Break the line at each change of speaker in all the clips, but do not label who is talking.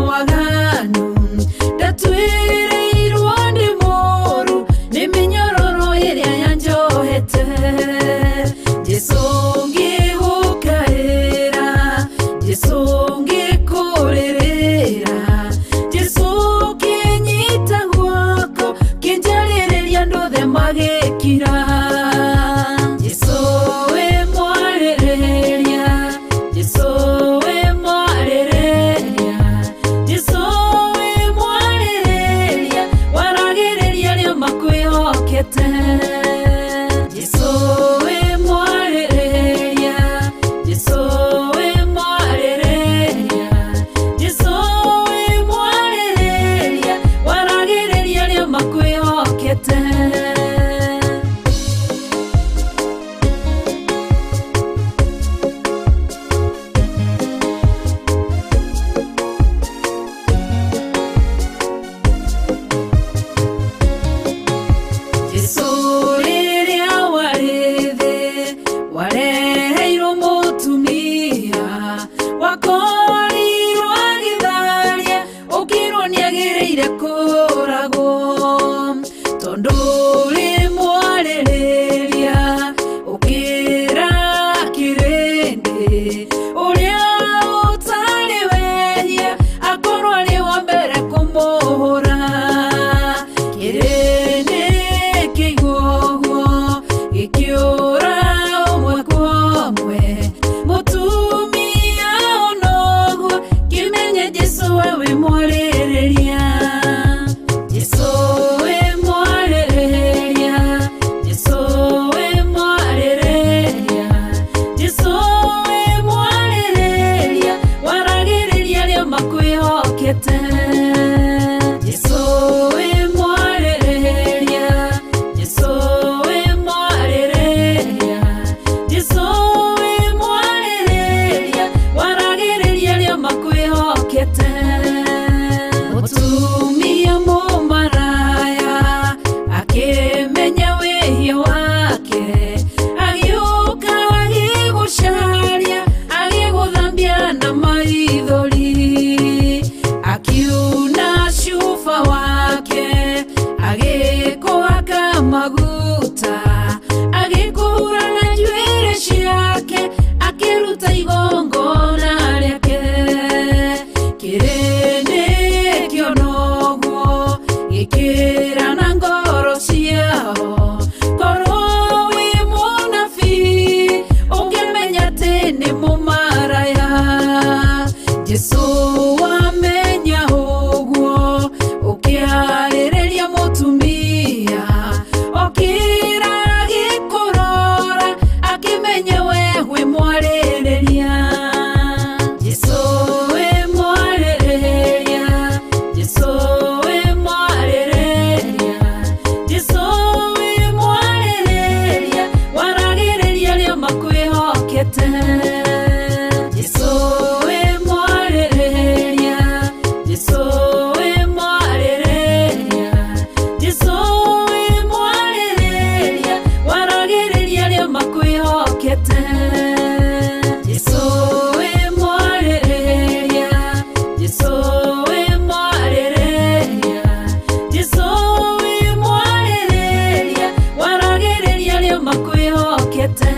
Waganu ndatwĩrĩirwo nĩ mũru nĩ mĩnyororo ĩrĩa yanjohete. Jesũ ngĩgũkaĩra, Jesũ ngĩkũrĩrĩra, Jesũ kĩnyita guoko kĩnjarĩrĩria andũ othe magĩkira. Jesũ wĩ mwarĩrĩria, Jesũ wĩ mwarĩrĩria, Jesũ wĩ mwarĩrĩria, waragĩrĩria arĩa makwĩhokete. Jesũ wĩ mwarĩrĩria, Jesũ wĩ mwarĩrĩria, Jesũ wĩ mwarĩrĩria, waragĩrĩria arĩa makwĩhokete. Jesũ rĩrĩa warĩ thĩ wareheirwo mũtumia wakorirwo agĩtharia ũkĩrwo nĩagĩrĩire kũragwo tondũ rĩ mwarĩrĩria ũkĩra kĩrĩndĩ ũrĩa ũtarĩ wehia akorwo arĩ wa mbere kũmũhũra. Kĩrĩndĩ kĩigua ũguo gĩkĩũra ũmwe kwa ũmwe, mũtumia ona ũguo kĩmenye Jesũ we wĩ mwarĩrĩria. Jesũ wĩ mwarĩrĩria, Jesũ wĩ mwarĩrĩria, Jesũ wĩ mwarĩrĩria, waragĩrĩria arĩa makwĩhokete. Jesũ wĩ mwarĩrĩria, Jesũ wĩ mwarĩrĩria, Jesũ wĩ mwarĩrĩria, waragĩrĩria arĩa makwĩhokete. Mũtumia mũmaraya akĩmenya wĩhia wake, agĩũka agĩgũcaria, agĩgũthambia na maithori, akiuna cuba wake, agĩkũhaka maguta, agĩkũhura na njuĩrĩ ciake, akĩruta igongona rĩake. Kĩrĩndĩ kĩona ũguo gĩkĩra na ngoro ciao, korwo wĩ mũnabii ũngĩmenya atĩ nĩ mũmaraya. Jesũ wamenya ũguo ũkĩarĩrĩria mũtumia okĩra agĩkũrora akĩmenya we wĩ mwarĩrĩria. Jesũ wĩ mwarĩrĩria, Jesũ wĩ mwarĩrĩria, Jesũ wĩ mwarĩrĩria, waragĩrĩria arĩa makwĩhokete. Jesũ wĩ mwarĩrĩria, Jesũ wĩ mwarĩrĩria, Jesũ wĩ mwarĩrĩria, waragĩrĩria arĩa makwĩhokete. Jesũ wĩ mwarĩrĩria, Jesũ wĩ mwarĩrĩria, Jesũ wĩ mwarĩrĩria, waragĩrĩria arĩa makwĩhokete.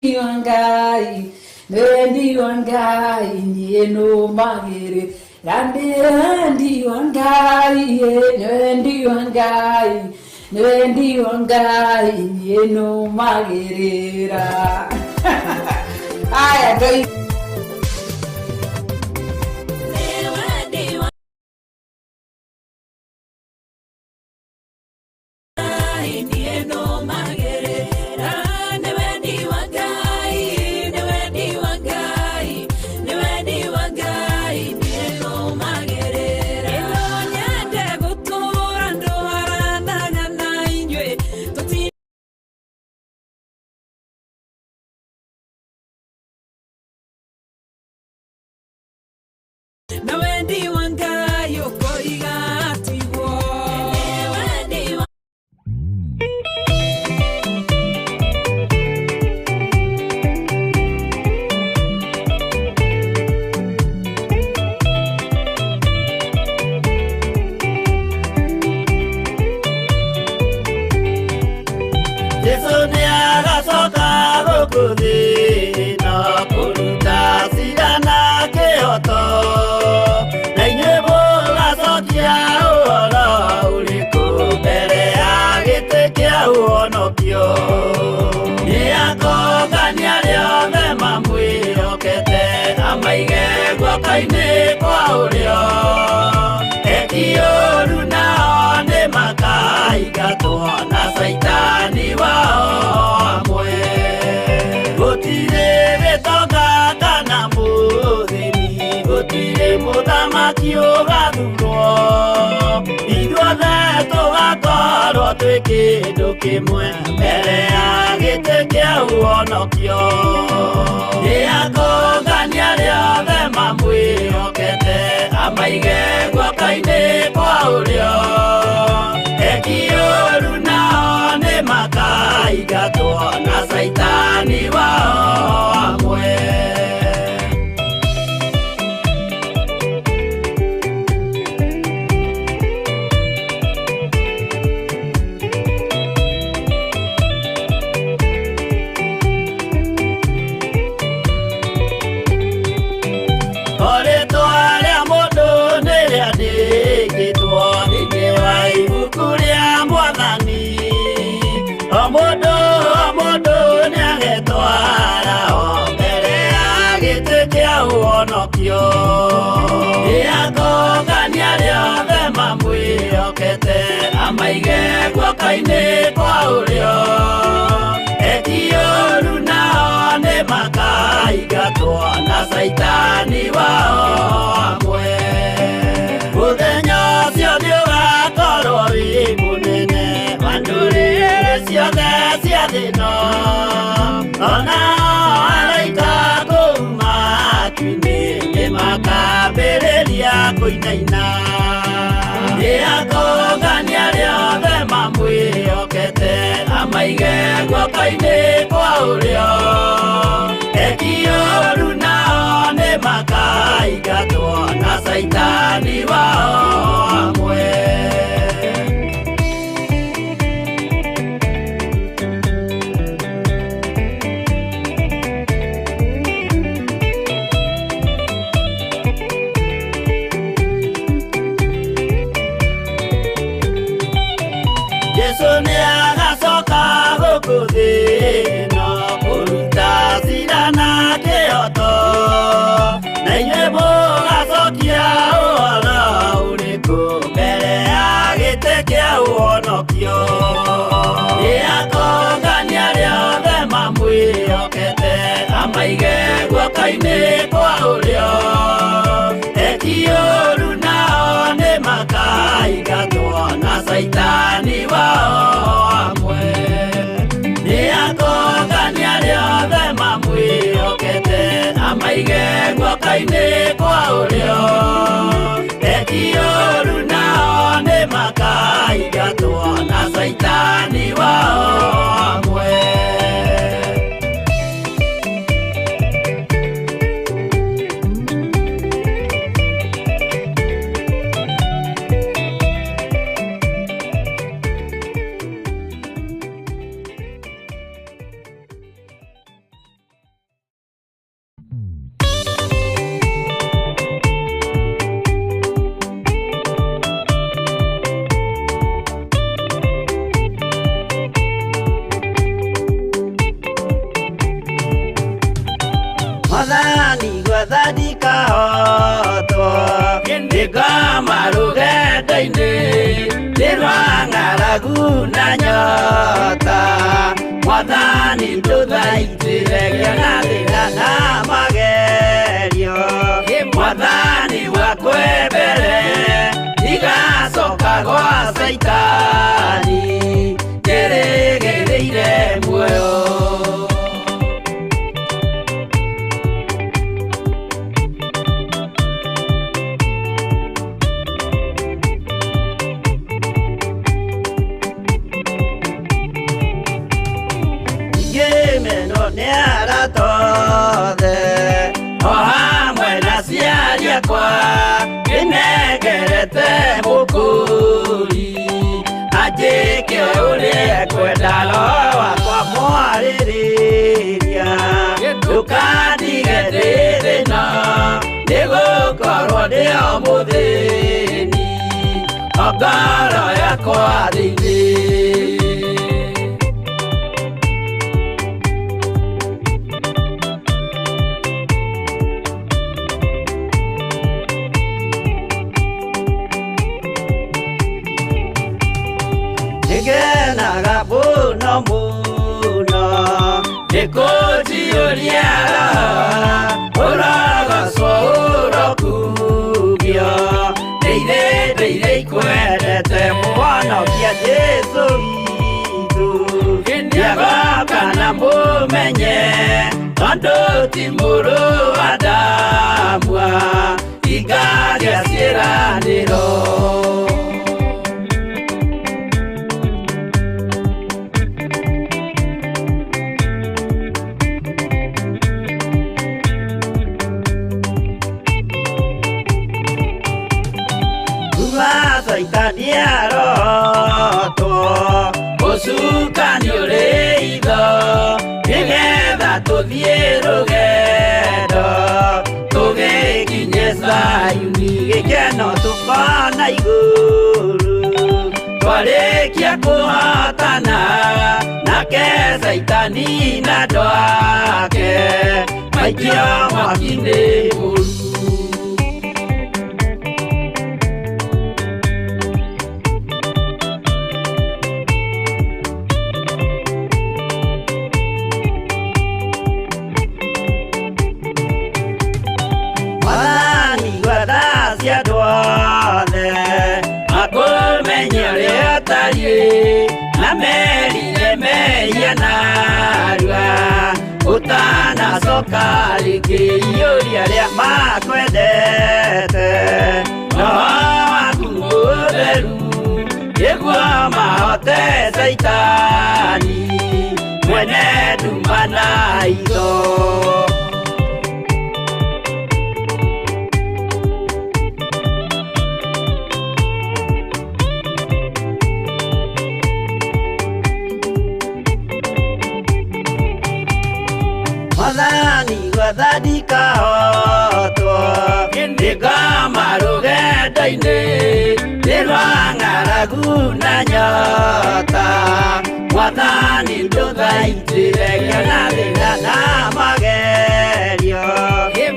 Wa Ngai, wendi wa Ngai niĩ nũmagĩrĩra, ndĩ wendi wa Ngai, nĩ wendi wa Ngai, nĩ wendi wa Ngai niĩ nũmagĩrĩra. Aya Ngai. Nĩ wendi wa Ngai niĩ nũmagĩrĩra, nĩ wendi wa Ngai, nĩ wendi wa Ngai, nĩ wendi wa Ngai niĩ nũmagĩrĩra. Ĩno nyende gũtũũra ndũharanaga na inyuĩ tũti Na wendi wa Ngai ũkoiga tiguo. Wendi wa
Jesu nĩ agacoka gũkũ thĩ na kũruta cira na kĩhoto, na inyuĩ mũgacokia ũhoro ũrĩkũ mbere ya gĩtĩ kĩa ũhonokio? Nĩ akongania arĩa othe mamwĩhokete, amaige guoko-inĩ kwa ũrĩo. Eki ũũru nao nĩ makaingatwo na caitani wao amwe. Gũtirĩ gĩtonga kana mũthĩni, gũtirĩ mũthamaki ũgathurwo, ithuothe tũgakorwo twĩ kĩndũ kĩmwe mbere ya gĩtĩ kĩa ũhonokio. Nĩ akongania arĩa othe mamwĩhokete, amaige guoko-inĩ kwa ũrĩo. Eki ũũru nao nĩ makaingatwo na caitani wao amwe. Rĩtwa rĩa mũndũ nĩ rĩandĩkĩtwo thĩinĩ wa ibuku rĩa Mwathani. O mũndũ o mũndũ nĩagetwara o mbere ya gĩtĩ kĩa ũhonokio. Nĩ akongania arĩa othe mamwĩhokete, amaige guoko-inĩ kwa ũrĩo. Eki ũũru nao nĩ makaingatwo na caitani wao amwe. Mũthenya ũcio nĩũgakorwo wĩ mũnene wa ndũrĩrĩ ciothe cia thĩ ĩno, ona araika kũu matu-inĩ nĩmakambĩrĩria kũinaina. Nĩ akongania arĩa othe mamwĩhokete, amaige guoko-inĩ kwa ũrĩo. Eki ũũru nao nĩ makaingatwo na caitani wao amwe. Jesu nĩ agacoka gũkũ thĩ ĩno kũruta cira na kĩhoto, na inyuĩ mũgacokia ũhoro ũrĩkũ mbere ya gĩtĩ kĩa ũhonokio? Nĩ akongania arĩa othe mamwĩhokete, amaige guoko-inĩ kwa ũrĩo. Eki ũũru nao nĩ makaingatwo na caitani wao amwe. Nĩ akongania arĩa othe mamwĩhokete, amaige guoko-inĩ kwa ũrĩo. Eki ũũru nao nĩ makaingatwo na caitani wao amwe. Mwathani gwetha ndikahotwo, nĩngoma rũgendo-inĩ nĩ rwa ng'aragu na nyota. Mwathani ndũthaitĩre ngĩona thĩna na magerio. Mwathani wakwe mbere ndigacoka gwa caitani, ndĩrĩgĩrĩire muoyo. gĩakwa kĩnengerete mũkũri anjĩke ũrĩa kwenda roho wakwa mwarĩrĩria ndũkandige ndĩ thĩna nĩgũkorwo ndĩ o mũthĩni o ngoro yakwa thĩinĩ. Nĩngenaga mũno mũno nĩkũnjiyũria ũrogocwo ũrokugio ndeire ndeire ikwendete mũhonokia Jesũ witũ nĩagoka na mũmenye tondũ ti mũrũ wa Adamu ingagia ciĩranĩro. Saitani arotwo ũcukani ũrĩ itho nĩgetha tũthiĩ rũgendo tũgĩkinye Zayuni gĩkeno tũkona igũrũ twarĩkia kũhotana nake Saitani na andũ ake maikio mwaki-inĩ mũru. Makũmenye ũrĩa ũtariĩ na merire mehia narua ũtanacoka rĩngĩ iyũria arĩa makwendete roho waku mũtheru nĩguo mahote Saitani mwene nduma na itho. Mwathani gwathani kahotwo nĩngoma rũgendo-inĩ nĩ rwa ng'aragu na nyota Mwathani ndũthaitĩre ngĩona thĩna na magerio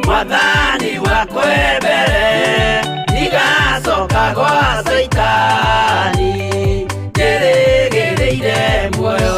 Mwathani wakwa mbere ndigacoka gwa Saitani njĩrĩgĩrĩire muoyo.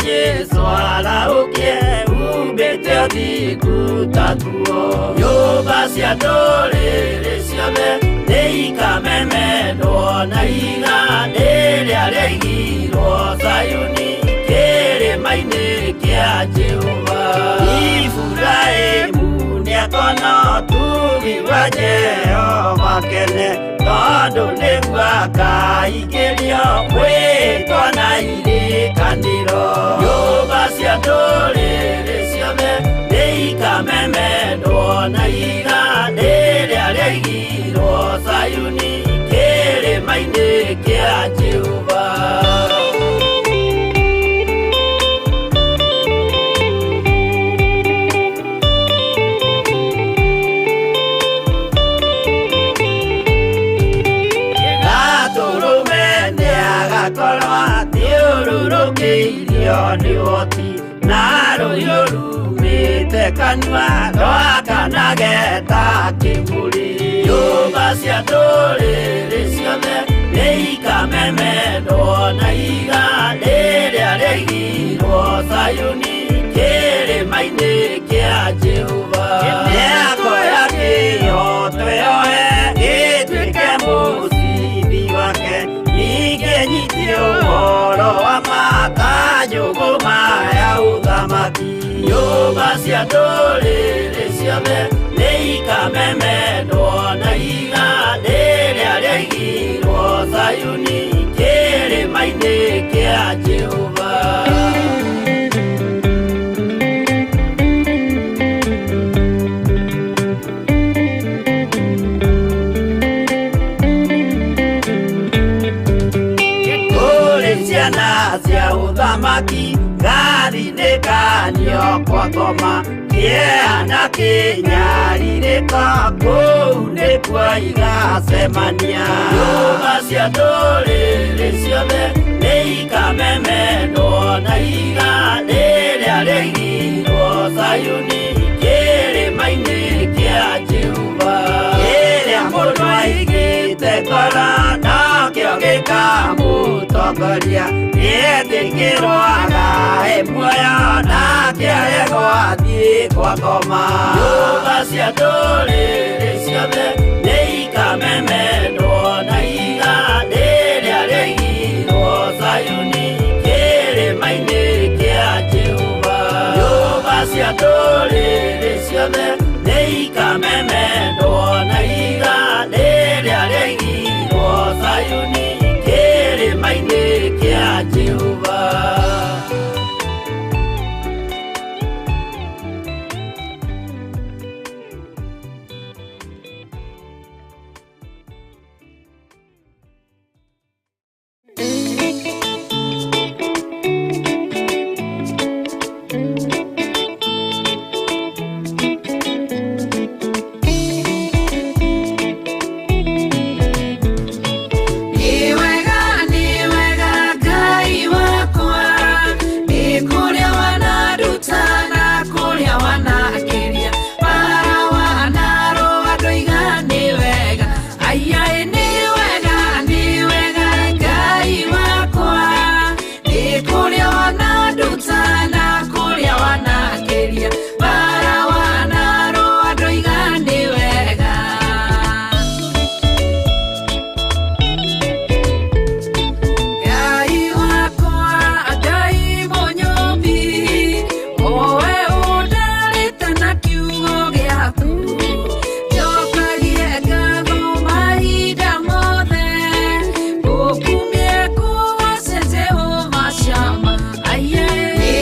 Jesu arahũkie umbĩte ũthingu ta nguo nyũmba cia ndũrĩrĩ ciothe nĩikamemendwo na ihiga rĩrĩa rĩaigirwo Zayuni kĩrĩma-inĩ kĩa Jehova. Iburahĩmu nĩakona ũtugi wa Jehova kene tondũ nĩguo akaingĩrio mwĩtwa na irĩkanĩro. Nyũmba cia ndũrĩrĩ ciothe nĩikamemendwo na ihiga rĩrĩa rĩaigirwo Zayuni kĩrĩma-inĩ kĩa Jehova. Nĩ ũhoti na rũhiũ rumĩte kanua rwakanage ta kĩmũrĩ. Nyũmba cia ndũrĩrĩ ciothe nĩikamemendwo na ihiga rĩrĩa rĩaigirwo Zayuni kĩrĩma-inĩ kĩa Jehova. Mĩako ya kĩhooto yoe ĩtuĩke mũcibi wake, ningĩ nyite ũhoro wa ma ta njũgũma ya ũthamaki. Nyũmba cia ndũrĩrĩ ciothe nĩikamemendwo na ihiga rĩrĩa rĩaigirwo Zayuni kĩrĩma-inĩ kĩa Jehova. Kũrĩ ciana cia ũthamaki gathinĩkanio kwa ngoma, kĩeha na kĩnyarirĩko kũu nĩkuo igacemania. Nyũmba cia ndũrĩrĩ ciothe nĩikamemendwo na ihiga rĩrĩa rĩaigirwo Zayuni kĩrĩma-inĩ kĩa Jehova. Kĩrĩa mũndũ aigĩte ngoro nakĩo gĩkamũtongoria, nĩetĩkĩrwo agae muoyo nake aregwo athiĩ kwa ngoma. Nyũmba cia ndũrĩrĩ ciothe nĩikamemendwo na ihiga rĩrĩa rĩaigirwo Zayuni kĩrĩma-inĩ kĩa Jehova. Nyũmba cia ndũrĩrĩ ciothe nĩikamemendwo na ihiga rĩrĩa rĩaigirwo Zayuni kĩrĩma-inĩ kĩa Jehova.
Nĩ wega Ngai wakwa, nĩ kũrĩa wananduta na kũrĩa wanakĩria, bara wanarũa ndoiga nĩ wega, aiyaĩ nĩ wega Ngai wakwa, nĩ kũrĩa wananduta na kũrĩa wanakĩria, bara wanarũa ndoiga nĩ wega. Ngai wakwa, Ngai mũnyũmbi, owe ũndarĩte na kiugo gĩaku, njokagie ngatho mahinda mothe, ngũkumie ngũgoce Jehova Shama, aiye. Nĩ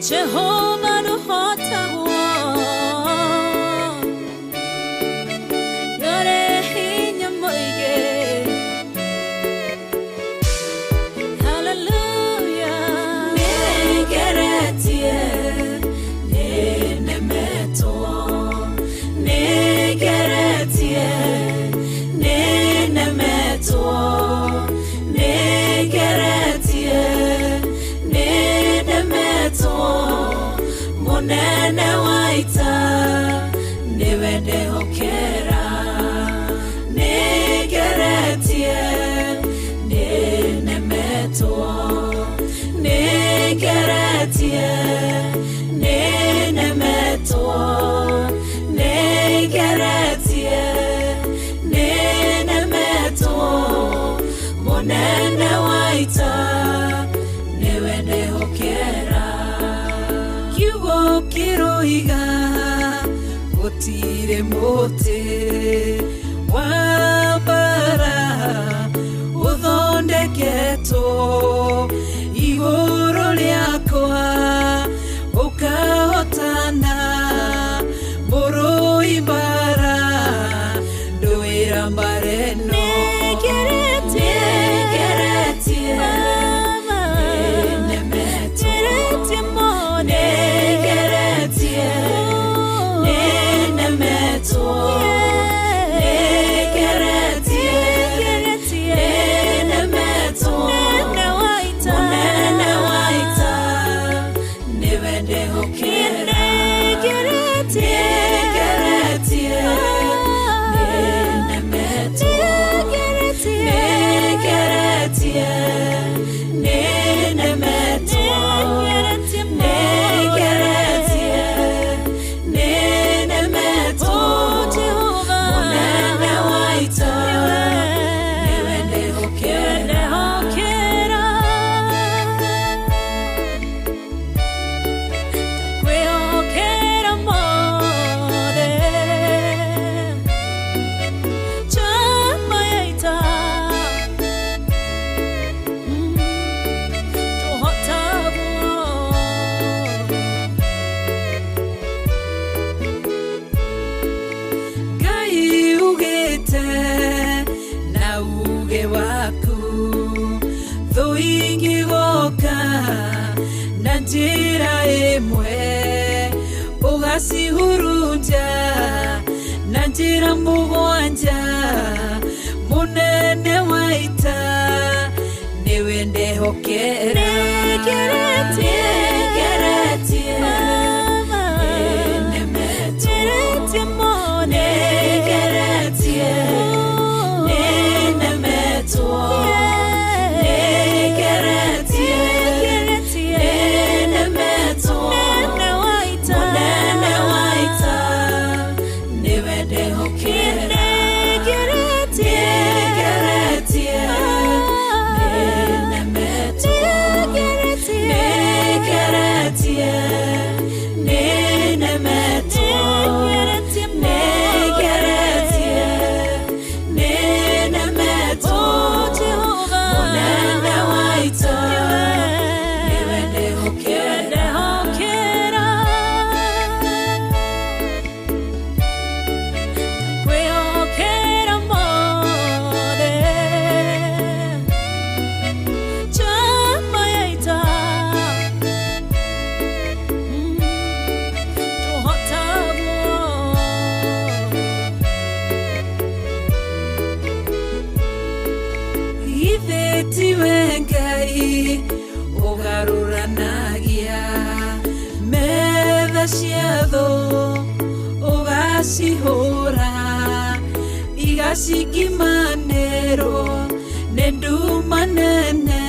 Jehova ndũhotagwo, ndũrĩ hinya mũingĩ. Hallelujah. Nĩngeretie, nĩnemetwo, nĩngeretie, nĩnemetwo, nĩngeretie, nĩnemetwo, mũnene wa ita nĩwe ndehokera. Nĩngeretie, nĩnemetwo, nĩngeretie, nĩnemetwo, nĩngeretie, nĩnemetwo, mũnene wa ita nĩwe ndehokera. Kiugo kĩroiga gũtirĩ mũtĩ wa mbara ũthondeketwo igũrũ rĩakwa ũkahotana, mũrũi mbara ndũĩra mbara ĩno.
Nĩngeretie,
Nĩngeretie,
Mama,
nĩnemetwo,
ngeretie mũno.
Nĩngeretie, nĩnemetwo, nĩngeretie,
Nĩngeretie,
nĩnemetwo,
mũnene wa ita.
Mũnene wa ita nĩwe ndehokera.
Nĩngeretie,
Nĩngeretie, nĩnemetwo,
nĩngeretie,
nĩngeretie, nĩnemetwo,
nĩngeretie mũno.
Nĩngeretie, nĩnemetwo,
Oh, Jehova,
mũnene wa ita nĩwe ndehokera.
Ndehokera. Ndakwĩhokera mothe. Njamba ya ita. Ndũhotagwo.
Ngai ugĩte na uge waku thũ ingĩgoka na njĩra ĩmwe ũgacihurunja na njĩra mũgwanja, mũnene wa ita nĩwe ndehokera.
Nĩngeretie,
Nĩngeretie,
Mama,
nĩnemetwo,
ngeretie mũno.
Nĩngeretie, nĩnemetwo, nĩngeretie,
Nĩngeretie,
nĩnemetwo,
mũnene wa ita.
Mũnene wa ita nĩwe ndehokera.
Nĩngeretie,
Nĩngeretie, nĩnemetwo,
nĩngeretie,
nĩngeretie, nĩnemetwo,
nĩngeretie mũno.
Nĩngeretie, nĩnemetwo,
Oh, Jehova,
mũnene wa ita nĩwe ndehokera.
Ndehokera. Ndakwĩhokera mothe. Njamba ya ita. Ndũhotagwo.
Githĩ tiwe Ngai ũgarũranagia metha cia thũ ũgacihũra igacikimanĩrwo nĩ nduma nene,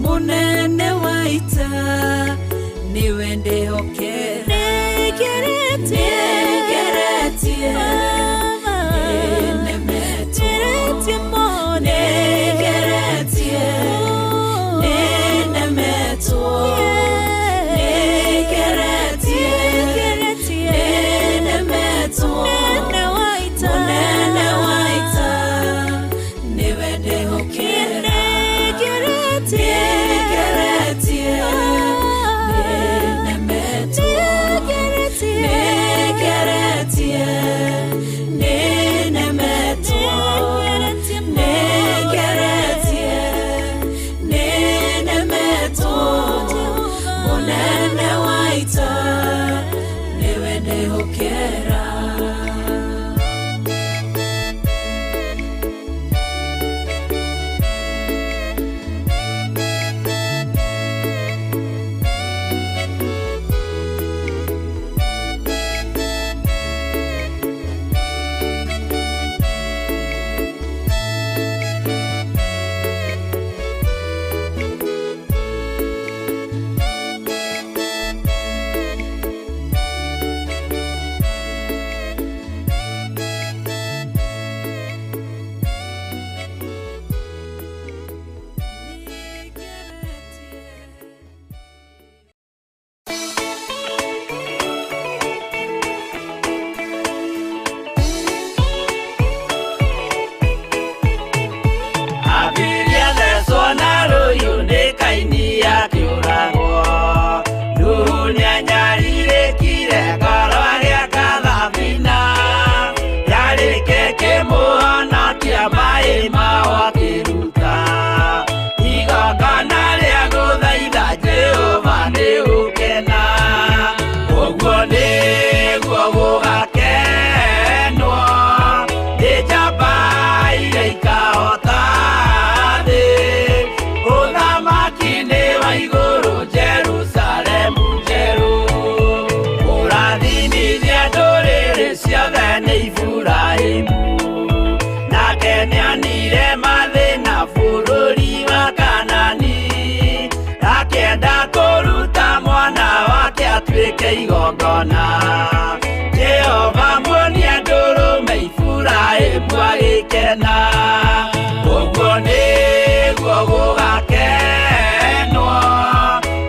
mũnene wa ita nĩwe ndehokera.
Nĩngeretie,
Nĩngeretie,
Mama,
nĩnemetwo,
ngeretie mũno.
Nĩngeretie, nĩnemetwo, nĩngeretie,
Nĩngeretie,
nĩnemetwo,
mũnene wa ita.
Mũnene wa ita nĩwe ndehokera.
Nĩngeretie,
Nĩngeretie,
maĩ mao akĩruta igongona rĩa gũthaitha Jehova nĩ gũkena ũguo nĩguo gũgakenwo nĩ njamba iria ikahota thĩ ũthamaki-inĩ wa igũrũ Jerusalemu njerũ kũrathimithia ndũrĩrĩ ciothe nĩ Iburahĩmu nake nĩonire mathĩna bũrũri wa Kanani akĩenda kũruta mwana wake atuĩke igongona Jehova muonia ndũrũme Iburahĩmu agĩkena ũguo nĩguo gũgakenwo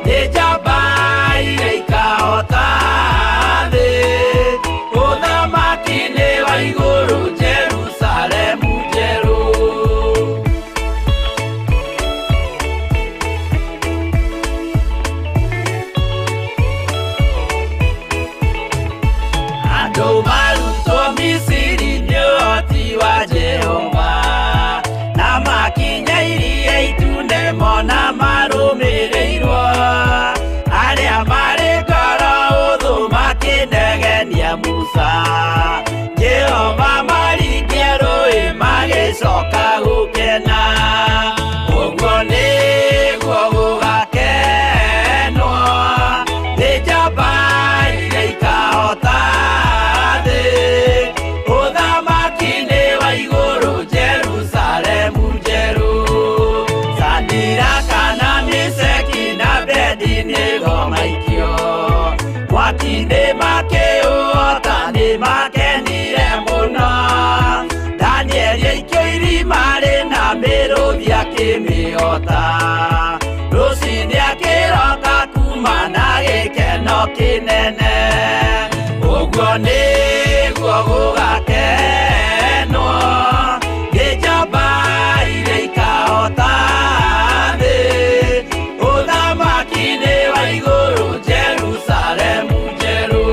nĩ njamba iria ikahota thĩ ũthamaki-inĩ wa igũrũ Jerusalemu njerũ. Andũ marutwo Misiri nĩ ũhoti wa Jehova na makinya iria itune mona marũmĩrĩirwo arĩa marĩ ngoro ũthũ makĩnegenia Musa Jehova maringia rũĩ magĩcoka gũkena ũguo nĩguo gũgakenwo nĩ njamba iria ikahota thĩ ũthamaki-inĩ wa igũrũ Jerusalemu njerũ Sadiraka na Meshaki na Abednego maikio mwaki-inĩ makĩũhota nĩ makenire mũno Danieli aikio irima rĩna mĩrũthi akĩmĩhota rũciinĩ akĩroka kuma na gĩkeno kĩnene ũguo nĩguo gũgakenwo nĩ njamba iria ikahota thĩ ũthamaki-inĩ wa igũrũ Jerusalemu njerũ.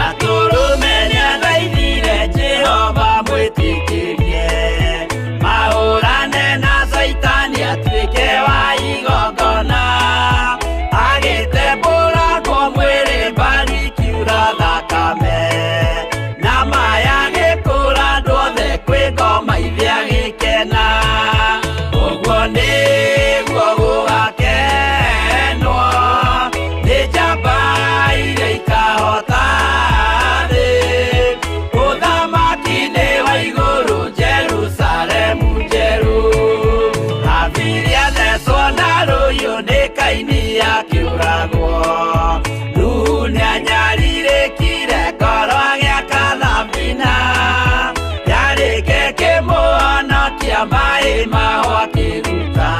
Atũrũme nĩathaithire Jehova mwĩtĩkĩrie mahũrane na Caitani atuĩke wa igongona agĩtembũrangwo mwĩrĩ mbari ikiura thakame na maya agĩkũra andũ othe kwĩ ngoma ithe agĩkena ũguo nĩguo gũgakenwo nĩ njamba iria ikahota thĩ ũthamaki-inĩ wa igũrũ Jerusalemu njerũ Habili athecwo na rũhiũ nĩ Kaini akĩũragwo Nuhu nĩanyarirĩkire ngoro agĩaka thabina yarĩke kĩmũhonokia maĩ mao akĩruta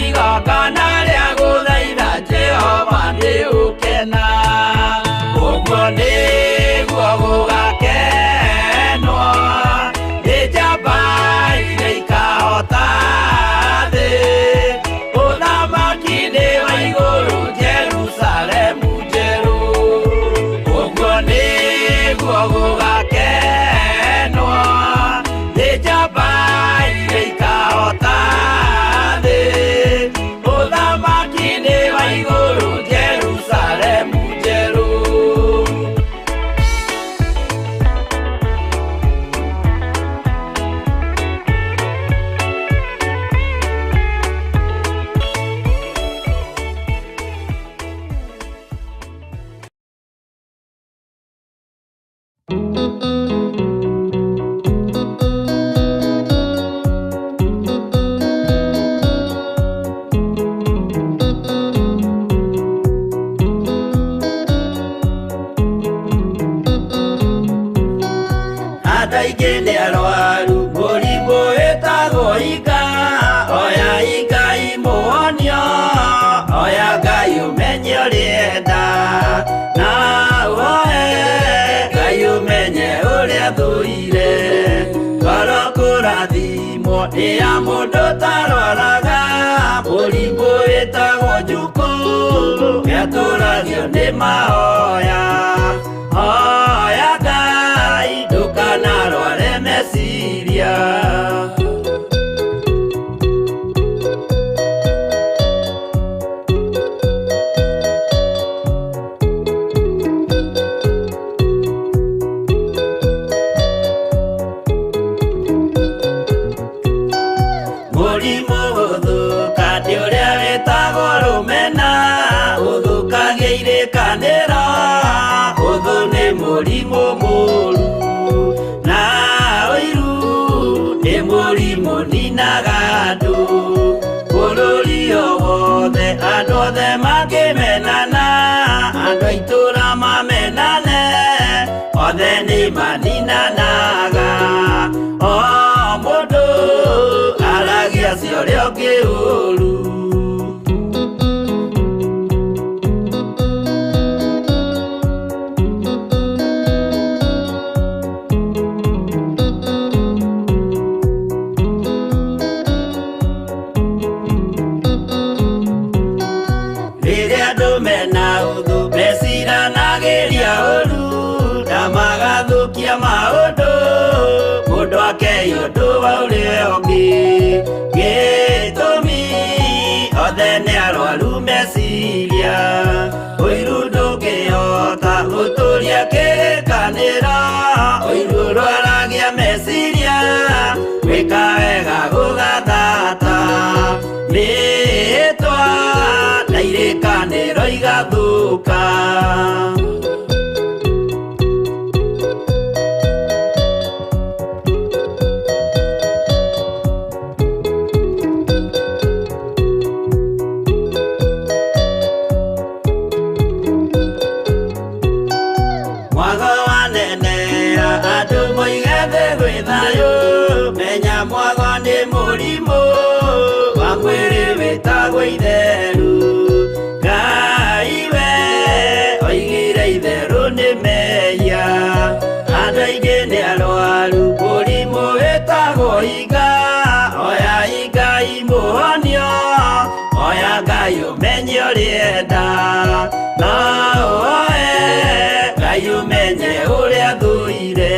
igongona rĩa gũthaitha Jehova nĩ ũkena ũguo nĩguo gũgakenwo nĩ njamba iria ikahota thĩ ũthamaki-inĩ wa igũrũ Jerusalemu njerũ ũguo nĩguo gũgakenwo nĩ njamba iria ikahota thĩ ũthamaki-inĩ wa igũrũ Jerusalemu njerũ. Andũ aingĩ nĩ arwaru mũrimũ wĩtagwo inga oya inga imũhonio oya Ngai ũmenye ũrĩenda na ũhoe Ngai ũmenye ũrĩa thũire ngoro kũrathimwo nĩ ya mũndũ ũtarwaraga mũrimũ wĩtagwo njukũ. Ũhonagio nĩ mahoya. Hoya Ngai ndũkanarware meciria. Mũrimũ gũthũka nĩ ũrĩa wĩtagwo rũmena, ũthũkagia irĩkanĩro, ũthũ nĩ mũrimũ mũru. Na ũiru nĩ mũrimũ ninaga andũ, bũrũri o wothe andũ othe makĩmenana, andũ a itũũra mamenane, othe nĩ maninanaga. O mũndũ aragia cia ũrĩa ũngĩ ũru. Rĩrĩa andũ mena ũthũ meciranagĩria ũru, na magathũkia maũndũ, mũndũ akei ũndũ wa ũrĩa ũngĩ. Gĩtũmi othe nĩ arwaru meciria, ũiru ndũngĩhota gũtũria kĩrĩkanĩro, ũiru ũrwaragia meciria, gwĩka wega gũgathata. Mĩhĩtwa na irĩkanĩro igathũka. Mwago wanenea andũ moige thĩ gwĩ thayũ, menya mwago nĩ mũrimũ wa mwĩrĩ wĩtagwo itheru. Ngai we oigire itherũ nĩ mehia, andũ aingĩ nĩ arwaru mũrimũ wĩtagwo iga. Oya Ngai mũhonio, oya Ngai ũmenye ũrĩa enda, no ũoe Ngai ũmenye ũrĩa thũire.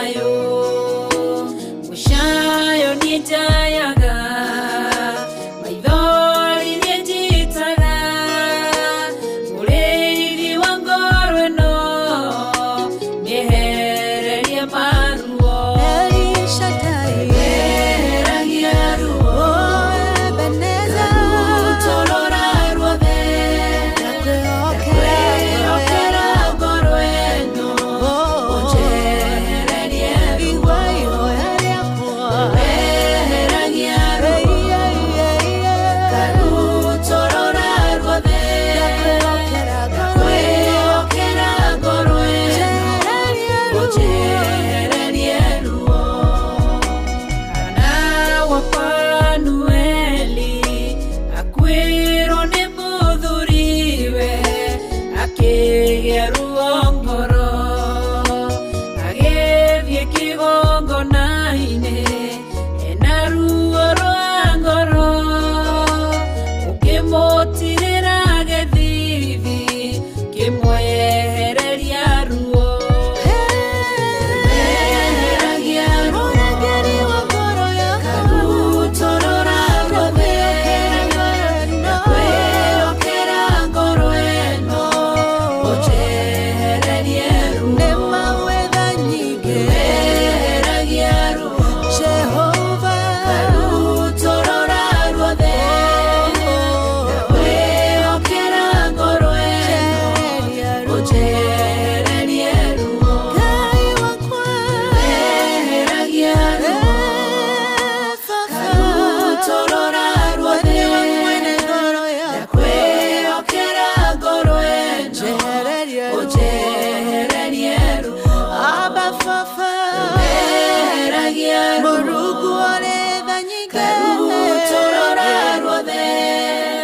thayũ. Mũcayo nĩnjayaga, maithori nĩnjitaga, mũrĩithi wa ngoro ĩno nĩehererie maruo.
El Shaddai,
Eheragia ruo,
oh Ebenezer,
ngarutũrũra ruothe,
ndakwĩhokera
ndakwĩhokera ngoro ĩno,
Oh,
ũnjehererie ruo.
igua ihoya rĩakwa.
Eheragia ruo,
Ei, ei, ei, ei.
ngarutũrũra ruothe,
Ndakwĩhokera ngoro ĩno,
ndakwĩhokera ngoro ĩno,
njehererie ruo.
ũnjehererie ruo. Hana wa Fanueli akuĩrwo nĩ mũthuriwe, akĩgĩa ruo ngoro, agĩthiĩ kĩgongona-inĩ ena ruo rwa ngoro, ũkĩmũtirĩra gĩthithi kĩmwehereria ruo. Eheragia ruo,
Mũrangĩri wa ngoro yakwa,
ngarutũrũra ruothe, ndakwĩhokera ngoro ĩno, ũnjehererie ruo.
Nĩ mawetha nyingĩ,
Eheragia ruo,
Jehova,
ngarutũrũra ruothe, ndakwĩhokera ngoro ĩno,
njehereria ruo.
ũnjehererie ruo.
Ngai wakwa,
Eheragia ruo,
eh, Baba,
ngarutũrũra ruothe,
nĩwe mwene ngoro yakwa,
ndakwĩhokera ngoro ĩno,
njehereria ruo.
ũnjehererie ruo.
Abba Baba,
Eheragia ruo,
Mũrungu ũrĩ tha nyingĩ,
ngarutũrũra ruothe,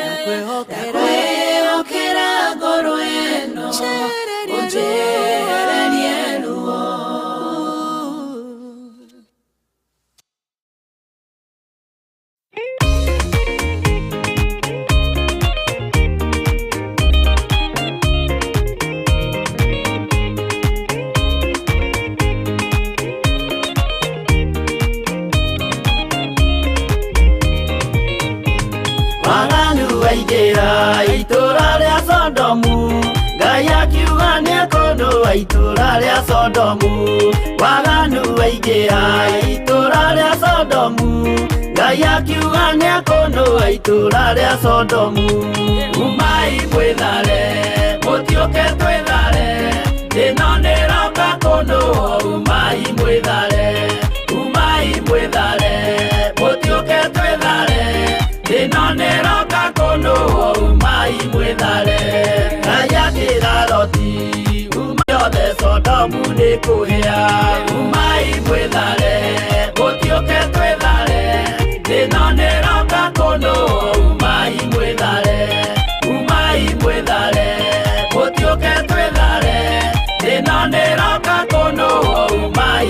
ndakwĩhokera,
ndakwĩhokera ngoro ĩno,
njehereria
ũnjehererie ruo.
Waganu waingĩra itũũra rĩa Sodomu, Ngai akiuga nĩekũnũa itũũra rĩa Sodomu. Waganu waingĩra itũũra rĩa Sodomu, Ngai akiuga nĩekũnũa itũũra rĩa Sodomu. Umai mwĩthare, mũtiũke twĩthare, ĩno nĩroka kũnũo. Umai mwĩthare, umai mwĩthare, mũtiũke twĩthare, ĩno nĩroka kũnũo. Umai mwĩthare. Ngai akĩra Loti, uma yothe Sodomu nĩkũhĩa. Umai mwĩthare, mũtiũke twĩthare, ĩno nĩroka kũnũo. Umai mwĩthare, umai mwĩthare, mũtiũke twĩthare, ĩno nĩroka kũnũo. Umai.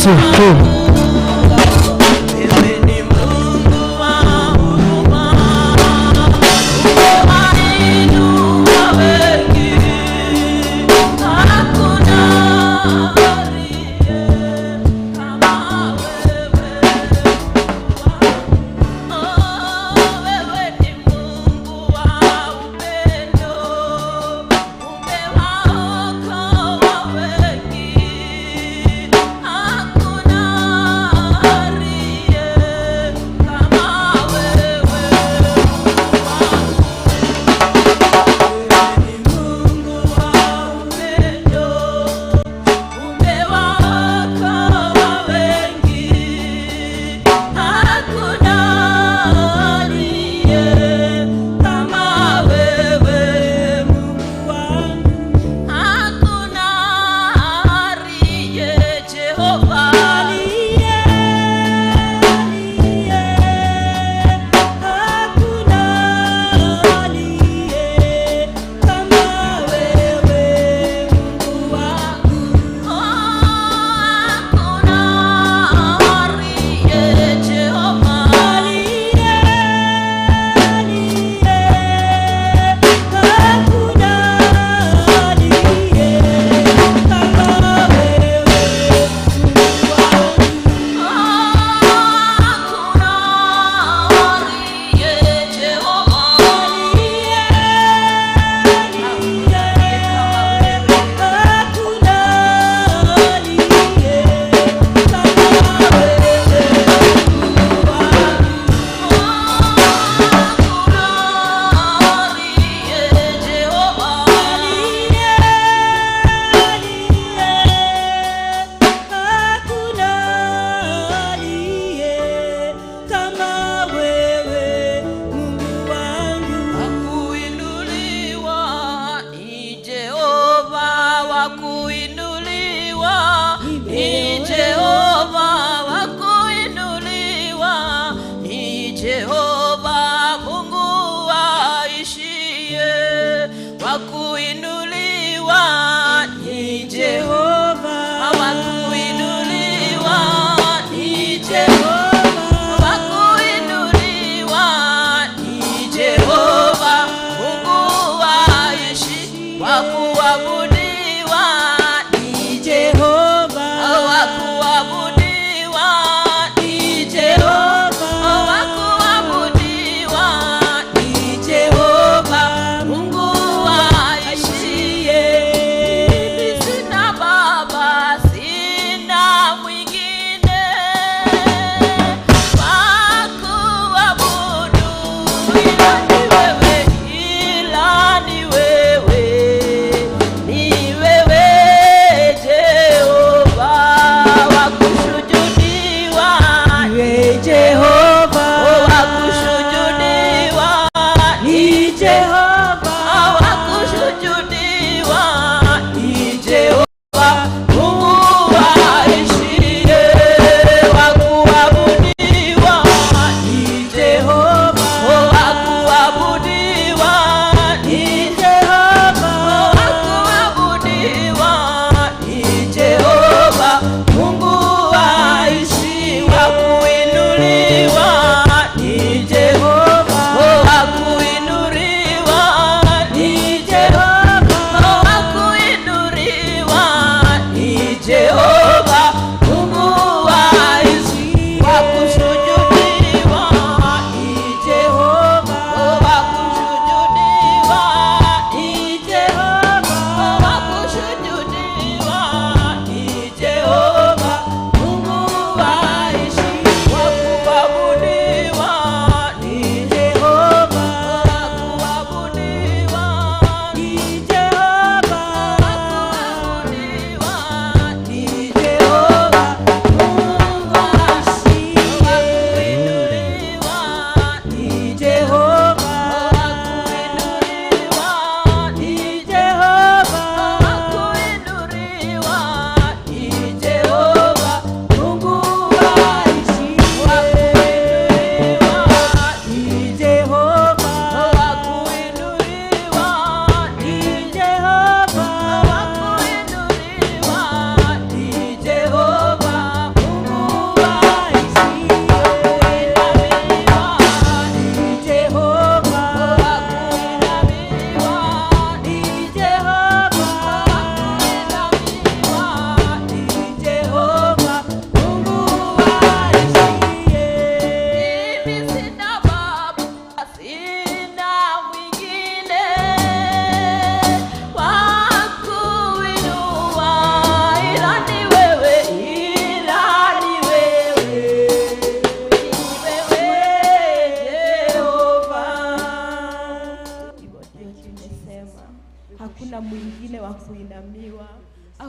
2, 2.
Wewe ni Mungu wa huruma, umewainua wengi, hakuna aliye kama wewe. Oh, wewe ni Mungu wa upendo, umewaokoa wengi, hakuna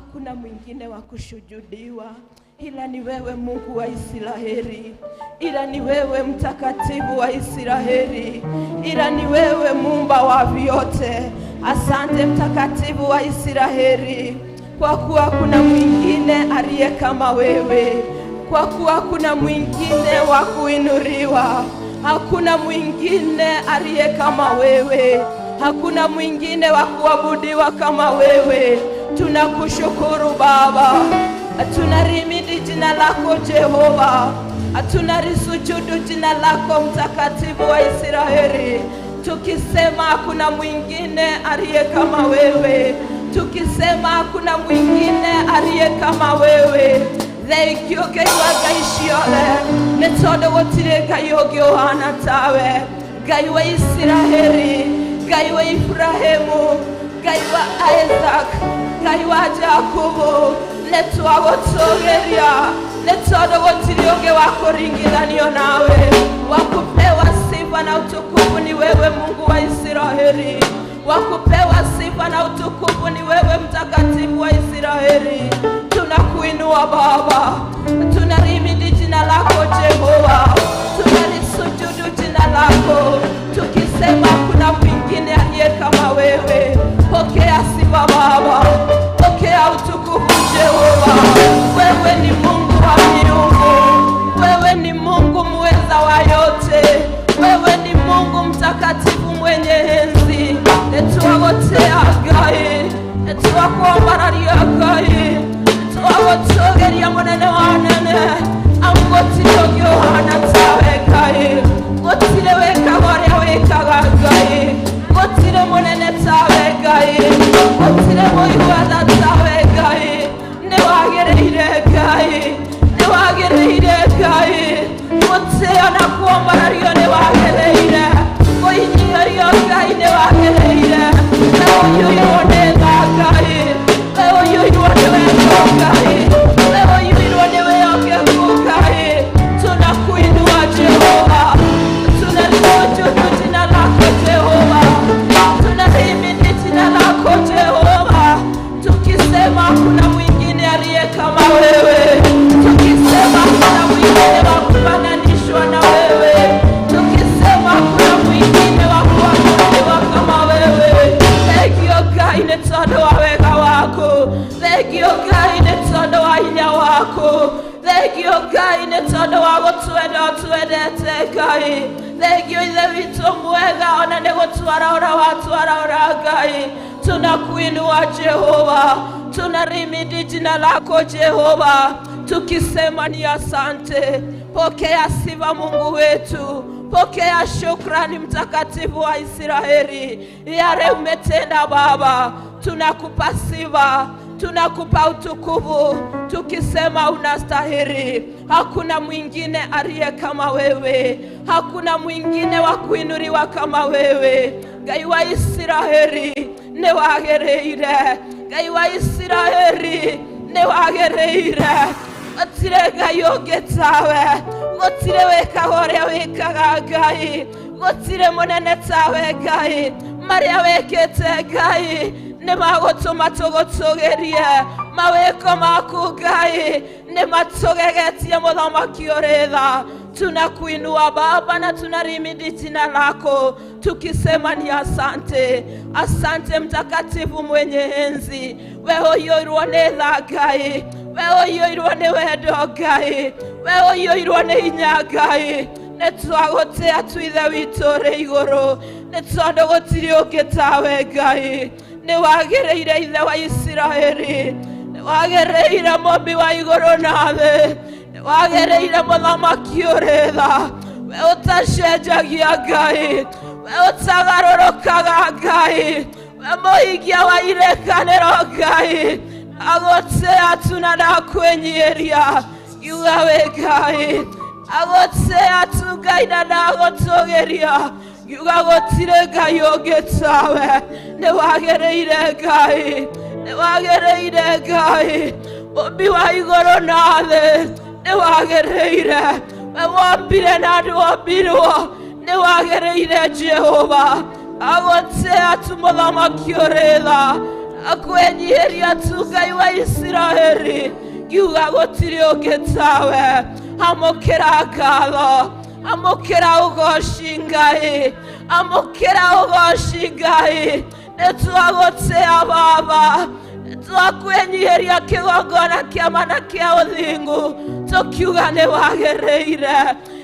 Hakuna mwingine wa kushujudiwa ila ni wewe Mungu wa Israeli, ila ni wewe mtakatifu wa Israeli, ila ni wewe muumba wa vyote. Asante mtakatifu wa Israeli, kwa kuwa kuna mwingine aliye kama wewe, kwa kuwa kuna mwingine wa kuinuliwa. Hakuna mwingine aliye kama wewe, hakuna mwingine wa kuabudiwa kama wewe. Tunakushukuru Baba, tunarimidi jina lako Jehova, tunalisujudu jina lako mtakatifu wa Israeli, tukisema hakuna mwingine aliye kama wewe, tukisema hakuna mwingine aliye kama wewe. Thengio Ngai wa ngai ciothe, nĩ tondũ gũtirĩ Ngai ũngĩ ũhana tawe, Ngai wa Isiraeli, Ngai wa Ibrahimu, Ngai wa Isaac, Ngai wa Jakubu, nĩ twagũtũgĩria, nĩ tondũ gũtirĩ ũngĩ wa kũringithanio nawe. Wa kupewa sifa na utukufu ni wewe Mungu wa Israeli, wa kupewa sifa na utukufu ni wewe mtakatifu wa Israeli. Tunakuinua Baba, tunalimidi jina lako Jehova, tunalisujudu jina lako, tukisema kuna mwingine aliye kama wewe. Pokea sifa Baba, pokea utukufu Jehova. Wewe ni Mungu wa miungu, wewe ni Mungu muweza wa yote, wewe ni Mungu mtakatifu mwenye enzi. Nĩtwagũtĩa Ngai, nĩtwakwambararia Ngai, nĩtwagũtũgĩria mũnene wa nene, amu gũtirĩ ũngĩ ũhana tawe Ngai, gũtirĩ wĩkaga ũrĩa wĩkaga Ngai, gũtirĩ mũnene tawe Ngai, gũtirĩ mũigua tha tawe Ngai. Nĩwagĩrĩire Ngai, nĩwagĩrĩire Ngai, gũtĩo na kuombarario nĩwagĩrĩire, kũhinyĩrĩrio Ngai nĩwagĩrĩire. We ũiyũirwo nĩ tha Ngai, we ũiyũirwo nĩ wendo Ngai, we ũiyũirwo nĩ wĩhokeku Ngai. Tunakuinua Jehova, tunalisujudu jina lako Jehova, tunahimidi jina lako Jehova, tukisema kuna mwingine aliye kama wewe, tukisema kuna mwingine wa kufananishwa na wewe, tukisema kuna mwingine wa kuabudiwa kama wewe. Thengio Ngai nĩ tondũ wa wega waku, thengio Ngai nĩ tondũ wa hinya waku, thengio Ngai nĩ tondũ wa gũtwenda ũtwendete Ngai, thengio Ithe witũ mwega ona nĩ gũtwaraũra watwaraũra Ngai. Tunakuinua Jehova, tunarimidi jina lako Jehova, tukisema ni asante. Pokea sifa Mungu wetu, pokea shukrani mtakatifu wa Israeli. Yale umetenda Baba, tunakupa sifa, tunakupa utukufu, tukisema unastahili. Hakuna mwingine aliye kama wewe, hakuna mwingine wa kuinuliwa kama wewe. Ngai wa Israeli nĩwagĩrĩire, Ngai wa Israeli nĩwagĩrĩire. Gũtirĩ Ngai ũngĩ tawe, gũtirĩ wĩkaga ũrĩa wĩkaga Ngai, gũtirĩ mũnene tawe Ngai. Marĩa wĩkĩte Ngai nĩ magũtũma tũgũtũgĩrie, mawĩko maku Ngai nĩ matũgegetie mũthamaki ũrĩ tha. Tunakuinua Baba na tunarimidi jina lako, tukisema ni asante. Asante mtakatifu mwenye enzi, we ũiyũirwo nĩ tha Ngai, we ũiyũirwo nĩ wendo Ngai, we ũiyũirwo nĩ hinya Ngai. Nĩ twagũtĩa tu Ithe witũ ũrĩ igũrũ, nĩ tondũ gũtirĩ ũngĩ tawe Ngai. Nĩ wagĩrĩire Ithe wa Isiraeli, nĩ wagĩrĩire mũmbi wa igũrũ na thĩ, nĩ wagĩrĩire mũthamaki ũrĩ tha, we ũtacenjagia Ngai, we ũtagarũrũkaga Ngai, we mũhingia wa irĩkanĩro Ngai. Agũtĩa tu na ndakwĩnyiihĩria, ngiuga wĩ Ngai. Agũtĩa tu Ngai na ndagũtũgĩria, ngiuga gũtirĩ Ngai ũngĩ tawe. Nĩ wagĩrĩire Ngai, nĩ wagĩrĩire Ngai, mũmbi wa igũrũ na thĩ, nĩ wagĩrĩire. We wombire na ndwombirwo, nĩ wagĩrĩire Jehova. Agũtĩa tu mũthamaki ũrĩ tha, Akwenyiheria tu Ngai wa Isiraeli ngiuga gũtirĩ ũngĩ tawe. Amũkĩra ngatho, amũkĩra ũgoci Ngai, amũkĩra ũgoci Ngai. Nĩtwagũtĩa Baba, nĩtwakwenyiheria kĩgongona kĩa mana kĩa ũthingu, tũkiuga nĩwagĩrĩire,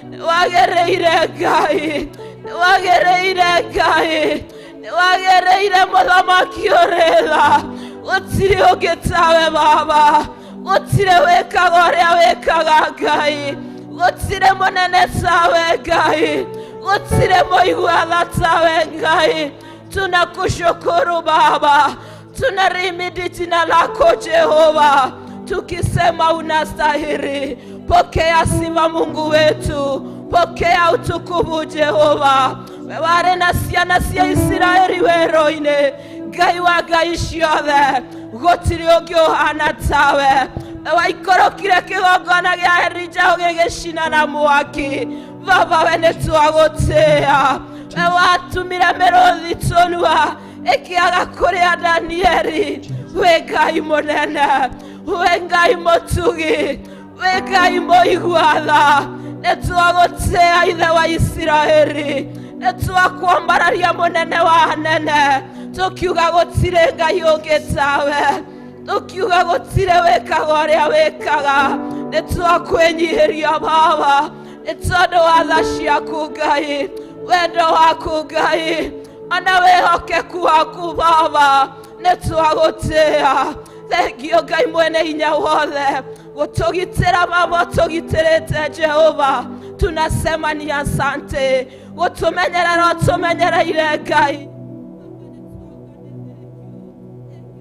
nĩwagĩrĩire Ngai, nĩwagĩrĩire Ngai, nĩwagĩrĩire mũthamaki ũrĩ tha. Gũtirĩ ũngĩ tawe Baba, gũtirĩ wĩkaga ũrĩa wĩkaga Ngai, gũtirĩ mũnene tawe Ngai, gũtirĩ mũigua tha tawe Ngai. Tunakushukuru Baba, tunarimidi jina lako Jehova, tukisema unastahili. Pokea sifa Mungu wetu, pokea utukufu Jehova. We warĩ na ciana cia Isiraeli werũ-inĩ, Ngai wa ngai ciothe, gũtirĩ ũngĩ ũhana tawe. We waikũrũkire kĩgongona gĩa Elija ũgĩgĩcina na mwaki. Baba, we nĩtwagũtĩĩa. We watumire mĩrũthi tũnua ĩkĩaga kũrĩa Danieli. Wĩ Ngai mũnene, wĩ Ngai mũtugi, wĩ Ngai mũigua tha. Nĩtwagũtĩĩa Ithe wa Isiraeli, nĩtwakwambararia mũnene wa anene, tũkiuga gũtirĩ Ngai ũngĩ tawe, tũkiuga gũtirĩ wĩkaga ũrĩa wĩkaga. Nĩtwakwĩnyihĩria Baba, nĩ tondũ wa tha ciaku Ngai, wendo waku Ngai, ona wĩhokeku waku Baba, nĩtwagũtĩĩa. Thengio Ngai mwene hinya wothe gũtũgitĩra Baba, ũtũgitĩrĩte Jehova, tunasema ni asante. Gũtũmenyerera ũtũmenyereire Ngai,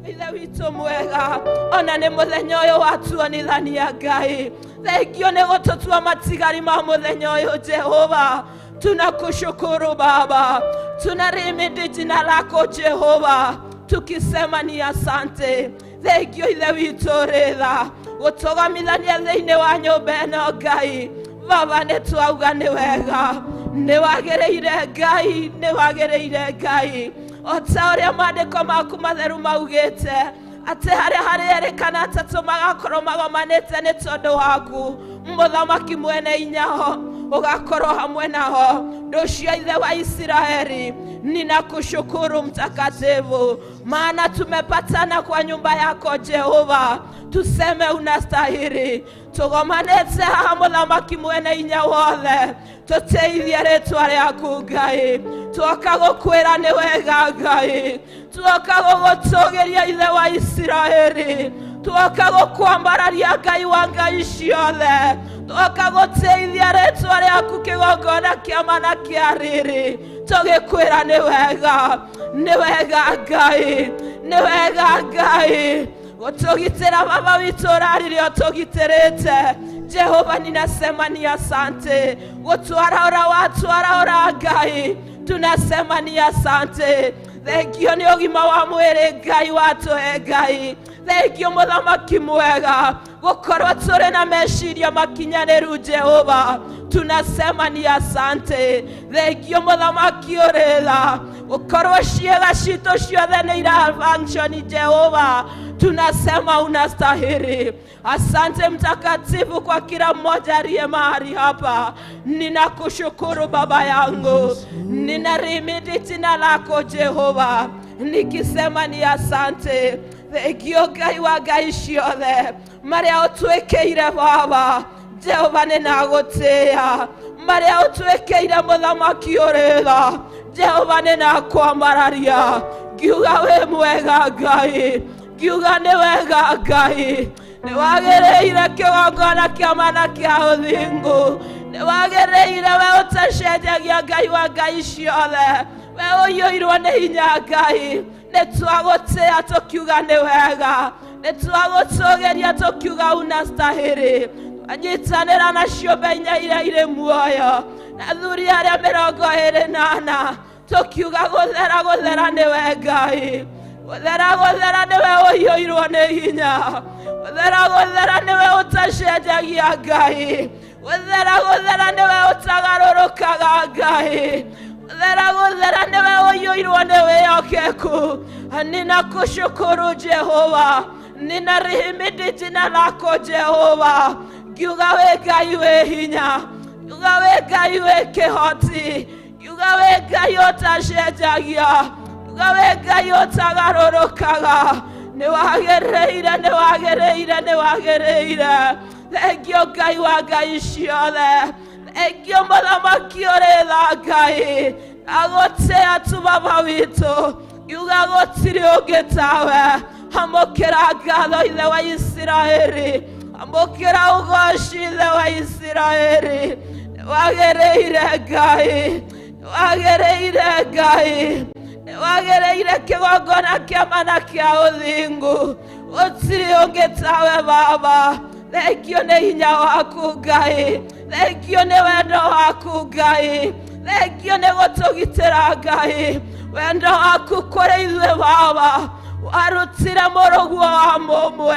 Ithe witũ mwega, ona nĩ mũthenya ũyũ watuonithania Ngai. Thengio nĩ gũtũtua matigari ma mũthenya ũyũ Jehova. Tunakushukuru Baba, tunarimidi jina lako Jehova, tukisema ni asante. Thengio Ithe witũ ũrĩ tha gũtũgomithania thĩinĩ wa nyũmba ĩno Ngai. Baba, nĩtwauga nĩ wega, nĩwagĩrĩire Ngai, nĩwagĩrĩire Ngai, o ta ũrĩa maandĩko maku matheru maugĩte atĩ harĩa harĩ erĩ kana atatũ magakorwo magomanĩte nĩ tondũ waku, mũthamaki mwene inyaho ũgakorwo hamwe nao. Ndũcio Ithe wa Isiraeli, ninakushukuru Mtakatifu, maana tumepatana kwa nyumba yako Jehova, tuseme unastahili. Tugomanĩte haha mũthamaki mwene inya wothe, tũteithie rĩtwa rĩaku Ngai. Twoka gũkwĩra nĩ wega Ngai, twoka gũgũtũgĩria Ithe wa Isiraeli, twoka gũkwambararia Ngai wa ngai ciothe, twoka gũteithia rĩtwa rĩaku kĩgongona kĩa mana kĩa riri, tũgĩkwĩra nĩ wega, nĩ wega Ngai, nĩ wega Ngai. Gũtũgitĩra Baba witũ ũrarire ũtũgitĩrĩte Jehova, ninasema ni asante. Gũtwarahũra watwarahũra Ngai, tunasema ni asante. Thengio nĩ ũgima wa mwĩrĩ Ngai watũhe Ngai. Thengio mũthamaki mwega gũkorwo tũrĩ na meciria makinyanĩru Jehova, tunasema ni asante. Thengio mũthamaki ũrĩ tha gũkorwo ciĩga citũ ciothe nĩ ira function Jehova, tunasema unastahili. Asante Mtakatifu kwa kila mmoja aliye mahali hapa. Ninakushukuru Baba yangu, ninarimidi jina lako Jehova, nikisema ni asante. Thengio Ngai wa ngai ciothe marĩa ũtwĩkĩire Baba Jehova, nĩnagũtĩĩa. Marĩa ũtwĩkĩire mũthamaki ũrĩ tha Jehova, nĩnakwambararia ngiuga wĩ mwega Ngai, ngiuga nĩ wega Ngai. Nĩwagĩrĩire kĩgongona kĩa mana kĩa ũthingu, nĩwagĩrĩire we ũtacenjagia Ngai wa ngai ciothe, we ũiyũirwo nĩ hinya Ngai. Nĩtwagũtĩĩa tũkiuga nĩ wega, nĩtwagũtũgĩria tũkiuga unastahili. Twanyitanĩra na ciũmbe inya iria irĩ muoyo na athuri arĩa 24, tũkiuga gũthera gũthera nĩwe Ngai, gũthera gũthera nĩwe ũiyũirwo nĩ hinya, gũthera gũthera nĩwe ũtacenjagia Ngai, gũthera gũthera nĩwe ũtagarũrũkaga Ngai, gũthera gũthera nĩwe ũiyũirwo nĩ wĩhokeku. Ninakushukuru Jehova, ninarihimidi jina lako Jehova. Ngiuga wĩ Ngai wĩ hinya, ngiuga wĩ Ngai wĩ kĩhoti, ngiuga wĩ Ngai ũtacenjagia, ngiuga wĩ Ngai ũtagarũrũkaga. Nĩ wagĩrĩire, nĩ wagĩrĩire, nĩ wagĩrĩire. Thengio Ngai wa ngai ciothe, thengio mũthamaki ũrĩ tha Ngai. Agũtĩa tu baba witũ, ngiuga gũtirĩ ũngĩ tawe. Amũkĩra ngatho Ithe wa Isiraeli, amũkĩra ũgoci Ithe wa Isiraeli. Nĩ wagĩrĩire Ngai, nĩ wagĩrĩire Ngai, nĩ wagĩrĩire kĩgongona kĩa mana kĩa ũthingu. Gũtirĩ ũngĩ tawe Baba. Thengio nĩ hinya waku Ngai, thengio nĩ wendo waku Ngai, thengio nĩ gũtũgitĩra Ngai. Wendo waku kũrĩ ithuĩ Baba warutire mũrũguo wa mũmwe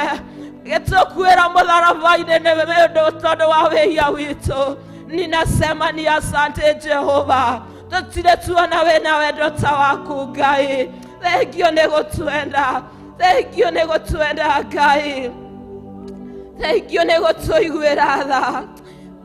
gĩtũkuĩra mũtharaba-inĩ nĩ ũndũ tondũ wa wĩhia witũ. Ninasema ni asante Jehova, tũtirĩ tuona wĩna wendo ta waku Ngai. Thengio nĩ gũtwenda, thengio nĩ gũtwenda Ngai, thengio nĩ gũtũiguĩra tha,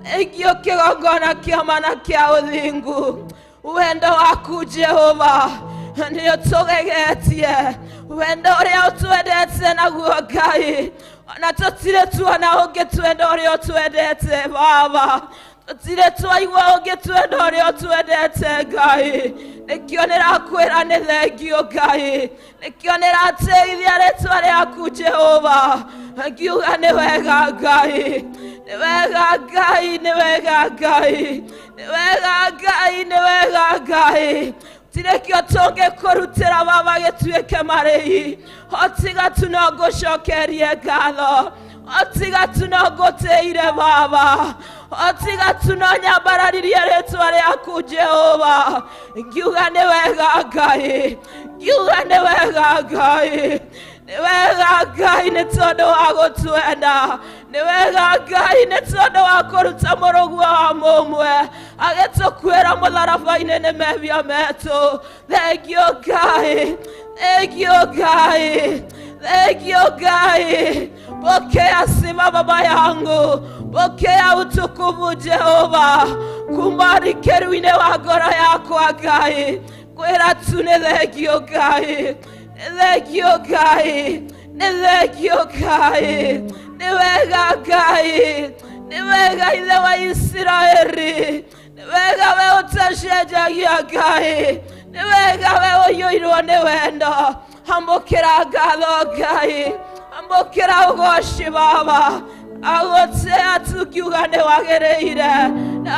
thengio kĩgongona kĩa mana kĩa ũthingu. Wendo waku Jehova nĩ ũtũgegetie, wendo ũrĩa ũtwendete naguo Ngai, ona tũtirĩ tuona ũngĩtwenda ũrĩa ũtwendete Baba, tũtirĩ twaigua ũngĩtwenda ũrĩa ũtwendete Ngai. Nĩkĩo nĩrakwĩra nĩ thengio Ngai, nĩkĩo nĩratĩithia rĩtwa rĩaku Jehova, ngiuga nĩ wega Ngai, nĩ wega Ngai, nĩ wega Ngai, nĩ wega Ngai, nĩ wega Ngai. Tirĩ kĩo tũngĩkũrutĩra Baba gĩtuĩke marĩhi, o tiga tu no ngũcokerie ngatho, o tiga tu no ngũtĩire Baba, o tiga tu no nyambararirie rĩtwa rĩaku Jehova. Ngiuga nĩ wega Ngai, ngiuga nĩ wega Ngai, nĩ wega Ngai nĩ tondũ wa gũtwenda, nĩ wega Ngai nĩ tondũ wa kũruta mũrũguo wa mũmwe agĩtũkuĩra mũtharaba-inĩ nĩ mehia metũ. Thengio Ngai, thengio Ngai, thengio Ngai. Pokea sifa Baba yangu, pokea utukufu Jehova, kuma rikeru-inĩ wa ngoro yakwa Ngai. Kwĩra tu nĩ thengio Ngai, nĩ thengio Ngai, nĩ thengio Ngai, nĩ wega Ngai, nĩ wega Ithe wa Isiraeli, nĩ wega we ũtacenjagia Ngai, nĩ wega we ũiyũirwo nĩ wendo. Amũkĩra ngatho Ngai, amũkĩra ũgoci Baba. Agũtĩa tu ngiuga nĩ wagĩrĩire,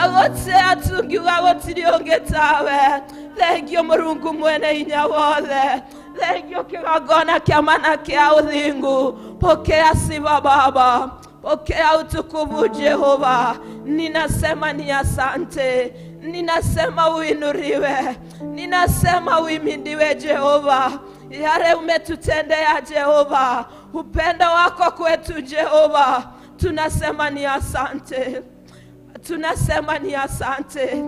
agũtĩa tu ngiuga gũtirĩ ũngĩ tawe. Thengio Mũrungu mwene hinya wothe, thengio kĩgongona kĩa mana kĩa ũthingu. Pokea sifa Baba, pokea utukufu Jehova. Ninasema ni asante, ninasema uinuliwe, ninasema uimidiwe Jehova. Yale umetutendea Jehova, upendo wako kwetu Jehova, tunasema ni asante, tunasema ni asante.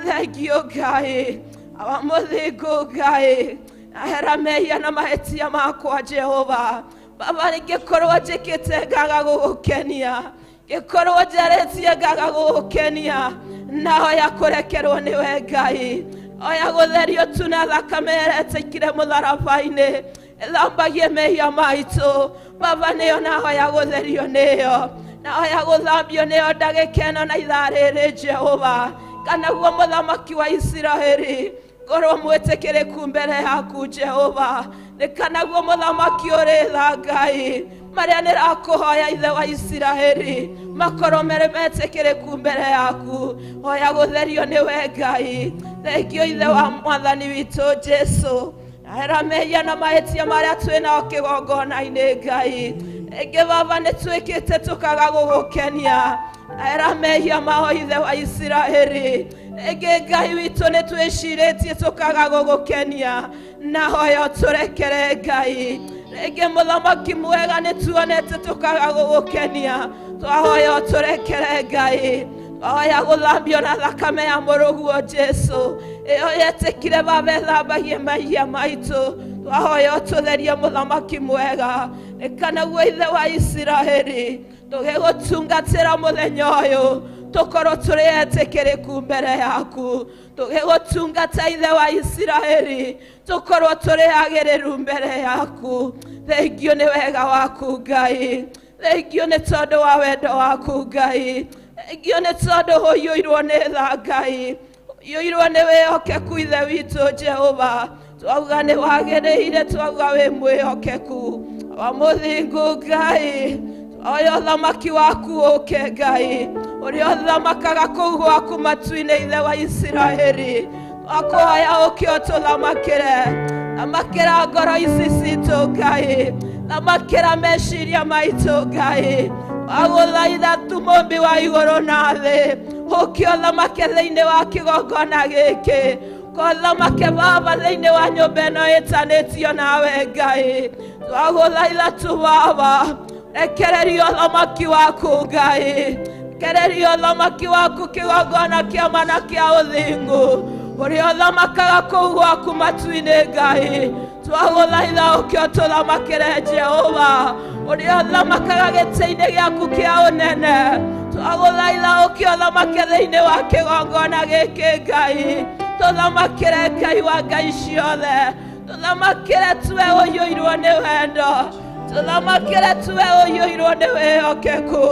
Thengio Ngai, awa mũthingu Ngai, ahera mehia na mahĩtia makwa Jehova. Baba, ningĩkorwo njĩkĩte ngaga gũgũkenia, ngĩkorwo njarĩtie ngaga gũgũkenia, nahoya kũrekerwo nĩwe Ngai. Oya gũtherio tu na thakame ĩrĩa ĩtĩkire mũtharaba-inĩ, ĩthambagie mehia maitũ Baba, nĩyo nahoya gũtherio nĩyo, nahoya gũthambio nĩyo ndagĩka ĩno na ithaa rĩrĩ Jehova. Kana guo mũthamaki wa Isiraeli ngorwo mwĩtĩkĩrĩku mbere yaku Jehova, nĩ kana guo mũthamaki ũrĩ tha Ngai, marĩa nĩrakũhoya Ithe wa Isiraeli makorwo merĩ metĩkĩrĩku mbere yaku. Hoya gũtherio nĩwe Ngai. Thengio Ithe wa mwathani witũ Jesu, ahera mehia na mahĩtia marĩa twĩ nao kĩgongona-inĩ Ngai. Rĩngĩ Baba nĩ twĩkĩte tũkaga gũgũkenia, ahera mehia mao Ithe wa Isiraeli. Rĩngĩ Ngai witũ nĩ twĩcirĩtie tũkaga gũgũkenia, nahoya ũtũrekere Ngai. Rĩngĩ mũthamaki mwega nĩ tuonete tũkaga gũgũkenia, twahoya ũtũrekere Ngai. Twahoya gũthambio na thakame ya mũrũguo Jesu, ĩyo yetĩkire Baba ĩthambagie mehia maitũ. Twahoya ũtũtherie mũthamaki mwega nĩkanaguo ithe wa Isiraeli tũgĩgũtungatĩra mũthenya ũyũ tũkorwo tũrĩ etĩkĩrĩku mbere yaku tũgĩgũtungata ithe wa Isiraeli tũkorwo tũrĩ agĩrĩru mbere yaku. Thengio nĩ wega waku Ngai, thengio nĩ tondũ wa wendo waku Ngai, thengio nĩ tondũ ũiyũirwo nĩ tha Ngai, ũiyũirwo nĩ wĩhokeku ithe witũ Jehova. Twauga nĩ wagĩrĩire, twauga wĩ mwĩhokeku wa mũthingu Ngai. Oya ũthamaki waku ũke Ngai, ũrĩa ũthamakaga kũu gwaku matu-inĩ ithe wa Isiraeli. Twakũhoya ũke ũtũthamakĩre, thamakĩra ngoro ici citũ Ngai, thamakĩra meciria maitũ Ngai. Wagũthaitha tu mũmbi wa igũrũ na thĩ, ũke ũthamake thĩinĩ wa kĩgongona gĩkĩ, kothamake Baba thĩinĩ wa nyũmba ĩno ĩtanĩtio nawe Ngai. Twagũthaitha tu Baba, rekereria ũthamaki waku Ngai, rekereria ũthamaki waku kĩgongona kĩa mana kĩa ũthingu ũrĩa ũthamakaga kũu gwaku matu-inĩ Ngai. Twagũthaitha ũke ũtũthamakĩre Jehova, ũrĩa ũthamakaga gĩtĩ-inĩ gĩaku kĩa ũnene. Twagũthaitha ũke ũthamake thĩinĩ wa kĩgongona gĩkĩ Ngai. Tũthamakĩre Ngai wa ngai ciothe, tũthamakĩre tuwe ũiyũirwo nĩ wendo, tũthamakĩre tuwe ũiyũirwo nĩ wĩhokeku,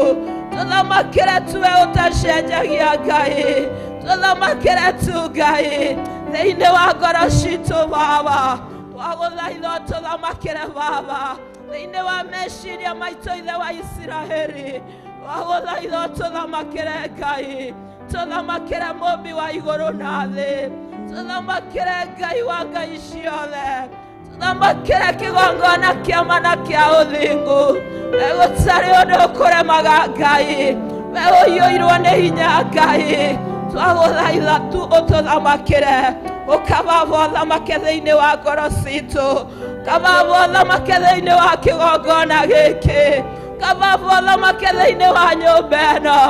tũthamakĩre tuwe ũtacenjagia Ngai, tũthamakĩre tu Ngai thĩinĩ wa ngoro citũ Baba. Twagũthaitha ũtũthamakĩre Baba thĩinĩ wa meciria maitũ ithe wa Isiraeli. Twagũthaitha ũtũthamakĩre Ngai, tũthamakĩre mũmbi wa igũrũ na thĩ, tũthamakĩre Ngai wa ngai ciothe, tũthamakĩre kĩgongona kĩa mana kĩa ũthingu. We gũtarĩ ũndũ ũkũremaga Ngai, we ũiyũirwo nĩ hinya Ngai. Twagũthaitha tu ũtũthamakĩre, ũkababa ũthamake thĩinĩ wa ngoro citũ, kababa ũthamake thĩinĩ wa kĩgongona gĩkĩ, kababa ũthamake thĩinĩ wa nyũmba ĩno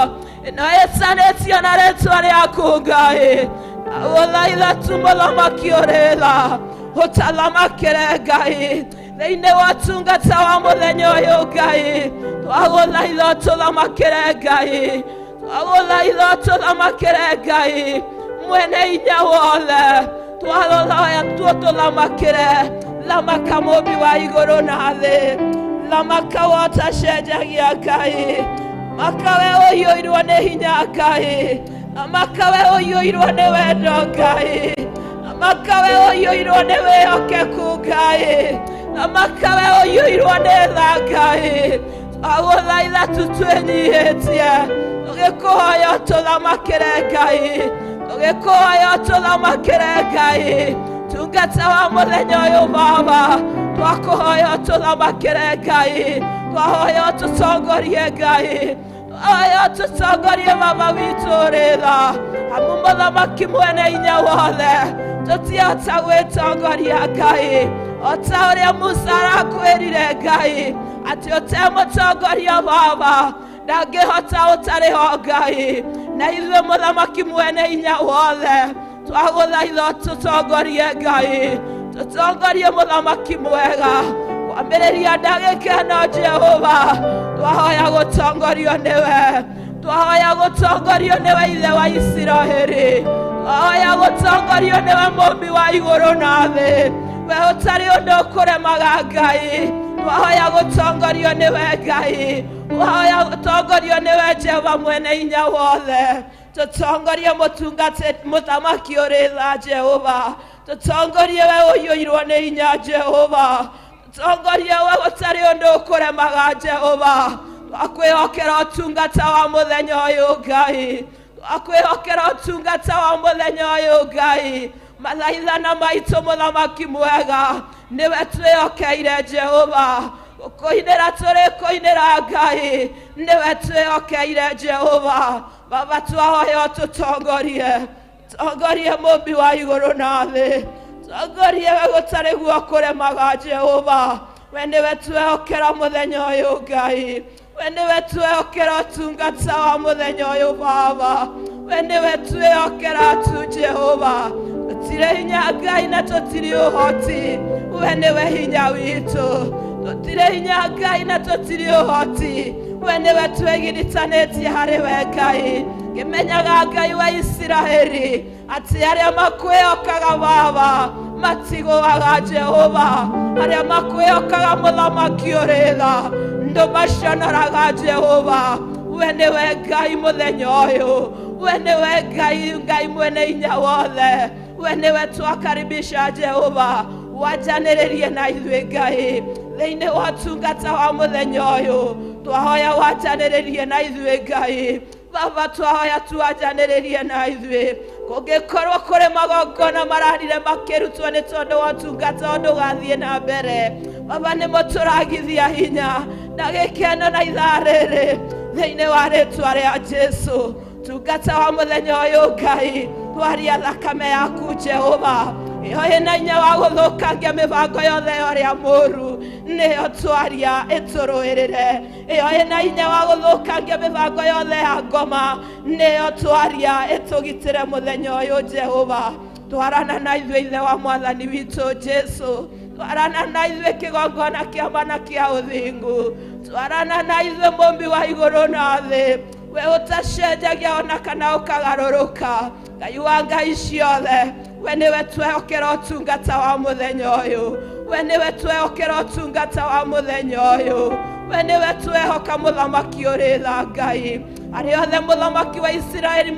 ĩno ĩtanĩtio na rĩtwa rĩaku Ngai. Agũthaitha tu mũthamaki ũrĩ tha, ũtathamakĩre Ngai thĩinĩ wa ũtungata wa mũthenya ũyũ Ngai. Twagũthaitha ũtũthamakĩre Ngai, twagũthaitha ũtũthamakĩre Ngai mwene hinya wothe. Twagũthaitha tu ũtũthamakĩre, thamaka mũmbi wa igũrũ na thĩ, thamaka wotacenjagia Ngai, thamaka we ũiyũirwo nĩ hinya Ngai, thamaka we ũiyũirwo nĩ wendo Ngai, thamaka we ũiyũirwo nĩ wĩhokeku Ngai, thamaka we ũiyũirwo nĩ tha Ngai. Twagũthaitha tu twĩnyihĩtie, tũgĩkũhoya ũtũthamakĩre Ngai, tũgĩkũhoya ũtũthamakĩre Ngai. Tungata wa mũthenya ũyũ Baba, twakũhoya ũtũthamakĩre Ngai, twahoya ũtũtongorie Ngai, twahoya ũtũtongorie Baba witũ ũrĩ tha, amu mũthamaki mwene hinya wothe tũtihota gwĩtongoria Ngai, o ta ũrĩa Musa arakwĩrire Ngai atĩ ũtemũtongoria Baba ndangĩhota ũtarĩ ho Ngai. Na ithuĩ mũthamaki mwene hinya wothe twagũthaitha ũtũtongorie Ngai, tũtongorie mũthamaki mwega kwambĩrĩria ndagĩka ĩno Jehova. Twahoya gũtongorio nĩwe, twahoya gũtongorio nĩwe ithe wa Isiraeli, twahoya gũtongorio nĩwe mũmbi wa igũrũ na thĩ, we ũtarĩ ũndũ ũkũremaga Ngai. Twahoya gũtongorio nĩwe Ngai, twahoya gũtongorio nĩwe Jehova mwene hinya wothe. Tũtongorie mũtungate mũthamaki ũrĩ tha Jehova, tũtongorie we ũiyũirwo nĩ hinya Jehova, tũtongorie we gũtarĩ ũndũ ũkũremaga Jehova. Twakwĩhokera ũtungata wa mũthenya ũyũ Ngai, twakwĩhokera ũtungata wa mũthenya ũyũ Ngai. Mathaithana maitũ mũthamaki mwega nĩwe twĩhokeire Jehova, gũkũinĩra tũrĩkũinĩra Ngai, nĩwe twĩhokeire Jehova. Baba twahoya ũtũtongorie, tongorie mũmbi wa igũrũ na thĩ, tongorie we gũtarĩ guo kũremaga Jehova. We nĩwe twehokera mũthenya ũyũ Ngai, we nĩwe twehokera ũtungata wa mũthenya ũyũ Baba, we nĩwe twehokera tu Jehova. Tũtirĩ hinya Ngai na tũtirĩ ũhoti, We nĩwe hinya witũ, tũtirĩ hinya Ngai na tũtirĩ ũhoti. We nĩwe twĩgiritanĩtie harĩ we Ngai. Ngĩmenyaga Ngai wa Isiraeli atĩ arĩa makwĩhokaga Baba matigũaga Jehova, arĩa makwĩhokaga mũthamaki ũrĩ tha ndũmaconoraga Jehova. We nĩwe Ngai mũthenya ũyũ, we nĩwe Ngai, Ngai mwene hinya wothe. We nĩwe twakaribisha Jehova, wanjanĩrĩrie na ithuĩ Ngai thĩinĩ wa ũtungata wa mũthenya ũyũ. Twahoya wanjanĩrĩrie na ithuĩ Ngai. Baba, twahoya tuwanjanĩrĩrie na ithuĩ. Kũngĩkorwo kũrĩ magongona mararire makĩrutwo nĩ tondũ wa ũtungata ũndũ ũgathiĩ na mbere, Baba, nĩmo tũragithia hinya na gĩkeno na ithaa rĩrĩ thĩinĩ wa rĩtwa rĩa Jesu. Tungata wa mũthenya ũyũ Ngai, twaria thakame yaku Jehova, ĩyo ĩna hinya wa gũthũkangia mĩbango yothe ya ũrĩa mũũru, nĩyo twaria ĩtũrũĩrĩre. Ĩyo ĩna hinya wa gũthũkangia mĩbango yothe ya ngoma, nĩyo twaria ĩtũgitĩre mũthenya ũyũ Jehova. Twarana na ithuĩ Ithe wa Mwathani witũ Jesu, twarana na ithuĩ kĩgongona kĩa mana kĩa ũthingu, twarana na ithuĩ mũmbi wa igũrũ na thĩ, we ũtacenjagia ona kana ũkagarũrũka. Ngai wa ngai ciothe, we nĩwe twehokera ũtungata wa mũthenya ũyũ, we nĩwe twehokera ũtungata wa mũthenya ũyũ, we nĩwe twehoka mũthamaki ũrĩ tha Ngai. Arĩa othe mũthamaki wa Isiraeli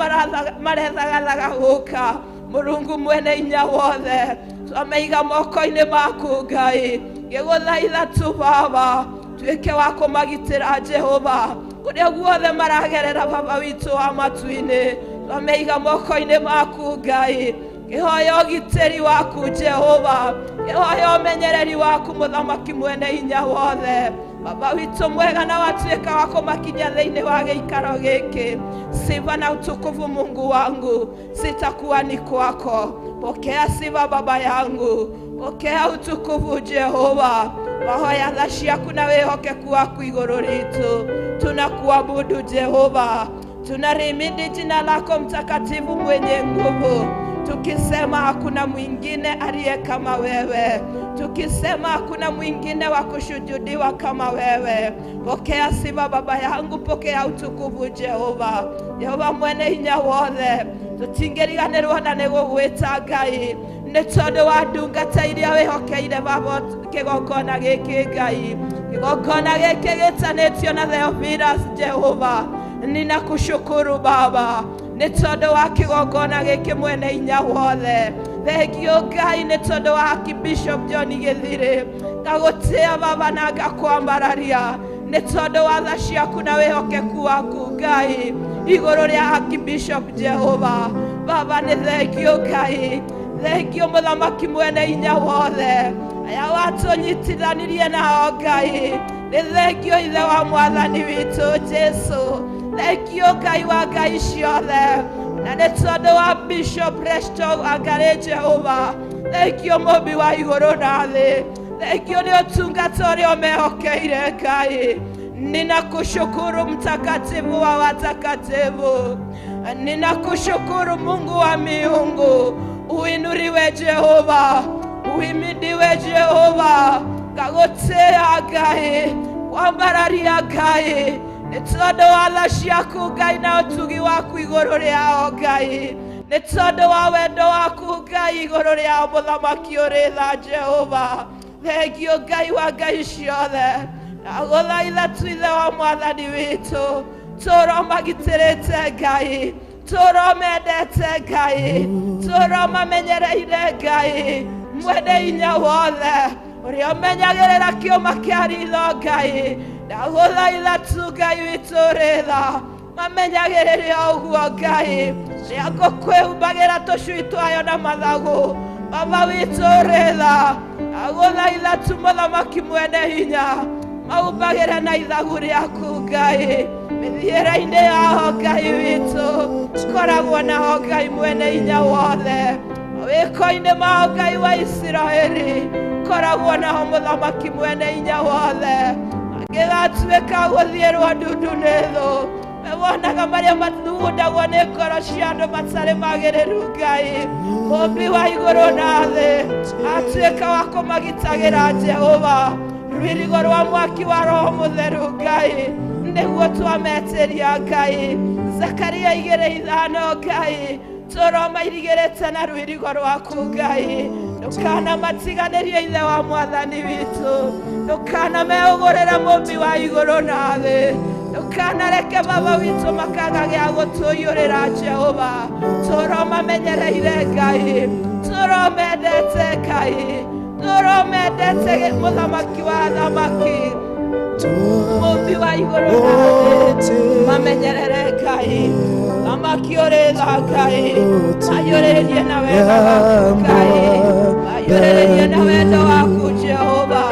marethagathaga gũka, Mũrungu mwene hinya wothe, twameiga moko-inĩ maku Ngai. Ngĩgũthaitha tu Baba, tuĩke wa kũmagitĩra Jehova kũrĩa guothe maragerera. Baba witũ wa matu-inĩ, twameiga moko-inĩ maku Ngai. Ngĩhoya ũgitĩri waku Jehova, ngĩhoya ũmenyereri waku mũthamaki mwene hinya wothe. Baba witũ mwega na watuĩka wa kũmakinyia thĩinĩ wa gĩikaro gĩkĩ. Sifa na utukufu Mungu wangu sitakuwa ni kwako. Pokea sifa Baba yangu, pokea utukufu Jehova. Wahoya tha ciaku na wĩhokeku waku igũrũ ritũ. Tunakuabudu Jehova, tunarimidi jina lako mtakatifu mwenye nguvu, tukisema hakuna mwingine aliye kama wewe, tukisema hakuna mwingine wa kushujudiwa kama wewe. Pokea sifa Baba yangu, pokea utukufu Jehova. Jehova mwene hinya wothe, tũtingĩriganĩrwo na nĩ gũgwĩta Ngai nĩ tondũ wa ndungata iria wĩhokeire Baba kĩgongona gĩkĩ Ngai. Kĩgongona gĩkĩ gĩtanĩtio na Theophilus Jehova, ninakushukuru Baba nĩ tondũ wa kĩgongona gĩkĩ mwene hinya wothe. Thengio Ngai nĩ tondũ wa Archbishop John Gĩthirĩ, ngagũtĩa Baba na ngakwambararia nĩ tondũ wa tha ciaku na wĩhokeku waku Ngai igũrũ rĩa Archbishop Jehova. Baba nĩ thengio Ngai, thengio mũthamaki mwene hinya wothe, aya watũnyitithanirie nao Ngai, nĩ thengio Ithe wa Mwathani witũ Jesu. Thengio Ngai wa ngai ciothe, na nĩ tondũ wa Bishop Resto Wangarĩ Jehova. Thengio mũmbi wa igũrũ na thĩ, thengio nĩ ũtungata ũrĩa ũmehokeire Ngai. Ninakushukuru mtakatifu wa watakatifu, ninakushukuru Mungu wa miungu. Uinuliwe Jehova, uhimidiwe Jehova. Ngagũtĩa Ngai, kwambararia Ngai nĩ tondũ wa tha ciaku Ngai na ũtugi waku igũrũ rĩao Ngai, nĩ tondũ wa wendo waku Ngai igũrũ rĩao mũthamaki ũrĩ tha Jehova. Thengio Ngai wa ngai ciothe, ndagũthaitha tu Ithe wa Mwathani witũ, tũũra ũmagitĩrĩte Ngai, tũũra ũmendete Ngai, tũũra ũmamenyereire Ngai mwene hinya wothe, ũrĩa ũmenyagĩrĩra kĩũma kĩa ritho Ngai. Ndagũthaitha tu Ngai witũ ũrĩ tha, mamenyagĩrĩre o ũguo Ngai, rĩrĩa ngũkwĩhumbagĩra tũcui twayo na mathagu. Baba witũ ũrĩ tha, ndagũthaitha tu mũthamaki mwene hinya, maumbagĩre na ithagu rĩaku Ngai mĩthiĩre-inĩ yao Ngai witũ, koragwo nao Ngai mwene hinya wothe, mawĩko-inĩ mao Ngai wa Isiraeli, koragwo nao mũthamaki mwene hinya wothe. Mangĩgatuĩka gũthiĩrwo ndundu nĩ thũ, Wonaga marĩa mathugundagwo nĩ ngoro cia andũ matarĩ magĩrĩru Ngai. Mũmbi wa igũrũ na thĩ atuĩka wa kũmagitagĩra Jehova. Rwĩrigo rwa mwaki wa Roho Mũtheru Ngai nĩguo twametĩria Ngai. Zakaria 2:5 Ngai tũromairigĩrĩte na rwĩrigo rwaku Ngai. Ndũkanamatiganĩrie Ithe wa Mwathani witũ, ndũkanameũgũrĩre Mũmbi wa igũrũ na thĩ, ndũkanareke Baba witũ makaga gĩa gũtũiyũrĩra Jehova. Tũromamenyereire Ngai, tũromendete Ngai, tũromendete Mũthamaki wa athamaki, Mũmbi wa igũrũ na thĩ, mamenyerere Ngai. Thamaki ũrĩ tha Ngai, mayũrĩrĩrie na wega waku Ngai, mayũrĩrĩrie na wendo waku Jehova.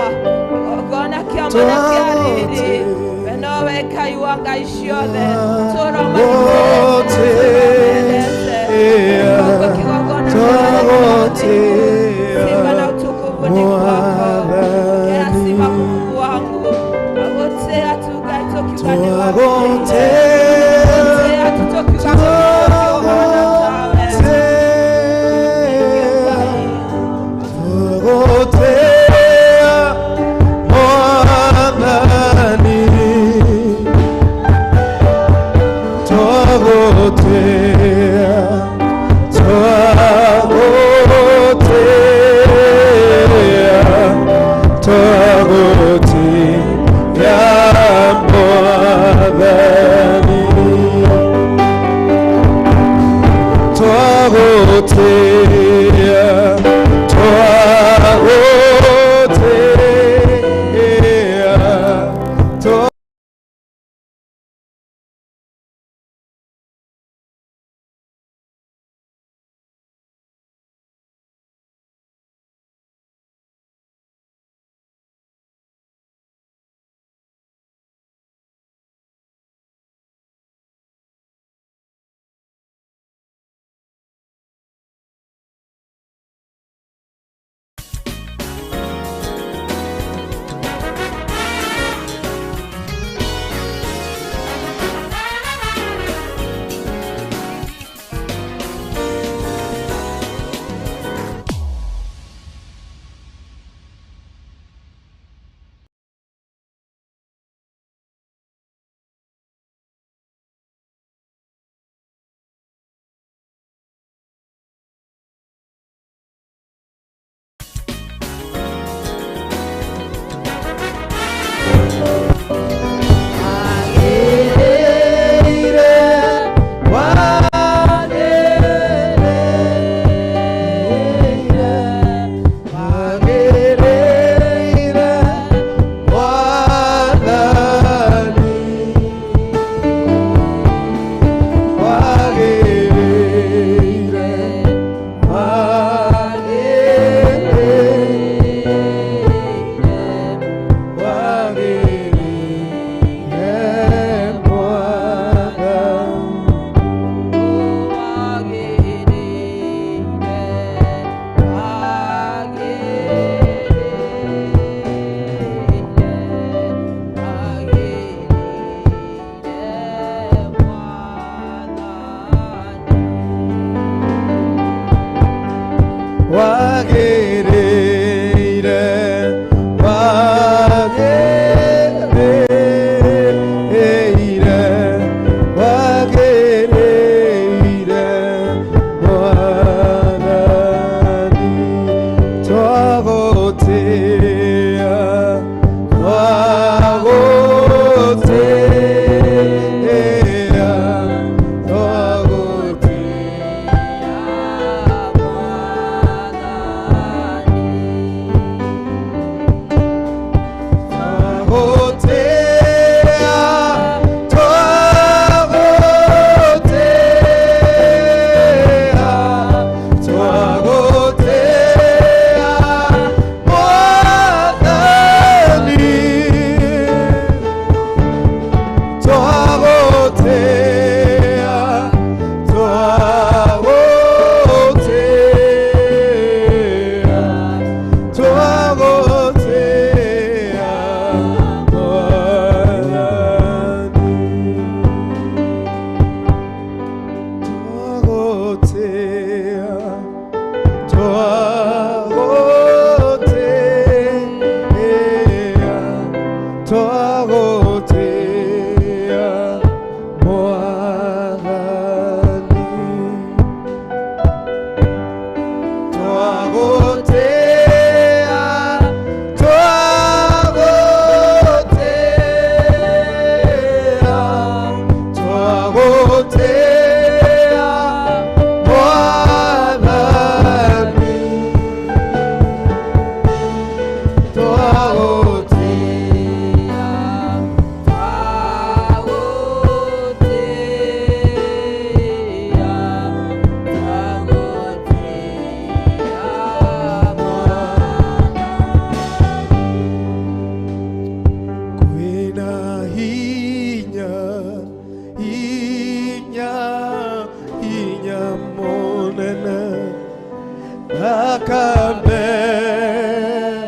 Igongona kĩama na kĩa riri, we nowe Ngai wa ngai ciothe, tũromagitĩrĩte, tũromendete. Kigongona sifa na utukufu ni kwako. Kila sifa Mungu wangu, agotea tu Ngai tukiuga nĩ wagĩrĩire. Agotea tu tukiuga gũtirĩ ũngĩ ũhaana tawe.
Twagotea,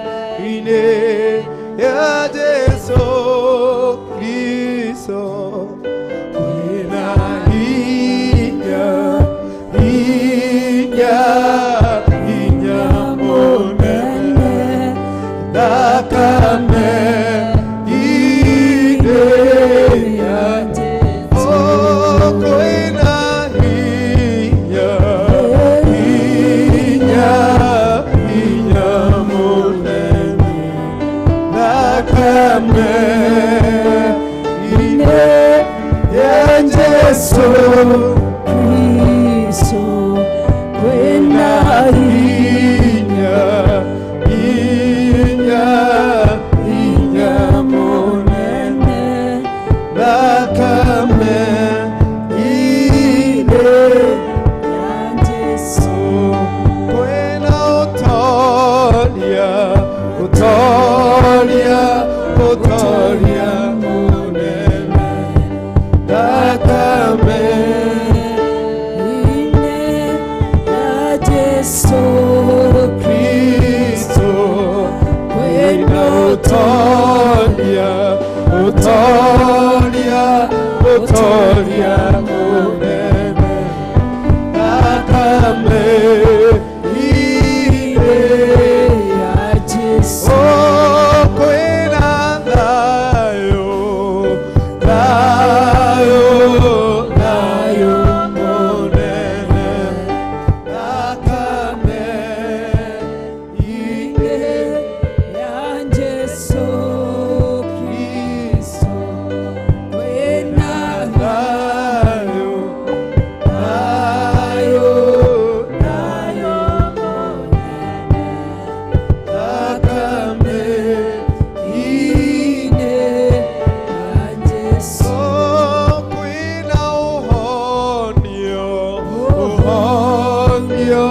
Thakame-inĩ ya Jesũ Kristo kwĩna hinya, hinya, hinya mũnene. Thakame-inĩ ya Oh, kwĩna hinya, hinya, hinya mũnene. Thakame-inĩ ya Jesũ
Kristo kwĩna
hinya, hinya, hinya mũnene. Thakame-inĩ
ya Jesu
kwĩna ũtoria, ũtoria, ũtoria mũnene. Thakame
ine ya Jesu
Kristo kwĩna ũtoria, ũtoria, ũtoria mũnene. Thakame-inĩ
ya Jesu
Oh, kwĩna thayũ, thayũ, thayũ mũnene. Thakame-inĩ
ya Jesu Kristo kwĩna
thayũ, thayũ,
thayũ
thakame-inĩ.
ya Jesu
Oh, kwĩna ũhonio, ũhonio,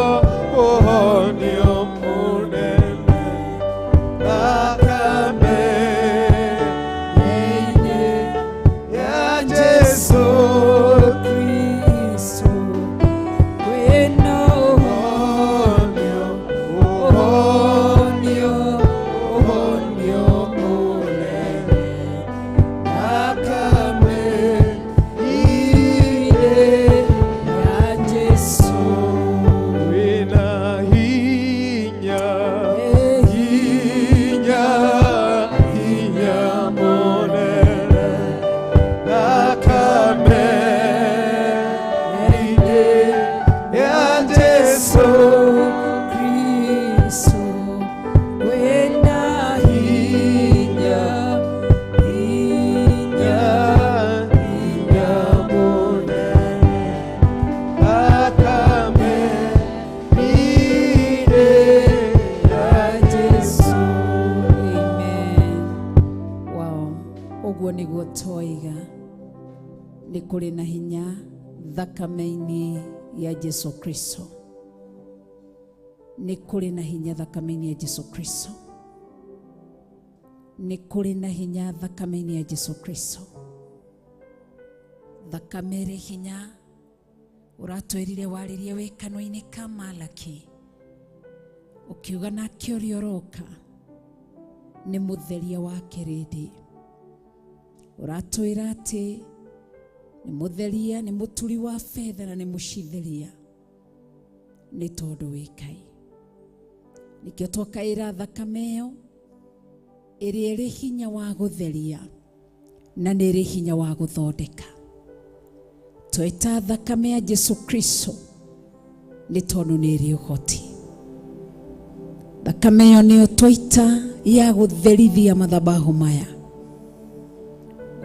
ũhonio mũnene. Thakame-inĩ ya Jesũ
Kristo kwĩna
ũhonio, ũhonio, ũhonio mũnene. Thakame-inĩ
ya Jesu
Wĩna hinya, hinya, hinya mũnene. Thakame-inĩ ya Jesũ
Kristo kwĩna hinya hinya
hinya mũnene. Thakame-inĩ ya
Jesu amen. Wow, ũguo nĩguo twoiga nĩ kũrĩ na hinya thakame-inĩ ya Jesu Kristo, nĩ kũrĩ na hinya thakame-inĩ ya Jesu Kristo, nĩ kũrĩ na hinya thakame-inĩ ya Jesu Kristo. Thakame ĩrĩ hinya. Ũratwĩrire warĩrie wĩ kanua-inĩ ka Malaki ũkiuga nake ũrĩa ũroka nĩ mũtheria wa kĩrĩndĩ. Ũratwĩra atĩ nĩ mũtheria, nĩ mũturi wa betha na nĩ mũcitheria, nĩ tondũ wĩ Ngai. Nĩkĩo twakaĩra thakame ĩyo ĩrĩa ĩrĩ hinya wa gũtheria na nĩ ĩrĩ hinya wa gũthondeka. Tweta thakame ya Jesu Kristo nĩ tondũ nĩ ĩrĩ ũhoti. Thakame ĩyo nĩyo twaita ya gũtherithia mathabahu maya.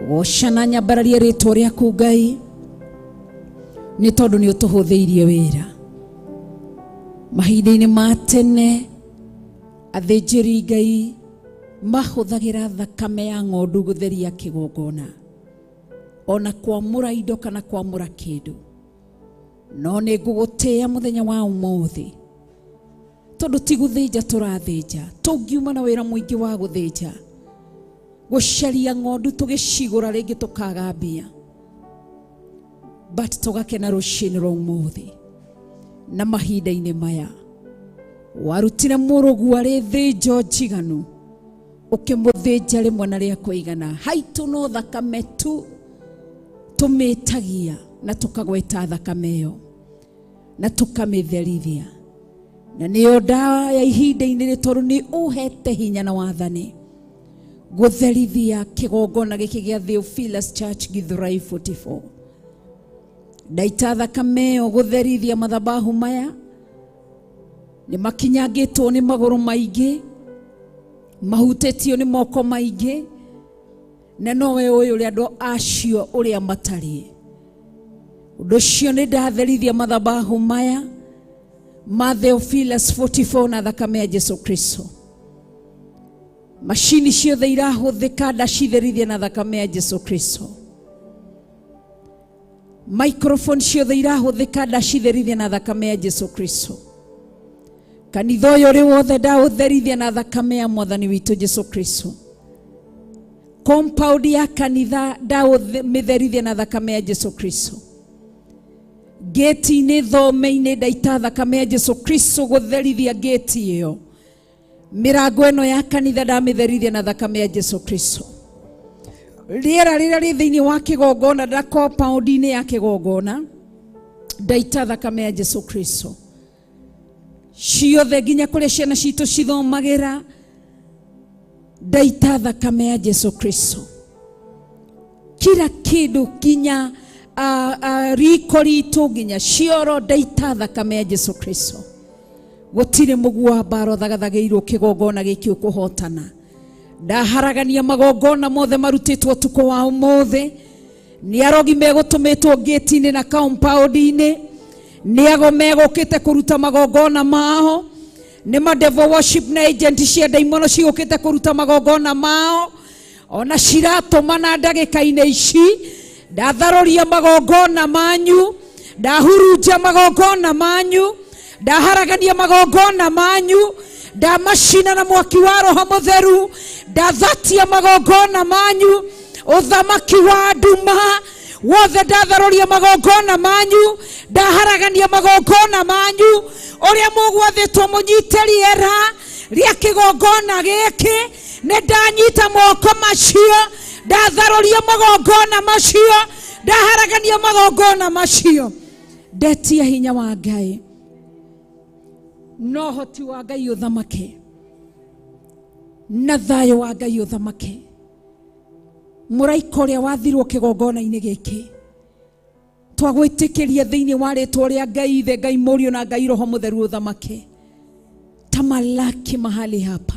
Goca na nyambararia rĩtwa rĩaku Ngai, nĩ tondũ nĩ ũtũhũthĩirie wĩra. Mahinda-inĩ ma tene athĩnjĩri Ngai mahũthagĩra thakame ya ng'ondu gũtheria kĩgongona, ona kwamũra indo kana kwamũra kĩndũ. No nĩ ngũgũtĩĩa mũthenya wa ũmũthĩ, tondũ ti gũthĩnja tũrathĩnja, tũngiuma na wĩra mũingĩ wa gũthĩnja, gũcaria ng'ondu tũgĩcigũra rĩngĩ tũkaga mbia, but tũgakena rũcinĩ rwa ũmũthĩ na mahinda-inĩ maya. Warutire mũrũguo arĩ thĩnjo njiganu, ũkĩmũthĩnja rĩmwe na rĩa kũigana. Haitũ no thakame tu tũmĩtagia na tũkagweta thakame ĩyo na tũkamĩtherithia, na nĩyo ndawa ya ihinda-inĩ rĩ, tondũ nĩ ũhete hinya na wathani gũtherithia kĩgongona gĩkĩ gĩa Theophilus Church Githurai 44. Ndaita thakame ĩyo gũtherithia mathabahu maya, nĩ makinyangĩtwo nĩ magũrũ maingĩ, mahutĩtio nĩ moko maingĩ, na nowe ũyũ ũrĩa andũ acio ũrĩa matariĩ. Ũndũ ũcio nĩ ndatherithia mathabahu maya ma Theophilus 44 na thakame ya Jesu Kristo. Macini ciothe irahũthĩka ndacitherithia na thakame ya Jesu Kristo. Microphone ciothe irahũthĩka ndacitherithia na thakame ya Jesu Kristo. Kanitha ũyũ ũrĩ wothe ndaũtherithia na thakame ya mwathani witũ Jesu Kristo. Compound ya kanitha ndaũmĩtherithia na thakame ya Jesu Kristo. Gate-inĩ thome-inĩ ndaita thakame ya Jesu Kristo gũtherithia gate ĩyo. Mĩrango ĩno ya kanitha ndamĩtherithia na thakame ya Jesu Kristo. Rĩera rĩrĩa rĩ thĩinĩ wa kĩgongona na compound-inĩ ya kĩgongona ndaita thakame ya Jesu Kristo. Ciothe nginya kũrĩa ciana citũ cithomagĩra ndaita thakame ya Jesu Kristo. Kila kĩndũ nginya riko ritũ nginya cioro ndaita thakame ya Jesu Kristo. Gũtirĩ mũguo wa mbara ũthagathagĩirwo kĩgongona gĩkĩ ũkũhotana. Ndaharagania magongona mothe marutĩtwo ũtukũ wa ũmũthĩ. Nĩ arogi megũtũmĩtwo gate-inĩ na compound-inĩ, nĩ ago megũkĩte kũruta magongona mao, nĩ ma devil worship na agent cia ndaimono cigũkĩte kũruta magongona mao, ona ciratũmana ndagĩka-inĩ ici. Ndatharũria magongona manyu, ndahurunja magongona manyu, ndaharagania magongona manyu, ndamacina na mwaki wa Roho Mũtheru, ndathatia magongona manyu, ũthamaki wa nduma wothe ndatharũria magongona manyu, ndaharagania magongona manyu. Ũrĩa mũgwathĩtwo mũnyite rĩera rĩa kĩgongona gĩkĩ, nĩ ndanyita moko macio, ndatharũria magongona macio, ndaharagania magongona macio. Ndetia hinya wa Ngai no hoti wa Ngai ũthamake na thayũ wa Ngai ũthamake. Mũraika ũrĩa wathirwo kĩgongona-inĩ gĩkĩ twagwĩtĩkĩria thĩinĩ wa rĩtwa rĩa Ngai Ithe, Ngai Mũriũ na Ngai Roho Mũtheru ũthamake. Tamalaki mahali hapa.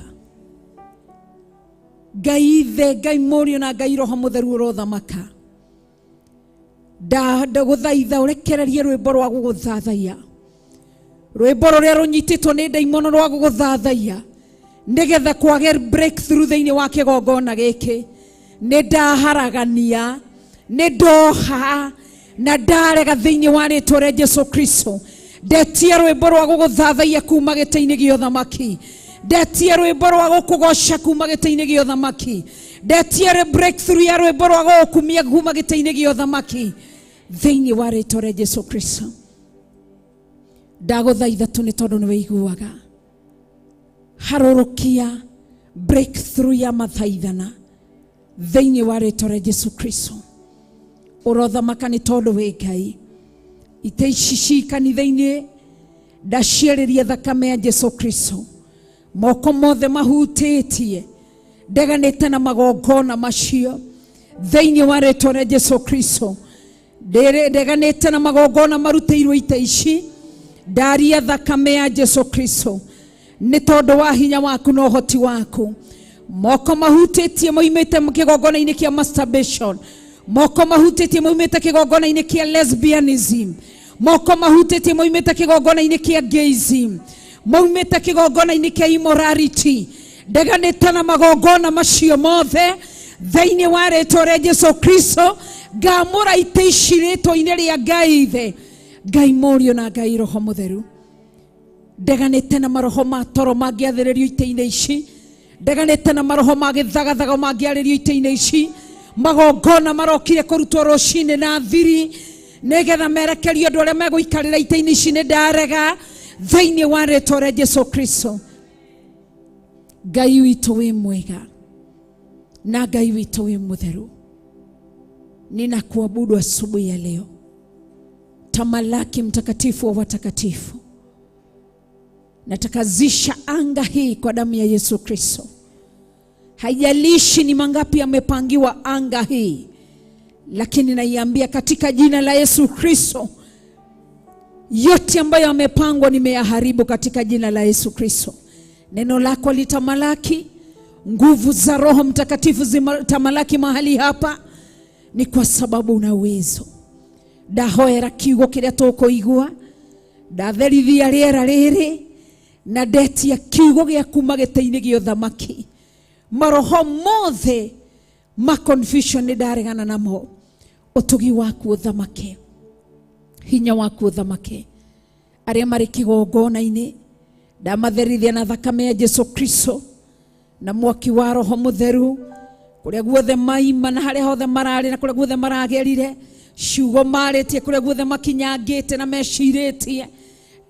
Ngai Ithe, Ngai Mũriũ na Ngai Roho Mũtheru ũrothamaka. Ndagũthaitha ũrekererie rwĩmbo rwa gũgũthathaiya, rwĩmbo rũrĩa rũnyitĩtwo nĩ ndaimono rwa gũgũthathaiya, nĩgetha kwage breakthrough thĩinĩ wa kĩgongona gĩkĩ. Nĩ ndaharagania, nĩ ndoha na ndarega thĩinĩ wa rĩtwa rĩa Jesu Kristo. Ndetia rwĩmbo rwa gũgũthathaiya kuma gĩtĩ-inĩ gĩa ũthamaki, ndetia rwĩmbo rwa gũkũgoca kuma gĩtĩ-inĩ gĩa ũthamaki, ndetia breakthrough ya rwĩmbo rwa gũgũkumia kuma gĩtĩ-inĩ gĩa ũthamaki thĩinĩ wa rĩtwa rĩa Jesu Kristo. Ndagũthaitha tu nĩ tondũ nĩ wĩiguaga. Harũrũkia breakthrough ya mathaithana thĩinĩ wa rĩtwa rĩa Jesu Kristo. Ũrothamaka nĩ tondũ wĩ Ngai. Itĩ ici ci kanitha-inĩ ndaciarĩria thakame ya Jesu Kristo. Moko mothe mahutĩtie ndeganĩte na magongona macio thĩinĩ wa rĩtwa rĩa Jesu Kristo. Ndeganĩte na magongona marutĩirwo ite ici, ndaria thakame ya Jesu Kristo nĩ tondũ wa hinya waku na ũhoti waku. Moko mahutĩtie moimĩte kĩgongona-inĩ kĩa masturbation, moko mahutĩtie moimĩte kĩgongona-inĩ kĩa lesbianism, moko mahutĩtie moimĩte kĩgongona-inĩ kĩa gayism, moimĩte kĩgongona-inĩ kĩa immorality. Ndeganĩte na magongona macio mothe thĩinĩ wa rĩtwa rĩa Jesu Kristo. Ngamũra itĩ ici rĩtwa-inĩ rĩa Ngai Ithe, Ngai Mũriũ na Ngai Roho Mũtheru. Ndeganĩte na maroho ma toro mangĩathĩrĩrio itĩ-inĩ ici, ndeganĩte na maroho ma gĩthagathago mangĩarĩrio itĩ-inĩ ici. Magongona marokire kũrutwo rũcinĩ na thiri nĩgetha merekerio andũ arĩa megũikarĩra itĩ-inĩ ici, nĩ ndarega. Thĩinĩ wa rĩtwa rĩa Jesu Kristo. Ngai witũ wĩ mwega na Ngai witũ wĩ mũtheru, ninakuabudu asubuhi ya leo. Tamalaki mtakatifu wa watakatifu, natakazisha anga hii kwa damu ya Yesu Kristo. Haijalishi ni mangapi yamepangiwa anga hii, lakini naiambia katika jina la Yesu Kristo, yote ambayo yamepangwa nimeyaharibu katika jina la Yesu Kristo. Neno lako litamalaki, nguvu za Roho Mtakatifu zitamalaki mahali hapa, ni kwa sababu una uwezo. Ndahoera kiugo kĩrĩa tũkũigua, ndatherithia rĩera rĩrĩ na ndetia kiugo gĩa kuma gĩtĩ-inĩ gĩa ũthamaki. Maroho mothe ma confusion nĩ ndaregana namo. Ũtugi waku ũthamake, hinya waku ũthamake. Arĩa marĩ kĩgongona-inĩ ndamatherithia na thakame ya Jesu Kristo na mwaki wa Roho Mũtheru, kũrĩa guothe maima na harĩa hothe mararĩ na kũrĩa guothe maragerire, ciugo marĩtie, kũrĩa guothe makinyangĩte na mecirĩtie,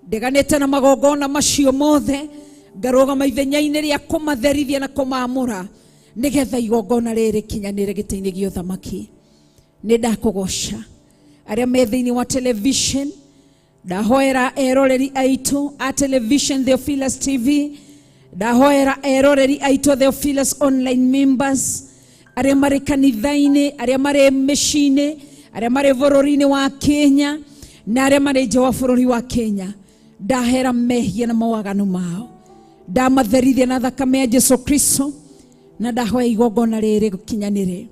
ndeganĩte na magongona macio mothe, ngarũgama ithenya-inĩ rĩa kũmatherithia na kũmaamũra, nĩgetha igongona rĩrĩ kinyanĩre gĩtĩ-inĩ gĩa ũthamaki. Nĩ ndakũgoca. Arĩa me thĩinĩ wa television, ndahoera eroreri aitũ a television Theophilus TV, ndahoera eroreri aitũ Theophilus online members, arĩa marĩ kanitha-inĩ, arĩa marĩ mĩciĩ-inĩ, arĩa marĩ bũrũri-inĩ wa Kenya na arĩa marĩ nja wa bũrũri wa Kenya, ndahera mehia na mawaganu mao, ndamatherithia na thakame ya Jesu Kristo, na ndahoya igongona rĩrĩ gũkinyanĩre.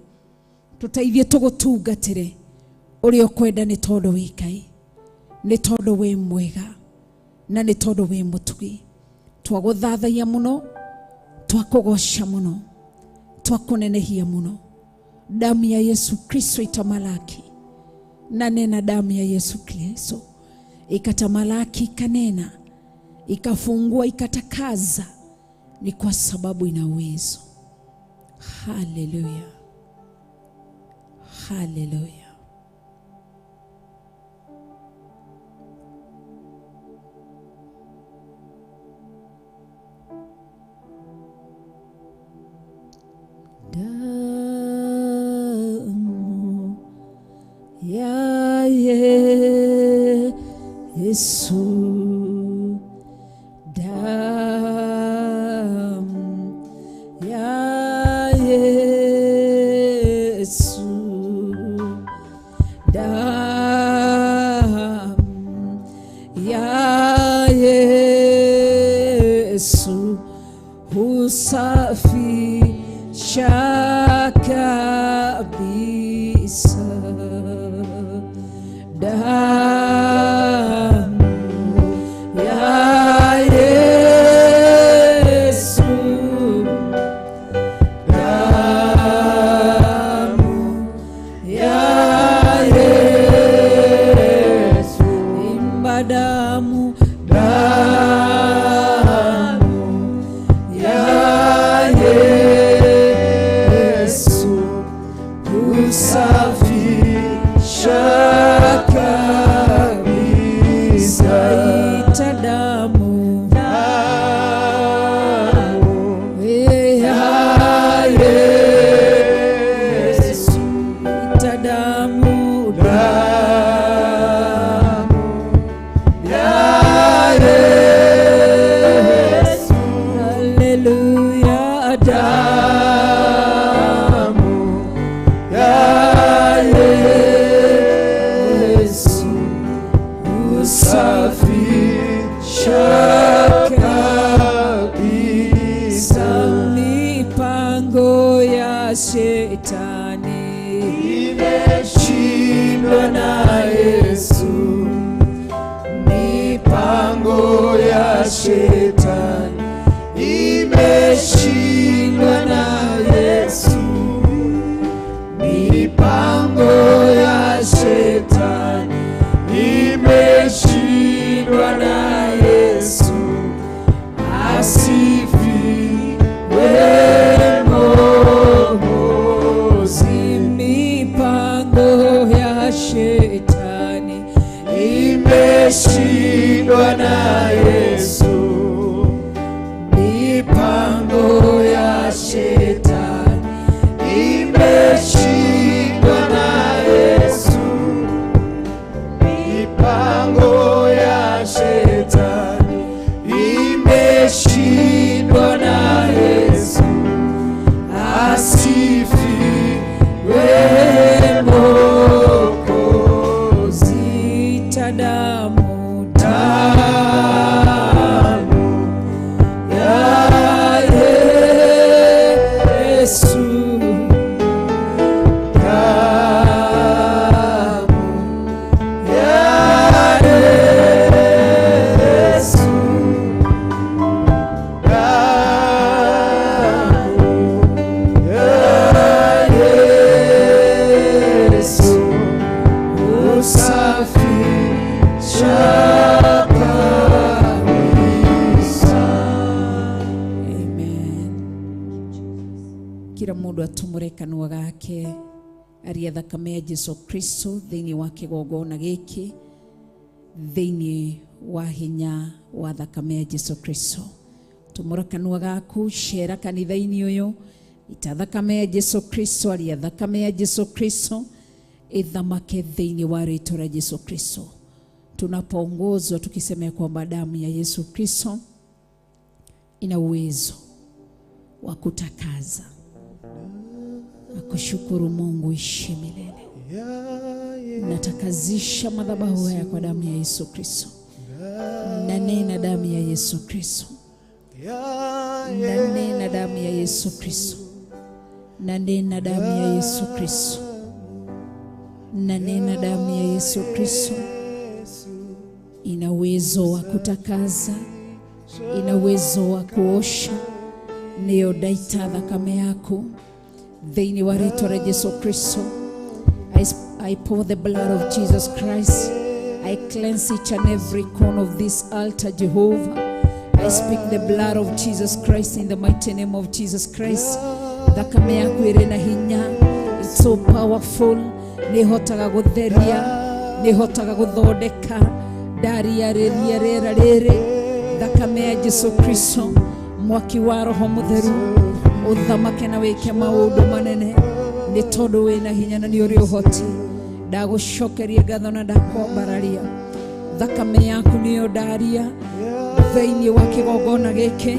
Tũteithie tũgũtungatĩre ũrĩa ũkwenda, nĩ tondũ wĩ Ngai, nĩ tondũ wĩ mwega, na nĩ tondũ wĩ mũtugi. Twagũthathaia mũno, twakũgoca mũno, twakũnenehia mũno. Damu ya Yesu Kristo itamalaki. Na nena damu ya Yesu Kristo ikatamalaki, ikanena, ikafungua, ikatakaza, ni kwa sababu ina uwezo. Haleluya, haleluya. Damu ya Yesu, damu ya Yesu, damu ya Yesu husafisha kabisa. Damu ya Yesu, damu ya Yesu, imba damu, damu ya Yesu husafisha kabisa. Ita damu, damu ya Yesu, ita damu, damu ya Yesu, haleluya, damu ya Yesu husafisha kabisa. Mipango ya shetani
imeshindwa na Yesu, mipango ya shetani imeshindwa na Yesu, mipango ya shetani imeshindwa na Yesu, asifiwe Mwokozi.
Mipango ya shetani
imeshindwa na na Yesu. Mipango ya shetani imeshindwa na Yesu. Mipango ya shetani imeshindwa na Yesu. Asifiwe Mwokozi.
Damu,
Damu ya Yesu, damu ya Yesu, damu ya Yesu, usafisha kabisa.
Amen. Kila mundu atumure kanua gake aria thakame ya Jesu Kristo thiini wa kigongona giki, thiini wa hinya wa thakame ya Jesu Kristo. Tumura kanua gaku, cera kanitha-ini uyu, ita thakame ya Jesu Kristo, aria thakame ya Jesu Kristo ithamake thiini wa ritwa rĩa Jesu Kristo. Tunapoongozwa tukisema kwamba damu ya Yesu Kristo ina uwezo wa kutakaza na kushukuru Mungu ishi milele. Natakazisha madhabahu haya kwa damu ya Yesu Kristo. Nanena damu ya Yesu Kristo. Nanena damu ya Yesu Kristo. Nanena damu ya Yesu Kristo. Nanena damu ya Yesu Kristo ina uwezo wa kutakaza, ina uwezo wa kuosha. Niyo ndaita thakame yaku thiini wa ritwa rĩa Jesu Kristo. I pour the blood of Jesus Christ. I cleanse each and every corner of this altar, Jehovah. I speak the blood of Jesus Christ in the mighty name of Jesus Christ. Thakame yaku ĩrĩ na hinya. It's so powerful. Nĩhotaga gũtheria, nĩhotaga gũthondeka. Ndariarĩria rĩera rĩrĩ, thakame ya Jesu Kristo, mwaki wa Roho Mũtheru ũthamake na wĩke maũndũ manene, nĩ tondũ wĩna hinya na nĩ ũrĩ ũhoti. Ndagũcokeria ngatho na ndakwambararia. Thakame yaku nĩyo ndaria thĩinĩ wa kĩgongona gĩkĩ.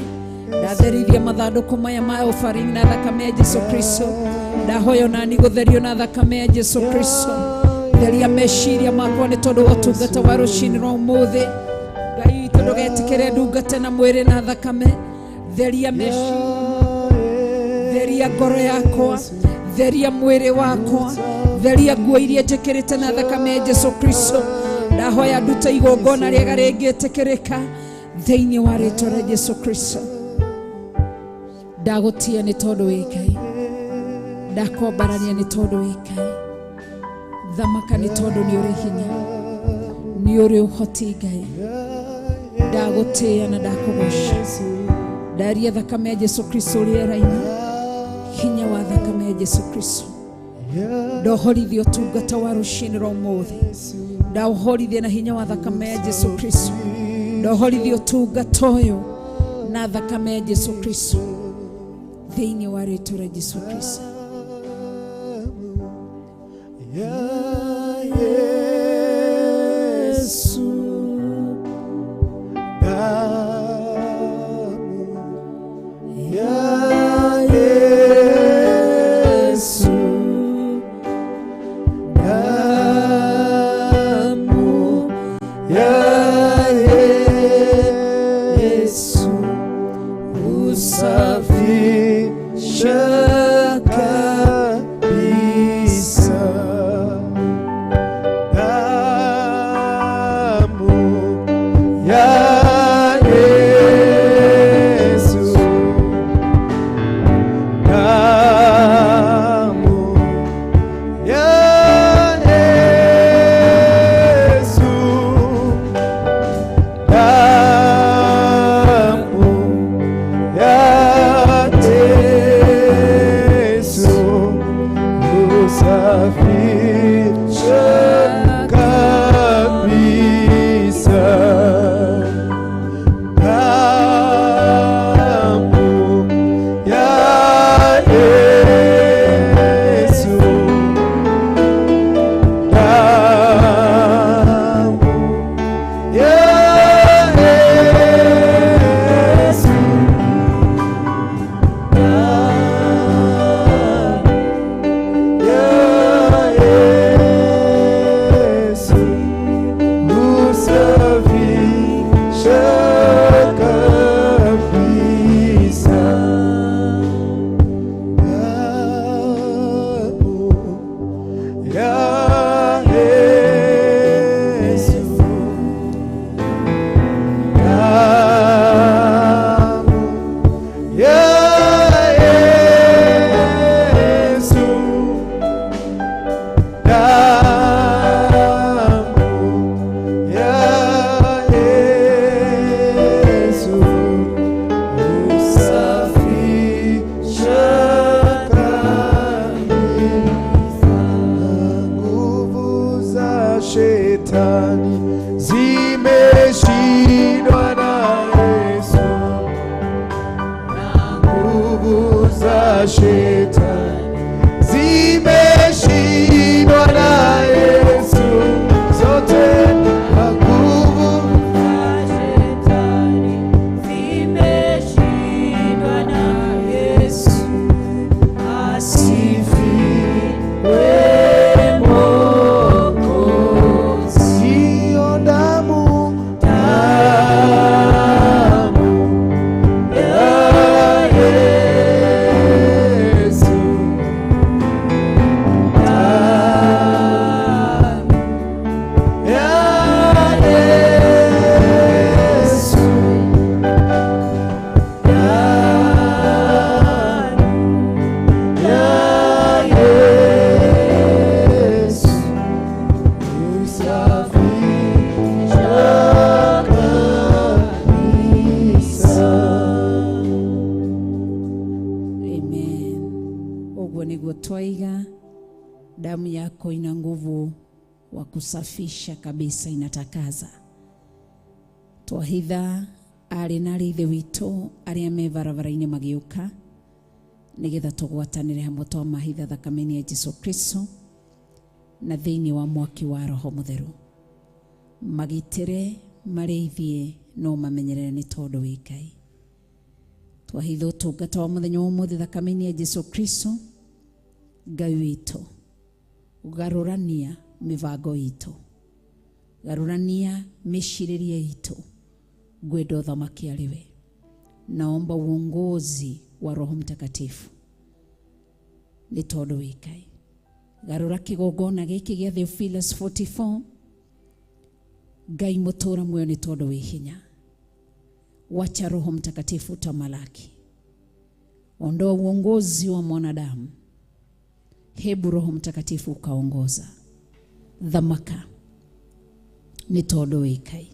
Ndatherithia mathandũkũ maya ma offering na thakame ya Jesu Kristo. Ndahoya nani gũtherio na thakame ya Jesu Kristo. Theria meciria makwa nĩ tondũ wa ũtungata wa rũcinĩ rwa ũmũthĩ. Ngai witũ, ndũgetĩkĩre ndungate na mwĩrĩ na thakame. Theria meciria, theria ngoro yakwa, theria mwĩrĩ wakwa, theria nguo iria njĩkĩrĩte na thakame ya Jesu Kristo. Ndahoya ndute igongona rĩega rĩngĩtĩkĩrĩka thĩinĩ wa rĩtwa rĩa Jesu Kristo. Ndagũtia nĩ tondũ wĩ Ngai, ndakwambarania nĩ tondũ wĩ Ngai. Thamaka nĩ tondũ nĩ ũrĩ hinya, nĩ ũrĩ ũhoti Ngai. Ndagũtĩĩa na ndakũgoca. Ndaria thakame ya Jesu Kristo rĩera-inĩ, hinya wa thakame ya Jesu Kristo. Ndohorithia ũtungata wa rũcinĩ rwa ũmũthĩ, ndaũhorithia na hinya wa thakame ya Jesu Kristo. Ndohorithia ũtungata ũyũ na thakame ya Jesu Kristo thĩinĩ wa rĩtwa rĩa Jesu Kristo.
Ya Yesu, damu ya Yesu, damu ya Yesu, usafisha kabisa. Damu ya Yesu, damu ya Yesu, damu ya Yesu, usafisha kabisa.
Twaiga damu yako ina nguvu wa kusafisha kabisa, inatakaza. Twahitha arĩ na arĩ ithe witũ arĩa me barabara-inĩ magĩũka nĩgetha tũgwatanĩre hamwe twamahitha thakame-inĩ ya Jesu Kristo na thĩinĩ wa mwaki wa Roho Mũtheru. Magitĩre, marĩithie, no mamenyerere nĩ tondũ wĩ Ngai. Twahitha ũtungata wa mũthenya wa ũmũthĩ thakame-inĩ ya Jesu Kristo. Ngai witũ, garũrania mĩbango itũ, garũrania mĩcirĩrie itũ, ngwenda ũthamaki arĩ we. Naomba uongozi wa Roho Mtakatifu nĩ tondũ wĩ Ngai. Garũra kĩgongona gĩkĩ gĩa Theophilus 44, Ngai mũtũra muoyo nĩ tondũ wĩ hinya. Wacha Roho Mtakatifu tamalaki, ondoa uongozi wa mwanadamu, hebu Roho Mtakatifu ukaongoza. Thamaka nĩ tondũ wĩ Ngai.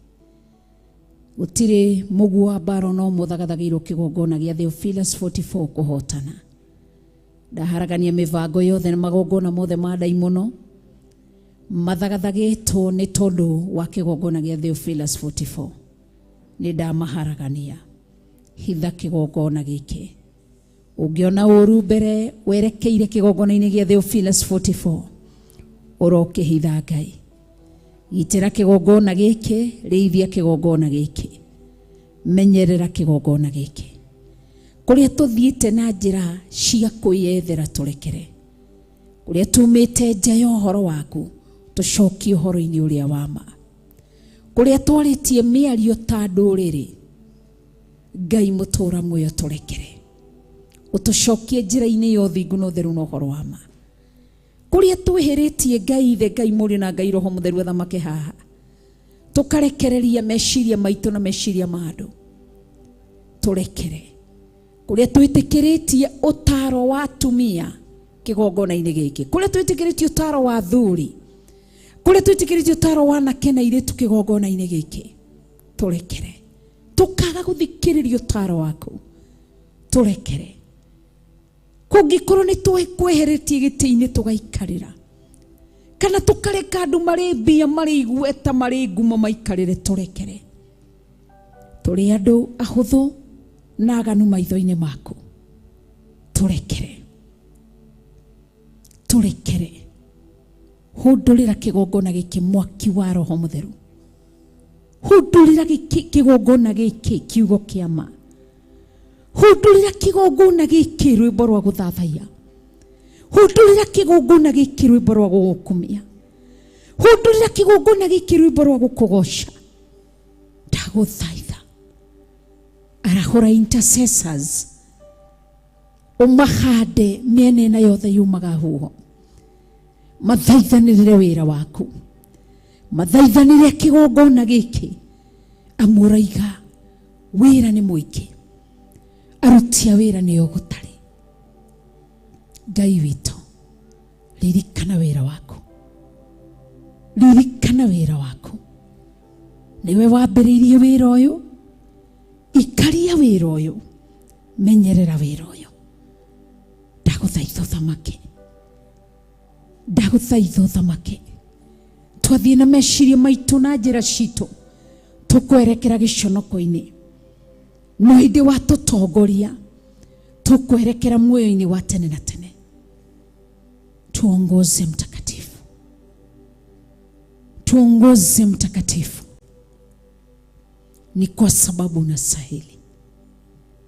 Gũtirĩ mũguo wa mbara no mũthagathagĩirwo kĩgongona gĩa Theophilus 44 kũhotana. Ndaharagania mĩbango yothe na magongona mothe ma ndaimono mathagathagĩtwo nĩ tondũ wa kĩgongona gĩa Theophilus 44. Nĩ ndamaharagania. Hitha kĩgongona gĩkĩ. Ũngĩona ũru mbere werekeire kĩgongona-inĩ gĩa Theophilus 44, ũrokĩhitha Ngai. Gitĩra kĩgongona gĩkĩ, rĩithia kĩgongona gĩkĩ, menyerera kĩgongona gĩkĩ. Kũrĩa tũthiĩte na njĩra cia kwĩyethera tũrekere, kũrĩa tumĩte nja ya ũhoro waku tũcokie ũhoro-inĩ ũrĩa wa ma, kũrĩa twarĩtie mĩario ta ndũrĩrĩ, Ngai mũtũra muoyo tũrekere, ũtũcokie njĩra-inĩ ya ũthingu na ũtheru na ũhoro wa ma. Kũrĩa twĩhĩrĩtie Ngai Ithe, Ngai Mũriũ na Ngai Roho Mũtheru athamake haha, tũkarekereria meciria maitũ na meciria ma andũ, tũrekere. Kũrĩa twĩtĩkĩrĩtie ũtaro wa atumia kĩgongona-inĩ gĩkĩ, kũrĩa twĩtĩkĩrĩtie ũtaro wa athuri, kũrĩa twĩtĩkĩrĩtie ũtaro wa anake na airĩtu kĩgongona-inĩ gĩkĩ, tũrekere. Tũkaga gũthikĩrĩria ũtaro waku, tũrekere. Kũngĩkorwo nĩ twĩkweheretie gĩtĩ-inĩ tũgaikarĩra, kana tũkareka andũ marĩ mbia, marĩ igweta, marĩ ngumo maikarĩre, tũrekere. Tũrĩ andũ ahũthũ na aganu maitho-inĩ maku, tũrekere, tũrekere. Hũndũrĩra kĩgongona gĩkĩ mwaki wa Roho Mũtheru, hũndũrĩra kĩgongona gĩkĩ kiugo kĩa ma, hũndũrĩra kĩgongona gĩkĩ rwĩmbo rwa gũthathaiya, hũndũrĩra kĩgongona gĩkĩ rwĩmbo rwa gũgũkumia, hũndũrĩra kĩgongona gĩkĩ rwĩmbo rwa gũkũgoca. Ndagũthaitha, arahũra intercessors, ũmahande mĩena ĩna yothe yumaga huho, mathaithanĩrĩre wĩra waku, mathaithanĩre kĩgongona gĩkĩ, amu ũraiga wĩra nĩ mũingĩ, aruti a wĩra nĩo gũtarĩ. Ngai witũ, ririkana wĩra waku, ririkana wĩra waku. Nĩwe wambĩrĩirie wĩra ũyũ, ikaria wĩra ũyũ, menyerera wĩra ũyũ. Ndagũthaitha ũthamake, ndagũthaitha ũthamake. Twathiĩ na meciria maitũ na njĩra citũ tũkwerekera gĩconoko-inĩ, no hĩndĩ watũtongoria tũkwerekera muoyo-inĩ wa tene na tene. Tuongoze Mtakatifu, tuongoze Mtakatifu, ni kwa sababu unastahili.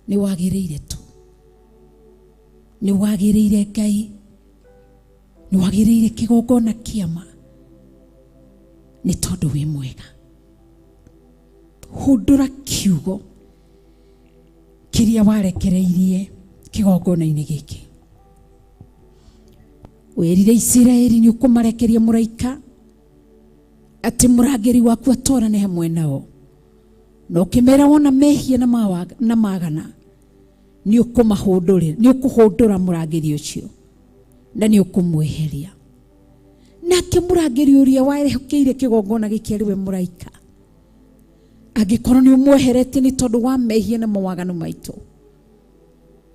Nĩ wagĩrĩire tu, nĩ wagĩrĩire Ngai, nĩ wagĩrĩire kĩgongona kĩa ma, nĩ tondũ wĩ mwega. Hũndũra kiugo kĩrĩa warekereirie kĩgongona-inĩ gĩkĩ. Wĩrire Isiraeli nĩ ũkũmarekeria mũraika, atĩ mũrangĩri waku atwarane hamwe nao, na ũkĩmera wona mehia na magana, nĩ ũkũmahũndũrĩra, nĩ ũkũhũndũra mũrangĩri ũcio na nĩ ũkũmweheria. Nake mũrangĩri ũrĩa warehokeire kĩgongona gĩkĩ arĩ we mũraika, angĩkorwo nĩ ũmweheretie nĩ tondũ wa mehia na mawaganu maitũ,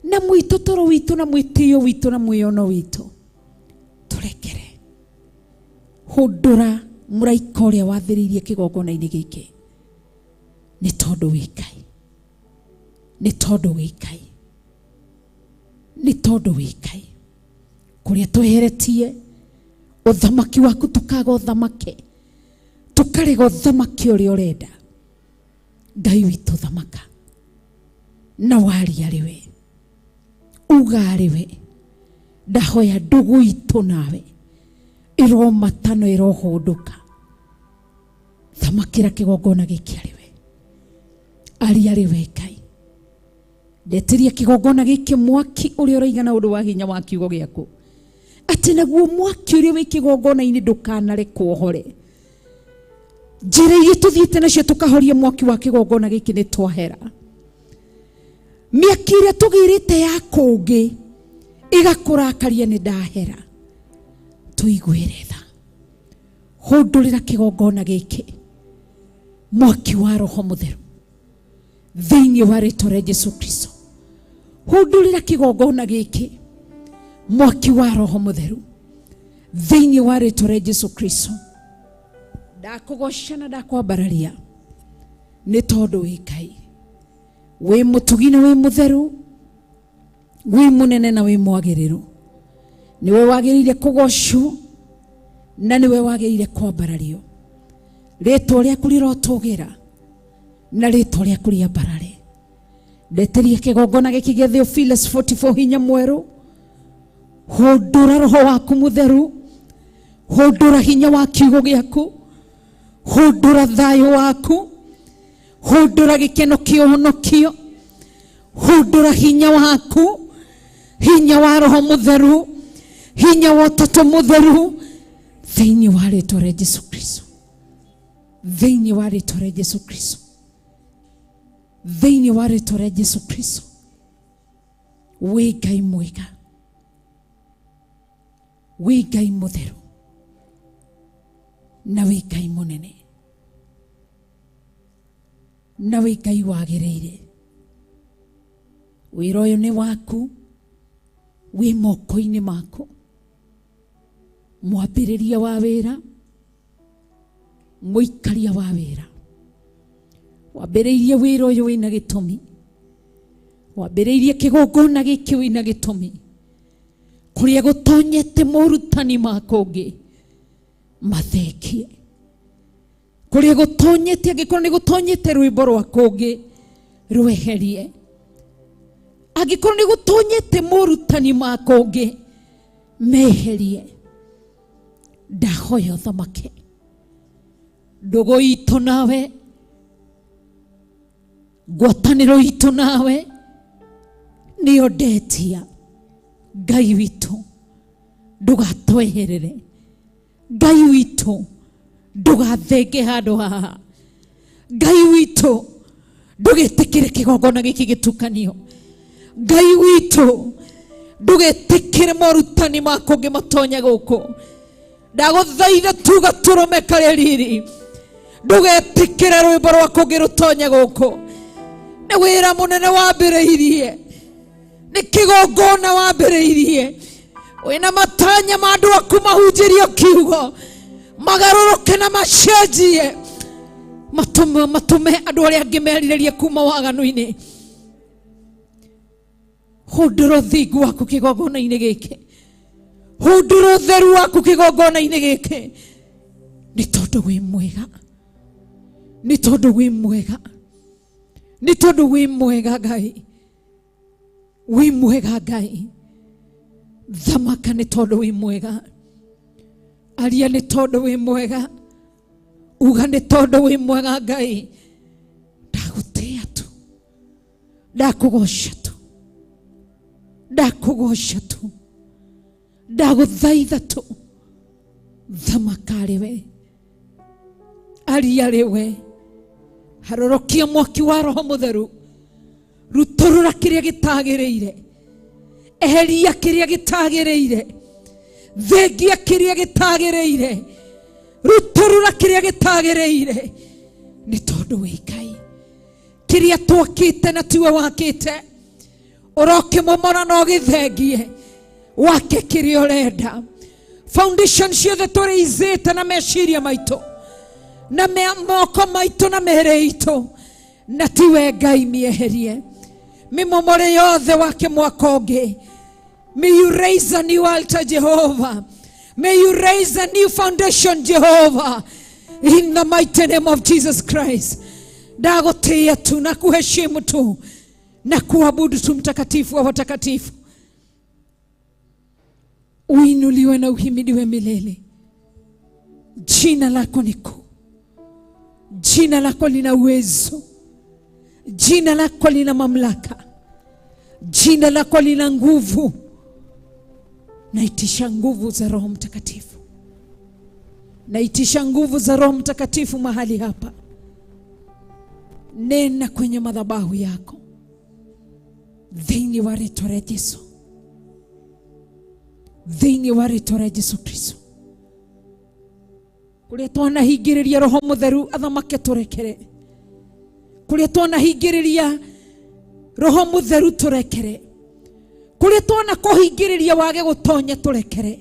na mwĩtotoro witũ na mwĩtĩo witũ na mwĩyono witũ, Tũrekere. Hũndũra mũraika ũrĩa wathĩrĩirie kĩgongona-inĩ gĩkĩ, nĩ tondũ wĩ Ngai, nĩ tondũ wĩ Ngai, nĩ tondũ wĩ Ngai. Kũrĩa tweheretie ũthamaki waku, tũkaga ũthamake, tũkarega ũthamaki ũrĩa ũrenda. Ngai witũ, thamaka na waria arĩ we, uga arĩ we. Ndahoya ndũgũ itũ nawe ĩromatano, ĩrohũndũka. Thamakĩra kĩgongona gĩkĩ arĩ we, aria arĩ we Ngai. Ndetĩria kĩgongona gĩkĩ mwaki ũrĩa ũraigana ũndũ wa hinya wa kiugo gĩaku, atĩ naguo mwaki ũrĩa wĩ kĩgongona-inĩ ndũkanarekwo ũhore. Njĩra iria tũthiĩte nacio tũkahoria mwaki wa kĩgongona gĩkĩ nĩ twahera. Mĩaki ĩrĩa tũgĩrĩte ya kũngĩ ĩgakũrakaria nĩ ndahera. Tũiguĩre tha, hũndũrĩra kĩgongona gĩkĩ mwaki wa Roho Mũtheru thĩinĩ wa rĩtwa rĩa Jesu Kristo. Hũndũrĩra kĩgongona gĩkĩ mwaki wa Roho Mũtheru thĩinĩ wa rĩtwa rĩa Jesu Kristo. Ndakũgoca na ndakwambararia nĩ tondũ wĩ Ngai, wĩ mũtugi na wĩ mũtheru, wĩ mũnene na wĩ mwagĩrĩru. Nĩwe wagĩrĩire kũgocwo na nĩwe wagĩrĩire kwambarario. Rĩtwa rĩaku rĩrotũgĩra na rĩtwa rĩaku rĩambarare. Ndeteria kĩgongona gĩkĩ gĩa Theophilus 44 hinya mwerũ. Hũndũra roho waku mũtheru, hũndũra hinya wa kiugo gĩaku, hũndũra thayũ waku, hũndũra gĩkeno kĩa ũhonokio, hũndũra hinya waku, hinya wa Roho Mũtheru, hinya wa Ũtatũ Mũtheru, thĩinĩ wa rĩtwa rĩa Jesu Kristo, thĩinĩ wa rĩtwa rĩa Jesu Kristo, thĩinĩ wa rĩtwa rĩa Jesu Kristo. Wĩ Ngai mwega, wĩ Ngai mũtheru, na wĩ Ngai mũnene, na wĩ Ngai wagĩrĩire. Wĩra ũyũ nĩ waku, wĩ moko-inĩ maku. Mwambĩrĩria wa wĩra, mũikaria wa wĩra, wambĩrĩirie wĩra ũyũ wĩna gĩtũmi, wambĩrĩirie kĩgongona gĩkĩ wĩna gĩtũmi. Kũrĩa gũtonyete morutani ma kũngĩ mathengie, kũrĩa gũtonyete, angĩkorwo nĩ gũtonyete rwĩmbo rwa kũngĩ rweherie, angĩkorwo nĩ gũtonyete morutani ma kũngĩ meherie. Ndahoya ũthamake ndũgũ itũ nawe, ngwatanĩro itũ nawe nĩyo ndetia. Ngai witũ, ndũgatweherere. Ngai witũ, ndũgathenge handũ haha. Ngai witũ, ndũgetĩkĩre kĩgongona gĩkĩ gĩtukanio. Ngai witũ, ndũgetĩkĩre morutani ma kũngĩ matonya gũkũ. Ndagũthaitha tuga tũrũme karĩ riri, ndũgetĩkĩre rwĩmbo rwa kũngĩ rũtonye gũkũ. Nĩ wĩra mũnene wambĩrĩirie, nĩ kĩgongona wambĩrĩirie, wĩna matanya ma andũ aku mahunjĩrio kiugo, magarũrũke na macenjie, matũme matũme andũ arĩa angĩ merirĩrie kuma waganu-inĩ. Hũndũra ũthingu waku kĩgongona-inĩ gĩkĩ, hũndũra ũtheru waku kĩgongona-inĩ gĩkĩ, nĩ tondũ wĩ mwega, nĩ tondũ wĩ mwega, nĩ tondũ wĩ mwega Ngai, wĩ mwega Ngai. Thamaka nĩ tondũ wĩ mwega, aria nĩ tondũ wĩ mwega, uga nĩ tondũ wĩ mwega Ngai. Ndagũtĩĩa tu, ndakũgoca tu, ndakũgoca tu, ndagũthaitha tu. Thamaka arĩ we, aria arĩ we, harũrũkia mwaki wa Roho Mũtheru, rutũrũra kĩrĩa gĩtagĩrĩire, eheria kĩrĩa gĩtagĩrĩire, thengia kĩrĩa gĩtagĩrĩire, rutũrũra kĩrĩa gĩtagĩrĩire, nĩ tondũ wĩ Ngai. Kĩrĩa twakĩte na tiwe wakĩte, ũrokĩmomora na ũgĩthengie wake kĩrĩa ũrenda. Foundation ciothe tũrĩizĩte na meciria maitũ na moko maitũ na mĩĩrĩ itũ, na tiwe Ngai, mĩeherie mĩmomore yothe wake mwaka ũngĩ. May you raise a new altar, Jehovah. May you raise a new foundation, Jehovah, in the mighty name of Jesus Christ. Ndagũtĩĩa tu na kuheshimu tu na kuabudu tu, mtakatifu wa watakatifu. Uinuliwe na uhimidiwe milele. Jina lako ni kuu, jina lako lina uwezo, jina lako lina mamlaka, jina lako lina nguvu. Naitisha nguvu za Roho Mtakatifu, naitisha nguvu za Roho Mtakatifu mahali hapa. Nena kwenye madhabahu yako thĩinĩ wa rĩtwa rĩa Jesu, thĩinĩ wa rĩtwa rĩa Jesu Kristo. Kũrĩa twanahingĩrĩria Roho Mũtheru athamake, tũrekere. Kũrĩa twanahingĩrĩria Roho Mũtheru, tũrekere. Kũrĩa twanakũhingĩrĩria wage gũtonya, tũrekere.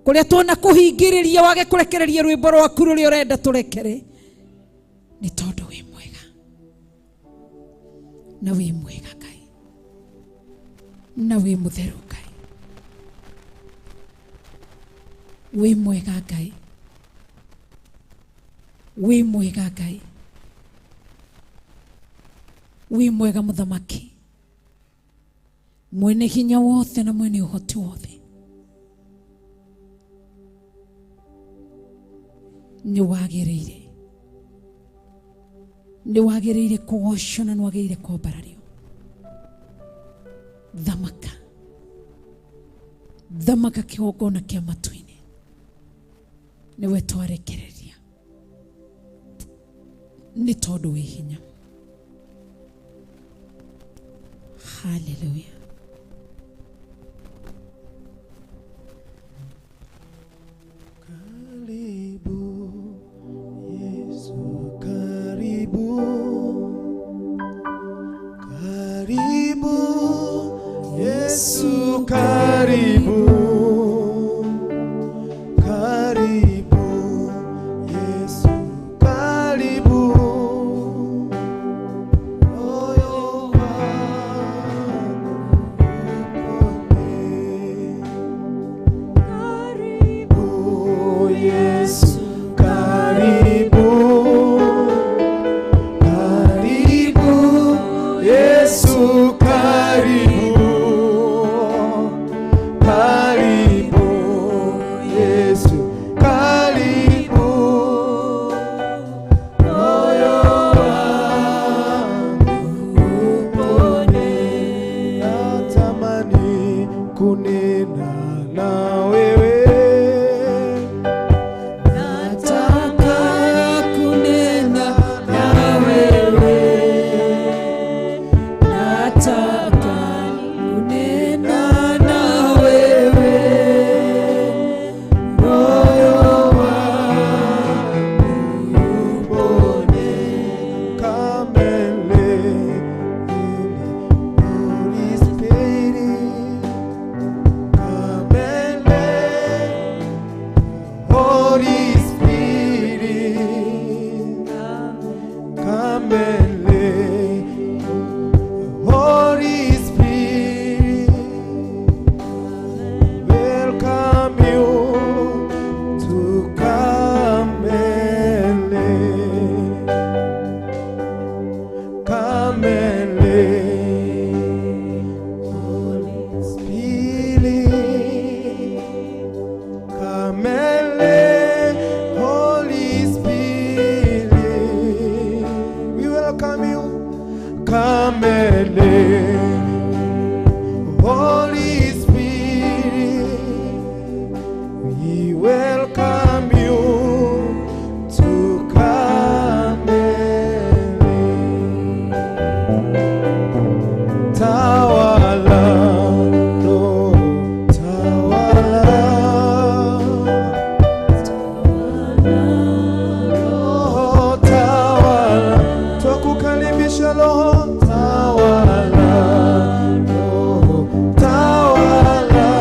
Kũrĩa twanakũhingĩrĩria wage kũrekereria rwĩmbo rwaku rũrĩa ũrenda, tũrekere, nĩ tondũ wĩ mwega na wĩ mwega Ngai, na wĩ mũtheru Ngai. Wĩ mwega Ngai, wĩ mwega Ngai, wĩ mwega mũthamaki mwene hinya wothe na mwene ũhoti wothe. Nĩ wagĩrĩire, nĩ wagĩrĩire kũgocwo na nĩ wagĩrĩire kwambarario. Thamaka, thamaka kĩgongona kĩa matu-inĩ, nĩwe twarekereria nĩ tondũ wĩ hinya. Haleluya.
Karibu Yesu, karibu, karibu Yesu, karibu, karibu Yesu, karibu, moyo wangu upone. Karibu Yesu, karibu, karibu Yesu, karibu, karibu Yesu, karibu, moyo wangu upone. Natamani kunena na wewe.
Nataka kunena na wewe, nataka kunena na wewe, moyo wangu upone.
Come and let Holy Spirit, come and let Holy Spirit, come and let Holy Spirit, welcome you to come and let. Come and let Holy Spirit, come and let Holy Spirit, we welcome you. Come and let Holy Spirit, we welcome you to come and live. Tawala, Roho, tawala. Roho, tawala. Twakukaribisha Roho, tawala. Roho, tawala.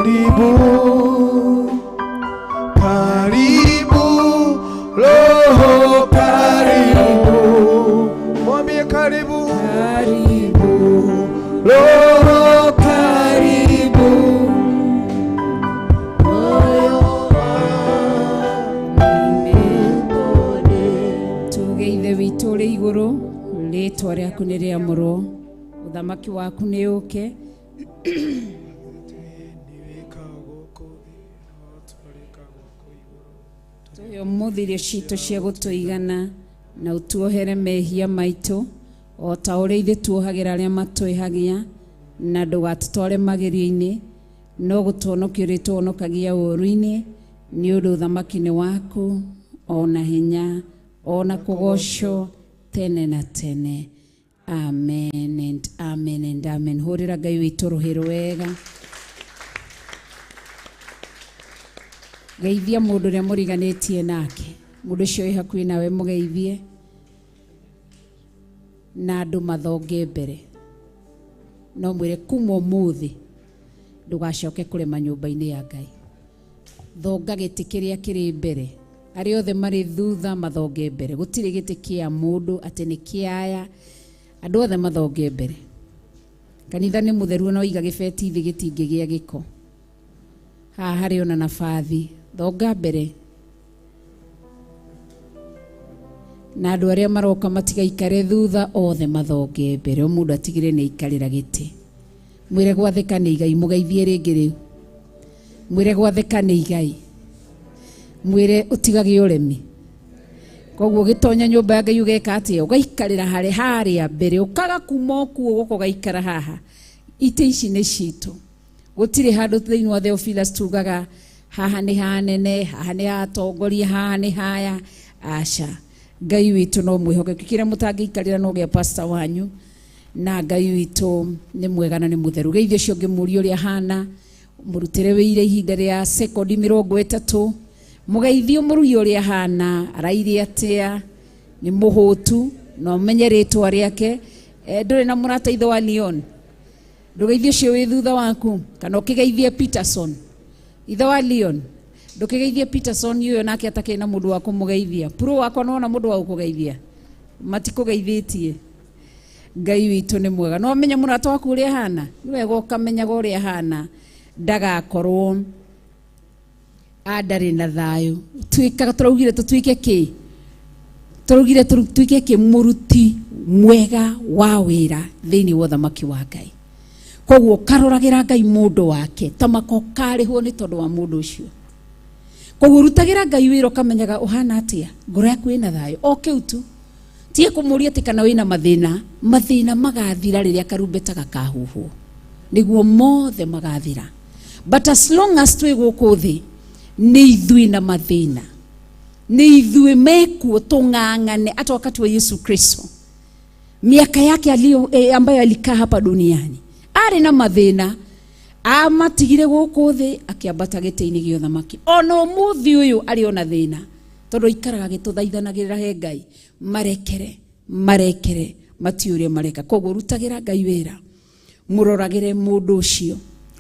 Karibu, karibu Roho, karibu. Mwambie karibu,
Karibu
Roho, karibu. Moyo
tuge ithe witũ ũrĩ igũrũ, rĩtwa rĩaku nĩ rĩamũrwo, ũthamaki waku nĩ ũke, tũhe ũmũthĩ irio citũ cia gũtũigana, na ũtuohere mehia maitũ o ta ũrĩa ithuĩ tuohagĩra arĩa matwĩhagia, na ndũgatũtware magerio-inĩ, no gũtũhonokia ũrĩtũhonokagia ũũru-inĩ, nĩ ũndũ ũthamaki nĩ waku, ona hinya, ona kũgocwo tene na tene. Amen and amen and amen. Hũrĩra Ngai witũ rũhĩ rwega. Geithia mũndũ ũrĩa mũriganĩtie nake, mũndũ ũcio wĩ hakuhĩ nawe mũgeithie, na andũ mathonge mbere. No mwĩre kuma ũmũthĩ ndũgacoke kũrema nyũmba-inĩ ya Ngai. Thonga gĩtĩ kĩrĩa kĩrĩ mbere, arĩa othe marĩ thutha mathonge mbere. Gũtirĩ gĩtĩ kĩa mũndũ atĩ nĩ kĩaya, andũ othe mathonge mbere. Kanitha nĩ mũtheru, ona waiga gĩbeti thĩ gĩtingĩgĩa gĩko. Haha harĩ ona nabathi, thonga mbere. Na andũ arĩa maroka matigaikare thutha, othe mathonge mbere. O mũndũ atigĩre nĩ aikarĩra gĩtĩ. Mwĩre gwathĩka nĩ igai, mũgeithie rĩngĩ rĩu. Mwĩre gwathĩka nĩ igai. Mwĩre ũtigage ũremi. Koguo ũgĩtonya nyũmba ya Ngai ũgeka atĩa? Ũgaikarĩra harĩ harĩa mbere, ũkaga kuma o kuo ũgoka ũgaikara haha. Itĩ ici nĩ citũ. Gũtirĩ handũ thĩinĩ wa Theophilus tugaga haha nĩ hanene, haha nĩ hatongoria, haha nĩ haya. Aca, Ngai witũ no mwĩhokeku. Kĩrĩa mũtangĩikarĩra no gĩa pastor wanyu, na Ngai witũ nĩ mwega na nĩ mũtheru. Geithio ũcio ũngĩ mũrie ũrĩa ahana, mũrutĩre wĩira ihinda rĩa sekondi 30, mũgeithie mũrugi ũrĩa ahana, araire atĩa, nĩ mũhũtu, na ũmenye rĩtwa rĩake. Ndũrĩ na mũrata ithe wa Leon, ndũgeithie ũcio wĩ thutha waku, kana ũkĩgeithie Peterson ithe wa Leon, ndũkĩgeithie Peterson ũyũ nake atakĩrĩ na mũndũ wa kũmũgeithia. Puro wakwa nĩwona mũndũ wa gũkũgeithia, matikũgeithĩtie. Ngai witũ nĩ mwega. No ũmenye mũrata waku ũrĩa ahana, nĩ wega ũkamenyaga ũrĩa ahana, ndagakorwo andarĩ na thayũ. Tuĩkaga tũraugire tũtuĩke kĩ? Tũraugire tũtuĩke kĩ? Mũruti mwega wa wĩra thĩinĩ wa ũthamaki wa Ngai. Koguo karoragĩra Ngai mũndũ wake ta maka ũkarĩhwo nĩ tondũ wa mũndũ ũcio. Koguo rutagĩra Ngai wĩra ũkamenyaga ũhana atĩa, ngoro yaku ĩna thayũ, o kĩu tu. Tiga kũmũria atĩ kana wĩna mathĩna, mathĩna magathira rĩrĩa karumbeta gakahuhwo, nĩguo mothe magathira. But as long as twĩ gũkũ thĩ, nĩ ithuĩ na mathĩna, nĩ ithuĩ mekuo tũng'ang'ane. Hata wakati wa Yesu Kristo, miaka yake aliyo, ambayo alikaa hapa duniani, arĩ na mathĩna, amatigire gũkũ thĩ akĩambata gĩtĩ-inĩ gĩa ũthamaki. Ona ũmũthĩ ũyũ arĩ ona thĩna, tondũ aikaraga agĩtũthaithanagĩrĩra he Ngai, marekere, marekere, matiũĩ ũrĩa mareka. Koguo rutagĩra Ngai wĩra, mũroragĩre mũndũ ũcio,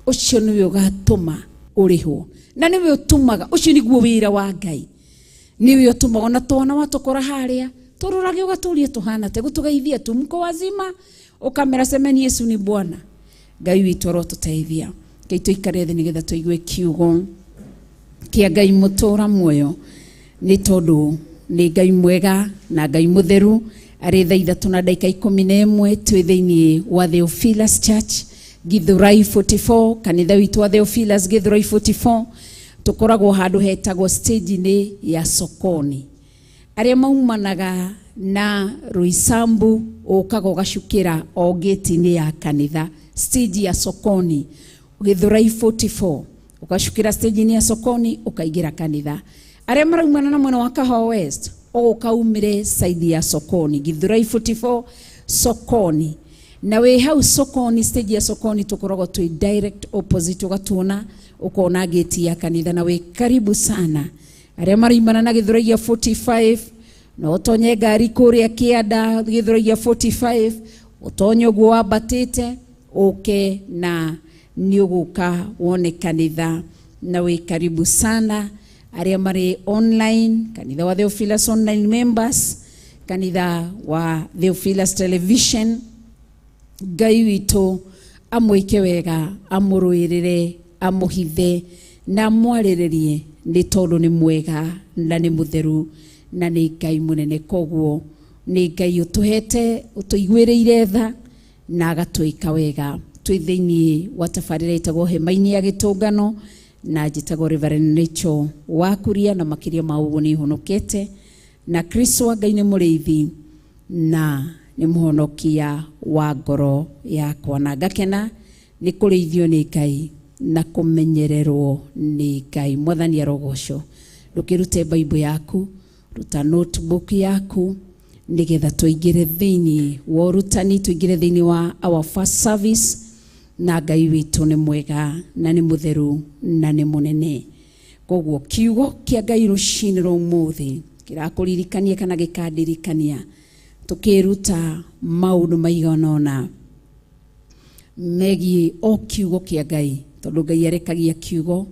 ũcio nĩwe ũgatũma ũrĩhwo, na nĩwe ũtũmaga, ũcio nĩguo wĩra wa Ngai, nĩwe ũtũmaga. Ona twana watũkora harĩa tũrorage ũgatũrie tũhana te gũtũgeithia tu, mko wazima, ũkamera semeni Yesu ni Bwana. Ngai witũ arotũteithia. Ngai tũikare thĩ nĩgetha tũigue kiugo kĩa Ngai mũtũra muoyo, nĩ tondũ nĩ Ngai mwega na Ngai mũtheru. Arĩ thaa ithatũ na ndagĩka ikũmi na ĩmwe twĩ thĩinĩ wa Theophilus Church Githurai 44, kanitha witũ wa Theophilus Githurai 44. Tũkoragwo handũ hetagwo stage-inĩ ya Sokoni. Arĩa maumanaga na Roysambu ũkaga ũgacukĩra o gate-inĩ ya kanitha, stage ya Sokoni Githurai 44, ũgacukĩra stage-inĩ ya Sokoni ũkaingĩra kanitha. Arĩa maraumana na mwena wa Kahawa West ũgũka umĩre side ya Sokoni Githurai 44 Sokoni, na wĩ hau Sokoni, stage ya Sokoni, tũkoragwo twĩ direct opposite, ũgatuona ũkona gate ya kanitha na wĩ karibu sana. Arĩa maraimana na Githurai gĩa 45, no ũtonye ngari kũrĩa kĩanda Githurai gĩa 45, ũtonye ũguo wambatĩte ũke na Nĩ ũgũka wone kanitha na wĩ karibu sana. Arĩa marĩ online, kanitha wa Theophilus online members, kanitha wa Theophilus television, Ngai witũ amwĩke wega, amũrũĩrĩre, amũhithe na amwarĩrĩrie, nĩ tondũ nĩ mwega na nĩ mũtheru na nĩ Ngai mũnene. Koguo nĩ Ngai ũtũhete, ũtũiguĩrĩire tha na agatwĩka wega. Twĩ thĩinĩ wa tabarĩra ĩtagwo Hema-inĩ ya Gĩtũngano, na njĩtagwo Reverend Rachel Wakuria, na makĩria ma ũguo nĩ honokete na Kristo wa Ngai nĩ mũrĩithi na nĩ mũhonokia wa ngoro yakwa, na ngakena nĩ kũrĩithio nĩ Ngai na kũmenyererwo nĩ Ngai. Mwathani arogocwo. Ndũkĩrute Bible yaku, ruta notebook yaku, nĩgetha tũingĩre thĩinĩ wa ũrutani, tũingĩre thĩinĩ wa our first service. Na Ngai witũ nĩ mwega na nĩ mũtheru na nĩ mũnene. Koguo kiugo kĩa Ngai rũcinĩ rwa ũmũthĩ kĩrakũririkania kana gĩkandirikania tũkĩruta maũndũ maigana ũna megiĩ o kiugo kĩa Ngai, tondũ Ngai arekagia kiugo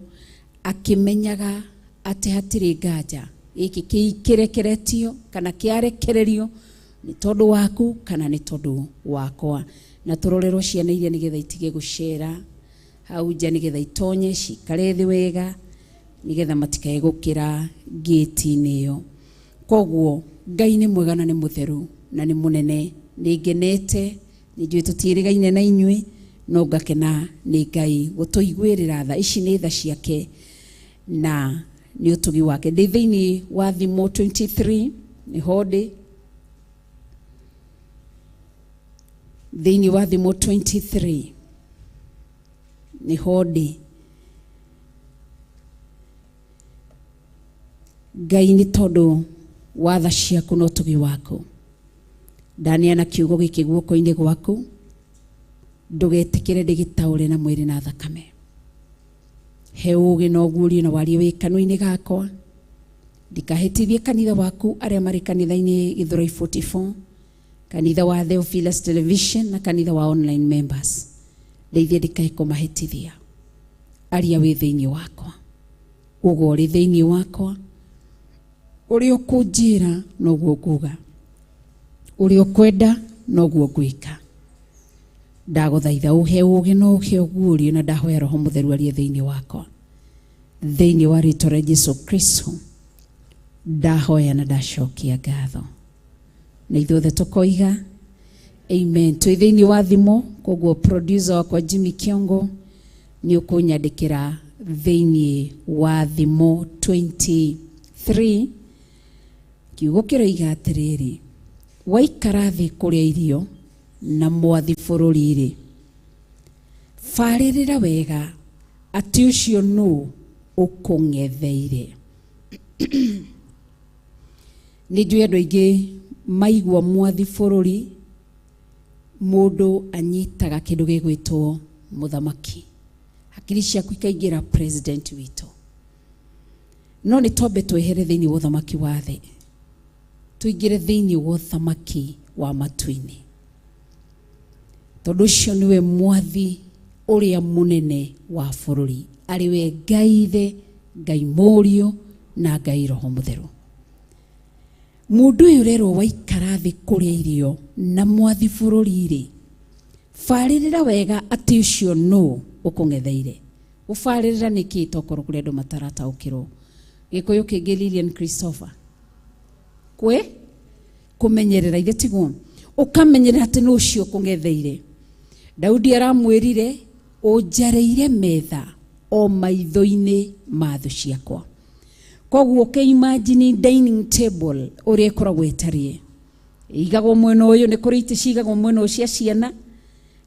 akĩmenyaga atĩ hatirĩ nganja gĩkĩ kĩrekeretio kana kĩarekererio nĩ tondũ waku kana nĩ tondũ wakwa. Na tũrorerwo ciana iria nĩgetha itige gũcera hau nja, nĩgetha itonye cikare thĩ wega, nĩgetha matikae gũkĩra ngĩti-inĩ ĩyo. Koguo Ngai nĩ mwega na nĩ mũtheru na nĩ mũnene. Nĩ ngenete, nĩ njũĩ tũtiĩrĩgaine na inyuĩ, no ngakena nĩ Ngai gũtũiguĩrĩra tha. Ici nĩ tha ciake na nĩ ũtugi wake. Ndĩ thĩinĩ wa Thimo 23, nĩho ndĩ thĩinĩ wa Thimo 23, nĩho ndĩ. Ngai, nĩ tondũ wa tha ciaku na ũtugi waku, ndaneana kiugo gĩkĩ guoko-inĩ gwaku. Ndũgetĩkĩre ndĩgĩtaũre na mwĩrĩ na thakame. He ũũgĩ na ũguũrio na warie wĩ kanua-inĩ gakwa. Ndikahĩtithie kanitha waku arĩa marĩ kanitha-inĩ Gĩthũrai 44, kanitha wa Theophilus television na kanitha wa online members. Ndeithie ndikae kũmahĩtithia. Aria wĩ thĩinĩ wakwa, uga ũrĩ thĩinĩ wakwa, ũrĩa ũkũnjĩra noguo nguga, ũrĩa ũkwenda noguo ngwĩka. Ndagũthaitha ũhe ũũgĩ na ũhe ũguũrio, na ndahoya Roho Mũtheru arie thĩinĩ wakwa. Thĩinĩ wa rĩtwa rĩa Jesu Kristo ndahoya na ndacokia ngatho, na ithuothe tũkoiga amen. Twĩ thĩinĩ wa Thimo, koguo producer wakwa Jimmy Kiongo nĩ ũkũnyandĩkĩra thĩinĩ wa Thimo 23. Kiugo kĩroiga atĩrĩrĩ, waikara thĩ kũrĩa irio na mwathi bũrũri-rĩ, barĩrĩra wega atĩ ũcio nũ ũkũng'etheire. Nĩ njũĩ andũ aingĩ maigua mwathi bũrũri, mũndũ anyitaga kĩndũ gĩgwĩtwo mũthamaki, hakiri ciaku ikaingĩra president witũ. No nĩ twambe twehere thĩinĩ wa ũthamaki wa thĩ, tũingĩre thĩinĩ wa ũthamaki wa matu-inĩ, tondũ ũcio nĩwe mwathi ũrĩa mũnene wa bũrũri, arĩ we Ngai Ithe, Ngai Mũriũ na Ngai Roho Mũtheru. Mũndũ ũyũ ũrerwo waikara thĩ kũrĩa irio na mwathi bũrũri-rĩ, barĩrĩra wega atĩ ũcio nũ ũkũng'etheire. Gũbarĩrĩra nĩ kĩĩ? Tokorwo kũrĩ andũ matarataũkĩrwo Gĩkũyũ kĩngĩ. Lilian Christopher, kwĩ kũmenyerera, ithe tiguo? Ũkamenyerera atĩ nũ ũcio ũkũng'etheire. Daudi aramwĩrire, ũnjarĩire metha o maitho-inĩ ma thũ ciakwa. Koguo ũkĩimagine dining table ũrĩa ĩkoragwo ĩtariĩ, igagwo mwena ũyũ, nĩ kũrĩ itĩ cigagwo mwena ũyũ cia ciana,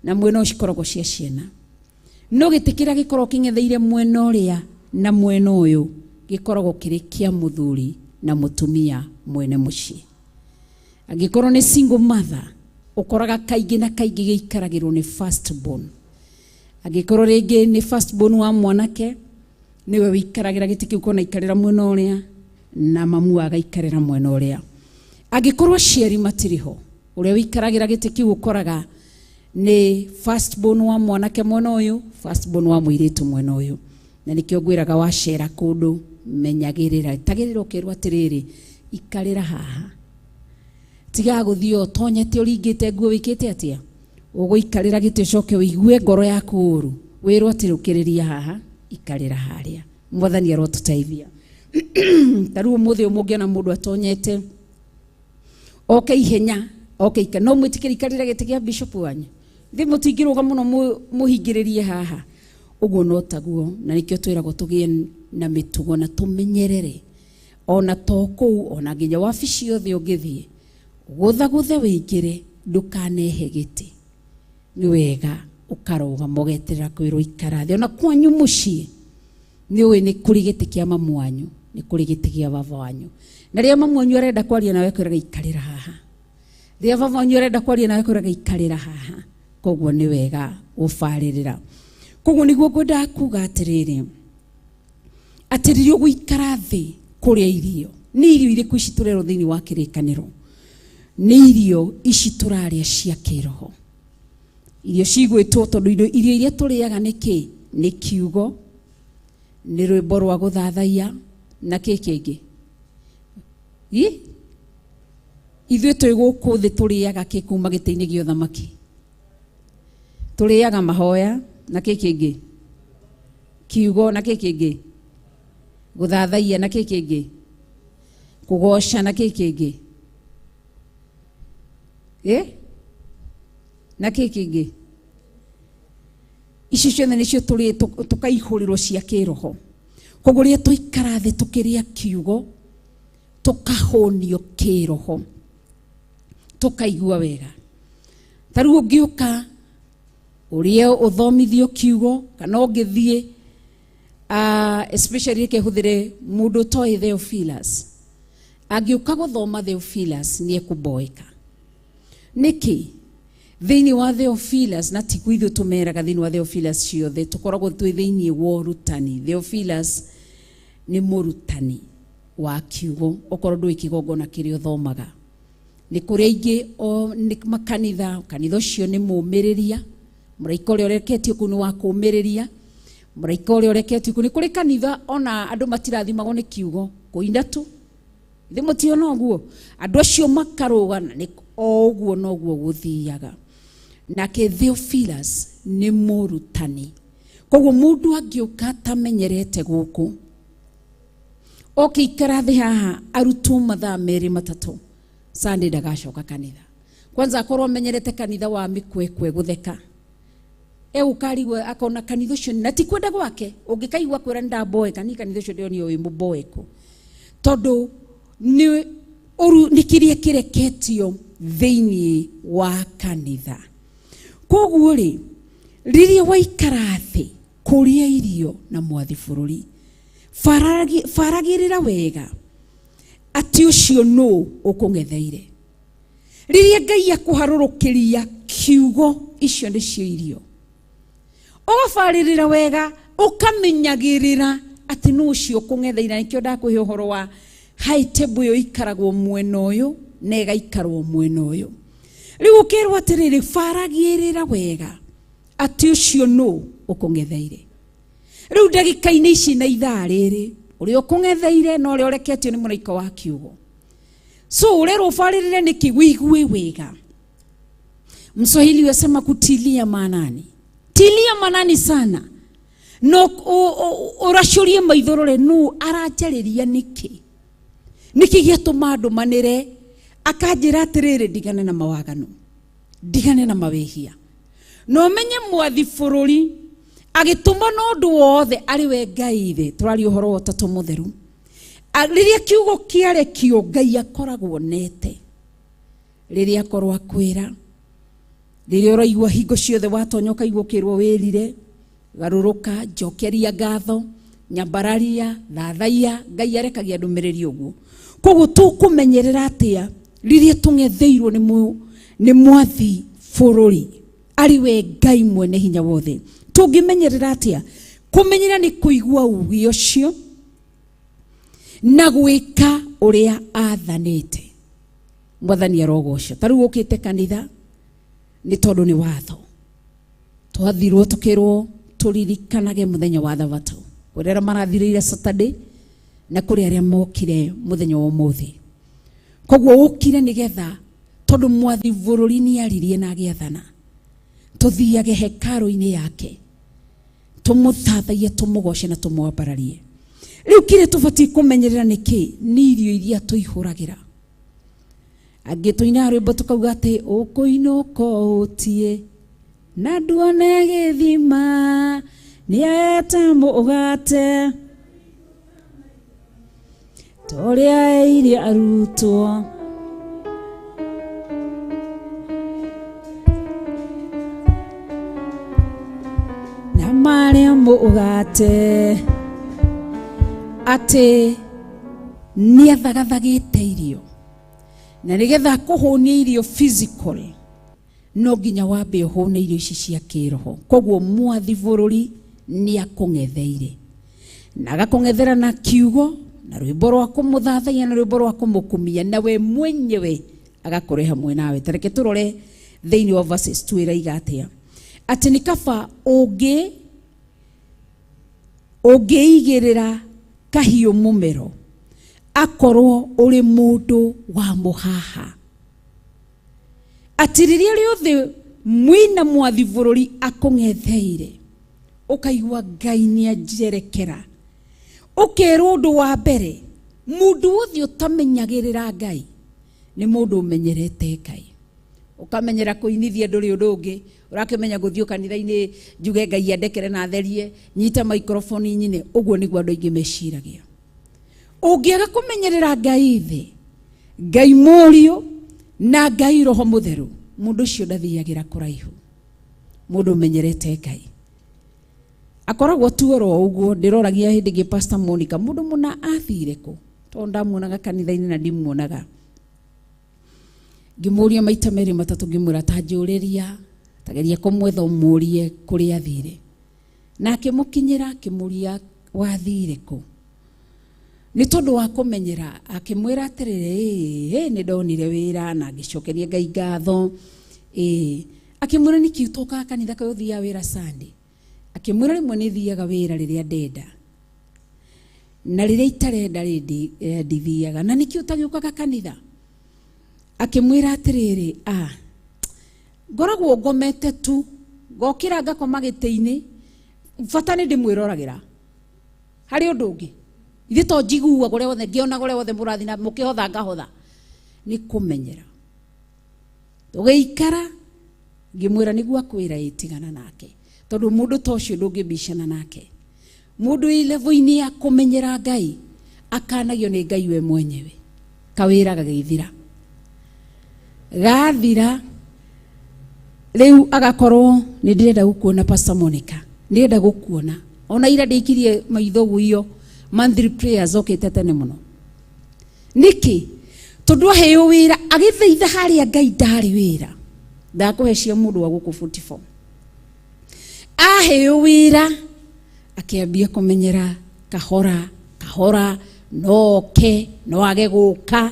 na mwena ũyũ cikoragwo cia ciana. No gĩtĩ kĩrĩa gĩkoragwo kĩng'etheire mwena ũrĩa na mwena ũyũ gĩkoragwo kĩrĩ kĩa mũthuri na mũtumia mwene mũciĩ. Angĩkorwo nĩ single mother, ũkoraga kaingĩ na kaingĩ gĩikaragĩrwo nĩ first born. Angĩkorwo rĩngĩ nĩ first born wa mwanake, nĩwe wĩikaragĩra gĩtĩ kĩu, kona ikarĩra mwena ũrĩa na mamu agaikarĩra mwena ũrĩa. Angĩkorwo aciari matirĩ ho, ũrĩa wĩikaragĩra gĩtĩ kĩu ũkoraga Nĩ first born wa mwanake mwena ũyũ, first born wa mũirĩtu mwena ũyũ. Na nĩkĩo ngwĩraga wacera kũndũ menyagĩrĩra, tagĩrĩra ũkerwo atĩrĩrĩ, ikarĩra haha, tiga gũthiĩ ũtonyete ũringĩte nguo wĩkĩte atĩa, ũgũikarĩra gĩtĩ ũcoke ũigue ngoro yaku ũru, wĩrwo atĩ ũkĩrĩria haha, ikarĩra harĩa. Mwathani arotũteithia. Ta rĩu ũmũthĩ ũmũngĩona mũndũ atonyete oke ihenya oke ika, no mwĩtĩkĩre ikarĩra gĩtĩ kĩa bishop wanyu, thĩ mũtingĩrũga mũno mũhingĩrĩrie haha, ũguo no taguo. Na nĩkĩo twĩragwo tũgĩe na mĩtugo na tũmenyerere, ona to kũu, ona nginya wabici yothe ũngĩthiĩ, gũthagũthe wĩingĩre, ndũkanehe gĩtĩ. Nĩ wega ũkarũgama ũgeterera kwĩrwo ikara thĩ. Ona kwanyu mũciĩ nĩ ũĩ nĩ kũrĩ gĩtĩ kĩa mamu wanyu, nĩ kũrĩ gĩtĩ kĩa baba wanyu, na rĩrĩa mamu wanyu arenda kwaria nawe kwĩraga ikarĩra haha, rĩrĩa baba wanyu arenda kwaria nawe kwĩraga ikarĩra haha. Koguo nĩ wega gũbarĩrĩra. Koguo nĩguo ngwendaga kuga atĩrĩrĩ, atĩ rĩrĩa ũgũikara thĩ kũrĩa irio, nĩ irio irĩkũ ici tũrerwo thĩinĩ wa kĩrĩkanĩro? Nĩ irio ici tũrarĩa cia kĩroho, irio cigwĩtwo tondũ irio iria tũrĩaga nĩ kĩ? Nĩ kiugo, nĩ rwĩmbo rwa gũthathaiya, na kĩ kĩngĩ? Ithuĩ twĩ gũkũ thĩ tũrĩaga kĩ kuma gĩtĩ-inĩ gĩa ũthamaki? Tũrĩaga mahoya, na kĩ kĩngĩ? Kiugo, na kĩ kĩngĩ? Gũthathaiya, na kĩ kĩngĩ? Kũgoca, na kĩ kĩngĩ? Na kĩ kĩngĩ? Icio ciothe nĩcio tũkaihũrĩrwo cia kĩroho. Koguo rĩrĩa twaikara thĩ tũkĩrĩa kiugo, tũkahũnio kĩroho, tũkaigua wega. Ta rĩu ũngĩũka ũrĩe ũthomithio kiugo, kana ũngĩthiĩ, especially reke hũthĩre mũndũ ũtoĩ Theophilus, angĩũka gũthoma Theophilus nĩ ekũmboeka. Nĩkĩ? Thĩinĩ wa Theophilus, na tiguo ithuĩ tũmeraga thĩinĩ wa Theophilus ciothe, tũkoragwo twĩ thĩinĩ wa ũrutani. Theophilus nĩ mũrutani wa kiugo, okorwo ndũĩ kĩgongona kĩrĩa ũthomaga. Nĩ kũrĩ aingĩ o nĩ makanitha, kanitha ũcio nĩ mũmĩrĩria, mũraika ũrĩa ũreketio kũu nĩ wa kũmĩrĩria, mũraika ũrĩa ũreketio kũu. Nĩ kũrĩ kanitha ona andũ matirathimagwo nĩ kiugo, kũina tu. Ithe mũtiona ũguo? Andũ acio makarũga na nĩ o ũguo noguo gũthiaga. Nake Theophilus nĩ mũrutani. Koguo mũndũ angĩũka atamenyerete gũkũ, oke ikara thĩ haha arutwo mathaa merĩ matatũ, Sunday ndagacoka kanitha. Kwanza akorwo amenyerete kanitha wa mĩkwekwe gũtheka, egũkarigwo akona kanitha ũcio, na ti kwenda gwake, ũngĩkaigua kwĩra nĩ ndamboeka, ni kanitha ũcio ndĩronio wĩ mũmboeku, tondũ nĩ ũru, nĩ kĩrĩa kĩreketio thĩinĩ wa kanitha. Koguo rĩ, rĩrĩa waikara thĩ kũrĩa irio na mwathi bũrũri, baragĩrĩra wega atĩ ũcio nũ ũkũng'etheire. Rĩrĩa Ngai akũharũrũkĩria kiugo, icio nĩcio irio, ũgabarĩrĩra wega, ũkamenyagĩrĩra atĩ nũ ũcio ũkũng'etheire. Nĩkĩo ndakũhe ũhoro wa high table ĩyo ikaragwo mwena ũyũ na ĩgaikarwo mwena ũyũ. Rĩu ũkerwo atĩrĩrĩ, baragĩrĩra wega atĩ ũcio nũ ũkũng'etheire. Rĩu ndagĩka-inĩ ici na ithaa rĩrĩ, ũrĩa ũkũng'etheire na ũrĩa ũreketio nĩ mũraika wa kiugo. So ũrerwo ũbarĩrĩre nĩkĩ? Wĩigue wega. Mswahili wasema kutilia maanani. Tilia maanani sana. No ũracũrie maitho rore nũ aranjarĩria nĩkĩ? Nĩkĩ gĩatũma ndũmanĩre akanjĩra atĩrĩrĩ, ndigane na mawaganu, ndigane na mawĩhia. Na ũmenye mwathi bũrũri agĩtũma na ũndũ wothe arĩ we Ngai thĩ, tũraria ũhoro wa Ũtatũ Mũtheru. Rĩrĩa kiugo kĩarekio, Ngai akoragwo nete. Rĩrĩa akorwo akwĩra, rĩrĩa ũraigua hingo ciothe watonya ũkaigua ũkĩrwo wĩrire, garũrũka, njokeria ngatho, nyambararia, thathaiya, Ngai arekagia ndũmĩrĩri ũguo. Koguo tũkũmenyerera atĩa rĩrĩa tũng'etheirwo nĩ mwathi bũrũri arĩ we Ngai mwene hinya wothe? Tũngĩmenyerera atĩa? Kũmenyera nĩ kũigua uge ũcio na gwĩka ũrĩa athanĩte. Mwathani arogocwo. Ta rĩu ũkĩte kanitha, Nĩ tondũ nĩ watho. Twathirwo tũkĩrwo tũririkanage mũthenya wa thabatũ. Kũrĩ arĩa marathirĩire Saturday na kũrĩ arĩa mokire mũthenya wa ũmũthĩ. Koguo ũkire nĩgetha tondũ mwathi bũrũri nĩ aririe na agĩathana tũthiage hekarũ-inĩ yake tũmũthathaiye, tũmũgoce na tũmwambararie. Rĩu kĩrĩa tũbatiĩ kũmenyerera nĩ kĩ? Nĩ irio iria tũihũragĩra. Angĩ tũinaga rwĩmbo tũkauga atĩ ũkũinũka ũtie na nduone gĩthima nĩaete mũgate ta ũrĩa erire arutwo. Na marĩa mũgate atĩ nĩathagathagĩte irio na nĩgetha kũhũnia irio physical no nginya wambe ũhũne irio ici cia kĩroho. Koguo mwathi bũrũri nĩakũng'etheire na agakũng'ethera na kiugo na rwĩmbo rwa kũmũthathaiya na rwĩmbo rwa kũmũkumia, na we mwenyewe agakũre hamwe nawe. Ta reke tũrore thĩinĩ wa verses 2 ĩraiga atĩa, atĩ nĩ kaba ũngĩigĩrĩra kahiũ mũmero akorwo ũrĩ mũndũ wa mũhaha, atĩ rĩrĩa rĩothe mwĩna mwathi bũrũri akũng'etheire ũkaigua Ngai nĩanjerekera, ũkerwo ũndũ wa mbere mũndũ wothe ũtamenyagĩrĩra Ngai nĩ mũndũ ũmenyerete Ngai. Ũkamenyera kũinithia ndũrĩ ũndũ ũngĩ, ũrakĩmenya gũthiĩ kanitha-inĩ njuge Ngai andekere na atherie, nyita microphone nyine. Ũguo nĩguo andũ aingĩ meciragia. Ũngĩaga kũmenyerera Ngai thĩ, Ngai Mũriũ na Ngai Roho Mũtheru, mũndũ ũcio ndathiagĩra kũraihu. Mũndũ ũmenyerete Ngai akoragwo tu oro ũguo. Ndĩroragia hĩndĩ ĩngĩ Pastor Monica, mũndũ mũna athire kũ? Tondũ ndamuonaga kanitha-inĩ na ndimuonaga. Ngĩmũria maita merĩ matatũ, ngĩmwĩra ta njũrĩria, tageria kũmwetha ũmũrie kũrĩa athire. Na akĩmũkinyĩra akĩmũria wathire kũ? Nĩ tondũ wa kũmenyera, akĩmwĩra atĩrĩrĩ, ĩĩ nĩ ndonire wĩra na ngĩcokeria Ngai ngatho. Ĩĩ akĩmwĩra nĩkĩ ũtokaga kanitha kaĩ ũthiaga wĩra Sunday? Akĩmwĩra rĩmwe nĩ thiaga wĩra rĩrĩa ndenda na rĩrĩa itarenda rĩ ndithiaga. Na nĩkĩ ũtagĩũkaga kanitha? Akĩmwĩra atĩrĩrĩ, a ngoragwo ngomete tu, ngokĩra ngakoma gĩtĩ-inĩ, bata nĩ ndĩmwĩroragĩra. Harĩ ũndũ ũngĩ ithuĩ to njiguaga ũrĩa wothe ngĩonaga ũrĩa wothe mũrathiĩ na mũkĩhotha ngahotha. Nĩ kũmenyera. Tũgĩikara ngĩmwĩra nĩguo akwĩra ĩtigana nake, tondũ mũndũ ta ũcio ndũngĩbicana nake. Mũndũ wĩ level-inĩ ya kũmenyera Ngai akanagio nĩ Ngai we mwenyewe. Kawĩra gagĩthira, gathira rĩu agakorwo nĩ ndĩrenda gũkuona Pastor Monica, ndĩrenda gũkuona ona ira ndĩikirie maitho guio monthly prayers okĩte tene mũno. Nĩkĩ? Tondũ aheo wĩra agĩthaitha harĩa Ngai ndarĩ wĩra. Ndakũhe cia mũndũ wa gũkũ 44. Aheo wĩra akĩambia kũmenyera kahora kahora, no oke no age gũka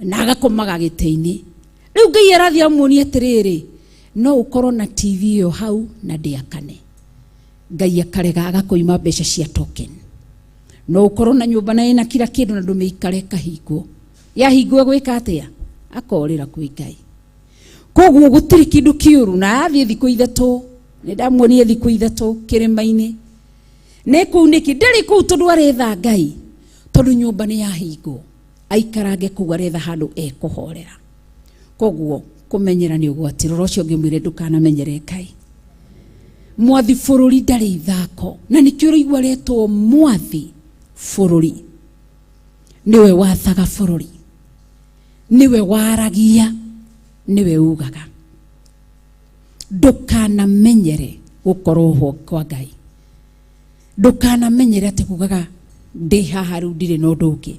na agakomaga gĩtĩ-inĩ. Rĩu Ngai arathiĩ amuonie atĩrĩrĩ, no ũkorwo na TV ĩyo hau na ndĩakane. Ngai akarega agakũima mbeca cia token. No ũkorwo na nyũmba na ĩna kila kĩndũ na ndũmĩikare ĩkahingwo. Yahingwo gwĩka atĩa? Akorĩra kwĩ Ngai. Koguo gũtirĩ kĩndũ kĩũru. Na athiĩ thikũ ithatũ, nĩ ndamuonie thikũ ithatũ kĩrĩma-inĩ. Nĩ kũu nĩkĩ? Ndarĩ kũu tondũ aretha Ngai, tondũ nyũmba nĩ yahingwo. Aikarange kũu aretha handũ ekũhorera. Koguo kũmenyera nĩ ũgwati. Rora ũcio ũngĩ mwĩre ndũkanamenyere Ngai. Mwathi bũrũri ndarĩ ithako, na nĩkĩo ũraigua aretwo mwathi bũrũri. Nĩwe wathaga bũrũri, nĩwe waragia, nĩwe ugaga. Ndũkanamenyere gũkorwo ho kwa Ngai. Ndũkanamenyere atĩ kugaga ndĩ haha rĩu ndirĩ na ũndũ ũngĩ.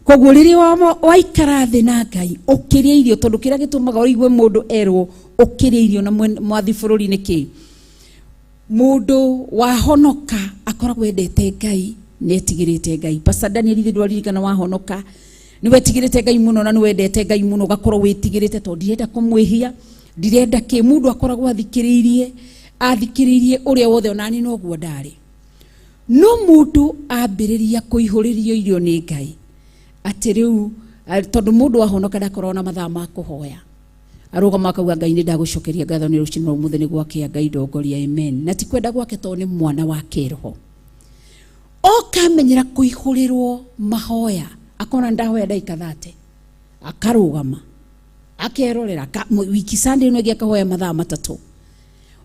Koguo rĩrĩa waikara thĩ na Ngai ũkĩrĩa irio, tondũ kĩrĩa gĩtũmaga ũigue mũndũ erwo ũkĩrĩa irio na mwathi bũrũri nĩ kĩ? Mũndũ wahonoka akoragwo endete Ngai, nĩ etigĩrĩte Ngai. Pastor Daniel ithe ndwaririkana wahonoka, nĩ wetigĩrĩte Ngai mũno na nĩ wendete Ngai mũno, ũgakorwo wĩtigĩrĩte tondũ ndirenda kũmwĩhia. Ndirenda kĩ mũndũ akoragwo athikĩrĩirie athikĩrĩirie ũrĩa wothe onani noguo ndarĩ. No mũndũ ambĩrĩria kũihũrĩrio irio nĩ Ngai atĩ rĩu tondũ mũndũ ahonoka ndakoragwo na mathaa ma kũhoya, arũgama akauga Ngai nĩ ndagũcokeria ngatho nĩ rũcinĩ rwa ũmũthĩ nĩ gwakĩa, Ngai ndongoria, amen. Na ti kwenda gwake tondũ nĩ mwana wa kĩroho. Oka amenyera kũihũrĩrwo mahoya, akona ndahoya ndagĩka 30, akarũgama akerorera wiki Sunday ĩno ĩngĩ akahoya mathaa 3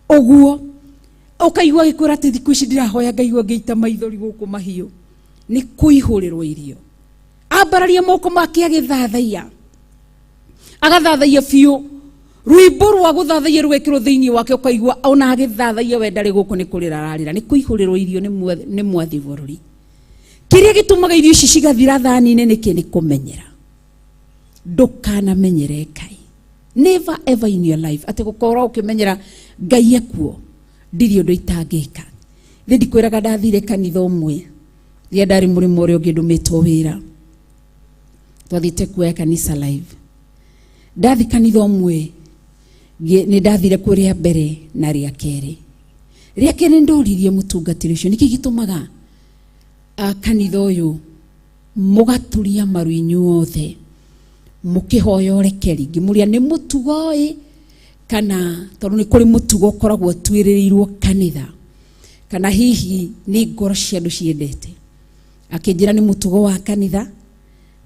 ũguo. Ũkaigua agĩkwĩra atĩ thikũ ici ndĩrahoya ngaigua ngĩita maithori gũkũ mahiũ, nĩ kũihũrĩrwo irio. Ambararia moko make agĩthathaiya, agathathaiya biũ, rwĩmbo rwa gũthathaiya rũgekĩrwo thĩinĩ wake, ũkaigua ona agĩthathaiya we ndarĩ gũkũ nĩ kũrĩra ararĩra, nĩ kũihũrĩrwo irio nĩ mwathi bũrũri. Kĩrĩa gĩtũmaga irio ici cigathira thani-inĩ nĩkĩ? Nĩ kũmenyera. Ndũkanamenyere Ngai, never ever in your life, atĩ gũkorwo ũkĩmenyera Ngai ekuo ndirĩ ũndũ itangĩka. Nĩ ndikwĩraga ndathire kanitha ũmwe rĩrĩa ndarĩ mũrĩmo ũrĩa ũngĩ ndũmĩtwo wĩra, twathiĩte kuoya kanitha live. Ndathi kanitha ũmwe nĩ ndathire kuo rĩa mbere na rĩa kerĩ. Rĩa kerĩ ndoririe mũtungatĩri ũcio nĩkĩ gĩtũmaga kanitha ũyũ mũgaturia maru inyuothe mũkĩhoya ũrekeri. Ngĩmũria nĩ mũtugo ĩ kana tondũ nĩ kũrĩ mũtugo ũkoragwo ũtuĩrĩirwo kanitha, kana hihi nĩ ngoro cia andũ ciendete. Akĩnjĩra nĩ mũtugo wa kanitha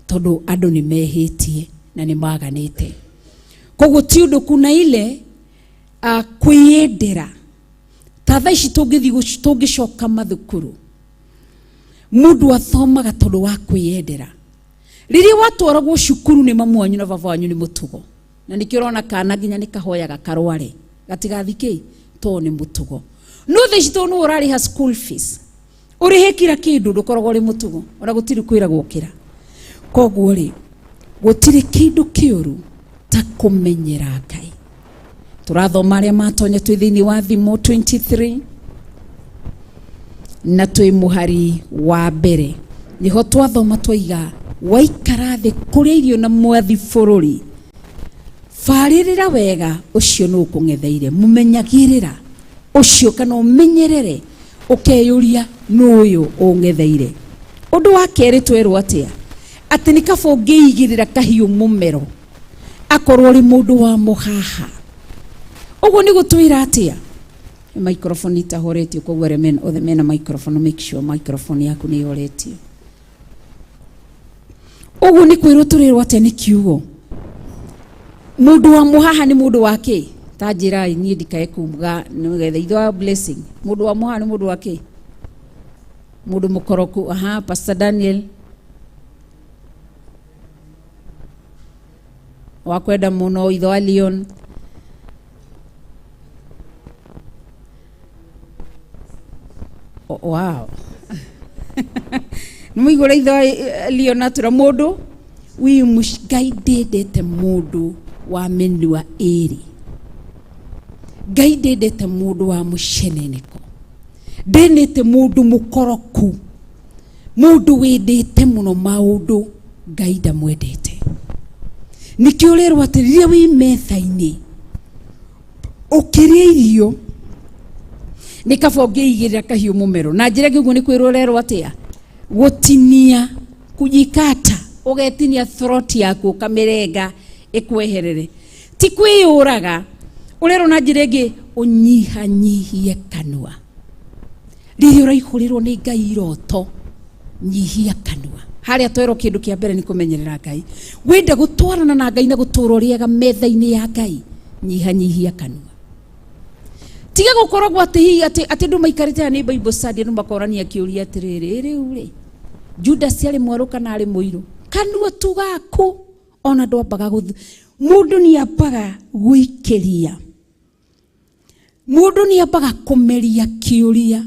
tondũ andũ nĩ mehĩtie na nĩ maganĩte, koguo ti ũndũ kuna ile kwĩyendera. Ta thaa ici tũngĩthiĩ tũngĩcoka mathukuru, mũndũ athomaga tondũ wa kwĩyendera. Rĩrĩa watwaragwo cukuru nĩ mamu wanyu na baba wanyu nĩ mũtugo, na nĩkĩo ũrona kana nginya nĩ kahoyaga karware gatigathi kĩ tondũ nĩ mũtugo. No thaa ici tondũ nĩwe ũrarĩha school fees, ũrĩhe kira kĩndũ, ndũkoragwo ũrĩ mũtugo, ona gũtirĩ kwĩragwo ũkĩra. Koguo rĩ, gũtirĩ kĩndũ kĩũru ta kũmenyera Ngai. Tũrathoma arĩa matonya twĩ thĩinĩ wa Thimo 23 na twĩ mũhari wa mbere, nĩho twathoma twaiga waikara thĩ kũrĩa irio na mwathi bũrũri, barĩrĩra wega ũcio nũ ũkũng'etheire, mũmenyagĩrĩra ũcio kana ũmenyerere, ũkeyũria nũ ũyũ ũng'etheire. Ũndũ wa kerĩ twerwo atĩa? Atĩ nĩ kaba ũngĩigĩrĩra kahiũ mũmero akorwo ũrĩ mũndũ wa mũhaha. Ũguo nĩ gũtwĩra atĩa? Microphone itahoretio, koguo arĩa othe mena microphone, make sure microphone yaku nĩ ĩhoretio. Ũguo nĩ kwĩrwo tũrĩrwo atĩa nĩ kiugo? Mũndũ wa mũhaha nĩ mũndũ wa kĩ? Ta njĩrai niĩ ndikae kuga nĩgetha ithe wa blessing. Mũndũ wa mũhaha nĩ mũndũ wa kĩ? Mũndũ mũkoroku. Aha, Pastor Daniel wa kwenda mũno, ithe wa Leon. Oh, wow. Nĩ mũigũra ithe wa Leon atwĩra mũndũ wĩ Ngai ndendete mũndũ wa mĩnua ĩrĩ, Ngai ndendete mũndũ wa mũceneneko, ndendete mũndũ mũkoroku, mũndũ wendete mũno maũndũ, Ngai ndamwendete. Nĩkĩo ũrerwo atĩ rĩrĩa wĩ metha-inĩ ũkĩrĩa irio nĩ kaba ũngĩigĩrĩra kahiũ mũmero. Na njĩra ĩngĩ ũguo nĩ kwĩrwo ũrerwo atĩa? Gũtinia, kujikata, ũgetinia throat yaku ũkamĩrenga ĩkweherere, ti kwĩyũraga. Ũrerwo na njĩra ĩngĩ ũnyihanyihie kanua rĩrĩa ũraihũrĩrwo nĩ Ngai iroto, nyihia kanua. Harĩa twerwo kĩndũ kĩa mbere nĩ kũmenyerera Ngai. Wenda gũtwarana na Ngai na gũtũra ũrĩaga metha-inĩ ya Ngai, nyihanyihia kanua. Tiga gũkoragwo atĩ hihi atĩ andũ maikarĩte haha nĩ Bible study, andũ makorania kĩũria atĩrĩrĩ, rĩu rĩ Judas arĩ mwerũ kana arĩ mũirũ? Kanua tu gaku ona ndwambaga gũthu. Mũndũ nĩ ambaga gũikĩria, mũndũ nĩ ambaga kũmeria kĩũria,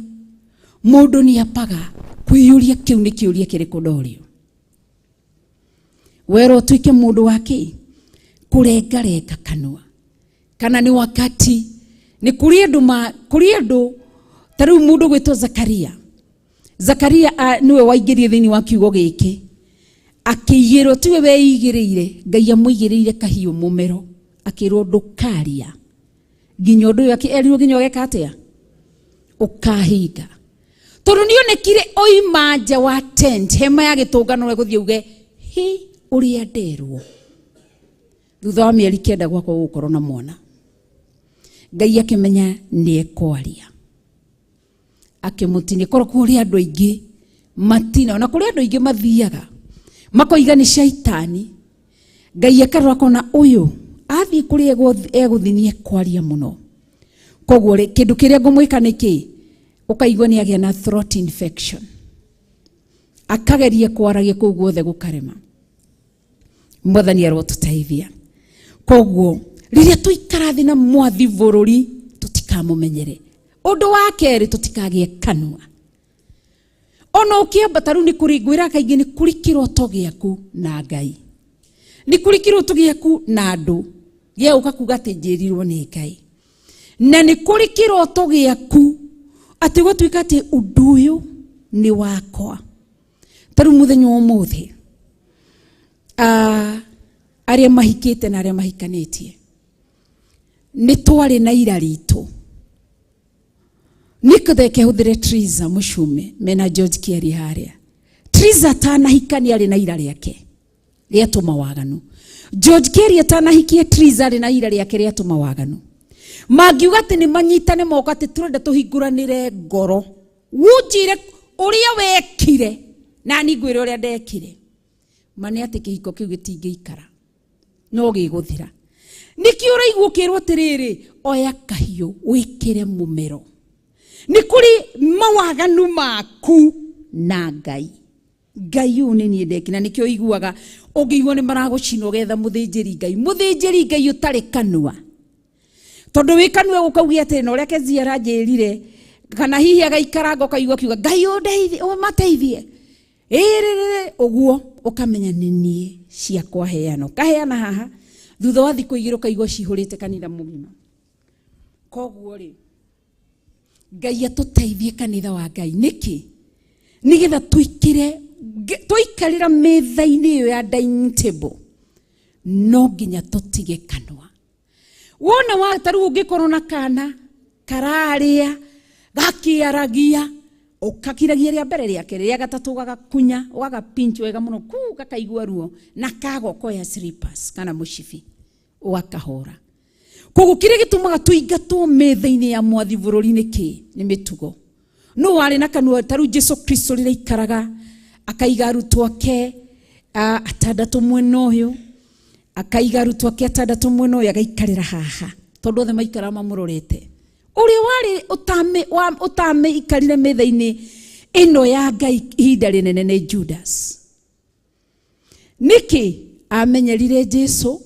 mũndũ nĩ ambaga kwĩyũria kĩu nĩ kĩũria kĩrĩkũ ndorio. Werwo ũtuĩke mũndũ wa kĩ? Kũrengarenga kanua. Kana nĩ wakati nĩ kũrĩ andũ ma kũrĩ andũ ta rĩu mũndũ gwĩtwo Zakaria. Zakaria nĩwe waingĩrire thĩinĩ wa kiugo gĩkĩ akĩigĩrwo, tiwe weigĩrĩire, Ngai amũigĩrĩire kahiũ mũmero. Akĩrwo ndũkaria nginya ũndũ ũyũ erirwo nginya ũgeka atĩa ũkahinga. Tondũ nĩonekire oima nja wa tent hema ya gĩtũngano egũthiĩ uge hi ũrĩa nderwo. Thutha wa mĩeri 9 gwakwa gũkorwo na mwana, Ngai akĩmenya nĩ ekwaria, akĩmũtinia. Korwo kũrĩ andũ aingĩ matina, ona kũrĩ andũ aingĩ mathiaga makoiga nĩ caitani, Ngai akarora akona ũyũ athiĩ kũrĩa egũthiĩ nĩ ekwaria mũno. Koguo rĩ kĩndũ kĩrĩa ngũmwĩka nĩ kĩ, ũkaigua nĩ agĩa na throat infection, akageria kwaragia kũu guothe gũkarema. Mwathani arotũteithia. Koguo rĩrĩa tũikara thĩ na mwathi bũrũri tũtikamũmenyere. Ũndũ wa kerĩ, tũtikagĩe kanua. Ona ũkĩambata rĩu nĩ kũrĩ, ngwĩra kaingĩ nĩ kũrĩ kĩroto gĩaku na Ngai, nĩ kũrĩ kĩroto gĩaku na andũ gĩa gũka kuga atĩ njĩrirwo nĩ Ngai, na nĩ kũrĩ kĩroto gĩaku atĩ gũtuĩka atĩ ũndũ ũyũ nĩ wakwa. Ta rĩu mũthenya wa ũmũthĩ, arĩa mahikĩte na arĩa mahikanĩtie nĩ twarĩ na ira ritũ. Nĩkũtheke hũthĩre Triza Mũcume mena George Kiari harĩa. Triza atanahikania arĩ na ira rĩake rĩatũma waganu. George Kiari atanahikie Triza arĩ na ira rĩake rĩatũma waganu. Mangiuga atĩ nĩ manyitane moko atĩ tũrenda tũhingũranĩre ngoro, wunjire ũrĩa wekire na niĩ ngwĩre ũrĩa ndekire, ma nĩ atĩ kĩhiko kĩu gĩtingĩikara, no gĩgũthira. Nĩkĩo ũraigua ũkĩrwo atĩrĩrĩ, oya kahiũ wĩkĩre mũmero. Nĩ kũrĩ mawaganu maku na Ngai. Ngai ũyũ nĩ niĩ ndekire, na nĩkĩo ũiguaga ũngĩigua nĩ maragũcina ũgetha mũthĩnjĩri Ngai, mũthĩnjĩri Ngai ũtarĩ kanua. Tondũ wĩ kanua gũkauge atĩrĩ, na ũrĩa Kezia aranjĩrire, kana hihi agaikaranga ũkaigua akiuga Ngai ũndeithie, ũmateithie, ĩrĩrĩ ũguo, ũkamenya nĩ niĩ ciakwa heana. Ũkaheana haha, thutha wa thikũ 2 ũkaigua cihũrĩte kanitha mũgima. Koguo rĩ, Ngai atũteithie kanitha wa Ngai. Nĩkĩ? Nĩgetha tũikire, tũikarĩra metha-inĩ ĩyo ya dining table, no nginya tũtige kanua. Wona wa ta rĩu ũngĩkorwo na kana kararĩa gakĩaragia, ũkakiragia rĩa mbere rĩake, rĩa gatatũ ũgagakunya, ũgagapinch wega mũno, ku gakaigua ruo, na kaga ũkoya slippers kana mũcibi ũgakahũra. Koguo kĩrĩa gĩtũmaga tũingatwo metha-inĩ ya mwathi bũrũri nĩ kĩ? Nĩ mĩtugo. No warĩ na kanua ta rĩu Jesu Kristo rĩrĩa aikaraga akaiga arutwo ake atandatũ mwena ũyũ, akaiga arutwo ake atandatũ mwena ũyũ, agaikarĩra haha tondũ othe maikaraga mamũrorete. Ũrĩa warĩ ũtamĩikarire metha-inĩ ĩno ya Ngai ihinda rĩnene nĩ Judas. Nĩkĩ? Amenyerire Jesu,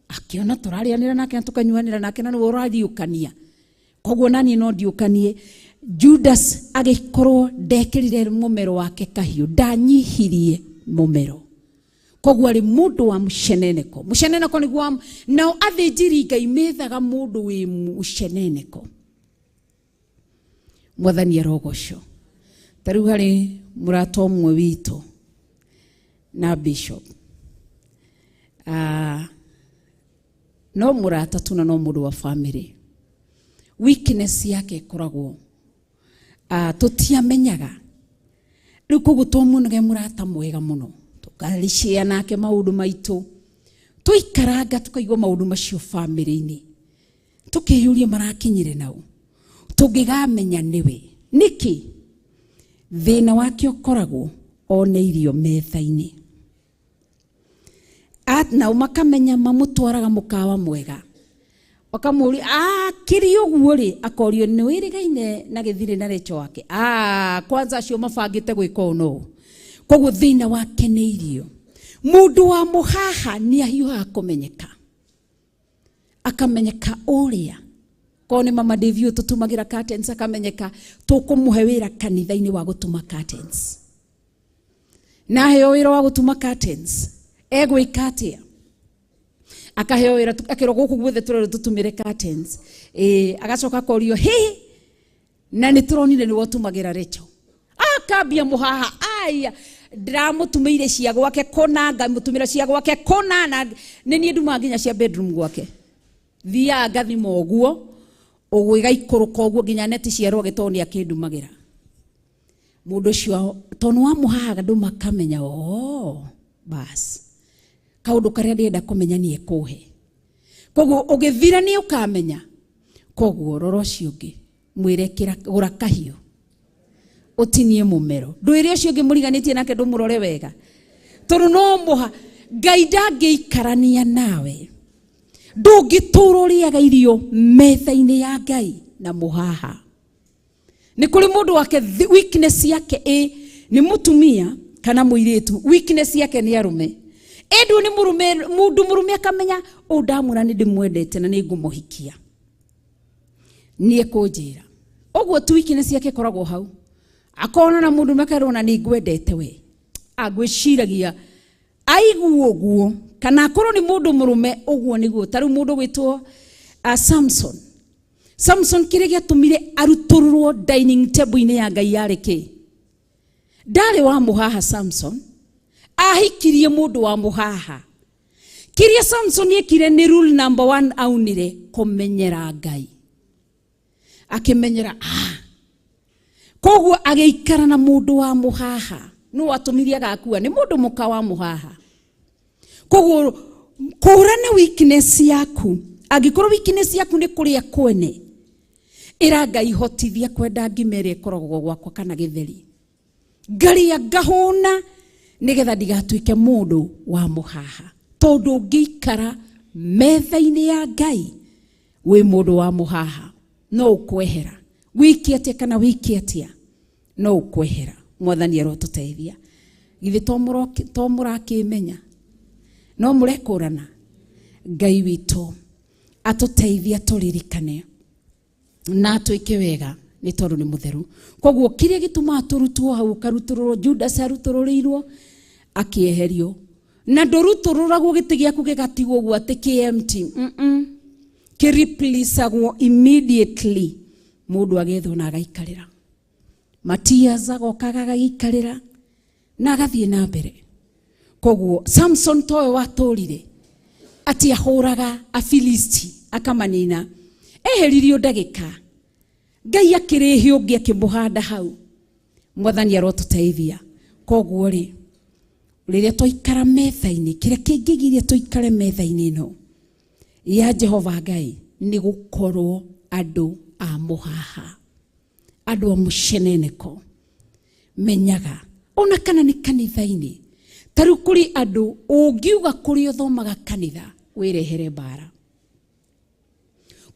akĩona tũrarĩanĩra nake na tũkanyuanĩra nake na nĩwe ũrariũkania, koguo naniĩ no ndiũkanie. Judas agĩkorwo ndekĩrire mũmero wake kahiũ, ndanyihirie mũmero, koguo arĩ mũndũ wa mũceneneko. Mũceneneko nĩguo nao athĩnjĩri Ngai methaga mũndũ wĩ mũceneneko. Mwathani arogocwo. Ta rĩu harĩ mũrata ũmwe witũ na bishop, no mũrata tu na no mũndũ wa family. Weakness yake ĩkoragwo tũtiamenyaga. Rĩu koguo twamuonaga mũrata mwega mũno, tũkarĩcĩa nake maũndũ maitũ, tũikaranga tũkaigua maũndũ macio family-inĩ, tũkĩyũria marakinyire nau, tũngĩgamenya nĩwe. Nĩkĩ? Thĩna wake ũkoragwo one irio metha-inĩ, nao makamenya mamũtwaraga mũkawa mwega, wakamũria akĩrĩ ũguo rĩ, akorio nĩ wĩrĩgaine na gĩthirĩ na recho wake, kwanza acio mabangĩte gwĩka ũũ no. Koguo thĩna wake nĩ irio. Mũndũ wa mũhaha nĩ ahiũhaga kũmenyeka, akamenyeka ũrĩa korwo nĩ mama Dave tũtumagĩra curtains, akamenyeka tũkũmũhe wĩra kanitha-inĩ wa gũtuma curtains, na aheo wĩra wa gũtuma curtains egwĩka atĩa? Akaheo wĩra akerwo gũkũ guothe tũrerwo tũtumĩre curtains, agacoka akorio hi na nĩ tũronire nĩwe ũtumagĩra Rachel, akambia mũhaha, aya ndĩramũtumĩire cia gwake kũna, ngamũtumĩra cia gwake kũna, na nĩ niĩ ndumaga nginya cia bedroom gwake. Thiaga ngathima ũguo, ũguo ĩgaikũrũka ũguo nginya neti cia rwagĩ tondũ nĩ akĩndumagĩra. Mũndũ ũcio tondũ wamũhahaga andũ makamenya, oh, bas. Kaũndũ karĩa ndĩrenda kũmenya nĩ ekũhe. Koguo ũgĩthira nĩ ũkamenya. Koguo rora ũcio ũngĩ, mwĩre kĩra gũra kahiũ. Ũtinie mũmero. Ndwĩre ũcio ũngĩ mũriganĩtie nake ndũmũrore wega. Tondũ no mũha Ngai ndangĩikarania nawe. Ndũngĩtũra ũrĩaga irio metha-inĩ ya Ngai na mũhaha. Nĩ kũrĩ mũndũ wake weakness yake ĩ nĩ mũtumia kana mũirĩtu, weakness yake nĩ arũme. Ĩndũ nĩ mũrũme, mũndũ mũrũme akamenya ũũ ndamwĩra nĩ ndĩmwendete na nĩ ngũmũhikia. Nĩ ekũnjĩra. Ũguo tu weakness yake ĩkoragwo hau. Akona na mũndũ makerwo na nĩ ngwendete we. Angwĩciragia aigua ũguo kana akorwo nĩ mũndũ mũrũme ũguo nĩguo. Ta rĩu mũndũ gwĩtwo Samson. Samson kĩrĩa gĩatũmire arutũrũrwo dining table-inĩ ya Ngai yarĩ kĩ? Ndarĩ wa mũhaha Samson. Ahikirie mũndũ wa mũhaha. Kĩrĩa Samson ekire nĩ rule number 1 aunire, kũmenyera Ngai. Akĩmenyera, Koguo agĩikara na mũndũ wa mũhaha. Nũ watũmirie agakua? Nĩ mũndũ mũka wa mũhaha. Koguo kũrana weakness yaku. Angĩkorwo weakness yaku nĩ kũrĩa kwene, ĩra Ngai hotithia kwenda ngima ĩrĩa ĩkoragwo gwakwa kana gĩtheri. Ngarĩa ngahũna nĩgetha ndigatuĩke mũndũ wa mũhaha. Tondũ ũngĩikara metha-inĩ ya Ngai wĩ mũndũ wa mũhaha, no ũkwehera. Wĩke atĩa kana wĩke atĩa, no ũkwehera. Mwathani arotũteithia. Githĩ to mũrakĩmenya? No mũrekũrana? Ngai witũ atũteithia tũririkane na atwĩke wega nĩ tondũ nĩ mũtheru. Koguo kĩrĩa gĩtũmaga tũrutwo hau, ũkarutũrũrwo, Judas arutũrũrĩirwo akĩeherio. Na ndũrutũrũragwo gĩtĩ gĩaku gĩgatigwo ũguo atĩ kĩ empty. Kĩreplaceagwo immediately. Mũndũ agethwo na agaikarĩra. Matias agokaga agaikarĩra na agathiĩ na mbere. Koguo Samson towe watũrire atĩ ahũraga Afilisti akamanina. Eheririo ndagĩka. Ngai akĩrĩhe ũngĩ akĩmũhanda hau. Mwathani arotũteithia. Koguo rĩ, rĩrĩa twaikara metha-inĩ, kĩrĩa kĩngĩgiria tũikare metha-inĩ ĩno ya Jehova Ngai nĩ gũkorwo andũ a mũhaha, andũ a mũceneneko. Menyaga ona kana nĩ kanitha-inĩ. Ta rĩu kũrĩ andũ ũngiuga kũrĩa ũthomaga kanitha wĩrehere mbara.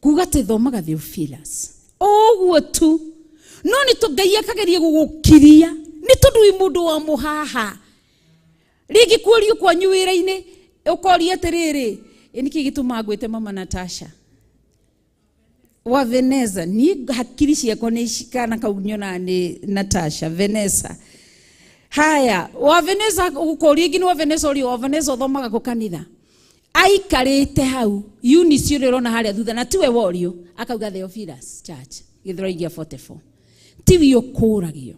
Kuga atĩ thomaga Theophilus ũguo tu, no nĩ tondũ Ngai akageria gũgũkiria nĩ tondũ wĩ mũndũ wa mũhaha. Rĩngĩ kuorio kwanyu wĩra-inĩ ũkoria atĩrĩrĩ, ĩ nĩkĩ gĩtũmaga ngwĩte mama Natasha wa Vanessa? Niĩ hakiri ciakwa nĩ kana kau nyonaga nĩ Natasha Vanessa. Haya, wa Vanessa ũkoria ĩngĩ nĩ wa Vanessa ũrĩa wa Vanessa ũthomaga kũ kanitha. Aikarĩte hau Eunice ũrĩa ũrona harĩa thutha na tiwe worio, akauga Theophilus Church Gĩthũrai gĩa 44. Tiwe ũkũragio.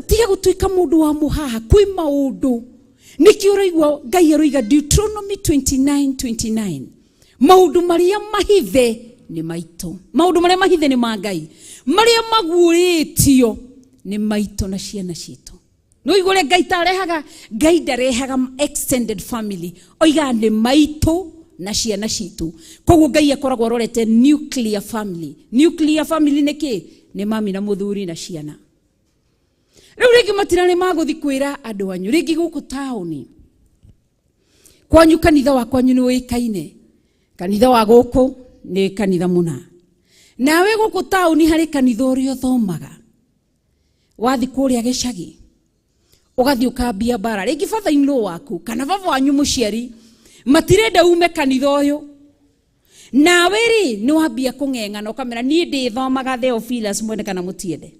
Tiga gũtuĩka mũndũ wa mũhaha. Kwĩ maũndũ nĩkĩo ũraigua Ngai aroiga Deuteronomy 29:29, maũndũ marĩa mahithe nĩ maitũ, maũndũ marĩa mahithe nĩ ma Ngai, marĩa maguũrĩtio nĩ maitũ na ciana citũ. No igũrũ ũrĩa Ngai tarehaga, Ngai ndarehaga extended family, oigaga nĩ maitũ na ciana citũ. Koguo Ngai akoragwo arorete nuclear family. Nuclear family nĩ kĩ? Nĩ mami na mũthuri na ciana. Rĩu rĩngĩ matirarĩ magũthi kwĩra andũ anyu, rĩngĩ gũkũ taũni kwanyu kanitha wa kwanyu nĩ ũĩkaine, kanitha wa gũkũ nĩ kanitha mũna, nawe gũkũ taũni harĩ kanitha ũrĩa ũthomaga. Wathi kũrĩa gĩcagi ũgathiĩ ũkambia mbara, rĩngĩ father in law waku kana baba wanyu mũciari matirenda ume kanitha ũyũ, nawe rĩ nĩ wambia kũng'eng'ana ũkamera niĩ ndĩthomaga Theophilus mwene kana mũtiende,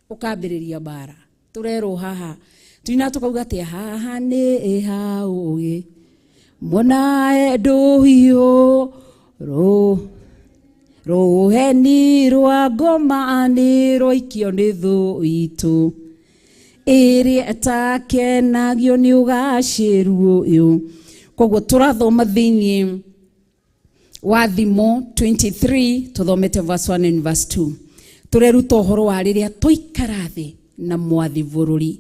ũkambĩrĩria mbara. Tũrerwo haha tuina tũkauga atĩ haha nĩ ha ũgĩ mwonae ndũhiũ rũheni rwa ngoma nĩ rwaikio nĩ thũ itũ ĩrĩa ĩtakenagio nĩ ũgacĩru ũyũ. Koguo tũrathoma thĩinĩ Wa Thimo 23 tuthomete verse 1 and verse 2. Tũreruta ũhoro wa rĩrĩa tũikara thĩ na mwathi bũrũri,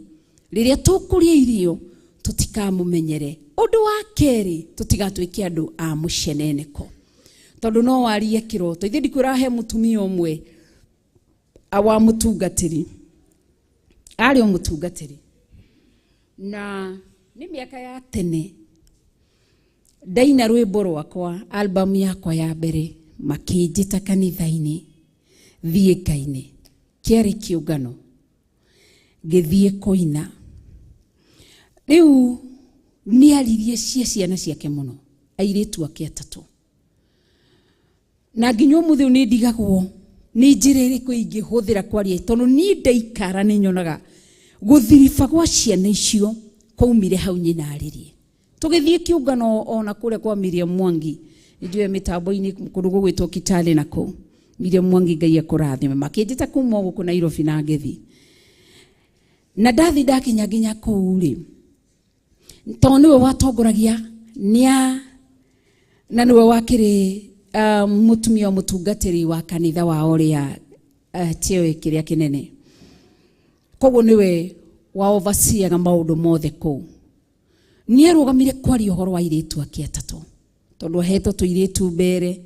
rĩrĩa tũkũrĩa irio tũtikamũmenyere. Ũndũ wa kerĩ, tũtigatuĩke andũ a mũceneneko, tondũ no warie kĩroto. Ithuĩ ndikwĩra he mũtumia ũmwe wa mũtungatĩri, arĩ o mũtungatĩri, na nĩ mĩaka ya tene ndaina rwĩmbo rwakwa, album yakwa ya mbere, makĩnjĩta kanitha-inĩ thiĩ ngaine. Kĩarĩ kĩũngano, ngĩthiĩ kũina. Rĩu nĩaririe cia ciana ciake mũno, airĩtu ake atatũ, na nginya ũmũthĩ ũyũ nĩ ndigagwo nĩ njĩra ĩrĩkũ ingĩhũthĩra kwaria, tondũ niĩ ndaikara nĩ nyonaga gũthiriba gwa ciana icio kwaumire hau nyina arĩrie. Tũgĩthiĩ kĩũngano ona kũrĩa kwa Miriam Mwangi, nĩnjũĩ mĩtambo-inĩ kũndũ gũgwĩtwo Kitale na kũu, Miriam Mwangi Ngai akũrathime, makĩnjĩta kuma gũkũ Nairobi na ngĩthiĩ. Na ndathi ndakinya nginya kũu rĩ, tondũ nĩwe watongoragia nĩa, na nĩwe wakĩrĩ mũtumia wa mũtungatĩri wa kanitha wao ũrĩa cheo kĩrĩa kĩnene, koguo nĩwe wa overseeaga maũndũ mothe kũu. Nĩarũgamire kwaria ũhoro wa airĩtu ake atatũ, tondũ ahetwo tũirĩtu mbere,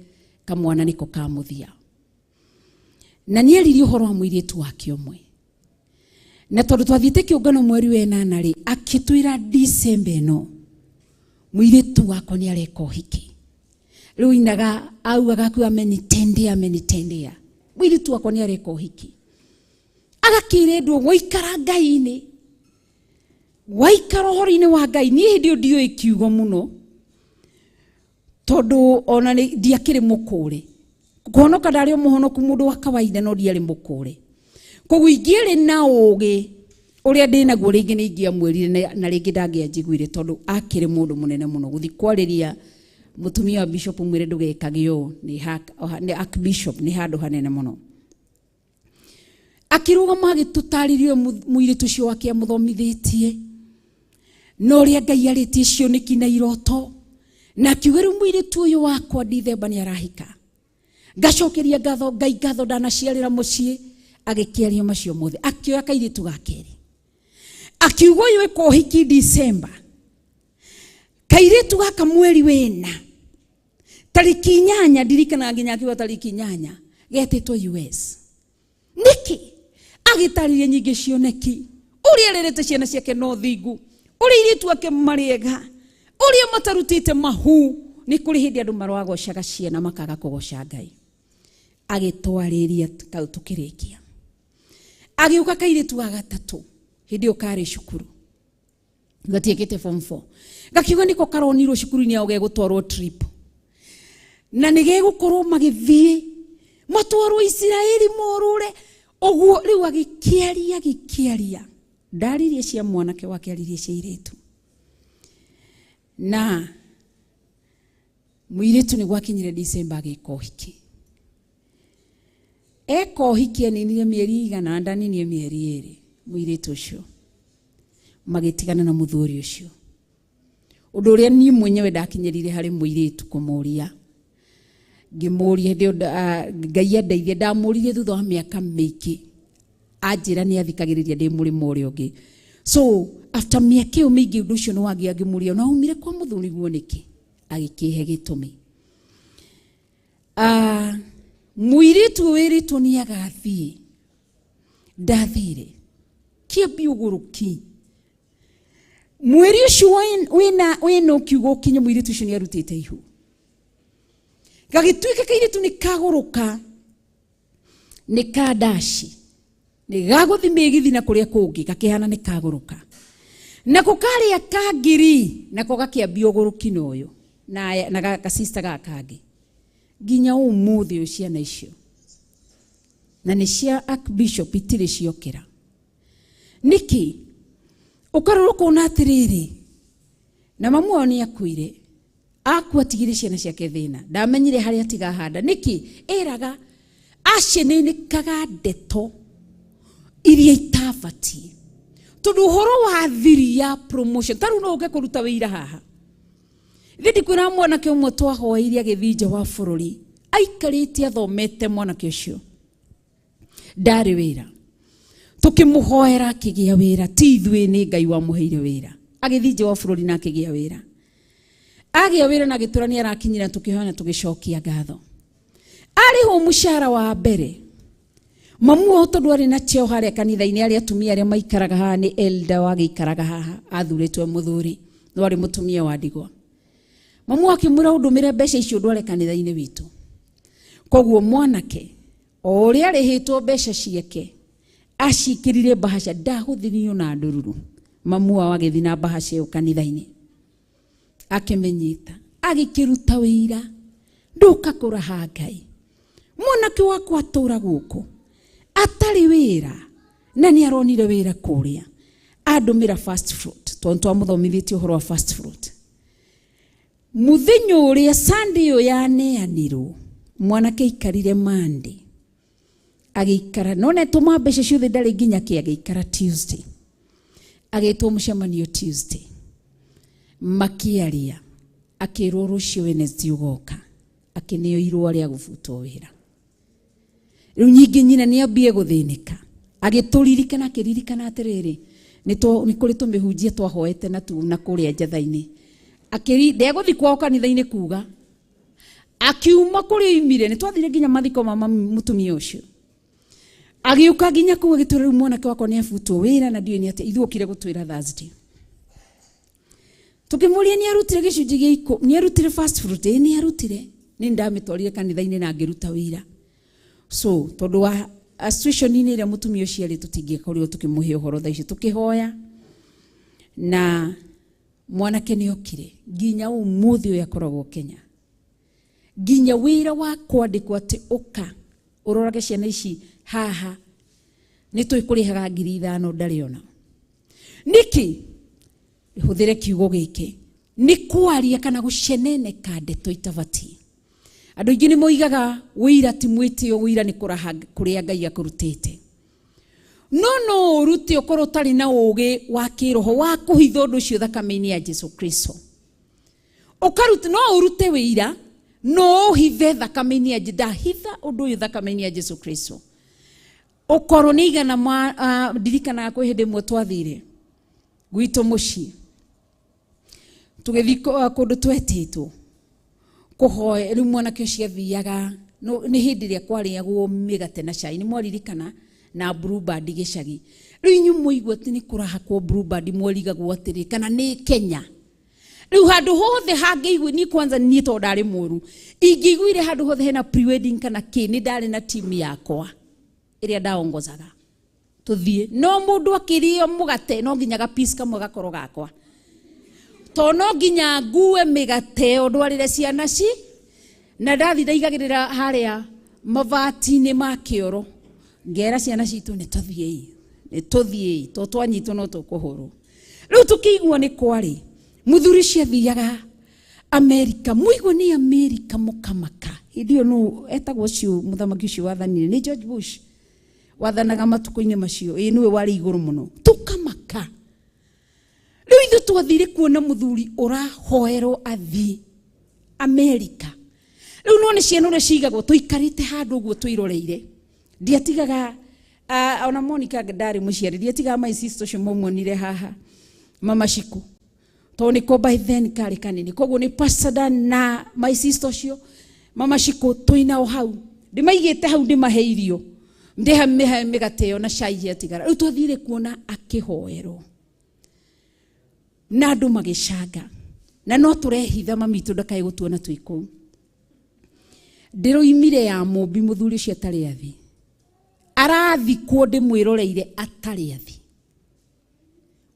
kamwana nĩko ka mũthia. Na nĩaririe ũhoro wa mũirĩtu wake ũmwe, na tondũ twathiĩte kĩũngano mweri wa ĩnana rĩ, akĩtwĩra December ĩno mũirĩtu wakwa nĩ areka ũhiki. Rĩu inaga augaga akiuga amenitendea, amenitendea, mũirĩtu wakwa nĩ areka ũhiki. Agakĩrĩndwo waikara Ngai-inĩ, waikara ũhoro-inĩ wa Ngai. Niĩ hĩndĩ ĩyo ndiũĩ kiugo mũno, tondũ ona ndiakĩrĩ mũkũre. Kũhonoka ndarĩ o mũhonoku mũndũ wa kawaida, no ndiarĩ mũkũre. Koguo ingĩarĩ na ũgĩ ũrĩa ndĩnaguo rĩngĩ nĩ ingĩamwĩrire, na rĩngĩ ndangĩanjiguire, tondũ akĩrĩ mũndũ mũnene mũno. Gũthiĩ kwarĩria mũtumia wa bishop mwĩre ndũgekage ũũ, nĩ archbishop, nĩ handũ hanene mũno. Akĩrũgama agĩtũtarĩria mũirĩtu ũcio wake amũthomithĩtie, na ũrĩa Ngai arĩtie cioneki na iroto, na akiuga rĩu mũirĩtu ũyũ wakwa Dithemba nĩ arahika, ngacokeria ngatho Ngai, ngatho ndanaciarĩra mũciĩ. Agĩkĩaria macio mothe, akĩoya kairĩtu ga kerĩ, akiuga ũyũ ĩka ũhiki December, kairĩtu gaka mweri wĩna tarĩki 8, ndirikanaga nginya akiuga tarĩki 8, getĩtwo US. Nĩkĩ? Agĩtarĩria nyingĩ cioneki, ũrĩa arerete ciana ciake na ũthingu, ũrĩa airĩtu ake marĩ ega, ũrĩa matarutĩte mahu. Nĩ kũrĩ hĩndĩ andũ maroagocaga ciana makaga kũgoca Ngai. Agĩtwarĩria kau tũkĩrĩkia. Agĩũka kairĩtu ga gatatũ, hĩndĩ ĩyo karĩ cukuru, gatiĩkĩte form 4, gakiuga nĩko karonirwo cukuru-inĩ yao gegũtwarwo trip, na nĩ gegũkorwo magĩthiĩ matwarwo Isiraeli morũre ũguo. Rĩu agĩkĩaria, agĩkĩaria, ndaririe cia mwanake wake, aririe cia airĩtu. Na mũirĩtu nĩ gwakinyire December agĩka ũhiki. Eka ũhiki aninire mĩeri igana, ndaninie mĩeri 2, mũirĩtu ũcio magĩtigana na mũthuri ũcio. Ũndũ ũrĩa niĩ mwenyewe ndakinyĩrire harĩ mũirĩtu kũmũria, ngĩmũria hĩndĩ ĩyo, Ngai andeithie, ndamũririe thutha wa mĩaka mĩingĩ, anjĩra nĩ athikagĩrĩria ndĩ mũrĩmo ũrĩa ũngĩ. So after mĩaka ĩyo mĩingĩ, ũndũ ũcio nĩ wangĩ ngĩmũria, na umire kwa mũthuri guo nĩkĩ? Agĩkĩhe gĩtũmi. Mũirĩtu wĩrĩtwo nĩ agathiĩ, ndathire kĩambi ũgũrũki. Mweri ũcio wĩna wĩna ũkiuga ũkinye, mũirĩtu ũcio nĩ arutĩte ihu. Gagĩtuĩka kairĩtu nĩ kagũrũka, nĩ kandaci, nĩ gagũthi mĩgithi na kũrĩa kũngĩ, gakĩhana nĩ kagũrũka. Nako karĩa kangiri nako gakĩambia ũgũrũki na ũyũ na gacista gaka kangĩ nginya ũmũthĩ ũyũ. Ciana icio na nĩ cia archbishop itirĩ ciokĩra. Nĩkĩ? Ũkarora ũkona atĩrĩrĩ, na mamu wao nĩ akuire, akua atigire ciana ciake thĩna, ndamenyire harĩa atigahanda. Nĩkĩ? Ĩraga acenenekaga ndeto iria itabatiĩ, tondũ ũhoro wa thiri ya promotion, ta rĩu no ũke kũruta wĩira haha. Ithe ndikwĩra mwanake ũmwe twahoeire agĩthiĩ nja wa bũrũri, aikarĩte athomete mwanake ũcio ndarĩ wĩra, tũkĩmũhoera akĩgĩa wĩra, ti ithuĩ nĩ Ngai wamũheire wĩra, agĩthiĩ nja wa bũrũri na akĩgĩa wĩra, agĩa wĩra na agĩtũra nĩ arakinyĩra, tũkĩhoya na tũgĩcokia ngatho. Arĩhwo mũcara wa mbere, mamu wao tondũ arĩ na cheo harĩa kanitha-inĩ, arĩa atumia arĩa maikaraga haha nĩ elder wagĩikaraga haha, athurĩtwo mũthuri, no arĩ mũtumia wa ndigwa. Mamu akĩmwĩra ũndũmĩre mbeca icio ndware kanitha-inĩ witũ. Koguo mwanake o ũrĩa arĩhĩtwo mbeca ciake acikĩrire mbahaca, ndahũthĩrio na ndururu. Mamu wao agĩthiĩ na mbahaca ĩyo kanitha-inĩ, akĩmĩnyita, agĩkĩruta wĩira, ndũka kũraha Ngai, mwanake wakwa atũra gũkũ atarĩ wĩra na nĩ aronire wĩra kũrĩa, andũmĩra first fruit, tondũ twamũthomithĩtie ũhoro wa first fruit. Mũthenya ũrĩa Sunday ĩyo yaneanirwo, mwanake aikarire Monday, agĩikara no netũma mbeca ciothe ndarĩ nginya kĩ, agĩikara Tuesday, agĩtwo mũcemanio Tuesday, makĩaria, akĩrwo rũciũ Wednesday ũgoka, akĩneo irũa rĩa gũbutwo wĩra. Rĩu nyingĩ nyina nĩ ambie gũthĩnĩka, agĩtũririkana, akĩririkana atĩrĩrĩ, nĩ kũrĩ tũmĩhunjia twahoete na tu na kũrĩa njatha-inĩ, akĩri ndegũthiĩ kwao kanitha-inĩ kuga, akiuma kũrĩa oimire, nĩ twathire nginya mathiko ma mũtumia ũcio, agĩũka nginya kũu agĩtwĩra rĩu mwanake wakwa nĩ abutwo wĩra na ndiũĩ nĩ atĩa, ithuĩ okire gũtwĩra Thursday. Tũkĩmũria nĩ arutire gĩcunjĩ gĩa ikũmi, nĩ arutire first fruit, ĩĩ nĩ arutire, nĩ ndamĩtwarire kanitha-inĩ na ngĩruta wĩra. So tondũ wa situation-inĩ ĩrĩa mũtumia ũcio arĩ, tũtingĩkorirwo tũkĩmũhe ũhoro thaa ici, tũkĩhoya na mwanake nĩ okire nginya ũmũthĩ ũyũ akoragwo Kenya, nginya wĩra wa kwandĩkwo atĩ ũka ũrorage ciana ici haha nĩ tũkũrĩhaga 5,000 ndarĩ ona. Nĩkĩ? Hũthĩre kiugo gĩkĩ, nĩ kwaria kana gũceneneka ndeto itabatiĩ. Andũ aingĩ nĩ moigaga wĩira ti mwĩtĩo, wĩira nĩ kũraha kũrĩa Ngai akũrutĩte. No no ũrute ũkorwo ũtarĩ na ũũgĩ wa kĩroho wa kũhitha ũndũ ũcio thakame-inĩ ya Jesu Kristo. Ũkaruta, no ũrute wĩira, no ũhithe thakame-inĩ ya Jesu, ndahitha ũndũ ũyũ thakame-inĩ ya Jesu Kristo. Ũkorwo nĩ igana ndirikanaga kwĩ hĩndĩ ĩmwe twathire gwitũ mũciĩ, tũgĩthiĩ kũndũ twetĩtwo kũhoya, rĩu mwanake ũcio athiaga, nĩ hĩndĩ ĩrĩa kwarĩagwo mĩgate na cai, nĩ mwaririkana, na Blue Band gĩcagi. Rĩu inyuĩ mwaigua atĩ nĩ kũrahakwo Blue Band, mwarigagwo atĩrĩ kana nĩ Kenya. Rĩu handũ hothe hangĩigua, niĩ kwanza niĩ tondũ ndarĩ mũru, ingĩiguire handũ hothe hena pre-wedding kana kĩ, nĩ ndarĩ na timu yakwa ĩrĩa ndaongozaga tũthiĩ. No mũndũ akĩrĩo mũgate no nginya ga piece kamwe gakorwo gakwa, to no nginya ngue mĩgate ĩyo ndwarĩre ciana ci, na ndathi ndaigagĩrĩra harĩa mabati-inĩ ma kĩoro, ngera ciana citũ nĩ tũthiĩi, nĩ tũthiĩi, to twanyitwo no tũkũhũrwo. Rĩu tũkĩigua nĩ kwarĩ mũthuri ũcio athiaga Amerika, mũigua nĩ Amerika mũkamaka. Hĩndĩ ĩyo nũ etagwo ũcio mũthamaki ũcio wathanire nĩ George Bush, wathanaga matukũ-inĩ macio, ĩĩ nĩwe warĩ igũrũ mũno, tũkamaka. Rĩu ithuĩ twathire kuona mũthuri ũrahoerwo athiĩ Amerika. Rĩu no nĩ ciana ũrĩa cigagwo, tũikarĩte handũ ũguo twĩroreire. Ndiatigaga, ona Monica ndarĩ mũciari, ndiatigaga my sister ũcio mamuonire haha, Mama Shiku. Tondũ nĩko by then karĩ kanene. Koguo nĩ Pastor Dan na my sister ũcio, Mama Shiku, twĩnao hau. Ndĩmaigĩte hau ndĩmahe irio. Ndĩmahe mĩgate ĩyo na cai yatigara. Rĩu twathire kuona akĩhoerwo. Na andũ magĩcanga. Na no tũrehitha mami witũ ndakae gũtuona twĩ kũu. Ndĩroimire ya mũmbi mũthuri ũcio atarĩ athi. Arathikwo ndĩmwĩroreire atarĩ athi.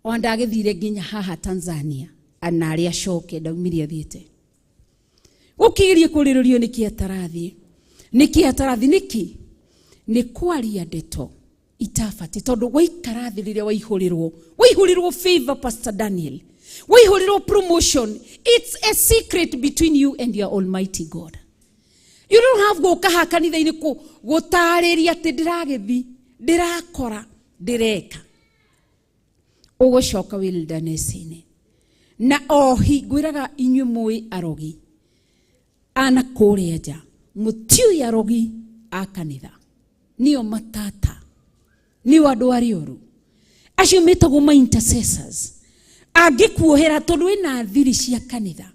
Ona ndagĩthire nginya haha Tanzania, ana arĩa acoke ndaumire athiĩte. Gũkĩgeria kũrĩrĩrio nĩkĩ atarathiĩ. Nĩkĩ atarathiĩ nĩkĩ? Nĩ kwaria ndeto itabatiĩ, tondũ waikara thĩ rĩrĩa waihũrĩrwo, waihũrĩrwo favor Pastor Daniel, waihũrĩrwo promotion, it's a secret between you and your almighty God. You don't have gũka haha kanitha-inĩ gũtarĩria atĩ ndĩragĩthi, ndĩrakora, ndĩreka. Ũgũcoka wilderness-inĩ. Na ohi ngwĩraga inyuĩ mũĩ arogi ana kũrĩa nja, mũtiũĩ arogi a kanitha, nĩo matata, nĩo andũ arĩa oru, acio metagwo ma intercessors. Angĩkuohera tondũ wĩna thiri cia kanitha,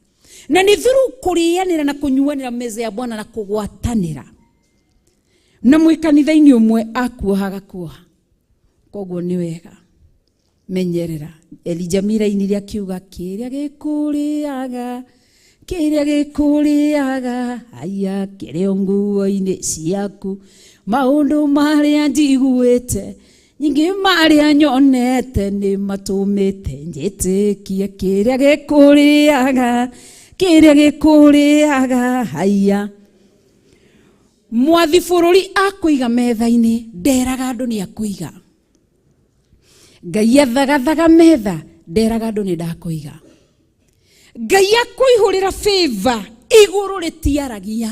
na nĩ through kũrĩanĩra na kũnyuanĩra meza ya Bwana na kũgwatanĩra na mwĩ kanitha-inĩ ũmwe, akuoha agakuoha. Koguo nĩ wega menyerera. Elijah Mira-inĩ akiuga kĩrĩa gĩkũrĩaga, kĩrĩa gĩkũrĩaga, aya kĩrĩ o nguo-inĩ ciaku, maũndũ marĩa njiguĩte nyingĩ marĩa nyonete nĩ matũmĩte njĩtĩkie kĩrĩa gĩkũrĩaga, kĩrĩa gĩkũrĩaga, haya. Mwathi bũrũri akũiga metha-inĩ, nderaga andũ nĩ akũiga. Ngai athagathaga metha, nderaga andũ nĩ ndakũiga. Ngai akũihũrĩra favor igũrũ rĩtiaragia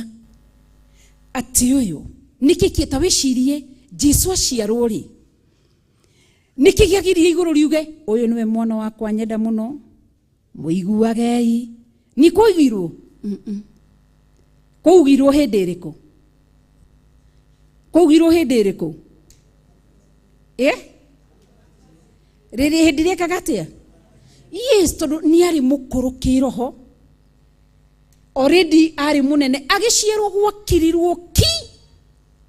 atĩ ũyũ nĩkĩ kĩ ta wĩcirie Jesu aciarwo rĩ, nĩkĩ gĩagirie igũrũ riuge ũyũ nĩwe mwana wakwa nyenda mũno, mũiguagei. Nĩ kwaugirwo? Kwaugirwo hĩndĩ ĩrĩkũ? Kwaugirwo hĩndĩ ĩrĩkũ? Rĩrĩ hĩndĩ ĩrĩa ekaga atĩa? Yes, tondũ nĩ arĩ mũkũrũ kĩroho, already arĩ mũnene, agĩciarwo gwakirirwo ki,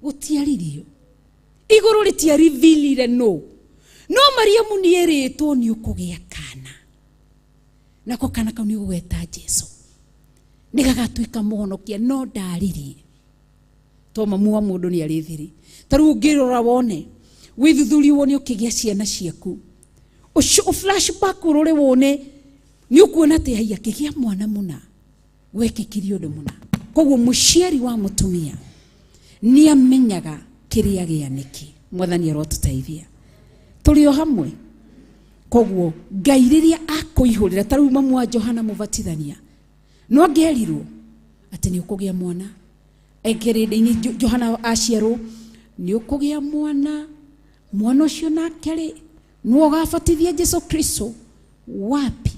gũtiaririo, igũrũ rĩtiarivilire no. No Mariamu nĩ erĩtwo nĩ ũkũgĩa kana, nako kana kau nĩ ũgweta Jesu, nĩ gagatuĩka mũhonokia. No ndaririe to mamu wa mũndũ nĩ arĩ thiri. Ta rĩu ũngĩrora wone wĩthuthurie wone ũkĩgĩa ciana ciaku, flashback ũrore wone nĩ ũkuona atĩ haiya kĩgĩa mwana mũna wekĩkirie ũndũ mũna. Koguo mũciari wa mũtumia nĩ amenyaga kĩrĩa gĩa nĩkĩ. Mwathani arotũteithia tũrĩ o hamwe. Koguo Ngai rĩrĩa akũihũrĩra, ta rĩu mamu wa Johana Mũbatithania no angĩerirwo atĩ nĩ ũkũgĩa mwana, ekĩrĩndĩ-inĩ Johana aciarwo nĩ ũkũgĩa mwana, mwana ũcio nake rĩ nĩwe ũgabatithia Jesu Kristo. Wapi?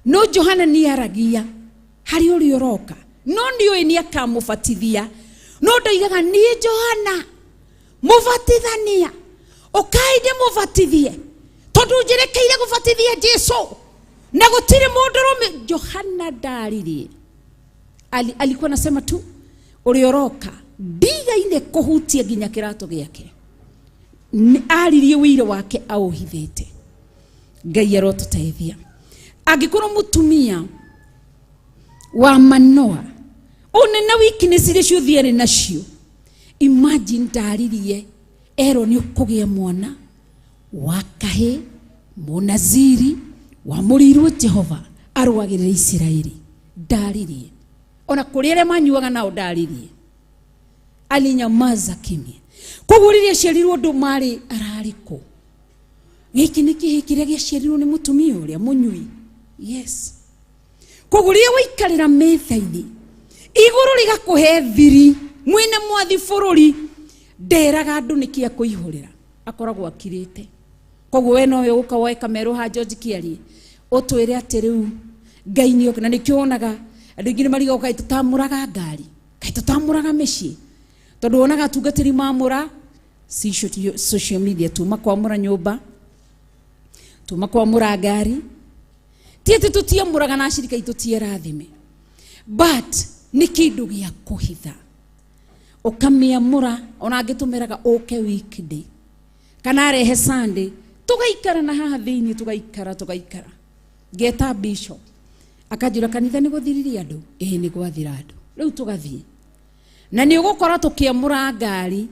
No Johana nĩ aragia harĩ ũrĩa ũroka, no nĩ ũĩ nĩ akamũbatithia, no ndoigaga niĩ Johana mũbatithania ũkai ndĩmũbatithie tondũ njĩrĩkĩire gũbatithia Jesu na gũtirĩ mũndũrũme. Johana ndaririe, alikuwa anasema tu ũrĩa ũroka ndigaine kũhutia nginya kĩratũ gĩake. Aririe wĩira wake aũhithĩte. Ngai arotũteithia. Angĩkorwo mũtumia wa Manoa one na weakness iria ciothe arĩ nacio, imagine ndaririe erwo nĩ ũkũgĩa mwana wa kahĩ mũnaziri wamũrĩirwo Jehova arũagĩrĩre Isiraeli. Ndaririe ona kũrĩ arĩa manyuaga nao ndaririe, alinyamaza kimya. Koguo rĩrĩa aciarirwo andũ marĩ ararĩ kũ? Gĩkĩ nĩ kĩhĩ kĩrĩa gĩaciarirwo nĩ mũtumia ũrĩa mũnyui. Yes. Koguo rĩrĩa waikarĩra metha-inĩ igũrũ rĩgakũhe thiri, mwĩna mwathi bũrũri nderaga andũ nĩkĩ akũihũrĩra, akoragwo akirĩte. Koguo we nowe ũka woe kamerũ ha George Kĩarie ũtwĩre atĩ rĩu Ngai nĩ oke. Na nĩkĩo wonaga andũ aingĩ nĩ marigagwo kaĩ tũtamũraga ngari, kaĩ tũtamũraga mĩciĩ, tondũ wonaga atungatĩri mamũra si social media, tuma kwamũra nyũmba, tuma kwamũra ngari. Ti atĩ tũtiamũraga na acirika aitũ ti arathime, but nĩ kĩndũ gĩa kũhitha ũkamĩamũra. Ona angĩtũmĩraga ũke weekday kana arehe Sunday, tũgaikara na haha thĩinĩ, tũgaikara tũgaikara. Ngeta bishop akanjĩra kanitha nĩ gũthiririe andũ, ĩĩ nĩ gwathira andũ, rĩu tũgathiĩ na nĩ ũgũkora tũkĩamũra ngari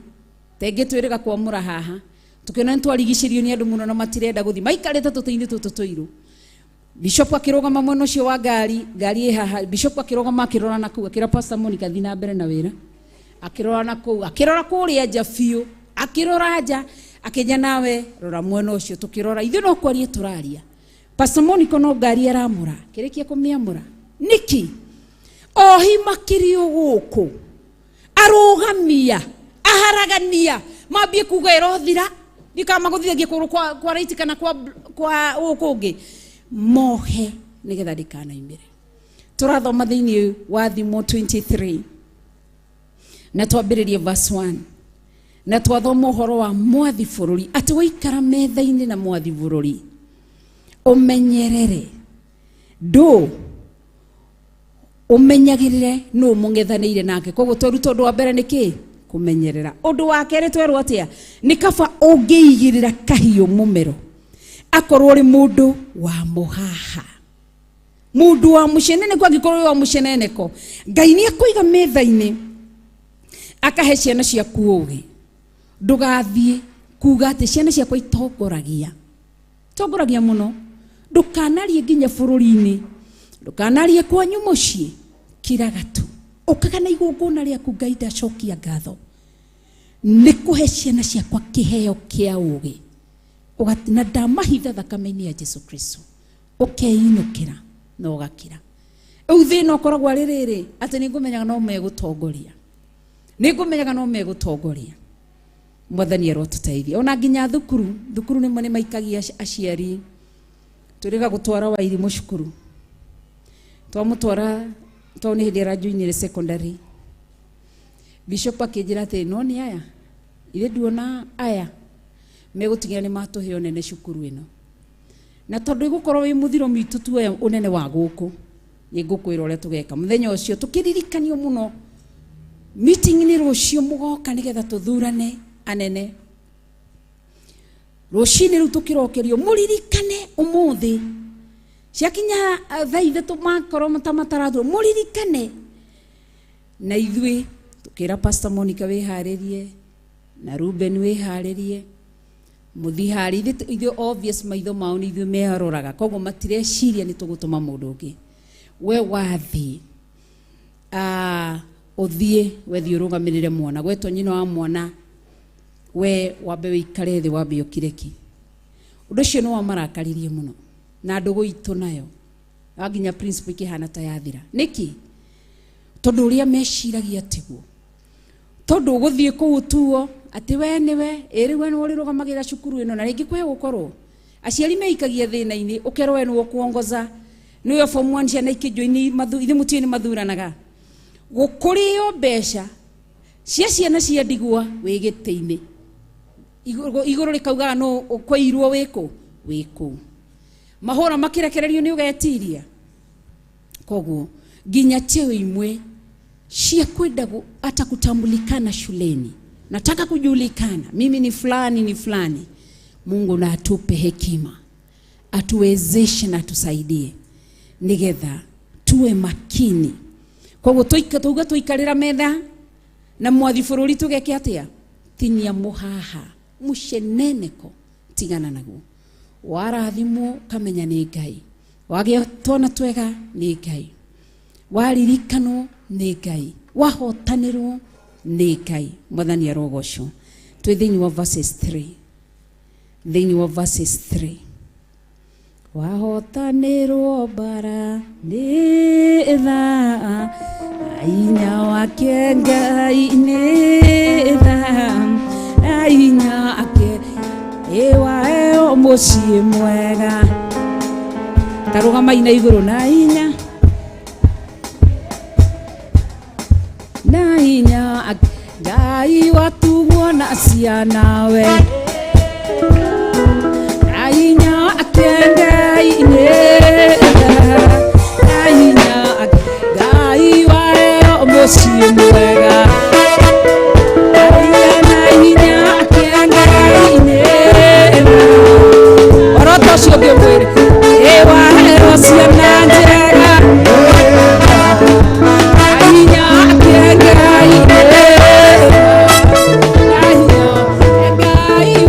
tengĩ twĩrĩga kwamũra haha, tũkĩona nĩ twarigicĩrio nĩ andũ mũno na matirenda gũthiĩ, maikarĩte tũtĩ-inĩ tũtũ tũirũ. Bishop akĩrũgama mwena ũcio wa ngari, ngari ĩ haha, bishop akĩrũgama akĩrora na kũu, akĩra Pastor Monica thiĩ na mbere na wĩra, akĩrora na kũu, akĩrora kũrĩa nja biũ, akĩrora nja, akĩnja nawe rora mwena ũcio. Tũkĩrora ithuĩ no kwaria tũraria, Pastor Monica no ngari aramũra, kĩrĩkia kũmĩamũra nĩkĩ ohi makĩrio gũkũ arũgamia aharagania mambie kuga ĩrothira ndikamagũthithagia kũgũrũ kwa right kana kwa gũkũ ũngĩ. Mohe nĩgetha ndikanaimĩre. Tũrathoma thĩinĩ wa Thimo 23 na twambĩrĩrie verse 1 na twathoma ũhoro wa mwathi bũrũri, atĩ waikara metha-inĩ na mwathi bũrũri ũmenyerere ndũ ũmenyagĩrĩre nũ mũng'ethanĩire nake. Koguo tweruta ũndũ wa mbere nĩ kĩ? Kũmenyerera. Ũndũ wa kerĩ twerwo atĩa? Nĩ kaba ũngĩigĩrĩra kahiũ mũmero akorwo ũrĩ mũndũ wa mũhaha, mũndũ wa mũceneneko. Angĩkorwo wĩ wa mũceneneko, Ngai nĩ akũiga metha-inĩ akahe ciana ciaku ũgĩ. Ndũgathiĩ kuga atĩ ciana ciakwa itongoragia tongoragia mũno. Ndũkanarie nginya bũrũri-inĩ, ndũkanarie kwanyu mũciĩ, kiraga tu ũkaga na igongona rĩaku. Ngai ndacokia ngatho nĩ kũhe ciana ciakwa kĩheo kĩa ũgĩ na ndamahitha thakame-inĩ ya Jesu Kristo. Ũkeinũkĩra na ũgakira. Rĩu thĩna ũkoragwo arĩ rĩrĩ, atĩ nĩ ngũmenyaga no megũtongoria, nĩ ngũmenyaga no megũtongoria. Mwathani arotũteithia. Ona nginya thukuru, thukuru nĩmo nĩ maikagia aciari. Tũrĩga gũtwara Wairimũ cukuru, twamũtwara tondũ nĩ hĩndĩ aranjoinire secondary. Bishop akĩnjĩra atĩrĩ, no nĩ aya ithe nduona aya megũtigĩra nĩ matũhe ũnene cukuru ĩno, na tondũ ĩgũkorwo wĩ mũthiro mitũ tuoya ũnene wa gũkũ, nĩ ngũkwĩra ũrĩa tũgeka. Mũthenya ũcio tũkĩririkanio mũno meeting-inĩ, rũciũ mũgoka nĩgetha tũthurane anene rũcinĩ. Rĩu tũkĩrokerio mũririkane ũmũthĩ ciakinya thaa 3 makorwo ta matarathurwo, mũririkane. Na ithuĩ tũkĩra Pastor Monica wĩharĩrie na Ruben wĩharĩrie mũthiĩ harĩa. Ithuĩ obvious maitho mao nĩ ithuĩ meroraga, koguo matireciria nĩ tũgũtũma mũndũ ũngĩ. We wathiĩ ũthiĩ wethiĩ ũrũgamĩrĩre mwana gwetwo nyina wa mwana, we wambe wĩikare thĩ, wambe ũkire ki. Ũndũ ũcio nĩ wamarakaririe mũno na ndũgũ itũ nayo nginya principal ikĩhana ta yathira. Nĩkĩ? Tondũ ũrĩa meciragia tiguo, tondũ ũgũthiĩ kũu ũtuo atĩ we nĩwe ĩ rĩu we nĩwe ũrĩrũgamagĩrĩra cukuru ĩno, na rĩngĩ kwĩ gũkorwo aciari meikagia thĩna-inĩ, ũkerwo we nĩwe ũkuongoza, nĩwe form 1 ciana ikĩjoini ithuĩ mũtiũĩ nĩ mathuranaga gũkũrĩo mbeca cia ciana cia ndigwa wĩ gĩtĩ-inĩ igũrũ rĩkaugaga no ũkũirwo wĩkũ wĩkũ mahũra makĩrekererio nĩ ũgetiria. Koguo nginya cheo imwe cia kwenda hata kutambulikana shuleni, nataka kujulikana mimi ni fulani ni fulani. Mungu na atupe hekima, atuwezeshe na atusaidie nigetha tuwe makini. Koguo tuuga tuikarĩra metha na mwathi bũrũri tũgeke atĩa? Tinia mũhaha mũceneneko, tigana naguo. Warathimwo kamenya nĩ Ngai, wagĩa twana twega nĩ Ngai, waririkanwo nĩ Ngai, wahotanĩrwo nĩ Ngai. Mwathani arogocwo. Twĩ thĩinĩ wa verses 3, thĩinĩ wa verses 3, wahotanĩrwo mbara nĩ tha inya wake Ngai, nĩ tha inya wake ĩwaeo mũciĩ mwega. Tarũgamai na igũrũ na inya na inya Ngai watugwo na ciana we na inya ake Ngai nĩ na inya Ngai waeo mũciĩ mwega na inya ake Ngai nĩ orota ũcio ũngĩ ũmwĩre ĩwaheo ciana njega na inya ake Ngai nĩ na inya Ngai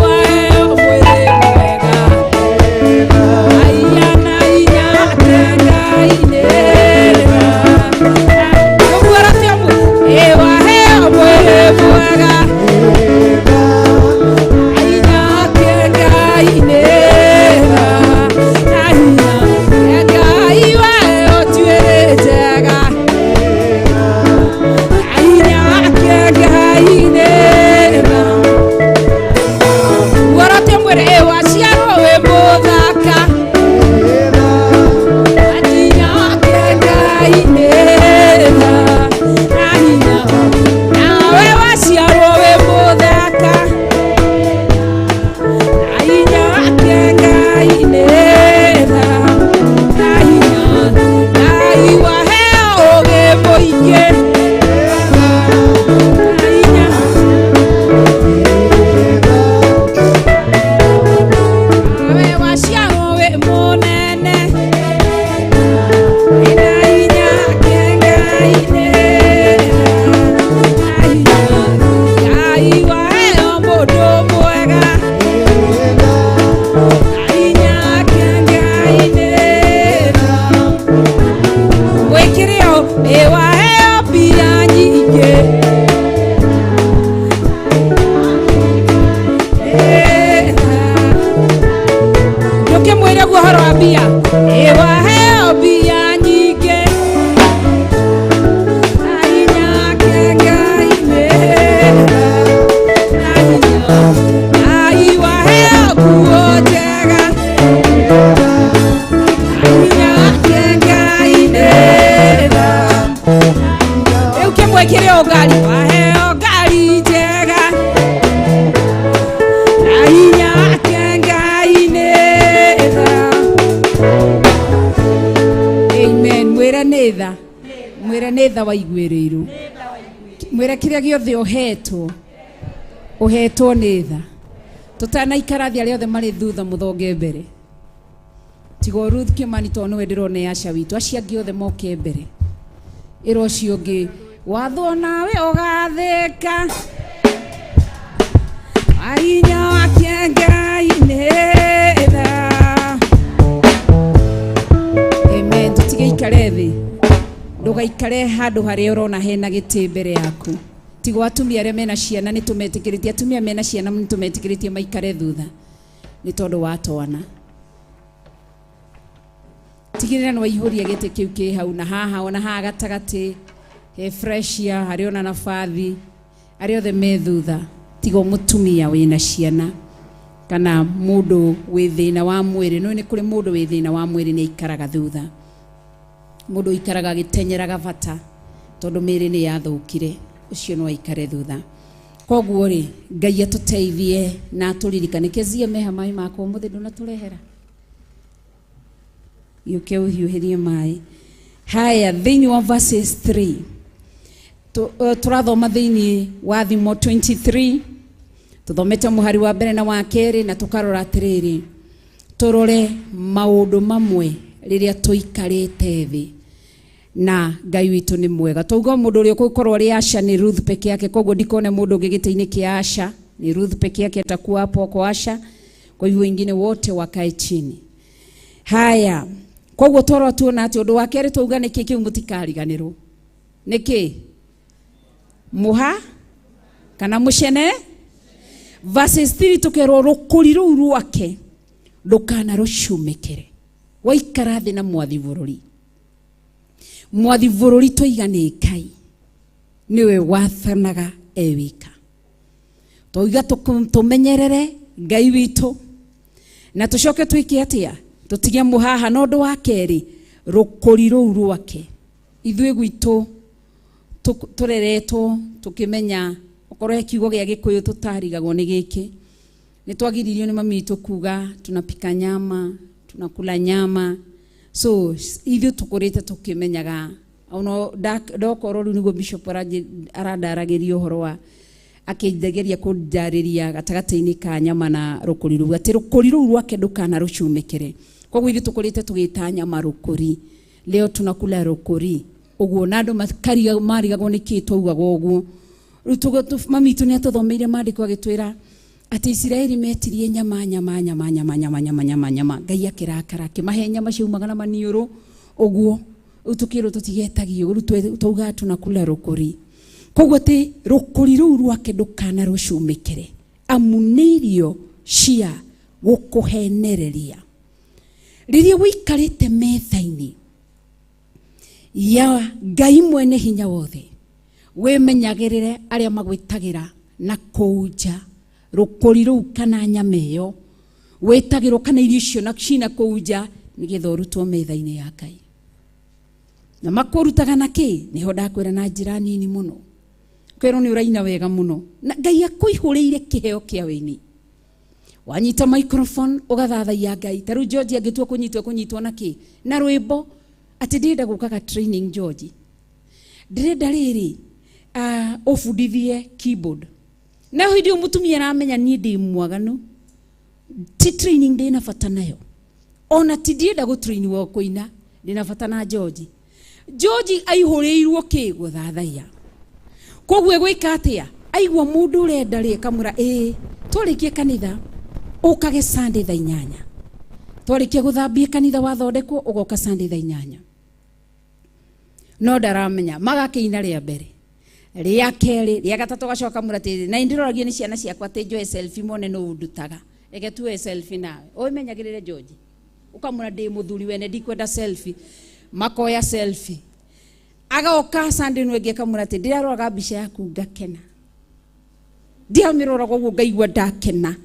Ũhoro wa mbia, ĩ waheo mbia nyingĩ na hinya wake Ngai nĩ tha. Na hinya Ngai waheo nguo njega na hinya wake Ngai nĩ tha. Rĩu kĩmwe kĩrĩ o ngari, waheo ngari njega na hinya wake Ngai nĩ tha. Amen. Mwĩre nĩ tha, mwĩre nĩ tha waiguĩrĩirwo, mwĩre kĩrĩa gĩothe ũhetwo ũhetwo nĩ tha. Tũtanaikara thĩ, arĩa othe marĩ thutha mũthonge mbere, tiga Ruth Kimani tondũ nĩwe ndĩrona aca witũ, acio angĩ othe moke mbere. Ĩra ũcio ũngĩ, wathwo nawe ũgathĩka hinya wake Ngai nĩ tha. Amen. Tũtige ikare thĩ, ndũgaikare handũ harĩa ũrona hena gĩtĩ mbere yaku. Tigo atumia arĩa mena ciana nĩ tũmetĩkĩrĩtie, atumia mena ciana nĩ tũmetĩkĩrĩtie maikare thutha nĩ tondũ wa twana. Tigĩrĩra nĩ waihũria gĩtĩ kĩu kĩ hau, na haha ona haha gatagatĩ he freshia harĩ ona nabathi. Arĩa othe me thutha, tiga mũtumia wĩna ciana kana mũndũ wĩ thĩna wa mwĩrĩ. No nĩ kũrĩ mũndũ wĩ thĩna wa mwĩrĩ nĩ aikaraga thutha, mũndũ ũikaraga agĩtenyeraga bata tondũ mĩĩrĩ nĩ yathũkire, ũcio no aikare thutha. Koguo rĩ, Ngai atũteithie na atũririkane. Kezie meha maĩ makwa ũmũthĩ ndũnatũrehera, gĩũke ũhiũhĩrie maĩ. Haya, thĩinĩ wa verses 3 tũrathoma thĩinĩ wa Thimo 23, tũthomete mũhari wa mbere na wa kerĩ, na tũkarora atĩrĩrĩ, tũrore maũndũ mamwe rĩrĩa tũikarĩte thĩ na Ngai witũ nĩ mwega. Twauga mũndũ ũrĩa ũgũkorwo arĩ Asha nĩ Ruth peke yake, koguo ndikone mũndũ ũngĩ gĩtĩ-inĩ kĩa Asha, ni Ruth peke yake atakuwa hapo kwa Asha, kwa hivyo wengine wote wakae chini. Haya, koguo twarora tuona atĩ ũndũ wa kerĩ twauga nĩkĩ kĩu mũtikariganĩrwo nĩkĩ mũha kana mũcene. Verses 3 tũkerwo rũkũri rũu rwake ndũkanarũcumĩkĩre. Waikara thĩ na mwathi bũrũri, mwathi bũrũri twaiga nĩ Ngai, nĩwe wathanaga e wika. Twauga tũmenyerere Ngai witũ na tũcoke twĩke atĩa, tũtige mũhaha. Na ũndũ wa kerĩ, rũkũri rũu rwake, ithuĩ gwitũ tũreretwo tũkĩmenya okorwo he kiugo gĩa Gĩkũyũ tũtarigagwo nĩ gĩkĩ, nĩ twagiririo nĩ mami witũ kuga tunapika nyama, tunakula nyama. So ithuĩ tũkũrĩte tũkĩmenyaga ono ndokorwo rĩu nĩguo bishop arandaragĩria ũhoro wa akĩgeria kũndarĩria gatagatĩ-inĩ ka nyama na rũkũri rũu, atĩ rũkũri rũu rwake ndũkanarũcumĩkĩre. Koguo ithuĩ tũkũrĩte tũgĩta nyama rũkũri, leo tunakula rũkũri ũguo, na andũ marigagwo nĩkĩ twaugaga ũguo. Rĩu mami witũ nĩ atũthomeire maandĩko agĩtwĩra atĩ Isiraeli metirie nyama nyama nyama nyama nyama nyama nyama nyama, Ngai akĩrakara akĩmahe nyama ciaumaga na maniũrũ ũguo. Rĩu tũkĩrwo tũtigetagio, rĩu twaugaga tunakula rũkũri. Koguo atĩ rũkũri rũu rwake ndũkanarũcumĩkĩre, amu nĩ irio cia gũkũhenereria. Rĩrĩa ũikarĩte metha-inĩ ya Ngai mwene hinya wothe, wĩmenyagĩrĩre arĩa magwĩtagĩra na kũu nja rũkũri rũu kana nyama ĩyo wĩtagĩrwo kana irio icio na cina kũu nja, nĩgetha ũrutwo metha-inĩ ya Ngai. Na makũrutaga na kĩ? Nĩho ndakwĩra na njĩra nini mũno, kwĩrwo nĩ ũraina wega mũno na Ngai akũihũrĩire kĩheo kĩa wĩini. Wanyita microphone ũgathathaiya Ngai. Ta rĩu George angĩtua kũnyitwo, kũnyitwo na kĩ? Na rwĩmbo. Atĩ ndĩrenda gũkaga training, George, ndĩrenda rĩrĩ ũbundithie keyboard. Na hĩndĩ ĩyo mũtumia aramenya niĩ ndĩ mwaganu, ti training ndĩna bata nayo, ona ti ndienda gũtrainwo kũina, ndĩna bata na George. George aihũrĩirwo kĩ? Gũthathaiya. Koguo egwĩka atĩa? Aigua mũndũ ũrenda rĩ, akamwĩra ĩĩ, twarĩkia kanitha ũkage Sunday thaa 8, twarĩkia gũthambia kanitha wathondekwo ũgoka Sunday thaa 8. No ndaramenya magakĩina rĩa mbere, rĩa kerĩ, rĩa gatatũ, gacoka kamwĩra atĩrĩrĩ, na ndĩroragia nĩ ciana ciakwa atĩ njoe selfie mone nũ ndutaga, reke tuoe selfie nawe. Ũmenyagĩrĩre George. Ũkamwĩra ndĩ mũthuri wene ndikwenda selfie. Makoya selfie. Agoka Sunday ĩno ĩngĩ akamwĩra atĩ ndĩraroraga mbica yaku ngakena. Ndiamĩroraga ũguo ngaigua ndakena.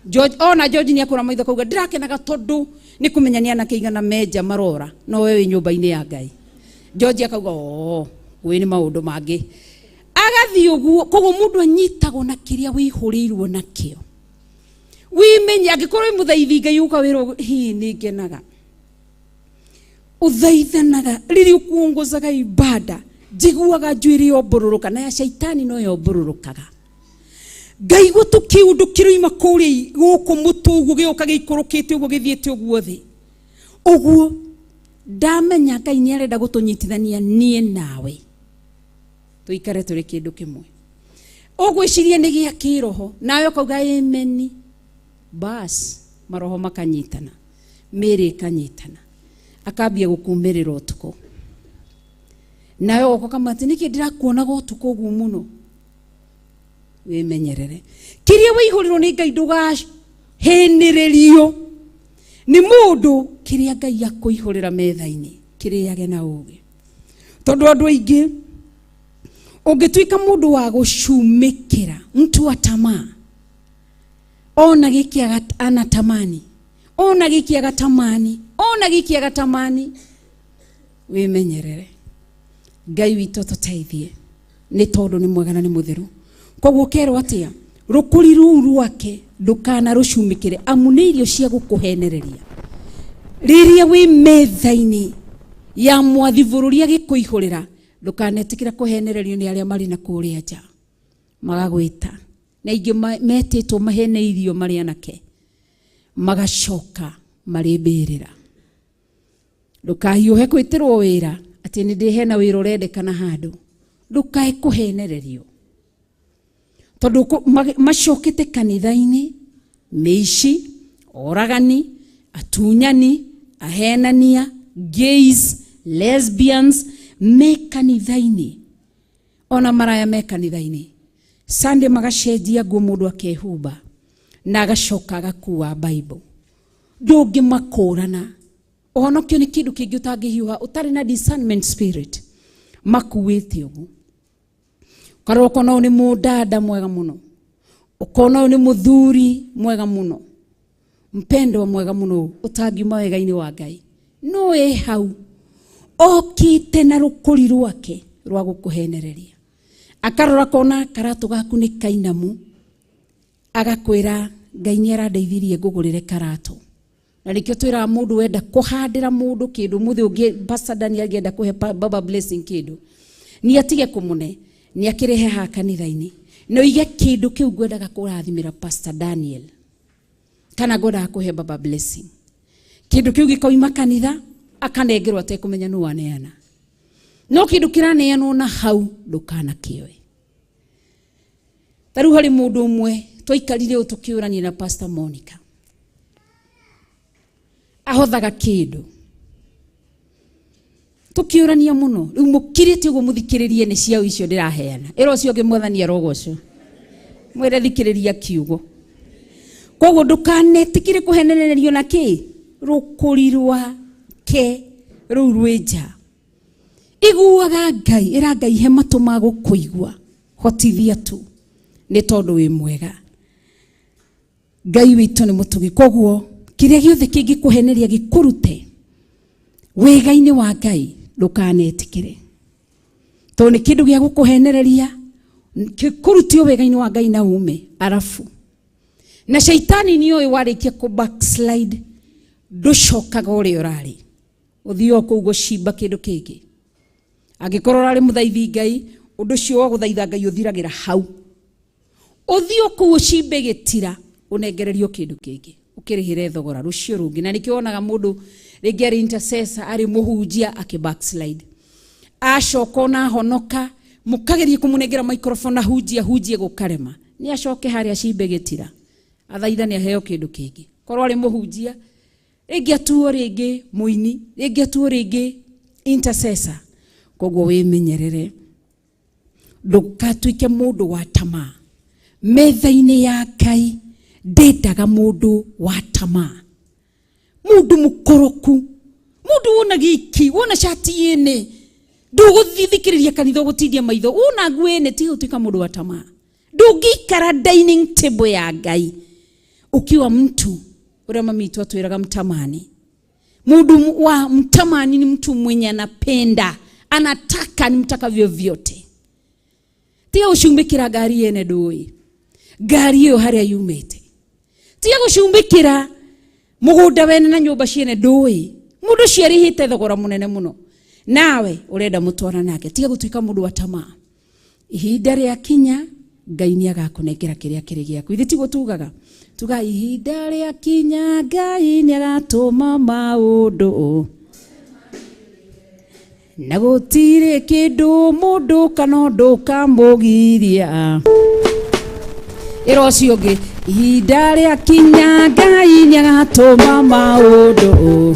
George ona George nĩ akũra maitho kauga ndĩrakenaga tondũ nĩ kũmenya nĩ anake igana menja marora no we wĩ nyũmba-inĩ ya Ngai. George akauga oo gwĩ nĩ maũndũ mangĩ. Agathiĩ ũguo koguo mũndũ anyitagwo na kĩrĩa wĩihũrĩirwo nakĩo. Wimenye angĩkorwo wĩ mũthaithi Ngai ũkawĩrwo hii nĩ ngenaga. Ũthaithanaga rĩrĩa ũkuongozaga ibada njiguaga njuĩrĩ yombũrũrũka na ya shaitani no yombũrũrũkaga. Ngaigua tu kĩũndũ kĩroima kũrĩa gũkũ mũtũ ũguo gĩũka gĩikũrũkĩte ũguo gĩthiĩte ũguo thĩ. Ũguo ndamenya Ngai nĩ arenda gũtũnyitithania niĩ nawe tũikare tũrĩ kĩndũ kĩmwe. Ũgwĩciria nĩ gĩa kĩroho nawe ũkauga ameni, bas maroho makanyitana, mĩĩrĩ ĩkanyitana, akambia gũkumĩrĩra ũtukũ. Nawe ũgoka ũkamwĩra atĩ nĩkĩ ndĩrakuonaga ũtukũ ũguo mũno. Wĩmenyerere kĩrĩa wĩihũrĩrwo nĩ Ngai ndũgahĩnĩrĩrio nĩ mũndũ. Kĩrĩa Ngai akũihũrĩra metha-inĩ kĩrĩage na ũũgĩ, tondũ andũ aingĩ ũngĩtuĩka mũndũ wa gũcumĩkĩra, mtu wa tamaa, ona gĩkĩ anatamani, ona gĩkĩ agatamani, ona gĩkĩ agatamani, wĩmenyerere. Ngai witũ tũteithie nĩ tondũ nĩ mwega na nĩ mũtheru. Koguo kerwo atĩa rũkũri rũu rwake ndũkanarũcumĩkĩre, amu nĩ irio cia gũkũhenereria. Rĩrĩa wĩ metha-inĩ ya mwathi bũrũri agĩkũihũrĩra, ndũkanetĩkĩra kũhenererio nĩ arĩa marĩ na kũrĩa nja magagwĩta. Na aingĩ metĩtwo maheneirio marĩ anake magacoka marĩ mbĩrĩra. Ndũkahiũhe gwĩtĩrwo wĩra atĩ nĩ ndĩhena wĩra ũrendekana handũ, ndũkae kũhenererio tondũ macokete kanitha-inĩ mĩici, oragani, atunyani, ahenania, gays, lesbians me kanitha-inĩ, ona maraya me kanitha-inĩ. Sunday magacenjia nguo mũndũ akehumba na agacoka agakua Bible. Ndũngĩmakũrana. Ũhonokio nĩ kĩndũ kĩngĩ ũtangĩhiũha ũtarĩ na discernment spirit. Makuĩte ũguo. Ũkarora ũkona ũyũ nĩ mũndada mwega mũno, ũkona ũyũ nĩ mũthuri mwega mũno, mpendwa mwega mũno ũtangiuma wega-inĩ wa Ngai, no ĩ hau okĩte na rũkũri rwake rwa gũkũhenereria. Akarora kona karatũ gaku nĩ kainamu, agakwĩra Ngai nĩ arandeithirie ngũgũrĩre karatũ. Na nĩkĩo twĩraga mũndũ wenda kũhandĩra mũndũ kĩndũ, mũthĩ ũngĩ Pastor Daniel angĩenda kũhe Baba Blessing kĩndũ, nĩ atige kũmũne, nĩ akĩrehe haha kanitha-inĩ, na oige kĩndũ kĩu ngwendaga kũrathimĩra Pastor Daniel kana ngwendaga kũhe Baba Blessing. Kĩndũ kĩu gĩkoima kanitha akanengerwo atekũmenya nũ waneana. No kĩndũ kĩraneanwo na hau ndũkanakĩoe. Ta rĩu harĩ mũndũ ũmwe twaikarire ũũ tũkĩũrania na Pastor Monica, ahothaga kĩndũ tũkĩũrania mũno. Rĩu mũkirĩte ũguo mũthikĩrĩrie nĩ ciao icio ndĩraheana, ĩra ũcio ũngĩ mwathani arogocwo, mwĩre thikĩrĩria kiugo. Koguo ndũkanetĩkĩre kũhenererio na kĩ rũkũri rwake rũu rwĩ nja. Iguaga Ngai, ĩra Ngai he matũ ma gũkũigua, hotithia tu nĩ tondũ wĩ mwega. Ngai witũ nĩ mũtugi. Koguo kĩrĩa gĩothe kĩngĩkũheneria gĩkũrute wega-inĩ wa Ngai ndũkanetĩkĩre, tondũ nĩ kĩndũ gĩa gũkũhenereria gĩkũrutio wega-inĩ wa Ngai na ume arabu. Na shaitani nĩ oĩ warĩkia kũ backslide ndũcokaga ũrĩa ũrarĩ, ũthiĩ o kũu gũcimba kĩndũ kĩngĩ. Angĩkorwo ũrarĩ mũthaithi Ngai, ũndũ ũcio wa gũthaitha Ngai ũthiragĩra hau. Ũthiĩ o kũu ũcimbe gĩtira, ũnengererio kĩndũ kĩngĩ, ũkĩrĩhĩre thogora rũciũ rũngĩ. Na nĩkĩo wonaga mũndũ rĩngĩ arĩ intercessor, arĩ mũhunjia akĩ backslide, acoka ona ahonoka, mũkageria kũmũnengera microphone ahunjie, ahunjie gũkarema, nĩ acoke harĩa acimbe gĩtira, athaithane aheo kĩndũ kĩngĩ. Korwo arĩ mũhunjia, rĩngĩ atuo rĩngĩ mũini, rĩngĩ atuo rĩngĩ intercessor. Koguo wĩmenyerere ndũgatuĩke mũndũ wa tamaa. Metha-inĩ ya Ngai ndendaga mũndũ wa tamaa. Mundu mukoroku. Mundu wona giki, wona shati yene. Nduguthithikiriria kanitha ugutindia maitho. Wona nguo ene tiga gutuika mundu wa tamaa. Ndungikara dining table ya Ngai ukiwa mtu uria mami itu atwiraga mtamani. Mundu wa mtamani ni mtu mwenye anapenda, anataka ni mtaka vyovyote. Tiga gucumbikira ngari yene ndui. Ngari iyo haria yumite. Tiga gucumbikira mugunda wene na nyumba ciene ndui. Mundu ciarihite thogora munene muno. Nawe urenda mutwara nake. Tiga gutuika mundu wa tamaa. Ihinda ria kinya Ngai ni agakunengera kiria kiri giaku. Ithi tiguo tugaga. Tuga ihinda ria kinya Ngai ni agatuma maundu. Na gutire kindu mundu kana undu kamugiria. Ira ucio ungi ihinda ria kinya Ngai ni agatuma maundu.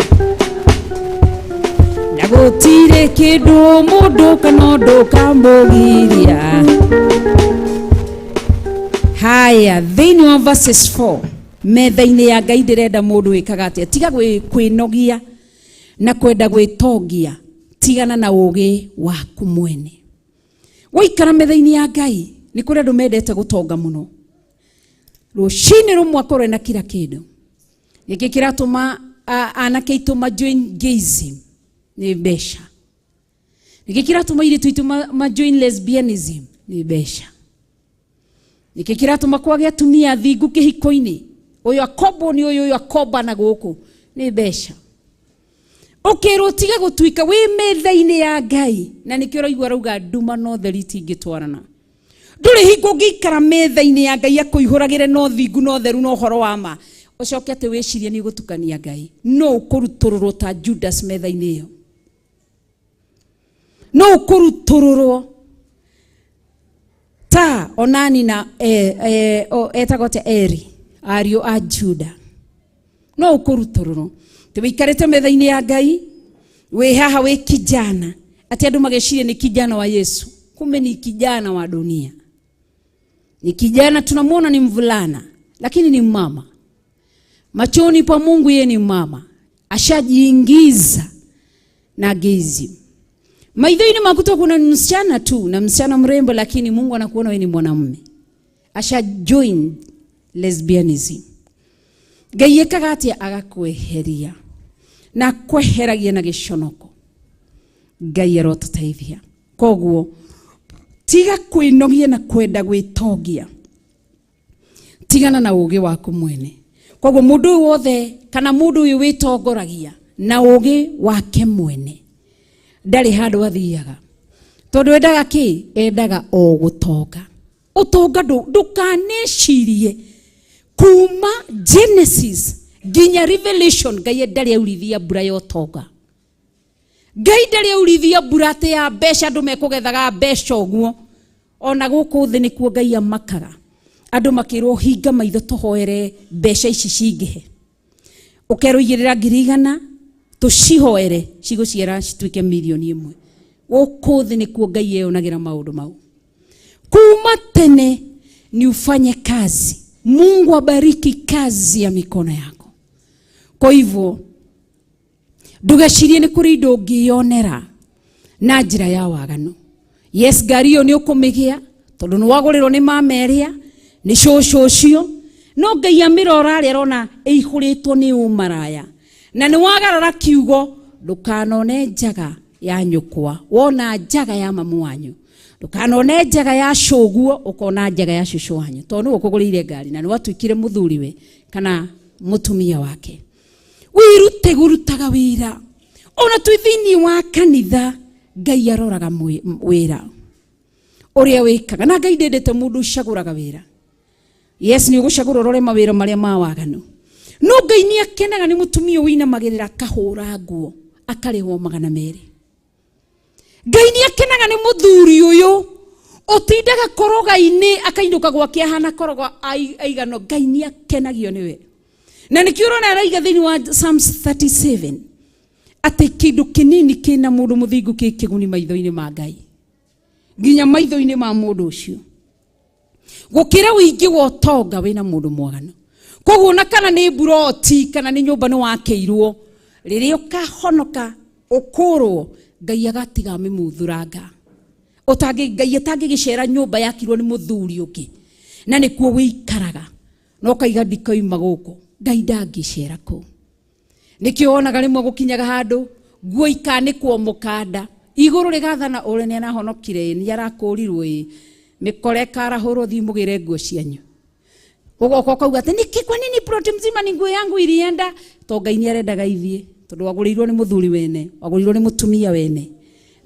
Na gutire kindu mundu kana undu kamugiria. Haya, thĩinĩ wa verses 4 metha-inĩ ya Ngai ndĩrenda mũndũ wĩkaga atĩa? Tiga kwĩnogia na kwenda gwĩtongia, tigana na ũgĩ waku mwene. Waikara metha-inĩ ya Ngai, nĩ kũrĩ andũ mendete gũtonga mũno. Rũcinĩ rũmwe akorwo na kila kĩndũ. Nĩkĩ kĩratũma anake aitũ ma join gayism? Nĩ mbeca. Nĩkĩ kĩratũma airĩtu aitũ ma join lesbianism? Nĩ mbeca. Nĩkĩ kĩratũma kwage atumia athingu kĩhiko-inĩ? Ũyũ akombwo nĩ ũyũ, ũyũ akomba na gũkũ. Nĩ mbeca. Ũkĩrwo tiga gũtuĩka wĩ metha-inĩ ya Ngai, na nĩkĩo ũraigua arauga nduma na ũtheri itingĩtwarana. Ndũrĩ hingo ũngĩikara metha-inĩ ya Ngai akũihũragĩre na ũthingu na ũtheru na ũhoro wa ma, ũcoke atĩ wĩcirie nĩ ũgũtukania Ngai. No ũkũrutũrũrwo ta Judas metha-inĩ ĩyo. No ũkũrutũrũrwo ta Onani na etagwo atĩa Eri, ariũ a Juda. No ũkũrutũrũrwo. Ti wĩikarĩte metha-inĩ ya Ngai, wĩ haha wĩ kijana, atĩ andũ mageciria nĩ kijana wa Yesu, kumbe ni kijana wa dunia. Ni kijana tunamuona ni mvulana, lakini ni mama. Machoni pa Mungu yeye ni mama. Ashajiingiza na gezi. Maithoini maku tu kuna msichana tu, na msichana mrembo, lakini Mungu anakuona wewe ni mwanamume. Asha join lesbianism. Ngai ekaga atia? Agakweheria. Na kweheragia na giconoko. Ngai arotuteithia. Koguo tiga kwinogia na kwenda gwitongia. Tigana na ugi waku mwene. Koguo mundu uyu wothe kana mundu uyu witongoragia na ugi wake mwene ndari handu athiaga. Tondu endaga ki? Endaga o gutonga. Utonga ndukanecirie kuma Genesis nginya Revelation Ngai ndari aurithia mbura ya utonga. Ngai ndari aurithia mbura ati ya mbeca andu mekugethaga mbeca uguo. Ona guku thi nikuo Ngai amakaga. Andu makirwo hinga maitho tuhoere mbeca ici cingihe. Ukerwo igirira 100,000 tucihoere ciguciara cituike 1,000,000. Guku thi nikuo Ngai eyonagira maundu mau. Kuma tene ni ufanye kazi. Mungu abariki kazi ya mikono yako. Kwa hivyo ndugecirie ni kuri indo ũngĩyonera na njĩra ya waganu. Yes, ngari ĩyo nĩ ũkũmĩgĩa tondũ nĩ wagũrĩrwo nĩ mama ĩrĩa, nĩ cũcũ ũcio, no Ngai amĩrora arĩa arona ĩihũrĩtwo nĩ ũmaraya. Na nĩ wagarara kiugo, ndũkanone njaga ya nyũkwa, wona njaga ya mamu wanyu. Ndũkanone njaga ya cũguo, ũkona njaga ya cũcũ wanyu. Tondũ nĩwe ũkũgũrĩire ngari na nĩ watuĩkire mũthuriwe kana mũtumia wake. Wĩrute kũrutaga wĩra. Ona twĩ thĩinĩ wa kanitha, Ngai aroraga wĩra ũrĩa wĩkaga. Na Ngai ndendete mũndũ ũcagũraga wĩra. Yes, nĩ ũgũcagũra ũrore mawĩra marĩa ma waganu. No Ngai nĩ akenaga nĩ mũtumia ũinamagĩrĩra akahũra nguo, akarĩhwo 200. Ngai nĩ akenaga nĩ mũthuri ũyũ ũtindaga koroga-inĩ akainũka gwake ahana koroga aigano. Ngai nĩ akenagio nĩwe. Na nĩkĩo ũrona araiga thĩinĩ wa Psalms 37 atĩ kĩndũ kĩnini kĩna mũndũ mũthingu kĩ kĩguni maitho-inĩ ma Ngai, nginya maitho-inĩ ma mũndũ ũcio, gũkĩra ũingĩ wa ũtonga wĩna mũndũ mwaganu. Koguo na kana nĩ mburoti kana nĩ nyũmba nĩ wakĩirwo, rĩrĩa ũkahonoka ũkũrwo, Ngai agatiga amĩmuthuranga. Ũtangĩ Ngai atangĩgĩcera nyũmba yakirwo nĩ mũthuri ũngĩ na nĩkuo wĩikaraga na ũkaiga ndikoima gũkũ, Ngai ndangĩcera kũu. Nĩkĩo wonaga rĩmwe gũkinyaga handũ nguo ikanĩkwo mũkanda igũrũ rĩgathana ũrĩa nĩ arahonokire, nĩ arakũrirwo, ĩ mĩkora ĩkarahũrwo, thiĩ mũgĩre nguo cianyu. Ũgoka ũkauga atĩ nĩkĩ, kwa nini plot mzima ni nguo yangu ilienda? To Ngai nĩ arendaga ithiĩ, tondũ wagũrĩirwo nĩ mũthuri wene, wagũrĩirwo nĩ mũtumia wene,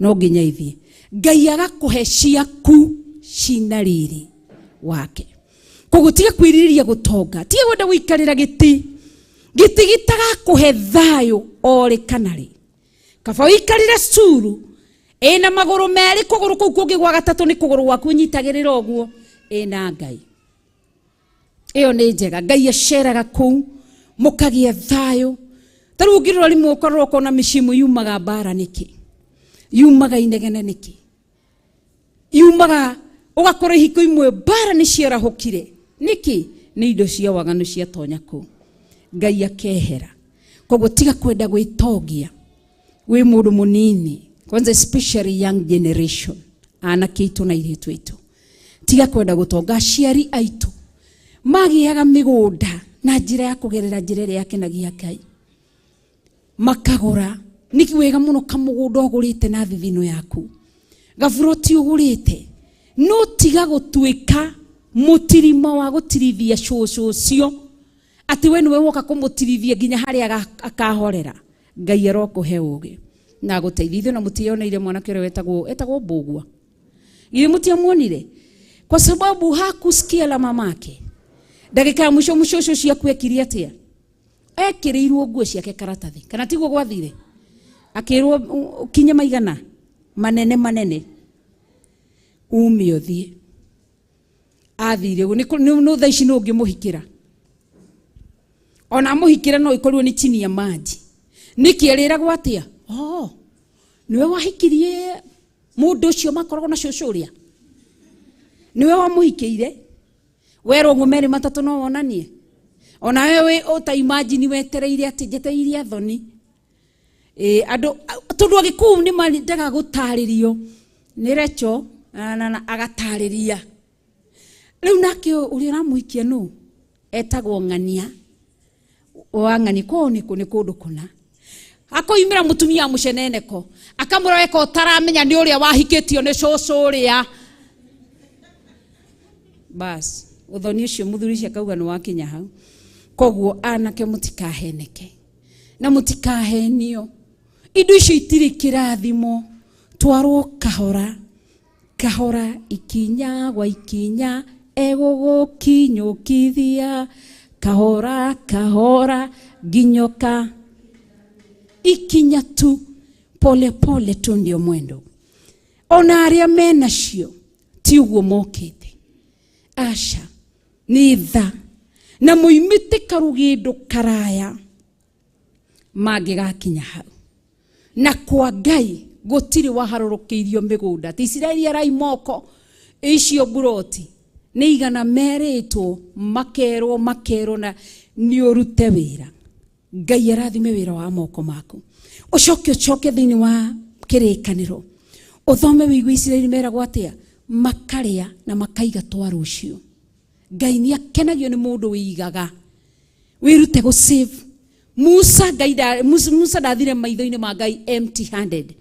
no nginya ithiĩ. Ngai agakũhe ciaku cina riri wake. Koguo tiga kwĩrirĩria gũtonga, tiga kwenda gũikarĩra gĩtĩ, gĩtĩ gĩtagakũhe thayũ o rĩ kana rĩ. Kaba ũikarĩre curu ĩna magũrũ merĩ, kũgũrũ kũu kũngĩ gwa gatatũ nĩ kũgũrũ gwaku ũnyitagĩrĩra ũguo, ĩna Ngai. Ĩyo nĩ njega. Ngai aceraga kũu mũkagĩa thayũ. Ta rĩu ũngĩrora rĩmwe ũkorwo ũkona mĩciĩ ĩmwe yumaga mbara nĩkĩ, yumaga inegene nĩkĩ, yumaga ũgakora ihiko imwe mbara nĩ ciarahũkire nĩkĩ, nĩ indo cia waganu ciatonya kũu, Ngai akehera. Koguo tiga kwenda gwĩtongia wĩ mũndũ mũnini, kwanza especially young generation, anake aitũ na airĩtu aitũ, tiga kwenda gũtonga. Aciari aitũ magĩaga mĩgũnda na njĩra ya kũgerera njĩra ĩrĩa yakenagia Ngai, makagũra. Nĩ wega mũno kamũgũnda ũgũrĩte na thithino yaku, gaburoti ũgũrĩte, no tiga gũtuĩka mũtirima wa gũtirithia cũcũ ũcio atĩ we nĩwe woka kũmũtirithia nginya harĩa akahorera. Ngai arokũhe ũgĩ na agũteithie. Ithuĩ na mũtiyoneire mwanake ũrĩa wetagwo etagwo Mbũgua, githĩ mũtiamuonire? Kwa sababu hakusikia la mamake. Ndagĩka ya mũico mũico ũcio ciaku ekire atĩa? Ekĩrĩirwo nguo ciake karatathi, kana tiguo gwathire? Akĩrwo kinye maigana manene manene ume ũthiĩ. Athire ũguo nĩ thaa ici nũ ũngĩmũhikĩra? Ona amũhikĩra no ĩkorirwo nĩ chini ya maji. Nĩkĩ erĩragwo atĩa? Oh, nĩwe wahikirie mũndũ ũcio makoragwo na cũcũ ũrĩa, nĩwe wamũhikĩire. Werwo ũguo merĩ matatũ no wonanie ona we wĩ ũta imagine wetereire atĩ njetereire athoni. Ĩ andũ tondũ agĩkũyũ nĩ mendaga gũtarĩrio nĩ Recho na agatarĩria. Rĩu nake ũrĩa ũramũhikia nũ etagwo Ng'ania wa Ng'ania, kwao nĩ kũ? Nĩ kũndũ kũna. Akoimĩra mũtumia wa mũceneneko akamũra weka ũtaramenya nĩ ũrĩa wahikĩtio nĩ cũcũ ũrĩa. Bas ũthoni ũcio mũthuri ũcio akauga nĩ wakinya hau. Koguo anake mũtikaheneke na mũtikahenio, indo icio itirĩ kĩrathimo. Twarwo kahora kahora, ikinya gwa ikinya, egũgũkinyũkithia kahora kahora nginyoka ikinya tu, pole pole tu ndio mwendo. Ona arĩa menacio ti ũguo mokĩte, aca, nĩ tha na mũimĩte karũgĩndo karaya mangĩgakinya hau. Na kwa Ngai gũtirĩ waharũrũkĩirio mĩgũnda. Ti Isiraeli arai moko, icio mburoti nĩ igana merĩtwo, makerwo makerwo na nĩ ũrute wĩra. Ngai arathime wĩra wa moko maku. Ũcoke ũcoke thĩinĩ wa kĩrĩkanĩro ũthome wĩigue Isiraeli meragwo atĩa, makarĩa na makaiga twa rũciũ. Ngai nĩ akenagio nĩ mũndũ wĩigaga. Wĩrute gũ save. Musa Ngai da, Musa, Musa ndathire maitho-inĩ ma Ngai empty handed,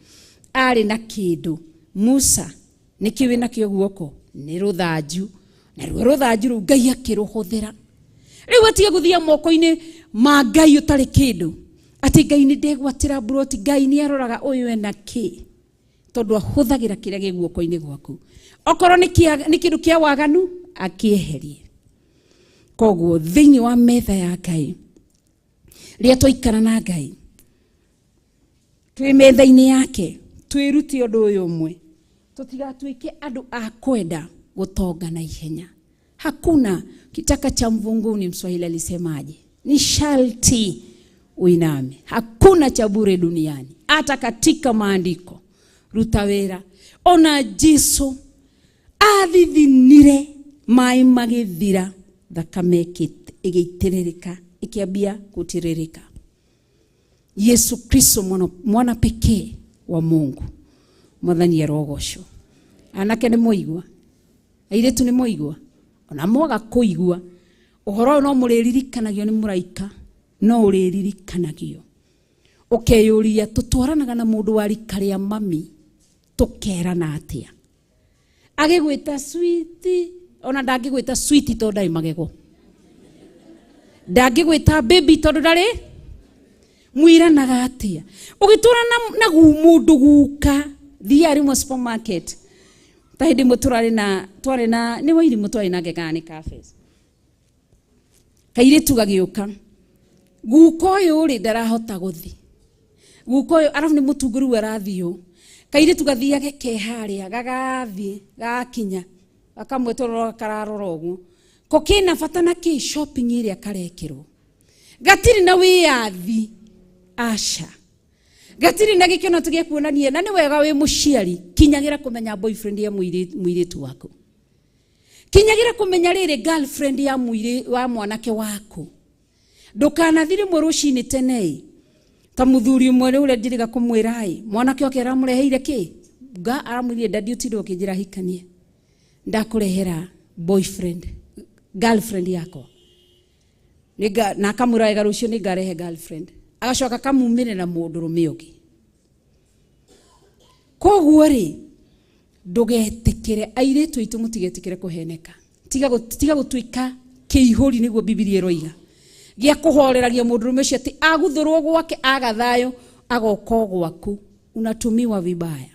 arĩ na kĩndũ. Musa nĩkĩ wĩ nakĩo guoko? Nĩ rũthanju, naruo rũthanju rũu Ngai akĩrũhũthĩra. Rĩu atige gũthiĩ moko-inĩ ma Ngai ũtarĩ kĩndũ, atĩ Ngai nĩ ndegwatĩra mburoti. Ngai nĩ aroraga ũyũ ena kĩ, tondũ ahũthagĩra kĩrĩa gĩ guoko-inĩ gwaku. Okorwo nĩ kĩndũ kĩa waganu akĩeherie. Koguo thĩinĩ wa metha ya Ngai, rĩrĩa twaikara na Ngai twĩ metha-inĩ yake, twĩrute ũndũ ũyũ ũmwe, tũtigatuĩke andũ a kwenda gũtonga na ihenya. Hakuna kitaka cha mvunguni, Mswahili alisemaje? Ni sharti uiname. Hakuna cha bure duniani, hata katika maandiko. Ruta wĩra. Ona Jesu athithinire maĩ magĩthira. Thakame ĩgĩitĩrĩrĩka, ĩkĩambia gũtiririka. Yesu Kristo mwana pekee wa Mungu. Mwathani arogocwo. Anake nĩ mwaigua, airĩtu nĩ mwaigua, ona mwaga kũigua ũhoro ũyũ no mũrĩririkanagio nĩ mũraika, no ũrĩririkanagio. Ũkeyũria tũtwaranaga na mũndũ wa rika rĩa mami tũkerana atĩa? Agĩgwĩta sweet, ona ndangĩgwĩta sweet tondũ ndarĩ magego, ndangĩgwĩta baby tondũ ndarĩ. Mwiranaga atĩa ũgĩtũra na mũndũ guka? Thiaga rĩmwe supermarket, ta hĩndĩ ĩmwe tũrarĩ na twarĩ na nĩ Wairimũ, twarĩ nake kana nĩ cafes, kairĩtu gagĩũka, guka ũyũ rĩ ndarahota gũthi, guka ũyũ arabu nĩ mũtungu, rĩu arathiĩ ũũ. Kairĩtu gathiage ke harĩa, gagathiĩ gagakinya, gakamweterera, kararora ũguo ko kĩna bata na kĩ shopping ĩrĩa karekĩrwo. Gatirĩ na wĩyathi, aca, gatirĩ na gĩkeno tũgĩa kuonania. Na nĩ wega wĩ mũciari kinyagĩra kũmenya boyfriend ya mũirĩtu waku, kinyagĩra kũmenya rĩrĩ girlfriend ya mũirĩ wa mwanake waku. Ndũkanathi rĩmwe rũcinĩ tene ĩ ta mũthuri ũmwe rĩ ũrĩa njĩrĩga kũmwĩra ĩ mwanake oke aramũreheire kĩ nga, aramwĩrire, "Daddy, ũtinde ũkĩnjĩra hikanie, ndakũrehera boyfriend, girlfriend yakwa." Na akamwĩra wega, rũciũ nĩ ngarehe girlfriend. Agacoka akamumĩrĩra mũndũrũme ũngĩ. Koguo rĩ, ndũgetĩkĩre, airĩtu aitũ mũtigetĩkĩre kũheneka. Tiga gũtuĩka kĩihũri, nĩguo Bibilia ĩroiga, gĩa kũhoreragia mũndũrũme ũcio atĩ aguthũrwo gwake aga thayũ agoka o gwaku. Unatumiwa vibaya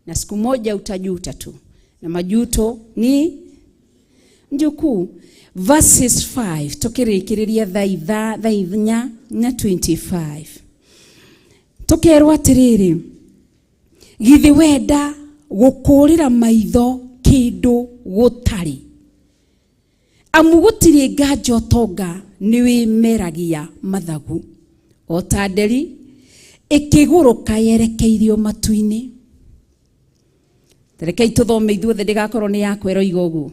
na siku moja utajuta tu, na majuto ni mjukuu. Verses 5 tukĩrĩkĩrĩria thaa 4:25, tũkerwo atĩrĩrĩ, githĩ wenda gũkũrĩra maitho kĩndũ gũtarĩ? Amu gũtirĩ nganja ũtonga nĩ wĩmeragia mathagu o ta nderi ĩkĩgũrũka yerekeirio matu-inĩ. Rekei tũthome ithuothe, ndĩgakorwo nĩ yakwa ĩroiga ũguo.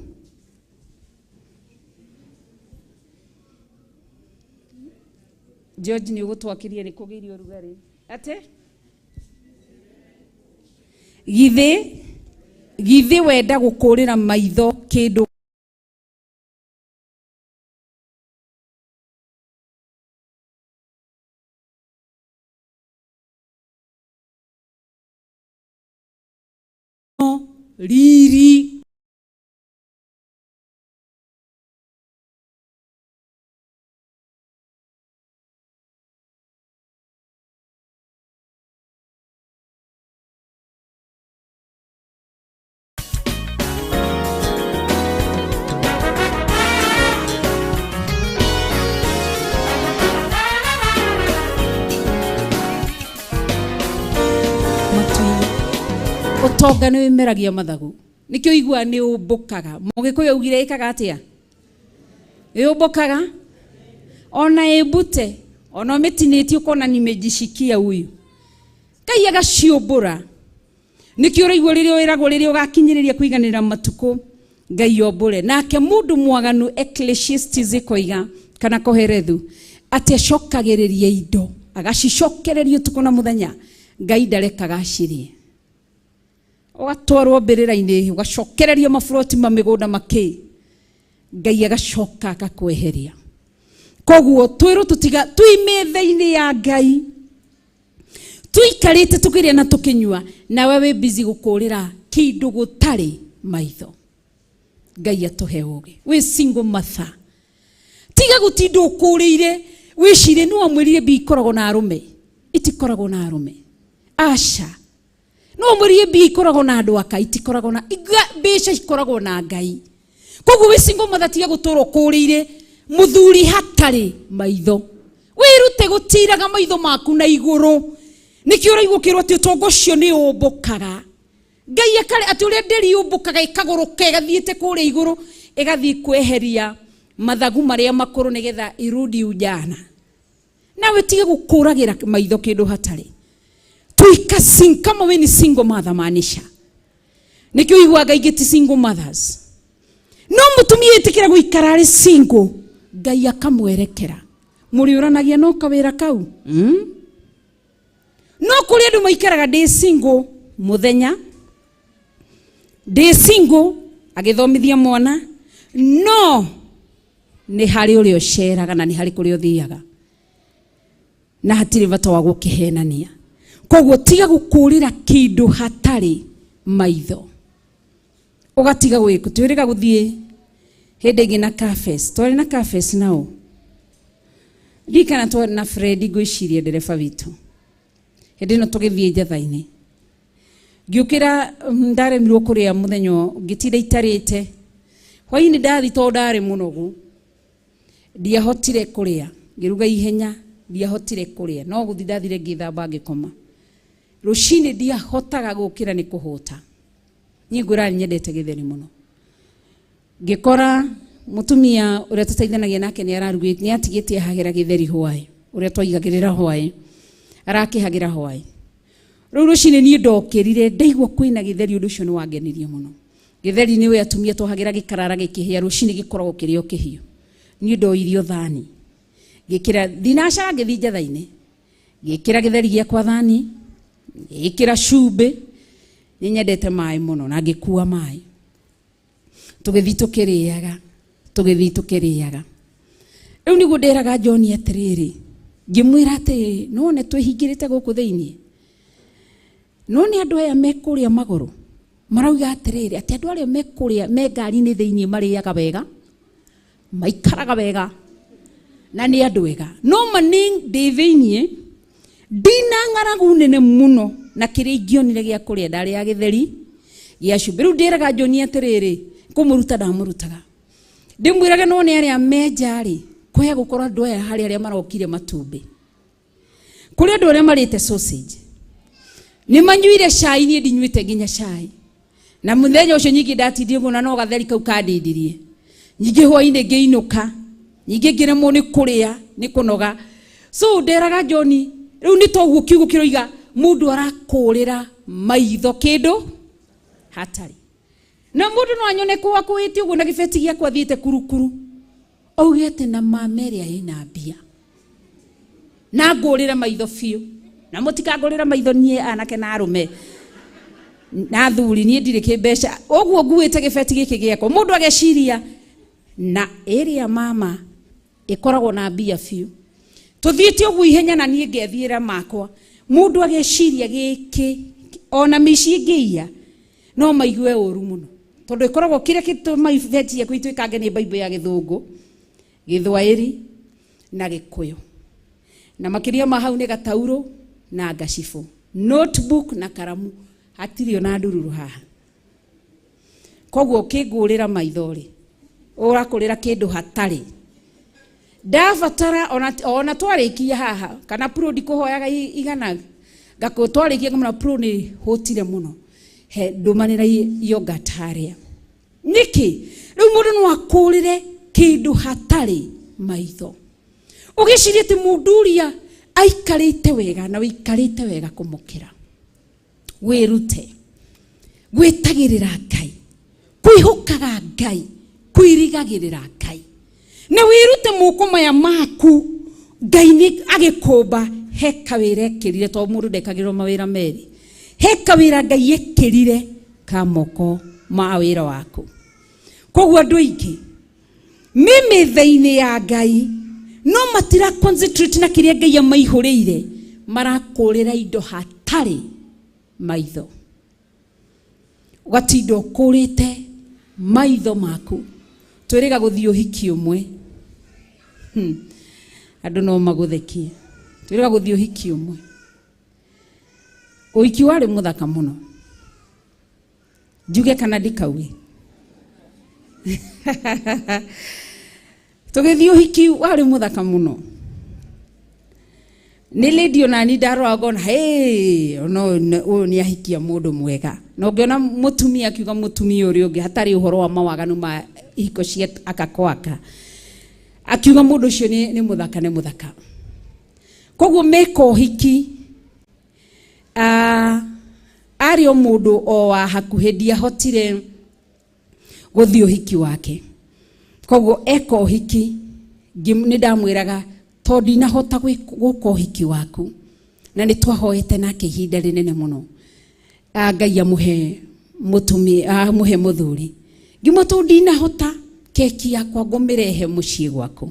George, nĩ ũgũtwakĩria nĩ kũgĩire ũrugarĩ atĩ githĩ wenda gũkũrĩra maitho kĩndũ riri. Matu-inĩ ũtonga nĩ wĩmeragia mathagu, nĩkĩo igua nĩ ũmbũkaga. Mũgĩkũyũ augire ĩkaga atĩa? Ĩũmbũkaga ona ĩmbute, ona ũmĩtinĩtie ũkona nimejishikia huyu. Ngai agaciũmbũra. Nĩkĩo ũraigua rĩrĩa wĩragwo rĩrĩa ũgakinyĩrĩria kũiganĩra matukũ, Ngai ombũre. Nake mũndũ mwaganu, Ecclesiastes ĩkoiga kana Koherethu, atĩ acokagĩrĩria indo, agacicokereria ũtukũ na mũthenya, Ngai ndarekaga acirĩe. Ũgatwarwo mbĩrĩra-inĩ, ũgacokererio maburoti ma mĩgũnda makĩ, Ngai agacoka agakweheria. Koguo twĩrwo tũtiga twĩ metha-inĩ ya Ngai, tuikarĩte tũkĩrĩa na tũkĩnyua, nawe wĩ busy gũkũrĩra kĩndũ gũtarĩ maitho. Ngai atũhe ũgĩ. Wĩ single mother, tiga gũtinda ũkũrĩire, wĩcirie nĩ wamwĩrire mbia ikoragwo na arũme. Itikoragwo na arũme, aca. No wamwĩrire mbia ikoragwo na andũ aka, itikoragwo na mbeca, ikoragwo na Ngai. Koguo wĩ single mother, tiga gũtũra ũkũrĩire mũthuri hatarĩ maitho. Wĩrute gũtiraga maitho maku na igũrũ. Nĩkĩo ũraigua ũkĩrwo atĩ ũtonga ũcio nĩ ũmbũkaga. Ngai akare atĩ ũrĩa nderi yũmbũkaga ĩkagũrũka ĩgathiĩte kũrĩa igũrũ, ĩgathiĩ kweheria mathagu marĩa makũrũ nĩgetha irudi ujana. Nawe tige gũkũragĩra maitho kĩndũ hatarĩ. Tuika sing, kama we ni single mother, maanisha nĩkĩo iguaga ingĩ ti single mothers. No mũtumia ĩtĩkĩra gũikara arĩ single, Ngai akamwerekera. Mũrĩũranagia no kawĩra kau. No kũrĩ andũ maikaraga ndĩ single mũthenya, ndĩ single agĩthomithia mwana, no nĩ harĩ ũrĩa ũceraga na nĩ harĩ kũrĩa ũthiaga, na hatirĩ bata wa gũkĩhenania. Koguo tiga gũkũrĩra kĩndũ hatarĩ maitho, ũgatiga gwĩka. Twĩrĩga gũthiĩ hĩndĩ ĩngĩ na cafes, twarĩ na cafes nao ndirikana twarĩ na Fred, ngwĩciria ndereba witũ, hĩndĩ ĩno tũgĩthiĩ njatha-inĩ, ngĩũkĩra ndaremirwo kũrĩa mũthenya, ngĩtinda itarĩte. Hwainĩ ndathi, tondũ ndarĩ mũnogu, ndiahotire kũrĩa, ngĩruga ihenya, ndiahotire kũrĩa, no gũthi ndathire ngĩthamba ngĩkoma. Rũcinĩ ndiahotaga gũkĩra nĩ kũhũta. Niĩ ngwĩra nyendete gĩtheri mũno. Ngĩkora mũtumia ũrĩa tũteithanagia nake nĩ ararugĩte, nĩ atigĩtie ahagĩra gĩtheri hwaĩ, ũrĩa twaigagĩrĩra hwaĩ, arakĩhagĩra hwaĩ. Rĩu rũcinĩ niĩ ndokĩrire ndaigua kwĩna gĩtheri, ũndũ ũcio nĩ wangenirie mũno. Gĩtheri nĩ ũyũ atumia twahagĩra gĩkarara gĩkĩhĩa, rũcinĩ gĩkoragwo kĩrĩ o kĩhiũ. Niĩ ndoirio thani, ngĩkĩra thinacara, ngĩthiĩ njatha-inĩ, ngĩkĩra gĩtheri gĩakwa thani, ngĩkĩra cumbĩ, nĩ nyendete maĩ mũno, na ngĩkua maĩ. Tũgĩthiĩ tũkĩrĩaga, tũgĩthiĩ tũkĩrĩaga. Rĩu nĩguo nderaga John atĩrĩrĩ, ngĩmwĩra atĩrĩrĩ, nĩwone twĩhingĩrĩte gũkũ thĩiniĩ, no nĩ andũ aya me kũrĩa magũrũ marauga atĩrĩrĩ, atĩ andũ arĩa me kũrĩa me ngari-inĩ thĩiniĩ marĩaga wega, maikaraga wega, na nĩ andũ ega. No ma nĩ ndĩ thĩiniĩ ndina ng'aragu nene mũno, na kĩrĩa ingĩonire gĩa kũrĩa ndarĩaga gĩtheri gĩa cumbĩ. Rĩu ndĩraga John atĩrĩrĩ, kũmũruta ndamũrutaga, ndĩmwĩrage no nĩ arĩa me nja rĩ, kwaya gũkorwo andũ aya harĩ arĩa marokire matumbĩ, kũrĩ andũ arĩa marĩte sausage, nĩ manyuire cai, niĩ ndinyuĩte nginya cai. Na mũthenya ũcio nyingĩ ndatindire ũguo, na no gatheri kau kandindirie. Nyingĩ hwainĩ ngĩinũka, nyingĩ ngĩremwo nĩ kũrĩa nĩ kũnoga. So nderaga John, rĩu nĩ toguo kiugo kĩroiga, mũndũ arakũrĩra maitho kĩndũ hatarĩ. Na mũndũ no anyone kũu akũĩte ũguo na gĩbeti gĩakwa thiĩte kurukuru, auge atĩ na mama ĩrĩa ĩna mbia, na ngũrĩre maitho biũ. Na mũtikangũrĩre maitho niĩ, anake na arũme na athuri, niĩ ndirĩ kĩmbeca. Ũguo nguĩte gĩbeti gĩkĩ gĩakwa, mũndũ ageciria na ĩrĩa mama ĩkoragwo na mbia biũ. Tũthiĩte ũguo ihenya na niĩ ngethiĩra makwa, mũndũ ageciria gĩkĩ ona mĩciĩ ĩngĩiya no maigue ũru mũno, tondũ ĩkoragwo kĩrĩa gĩtũma ibeti ciaku ituĩkange nĩ Bible ya Gĩthũngũ, Gĩthwaĩri na Gĩkũyũ, na makĩria ma hau nĩ gataurũ na ngacibũ, notebook na karamu, hatirĩ ona ndururu haha. Koguo ũkĩngũrĩra maitho rĩ, ũrakũrĩra kĩndũ hatarĩ. Ndabatara ona twarĩkia haha, kana pro ndikũhoyaga igana ngakũ, twarĩkia ngamũra pro nĩ hũtire mũno, he ndũmanĩra yogurt harĩa. Nĩkĩ rĩu mũndũ no akũrĩre kĩndũ hatarĩ maitho, ũgĩciria atĩ mũndũ ũrĩa aikarĩte wega na wĩikarĩte wega kũmũkĩra? Wĩrute gwĩtagĩrĩra Ngai, kwĩhokaga Ngai, kwĩrigagĩrĩra Ngai, na wĩrute moko maya maku Ngai nĩ agĩkũmba he kawĩra ekĩrire, tondũ mũndũ ndekagĩrwo mawĩra merĩ. He kawĩra Ngai ekĩrire ka moko ma wĩra waku. Koguo andũ aingĩ me metha-inĩ ya Ngai, no matira concentrate na kĩrĩa Ngai amaihũrĩire, marakũrĩra indo hatarĩ maitho. Ũgatinda ũkũrĩte maitho maku. Twĩrĩga gũthiĩ ũhiki ũmwe, andũ no magũthekie. Twĩrĩga gũthiĩ ũhiki ũmwe, ũhiki warĩ mũthaka mũno, njuge kana ndikauge? Tũgĩthiĩ ũhiki warĩ mũthaka mũno, nĩ lady onani ndarora ngona, hey, ono ũyũ nĩ ahikia mũndũ mwega. Na ũngĩona mũtumia akiuga mũtumia ũrĩa ũngĩ, hatarĩ ũhoro wa mawaganu ma ihiko cia aka kwa aka, akiuga mũndũ ũcio nĩ mũthaka, nĩ mũthaka. Koguo meka ũhiki, arĩ o mũndũ o wa hakuhĩ, ndiahotire. Gũthiĩ ũhiki wake. Koguo eka ũhiki, nĩ ndamwĩraga tondũ ndinahota gũka ũhiki waku, na nĩ twahoete nake ihinda rĩnene mũno. Ngai amũhe mũtumia, amũhe mũthuri. Ngĩmwĩra tondũ ndinahota, keki yakwa ngũmĩrehe mũciĩ gwaku.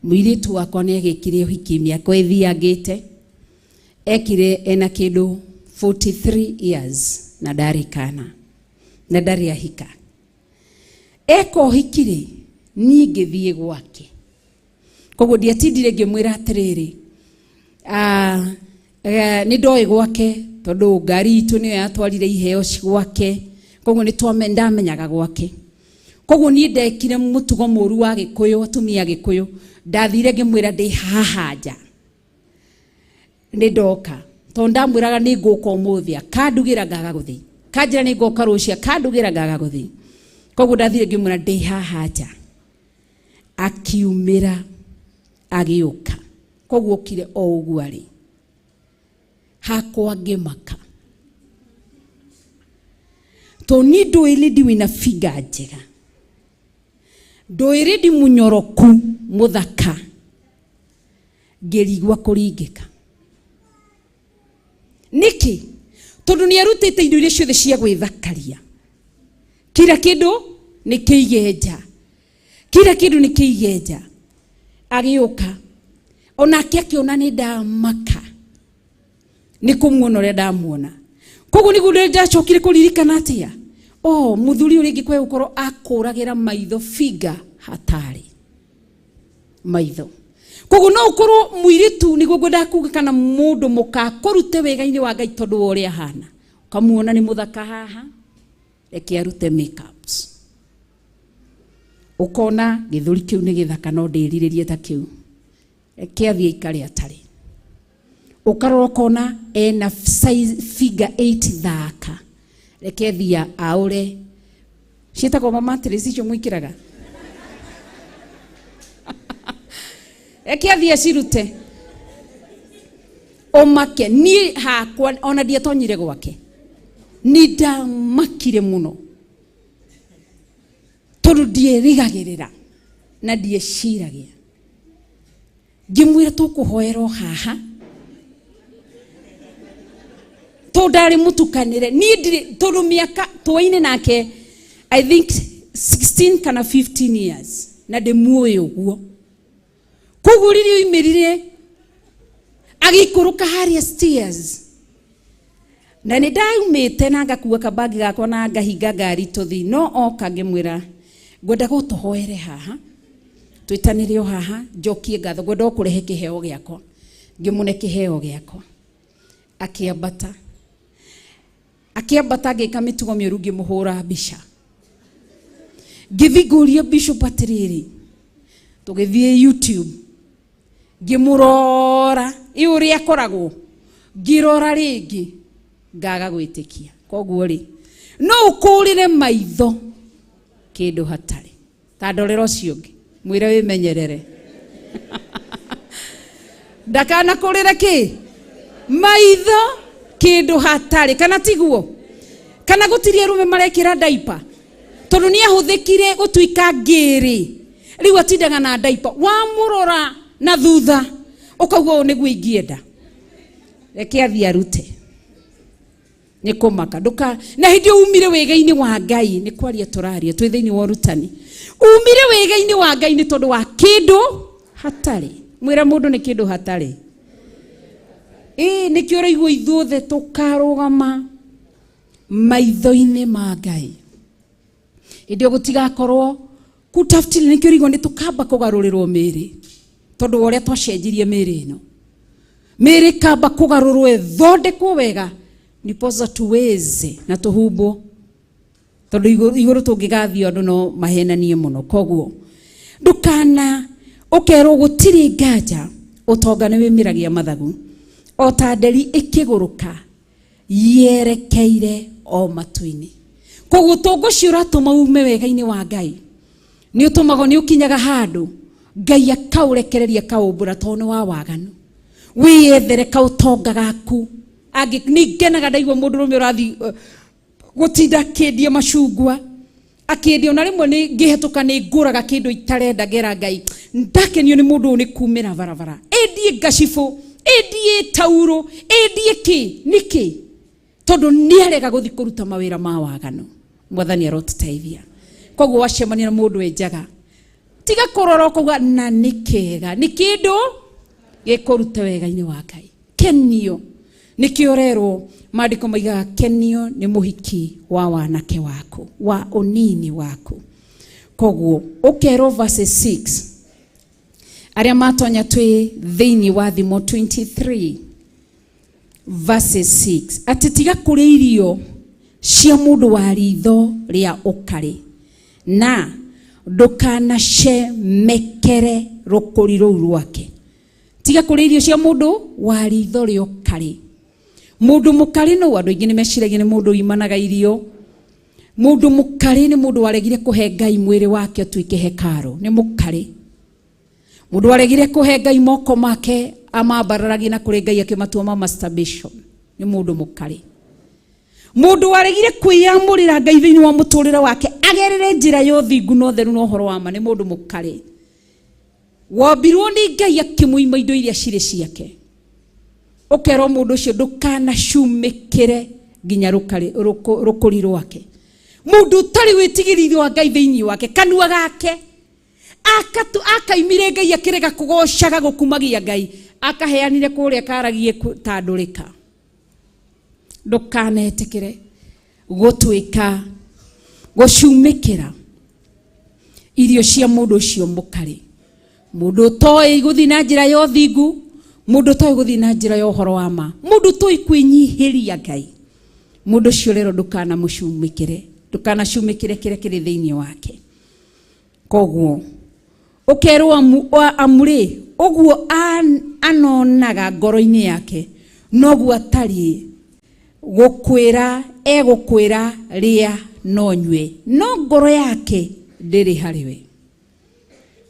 Mũirĩtu wakwa nĩ agĩkire ũhiki mĩaka ĩthiangĩte, ekire ena kĩndũ 43 years na ndarĩ kana na ndarĩ ahika. Eka ũhiki rĩ, niĩ ngĩthiĩ gwake. Koguo ndiatindire ngĩmwĩra atĩrĩrĩ, nĩ ndoĩ gwake tondũ ngari itũ nĩyo yatwarire iheo gwake, koguo nĩ ndamenyaga gwake. Koguo niĩ ndekire mũtugo mũru wa Gĩkũyũ, atumia a Gĩkũyũ, ndathire ngĩmwĩra ndĩ haha nja nĩ ndoka, tondũ ndamwĩraga nĩ ngũka ũmũthĩ, akandugĩra ngaga gũthiĩ, kanjĩra nĩ ngoka rũciũ, akandugĩra ngaga gũthiĩ. Koguo ndathire ngĩmwĩra ndĩ haha nja, akiumĩra agĩũka. Koguo okire o ũguo arĩ hakwa ngĩmaka, tondũ niĩ ndũĩ lady wĩna figure njega, ndũĩ lady mũnyoroku mũthaka, ngĩrigwa kũringĩka. Nĩkĩ? Tondũ nĩ arutĩte indo iria ciothe cia gwĩthakaria, kila kĩndũ nĩ kĩige nja, kila kĩndũ nĩ kĩige nja. Agĩũka onake akĩona nĩ ndamaka nĩ kũmuona ũrĩa ndamuona. Koguo nĩguo ndacokire kũririkana atĩa, oh, mũthuri ũrĩa ingĩ gũkorwo akũragĩra maitho figa hatari maitho. Koguo no ũkorwo mũirĩtu, nĩguo ngwendaga kuga, kana mũndũ mũkakũrute wega-inĩ wa Ngai tondũ wa ũrĩa ahana, ũkamuona nĩ mũthaka haha, reke arute makeups, ũkona gĩthũri kĩu nĩ gĩthaka no ndĩrirĩrie ta kĩu, reke athiĩ aikare atarĩ. Ũkarora ũkona ena size figure 8 thaka, reke athiĩ aũre, ciĩtagwo mamatress icio mwĩkĩraga, reke athiĩ acirute ũmake. Niĩ hakwa ona ndiatonyire gwake, nĩ ndamakire mũno tondũ ndierĩgagĩrĩra na ndieciragia. Ngĩmwĩra tũkũhoera o haha tondũ ndarĩ mũtukanĩre, niĩ ndirĩ, tondũ mĩaka twaine nake I think 16 kana 15 years na ndĩmuoĩ ũguo. Koguo rĩrĩa oimĩrire agĩikũrũka harĩa stairs, na nĩ ndaumĩte na ngakua kabagi gakwa na ngahinga ngari tũthi, no oka ngĩmwĩra ngwenda gũtũhoere haha, twĩtanĩre o haha, njokie ngatho, ngwenda o kũrehe kĩheo gĩakwa. Ngĩmũne kĩheo gĩakwa, akĩambata, akĩambata, ngĩka mĩtugo mĩũru, ngĩmũhũra mbica, ngĩthiĩ ngũria bishop atĩrĩrĩ, tũgĩthiĩ YouTube, ngĩmũrora ĩ ũrĩa akoragwo, ngĩrora rĩngĩ ngaga gwĩtĩkia. Koguo rĩ, no ũkũrĩre maitho kĩndũ hatarĩ. Ta ndorera ũcio ũngĩ, mwĩre wĩmenyerere ndakanakũrĩre kĩ maitho kĩndũ hatarĩ. Kana tiguo? Kana gũtirĩ arũme marekĩra ndaipa tondũ nĩ ahũthĩkire gũtuĩka ngĩrĩ, rĩu atindaga na ndaipa, wamũrora na thutha ũkauga ũũ nĩguo ingĩenda, reke athiĩ arute. Nĩ kũmaka ndũka na hĩndĩ ĩyo umire wĩga-inĩ wa Ngai, nĩ kwaria tũraria twĩ thĩinĩ wa ũrutani, umire wĩga-inĩ wa Ngai nĩ tondũ wa kĩndũ hatarĩ. Mwĩra mũndũ nĩ kĩndũ hatarĩ. Ĩĩ, nĩkĩo ũraigua ithuothe tũkarũgama maitho-inĩ ma Ngai hĩndĩ ĩyo gũtigakorwo kutafutiri. Nĩkĩo ũraigua nĩ tũkamba kũgarũrĩrwo mĩĩrĩ, tondũ wa ũrĩa twacenjirie mĩĩrĩ ĩno, mĩĩrĩ ĩkamba kũgarũrwo ĩthondekwo wega ndiposa tuweze na tũhumbwo, tondũ igũrũ tũngĩgathiĩ andũ no mahenanie mũno. Koguo ndũkana ũkerwo gũtirĩ nganja, ũtonga nĩ wĩmĩragia mathagu o ta nderi ĩkĩgũrũka yerekeire o matu-inĩ. Koguo ũtonga ũcio ũratũma ume wega-inĩ wa Ngai nĩ ũtũmagwo nĩ ũkinyaga handũ Ngai akaũrekereria, akaũmbũra, tondũ nĩ wa waganu. Wĩyethere kaũtonga gaku. Angĩ nĩ ngenaga ndaigua mũndũrũme ũrathiĩ gũtinda akĩendia macungwa. Akĩendia ona rĩmwe nĩ ngĩhetũka nĩ ngũraga kĩndũ itarenda ngera Ngai ndakenio nĩ mũndũ ũyũ nĩ kumĩra barabara endie ngacibũ endie tauro endie kĩ nĩkĩ tondũ nĩarega gũthiĩ kũruta mawĩra ma waganu. Mwathani arotũteithia. Koguo wacemania na mũndũ enjaga tiga kũrora ũkauga na nĩ kega nĩ kĩndũ gĩkũruta wega-inĩ wa Ngai. Kenio nĩkĩo ũrerwo maandĩko maigaga kenio nĩ mũhiki wa wanake waku wa ũnini waku. Koguo ũkerwo verse 6 arĩa matonya twĩ thĩinĩ wa Thimo 23 verse 6 atĩ tiga kũrĩa irio cia mũndũ wa ritho rĩa ũkarĩ na ndũkanacemekere rũkũri rũu rwake. Tiga kũrĩa irio cia mũndũ wa ritho rĩa ũkarĩ. Mũndũ mũkarĩ no andũ aingĩ nĩ meciragia nĩ mũndũ ũimanaga irio. Mũndũ mũkarĩ nĩ mũndũ waregire kũhe Ngai mwĩrĩ wake ũtuĩke hekarũ, nĩ mũkarĩ. Mũndũ waregire kũhe Ngai moko make amambararagie na kũrĩ Ngai akĩmatua ma masturbation, nĩ mũndũ mũkarĩ. Mũndũ waregire kwĩyamũrĩra Ngai thĩinĩ wa mũtũrĩre wake agerere njĩra ya ũthingu na ũtheru na ũhoro wa ma, nĩ mũndũ mũkarĩ. Wombirwo nĩ Ngai akĩmũima indo iria cirĩ ciake. Ũkerwo mũndũ ũcio ndũkanacumĩkĩre nginya rũkũri rwake. Mũndũ ũtarĩ wĩtigĩri wa Ngai thĩinĩ wake kanua gake akaimire Ngai akĩrega kũgocaga gũkumagia Ngai akaheanire kũrĩa karagie ta ndũrĩka. Ndũkanetĩkĩre gũtuĩka gũcumĩkĩra irio cia mũndũ ũcio mũkarĩ. Mũndũ ũtoĩ gũthiĩ na njĩra ya ũthingu, mũndũ ũtoĩ gũthiĩ na njĩra ya ũhoro wa ma, mũndũ ũtoĩ kwĩnyihĩria Ngai, mũndũ ũcio rero ndũkanamũcumĩkĩre, ndũkanacumĩkĩre kĩrĩa kĩrĩ thĩinĩ wake. Koguo ũkerwo amurĩ ũguo anonaga ngoro-inĩ yake noguo atariĩ gũkwĩra egũkwĩra rĩa no nyue no ngoro yake ndĩrĩ harĩ we.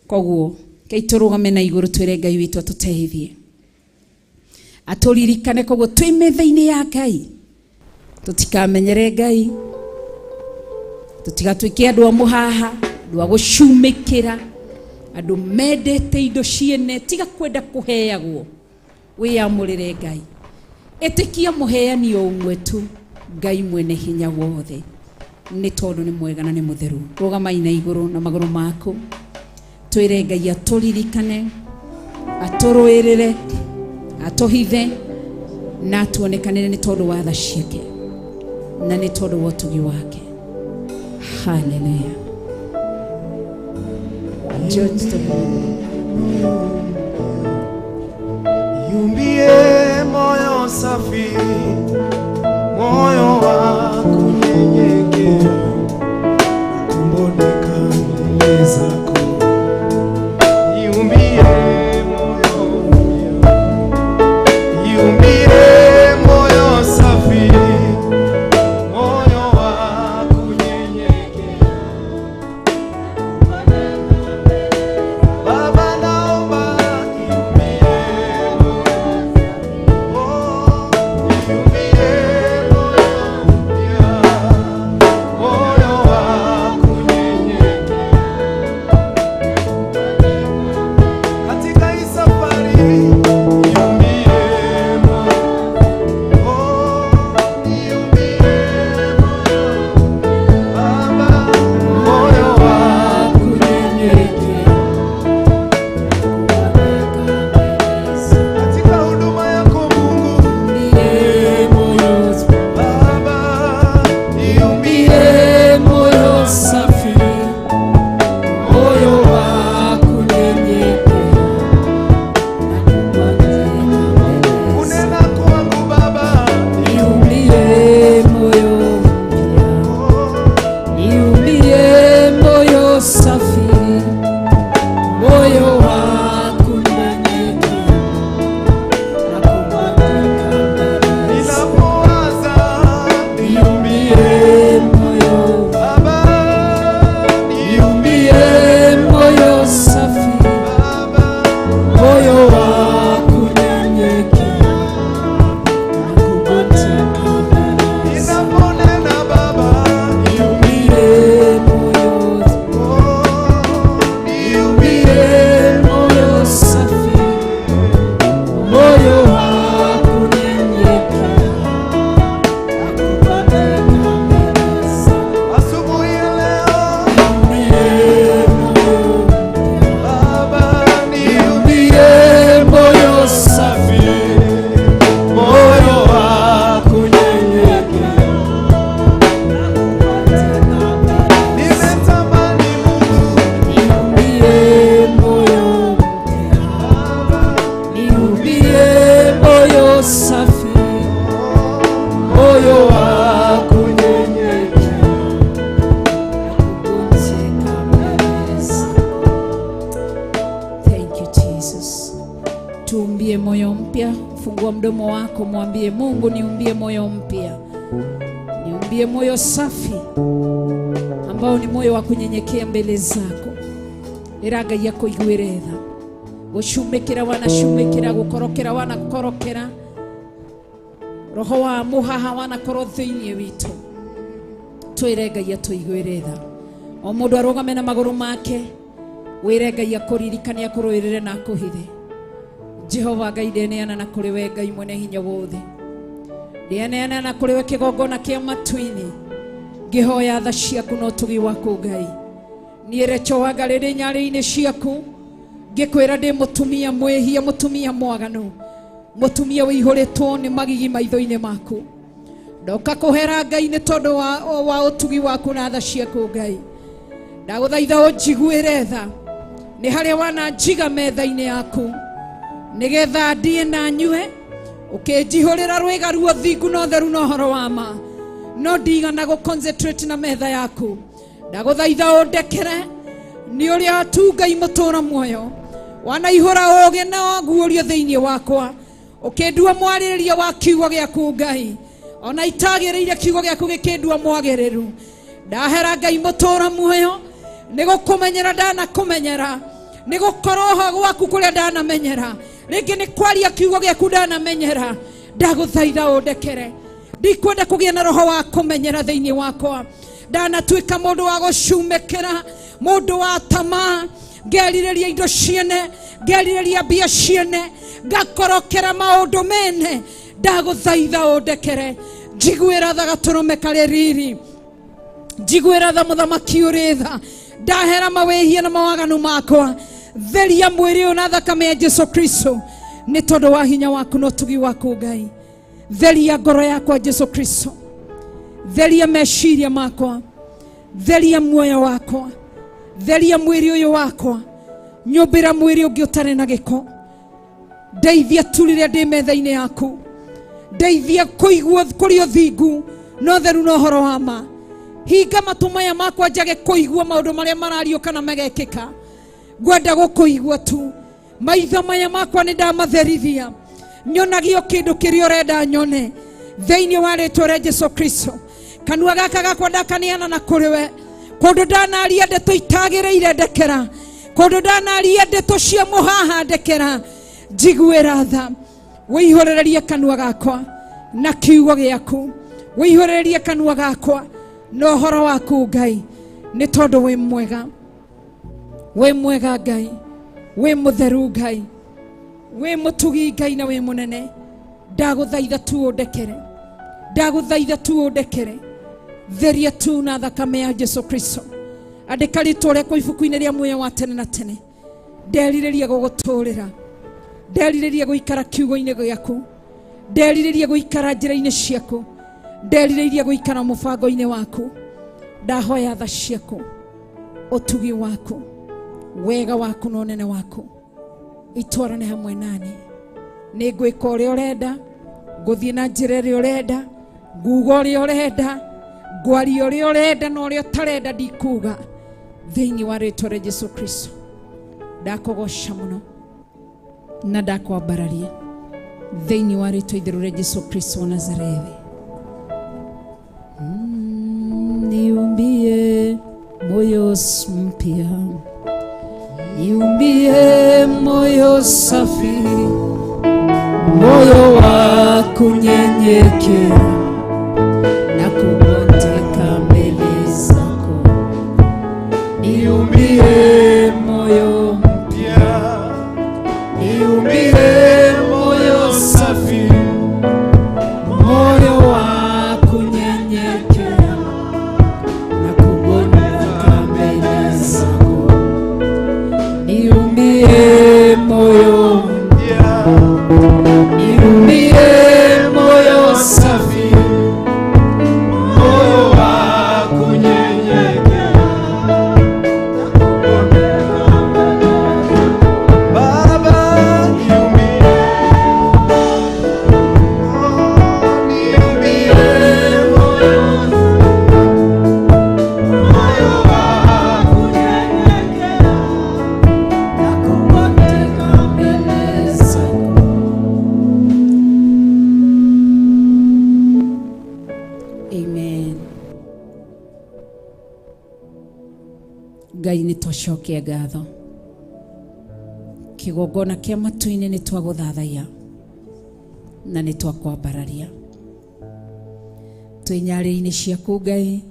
Koguo kei tũrũgame na igũrũ twĩre Ngai witũ atũteithie atũririkane. Koguo twĩ metha-inĩ ya Ngai tũtikamenyere Ngai, tũtigatuĩke andũ a mũhaha, andũ a gũcumĩkĩra, andũ mendete indo ciene. Tiga kwenda kũheagwo, wĩyamũrĩre Ngai. Ĩtĩkia mũheani o ũmwe tu, Ngai mwene hinya wothe, nĩ tondũ nĩ mwega na nĩ mũtheru. Rũgamai na igũrũ na magũrũ maku twĩre Ngai atũririkane, atũrũĩrĩre, atũhithe na atuonekanĩre nĩ tondũ wa tha ciake na nĩ tondũ wa ũtugi wake. Haleluya. George
Niumbie moyo safi, moyo wa kunyenyekea, kumboneka mbele zako. Niumbie moyo mpya, niumbie moyo safi, moyo wa kunyenyekea. Baba naomba niumbie moyo safi,
Mdomo wako, mwambie Mungu, niumbie moyo mpya, niumbie moyo safi ambao ni moyo wa kunyenyekea mbele zako. Ĩra Ngai akũiguĩre tha. Gũcumĩkĩra wanacumĩkĩra, gũkorokera wanakorokera, roho wa mũhaha wanakorwo thĩinĩ witũ. Twĩre Ngai atũiguĩre tha. O mũndũ arũgame na magũrũ make, wĩre Ngai akũririkane, akũrũĩrĩre na akũhithe. Jehova Ngai, ndeneana na kũrĩ we Ngai mwene hinya wothe, ndeneana na kũrĩ we kĩgongona kĩa matu-inĩ, ngĩhoya tha ciaku na ũtugi waku Ngai. Niĩ Recho Wangari ndĩ nyarĩ-inĩ ciaku, ngĩkwĩra ndĩ mũtumia mwĩhia, mũtumia mwaganu, mũtumia wĩihũrĩtwo nĩ magigi maitho-inĩ maku. Ndoka kũhera Ngai nĩ tondũ wa ũtugi waku na tha ciaku Ngai. Ndagũthaitha ũnjiguĩre tha nĩ harĩa wananjiga metha-inĩ yaku, nĩgetha ndie na nyue, ũkĩnjihũrĩra rwĩga ruo thingu na ũtheru na ũhoro wa ma, no ndigana gũ concentrate na metha yaku. Ndagũthaitha ũndekere nĩ ũrĩa tu Ngai mũtũũra muoyo wanaihũra ũũgĩ na waguũrio thĩinĩ wakwa, ũkĩndua mwarĩrĩria wa kiugo gĩaku Ngai, ona itagĩrĩire kiugo gĩaku gĩkĩndua mwagĩrĩru. Ndahera Ngai mũtũũra muoyo nĩ gũkũmenyera ndanakũmenyera, nĩ gũkorwo ho gwaku kũrĩa ndanamenyera, rĩngĩ nĩ kwaria kiugo gĩaku ndanamenyera. Ndagũthaitha ũndekere, ndikwenda kũgĩa na roho wa kũmenyera thĩinĩ wakwa. Ndanatuĩka mũndũ wa gũcumĩkĩra, mũndũ wa tamaa, ngerirĩria indo ciene, ngerirĩria mbia ciene, ngakorokera maũndũ mene. Ndagũthaitha ũndekere, njiguĩra tha gatũrũme karĩ riri, njiguĩra tha mũthamaki ũrĩ tha. Ndahera mawĩhia na mawaganu makwa, theria mwĩrĩ ũyũ na thakame ya Jesu Kristo nĩ tondũ wa hinya waku na ũtugi waku Ngai. Theria ngoro yakwa Jesu Kristo, theria meciria makwa, theria muoyo wakwa, theria mwĩrĩ ũyũ wakwa, nyũmbĩra mwĩrĩ ũngĩ ũtarĩ na gĩko. Ndeithia tu rĩrĩa ndĩ metha-inĩ yaku, ndeithia kũigua kũrĩ ũthingu na ũtheru na ũhoro wa ma. Hinga matũ maya makwa njage kũigua maũndũ marĩa marario kana magekĩka, ngwenda gũkũigua tu. Maitho maya makwa nĩ ndamatherithia, nyonagio kĩndũ kĩrĩa ũrenda nyone thĩinĩ wa rĩtwa rĩa Jesu Kristo. Kanua gaka gakwa ndakaneana na kũrĩ we, kũndũ ndanaria ndeto itagĩrĩire ndekera, kũndũ ndanaria ndeto cia mũhaha ndekera. Njiguĩra tha, wĩihũrĩrĩrie kanua gakwa na kiugo gĩaku, wĩihũrĩrĩrie kanua gakwa na ũhoro waku Ngai, nĩ tondũ wĩ mwega, wĩ mwega Ngai, wĩ mũtheru Ngai, wĩ mũtugi Ngai na wĩ mũnene. Ndagũthaitha tu ũndekere, ndagũthaitha tu ũndekere. Theria tu na thakame ya Jesu Kristo. Andĩka rĩtwa rĩakwa ibuku-inĩ rĩa muoyo wa tene na tene. Nderirĩria gũgũtũũrĩra, nderirĩria gũikara kiugo-inĩ gĩaku, nderirĩria gũikara njĩra-inĩ ciaku, nderirĩirie gũikara mũbango-inĩ waku. Ndahoya tha ciaku, ũtugi waku, wega waku na ũnene waku itwarane hamwe nani. Nĩ ngwĩka ũrĩa ũrenda, ngũthiĩ na njĩra ĩrĩa ũrenda, nguga ũrĩa ũrenda, ngwaria ũrĩa ũrenda na ũrĩa ũtarenda ndikuga, thĩinĩ wa rĩtwa rĩa Jesu Kristo. Ndakũgoca mũno na ndakwambararia thĩinĩ wa rĩtwa itheru rĩa Jesu Kristo wa Nazarethi. Niumbie moyo mpya, niumbie moyo safi, moyo wa kunyenyekea na kubondeka mbele zako. Niumbie moyo
mpya, niumbie moyo safi,
moyo wa kunyenyekea na kubondeka mbele zako. Niumbie moyo
mpya,
niumbie moyo
safi,
Ngai nĩ twacokia ngatho. Kĩgongona kĩa matu-inĩ nĩ twagũthathaiya na nĩ twakwambararia. Twĩ nyarĩrĩ-inĩ ciaku Ngai,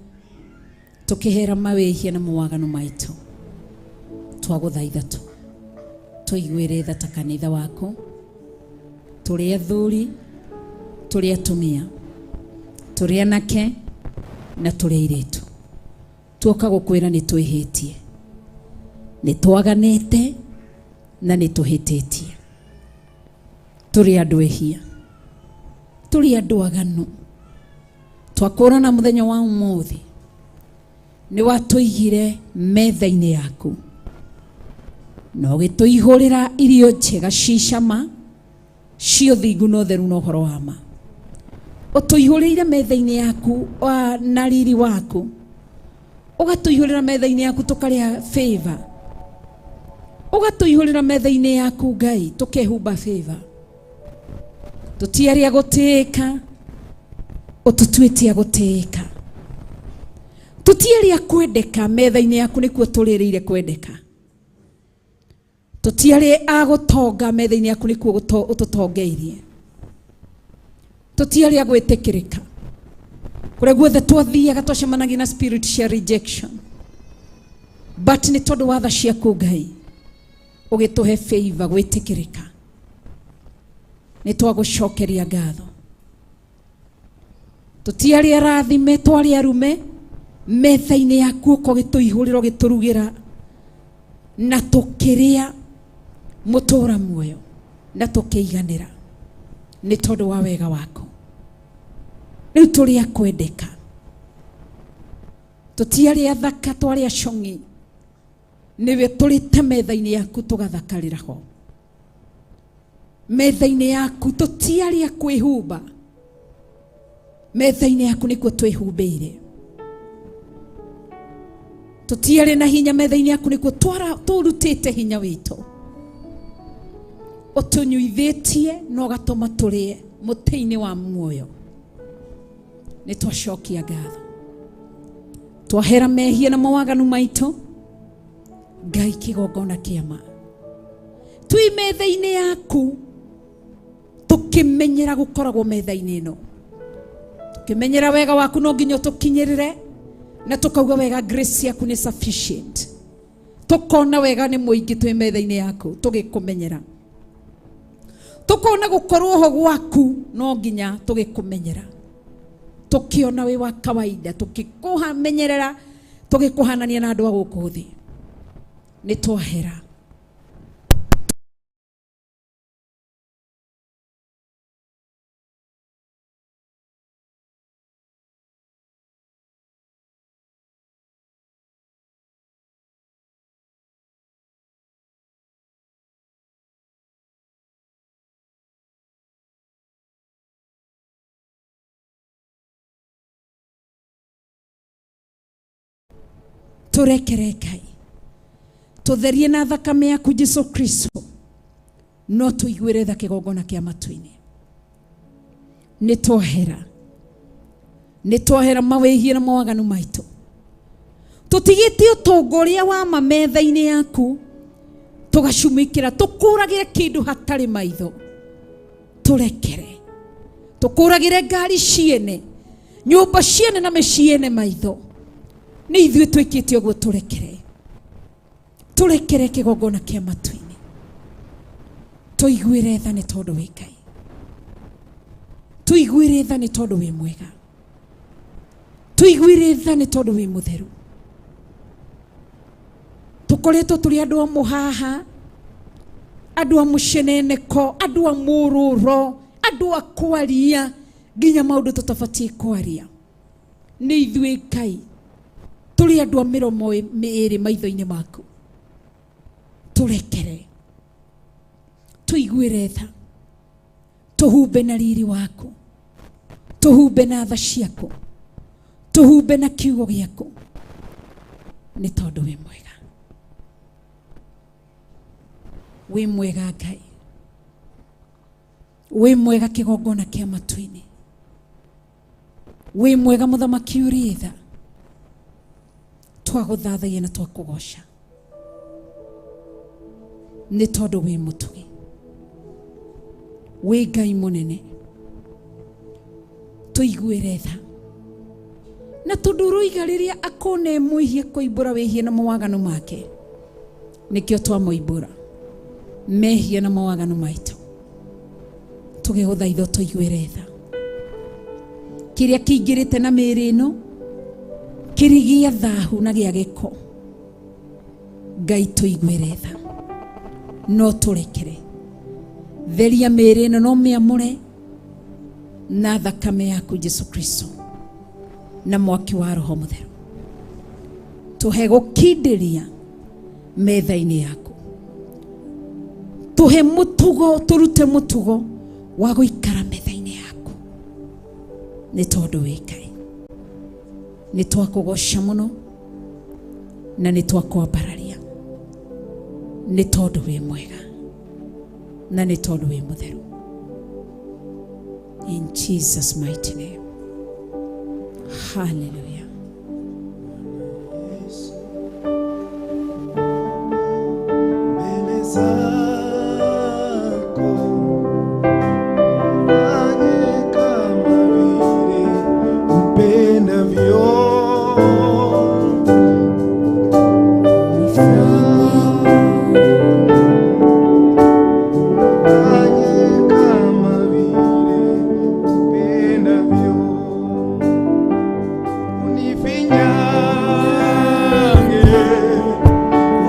tũkĩhera mawĩhia na mawaganu maitũ. Twagũthaitha tu tũiguĩre tha ta kanitha waku, tũrĩ athuri, tũrĩ atumia, tũrĩ anake na tũrĩ airĩtu. Tuoka gũkwĩra nĩ twĩhĩtie, nĩ twaganĩte na nĩ tũhĩtĩtie. Tũrĩ andũ ehia, tũrĩ andũ aganu. Twakũrana mũthenya wa ũmũthĩ nĩ watũigire metha-inĩ yaku na ũgĩtũihũrĩra irio njega ci cama, ci ũthingu na ũtheru na ũhoro wa ma. Ũtũihũrĩire metha-inĩ yaku na riri waku, ũgatũihũrĩra metha-inĩ yaku tũkarĩa favor, ũgatũihũrĩra metha-inĩ yaku Ngai tũkehumba favor. Tũtiarĩ a gũtĩĩka, ũtũtuĩte a gũtĩĩka. Tũtiarĩ a kwendeka, metha-inĩ yaku nĩkuo tũrĩrĩire kwendeka. Tũtiarĩ a gũtonga, metha-inĩ yaku nĩkuo ũtũtongeirie. Tũtiarĩ a gwĩtĩkĩrĩka, kũrĩa guothe twathiaga twacemanagia na spirit cia rejection, but nĩ tondũ wa tha ciaku Ngai ũgĩtũhe favor gwĩtĩkĩrĩka. Nĩ twagũcokeria ngatho. Tũtiarĩ arathime, twarĩ arume, metha-inĩ yaku ũka ũgĩtũihũrĩra ũgĩtũrugĩra na tũkĩrĩa mũtũra muoyo na tũkĩiganĩra nĩ tondũ wa wega waku. Rĩu tũrĩ a kwendeka, tũtiarĩ athaka, twarĩ acong'i, nĩwe tũrĩte metha-inĩ yaku tũgathakarĩra ho. Metha-inĩ yaku tũtiarĩ a kwĩhumba, metha-inĩ yaku nĩkuo twĩhumbĩire. Tũtiarĩ na hinya, metha-inĩ yaku nĩkuo tũrutĩte hinya witũ. Ũtũnyuithĩtie na ũgatũma tũrĩe mũtĩ-inĩ wa muoyo. Nĩ twacokia ngatho, twahera mehia na mawaganu maitũ. Ngai kĩgongona kĩa ma, twĩ metha-inĩ yaku tũkĩmenyera gũkoragwo metha-inĩ ĩno, tũkĩmenyera wega waku no nginya ũtũkinyĩrĩre, na tũkauga wega grace yaku nĩ sufficient. Tũkona wega nĩ mũingĩ twĩ metha-inĩ yaku tũgĩkũmenyera, tũkona gũkorwo ho gwaku no nginya tũgĩkũmenyera, tũkĩona wĩ wa kawaida, tũkĩkũmenyerera, tũgĩkũhanania na andũ a gũkũ thĩ. Nĩ twahera. Tũrekere Ngai, tũtherie na thakame yaku Jesu Kristo, no tũiguĩre tha kĩgongona kĩa matu-inĩ. Nĩ twahera, nĩ twahera mawĩhia na mawaganu maitũ. Tũtigĩte ũtonga ũrĩa wa ma metha-inĩ yaku, tũgacumĩkĩra, tũkũragĩre kĩndũ hatarĩ maitho. Tũrekere, tũkũragĩre ngari ciene, nyũmba ciene na mĩciĩ ene maitho. Nĩ ithuĩ twĩkĩte ũguo, tũrekere, tũrekere kĩgongona kĩa matu-inĩ. Tũiguĩre tha nĩ tondũ wĩ Ngai, tũiguĩre tha nĩ tondũ wĩ mwega, tũiguĩre tha nĩ tondũ wĩ mũtheru. Tũkoretwo tũrĩ andũ a mũhaha, andũ a mũceneneko, andũ a mũrũro, andũ a kwaria nginya maũndũ tũtabatiĩ kwaria. Nĩ ithuĩ Ngai tũrĩ andũ a mĩromo ĩrĩ maitho-inĩ maku. Tũrekere, tũiguĩre tha, tũhumbe na riri waku, tũhumbe na tha ciaku, tũhumbe na kiugo gĩaku, nĩ tondũ wĩ mwega, wĩ mwega Ngai, wĩ mwega kĩgongona kĩa matu-inĩ, wĩ mwega mũthamaki ũrĩ tha. Twagũthathaiya na twakũgoca nĩ tondũ wĩ mũtugi, wĩ Ngai mũnene. Tũiguĩre tha na tondũ ũroiga rĩrĩa akona mwĩhia kũimbũra wĩhia na mawaganu make, nĩkĩo twamũimbũra mehia na mawaganu maitũ. Tũgĩgũthaitha tũiguĩre tha kĩrĩa kĩingĩrĩte na mĩĩrĩ ĩno kĩrĩ gĩa thahu na gĩa gĩko. Ngai tũiguĩre tha, no tũrekere. Theria mĩĩrĩ ĩno no mĩamũre na thakame yaku Jesu Kristo na mwaki wa Roho Mũtheru. Tũhe gũkindĩria metha-inĩ yaku, tũhe mũtugo, tũrute mũtugo wa gũikara metha-inĩ yaku, nĩ tondũ wĩ Ngai. Nĩ twakũgoca mũno na nĩ twakwambararia, nĩ tondũ wĩ mwega na nĩ tondũ wĩ mũtheru. In Jesus mighty name. Hallelujah.
Mbele zako fanye kama vile upendavyo. Fanye kama vile upendavyo. Unifinyange,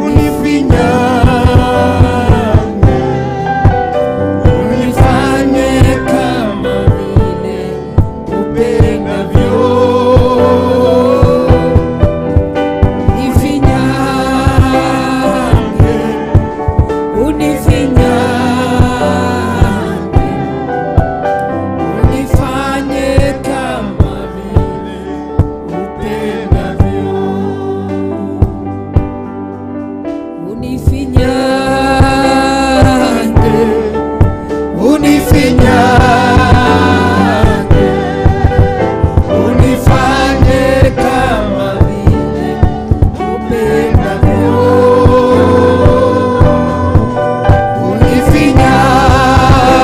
unifinyange, unifanye kama vile upendavyo.
Unifinyange, unifinyange, unifanye kama
Vile upendavyo.
Unifinyange,
Unifinyange, unifanye kama vile upendavyo.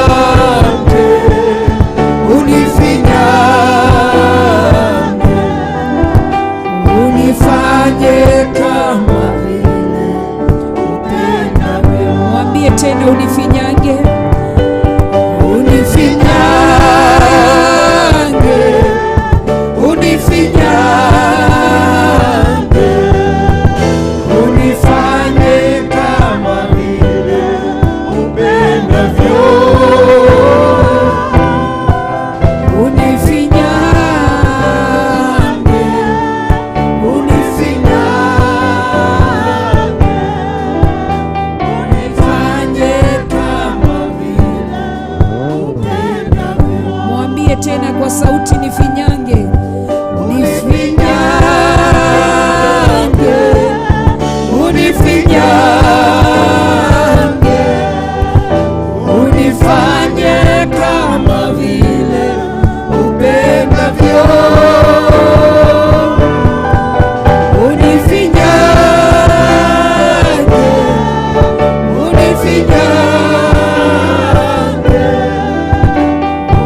Unifinyange, unifinyange, unifanye kama vile upendavyo.
Mwambie tena unifinyange,
Unifinyange, unifinyange, unifanye kama vile upendavyo.
Unifinyange,
Unifinyange, unifanye kama vile upendavyo.
Mwambie tena kwa sauti nifinyange,
Unifinyange, unifinyange, unifanye kama vile upendavyo. Unifinyange, unifinyange,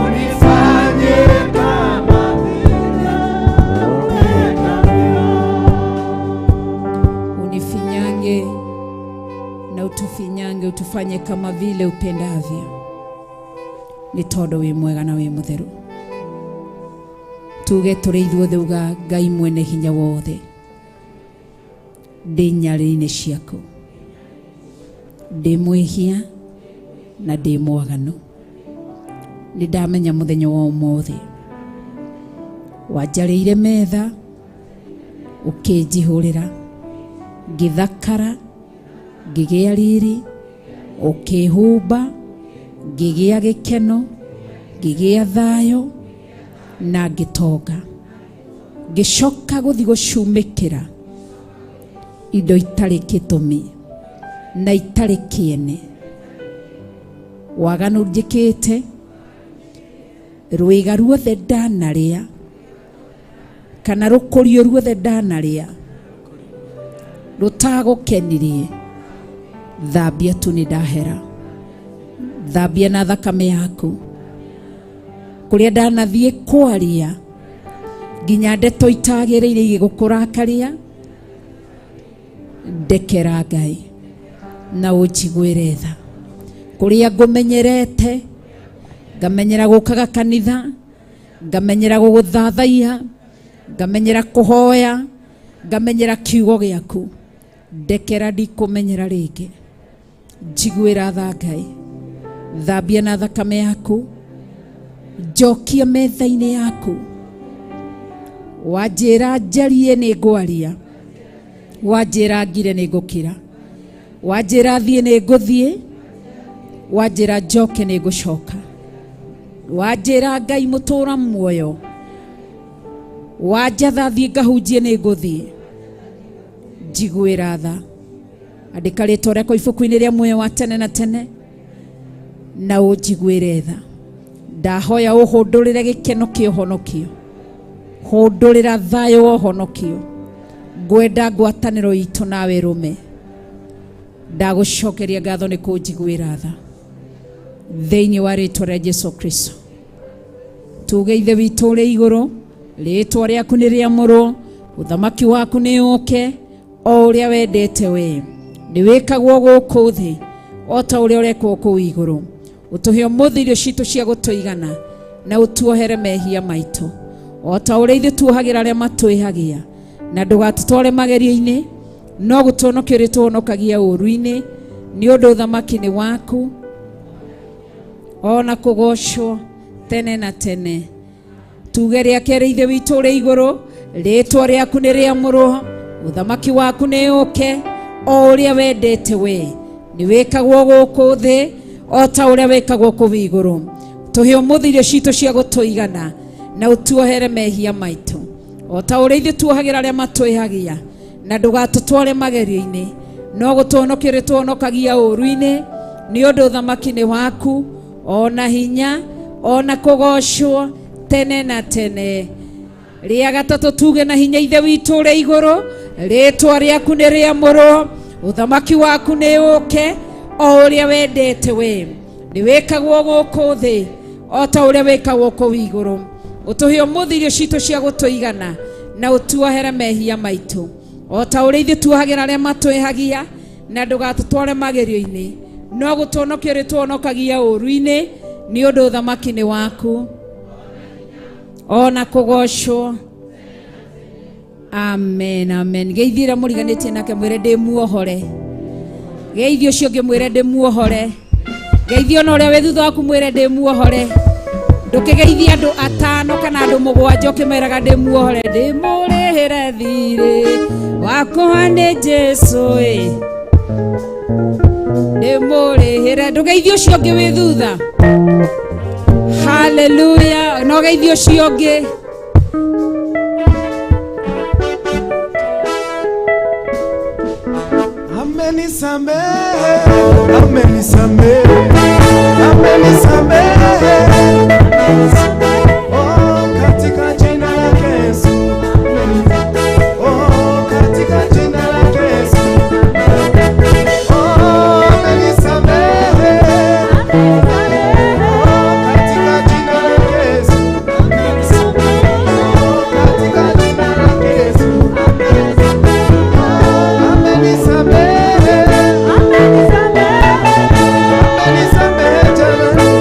unifanye kama vile upendavyo.
Unifinyange na utufinyange, utufanye kama vile upendavyo, nĩ tondũ wĩ mwega na wĩ mũtheru. Tuge tũrĩ ithuothe, uga Ngai mwene hinya wothe, ndĩ nyarĩrĩ-inĩ ciaku, ndĩ mwĩhia na ndĩ mwaganu. Nĩ ndamenya mũthenya wa ũmũthĩ wanjarĩire metha, ũkĩnjihũrĩra, ngĩthakara, ngĩgĩa riri, ũkĩhumba, ngĩgĩa gĩkeno, ngĩgĩa thayũ na ngĩtonga. Ngĩcoka gũthiĩ gũcumĩkĩra indo itarĩ kĩtũmi na itarĩ kĩene. Waganu njĩkĩte, rwĩga ruothe ndanarĩa, kana rũkũrio ruothe ndanarĩa, Rũtagũkenirie, thambia tu nĩ ndahera, thambia na thakame yaku. Kũrĩa ndanathiĩ kwaria nginya ndeto itagĩrĩire igĩgũkũrakaria, ndekera Ngai na ũnjiguĩre tha. Kũrĩa ngũmenyerete, ngamenyera gũkaga kanitha, ngamenyera gũgũthathaiya, ngamenyera kũhoya, ngamenyera kiugo gĩaku, ndekera ndikũmenyera rĩngĩ. Njiguĩra tha Ngai, thambia na thakame yaku, njokia metha-inĩ yaku. Wanjĩra njarie nĩ ngwaria, wanjĩra ngire nĩ ngũkira, wanjĩra thiĩ nĩ ngũthiĩ, wanjĩra njoke nĩ ngũcoka, wanjĩra Ngai mũtũra muoyo, wanjatha thiĩ ngahunjie nĩ ngũthiĩ. Njiguĩra tha, andĩka rĩtwa rĩakwa ibuku-inĩ rĩa muoyo wa tene na tene, na ũnjiguĩre tha. Ndahoya ũhũndũrĩre gĩkeno kĩa ũhonokio, hũndũrĩra thayũ wa ũhonokio. Ngwenda ngwatanĩro itũ nawe rũme. Ndagũcokeria ngatho nĩ kũnjiguĩra tha, thĩinĩ wa rĩtwa rĩa Jesu Kristo. Tuge Ithe witũ ũrĩ igũrũ, rĩtwa rĩaku nĩ rĩamũrwo, ũthamaki waku nĩ ũke, o ũrĩa wendete we nĩ wĩkagwo gũkũ thĩ o ta ũrĩa ũrekwo kũu igũrũ. Ũtũhe ũmũthĩ irio citũ cia gũtũigana, na ũtuohere mehia maitũ o ta ũrĩa ithuĩ tuohagĩra arĩa matwĩhagia, na ndũgatũtware magerio-inĩ, no gũtũhonokia ũrĩtũhonokagia ũũru-inĩ, nĩ ũndũ ũthamaki nĩ waku ona kũgocwo tene na tene. Tuge rĩa kerĩ, Ithe witũ ũrĩ igũrũ, rĩtwa rĩaku nĩ rĩamũrwo, ũthamaki waku nĩ ũke, o ũrĩa wendete we nĩ wĩkagwo gũkũ thĩ o ta ũrĩa wĩkagwo kũu igũrũ. Tũhe ũmũthĩ irio citũ cia gũtũigana, na ũtuohere mehia maitũ o ta ũrĩa ithuĩ tuohagĩra arĩa matwĩhagia, na ndũgatũtware magerio-inĩ, no gũtũhonokia ũrĩtũhonokagia ũũru-inĩ, nĩ ũndũ ũthamaki nĩ waku, ona hinya, ona kũgocwo tene na tene. Rĩa gatatũ tuge na hinya, Ithe witũ ũrĩ igũrũ, rĩtwa rĩaku nĩ rĩamũrwo, ũthamaki waku nĩ ũke, o ũrĩa wendete we nĩ wĩkagwo gũkũ thĩ o ta ũrĩa wĩkagwo kũu igũrũ. Ũtũhe ũmũthĩ irio citũ cia gũtũigana, na ũtuohere mehia maitũ o ta ũrĩa ithuĩ tuohagĩra arĩa matwĩhagia, na ndũgatũtware magerio-inĩ, no gũtũhonokia ũrĩtũhonokagia ũũru-inĩ, nĩ ũndũ ũthamaki nĩ waku ona kũgocwo. Amen, amen. Geithie ũrĩa mũriganĩtie nake, mwĩre ndĩ muohore. Geithie ũcio ũngĩ, mwĩre ndĩ muohore. Geithie ona ũrĩa wĩ thutha waku, mwĩre ndĩ muohore. Ndũkĩgeithie andũ atano kana andũ mũgwanja ũkĩmeraga ndĩ muohore. Ndĩ mũrĩhĩre thirĩ wakwa nĩ Jesu ĩ, ndĩ mũrĩhĩre. Ndũgeithie ũcio ũngĩ wĩ thutha. Haleluya. No geithie ũcio ũngĩ.
Amenisamehe, amenisamehe, amenisamehe. Oh, katika jina lake Yesu. Oh, katika jina lake Yesu. Oh, amenisamehe. Oh, katika jina lake Yesu. Oh, katika jina lake Yesu. Oh, amenisamehe. Amenisamehe jamani.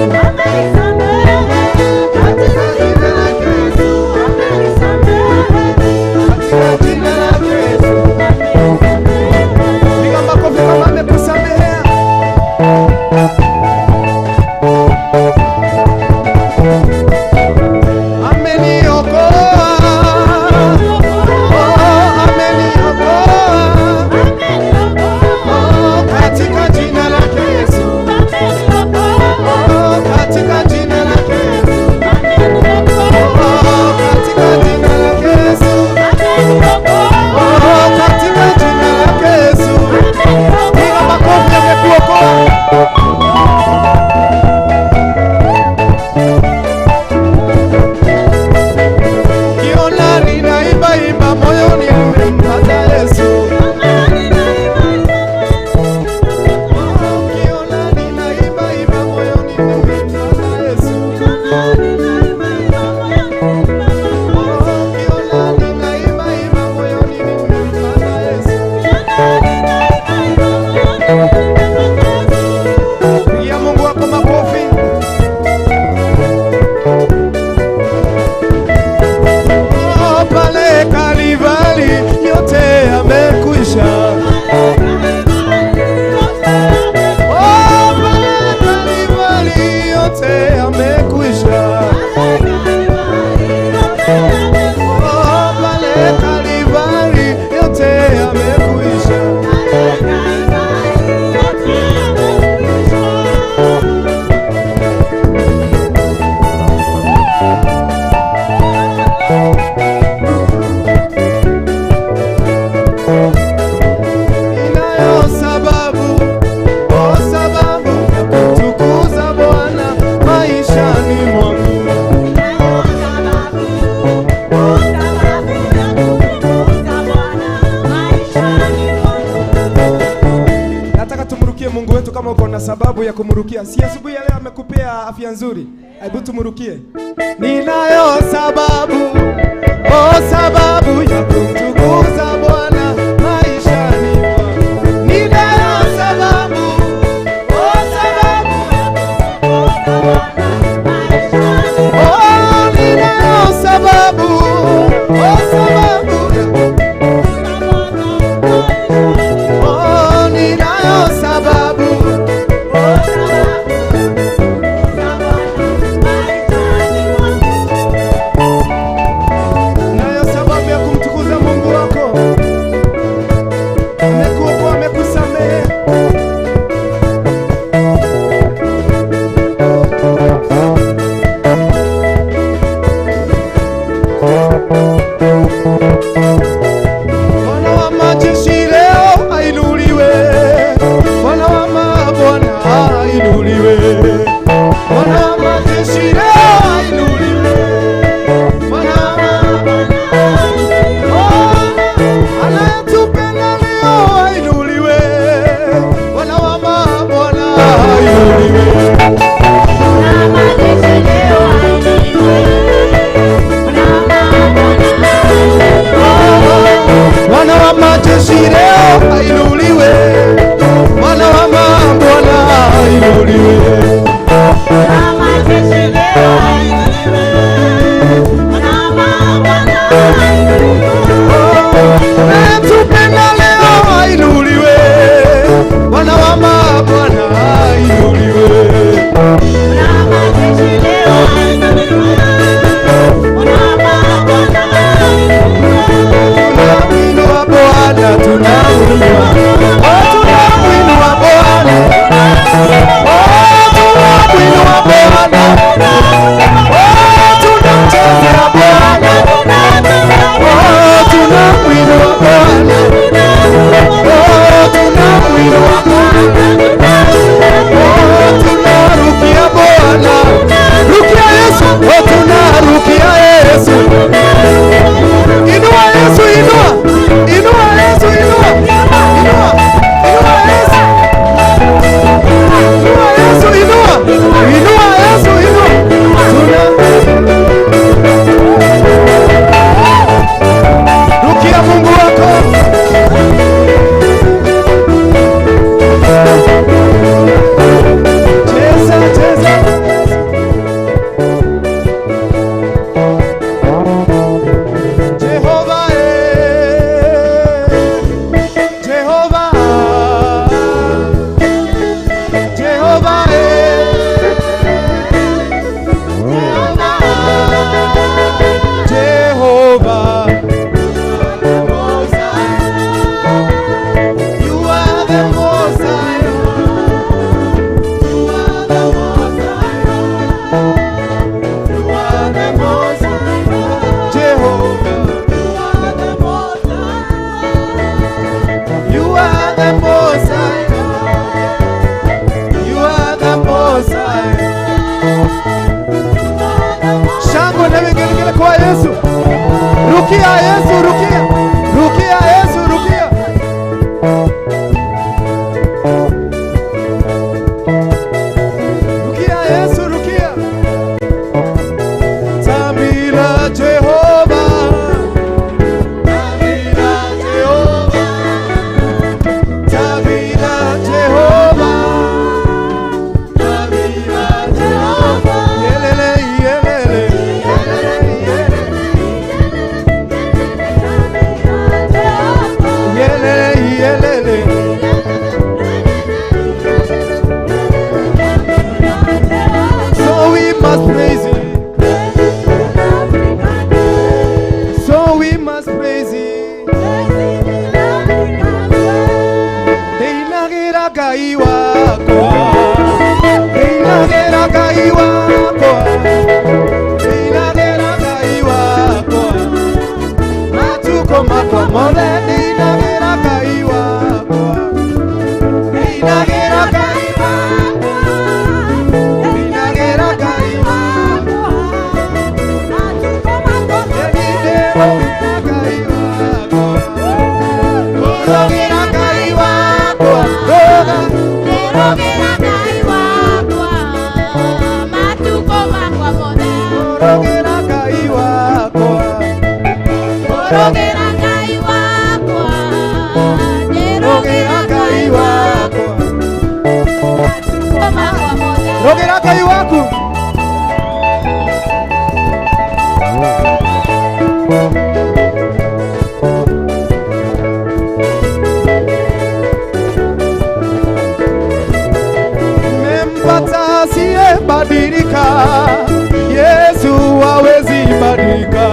Sababu ya kumrukia. Si asubuhi ya leo amekupea afya nzuri. Hebu tumrukie. Ninayo sababu, oh sababu ya kumtukuza Bwana maishani mwangu. Ninayo sababu, oh sababu ya kumtukuza Bwana maishani mwangu. Oh, ninayo sababu, oh sababu ya kumtukuza Bwana maishani mwangu. Oh, ninayo sababu. Nayo sababu ya kumtukuza Mungu wako. Amekuokoa, amekusamehe. Bwana wa majeshi leo ainuliwe. Bwana wa mabwana ainuliwe. Bwana wa majeshi leo ainuliwe. Bwana wa mabwana ainuliwe. Anayetupenda leo ainuliwe. Bwana wa mabwana ainuliwe. Bwana wa majeshi leo ainuliwe. Bwana wa mabwana ainuliwe. Anayetupenda leo ainuliwe. Bwana wa mabwana ainuliwe. Tunamwinua Bwana, tunamwinua. Oh, tunamwinua Bwana. Oh, tunamwinua Bwana. Oh, tunamchezea Bwana. Oh, tunamwinua Bwana. Oh, tunamwinua Bwana. Oh, tunarukia Bwana. Rukia Yesu. Oh, tunarukia Yesu. Inua Yesu, inua. Inua Yesu, inua. Inua. Inua Yesu. Inua Yesu, inua. Inua Yesu, inua. Tuna Rukia Mungu wako. Cheza, cheza. Jehova, Jehova, Jehova, Jehova, you are the Most High. You are the Most High. You are the Most High. Jehovah, you are the Most High. You are the Most High. You are the Most High. Shangwe na vigelegele kwa Yesu. Rukia Yesu, rukia. Rukia Yesu, rukia. Rukia Yesu, rukia. Tambira Jehova. Tambira Jehova. Tambira Jehova. Tambira Jehova. Yelele, yelele. Yelele, yelele.
Rogera Ngai wakwa,
Rogera Ngai wakwa, Rogera Ngai waku. Nimempata asiyebadilika, Yesu hawezi badilika.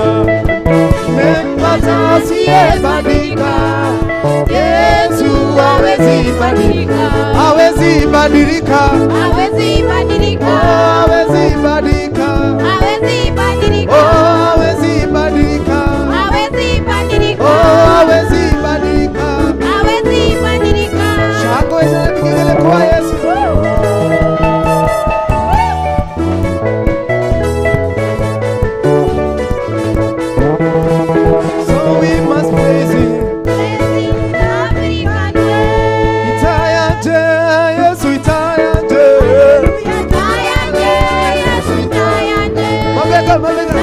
Nimempata asiyebadilika, Yesu hawezi badilika, hawezi badilika,
hawezi badilika,
hawezi badilika,
hawezi badilika,
hawezi badilika,
hawezi badilika,
hawezi badilika,
hawezi badilika.
Shangwe na vigelegele kwa Yesu. So we must praise him. Itayanje, Yesu itayanje. Mabega, mabega.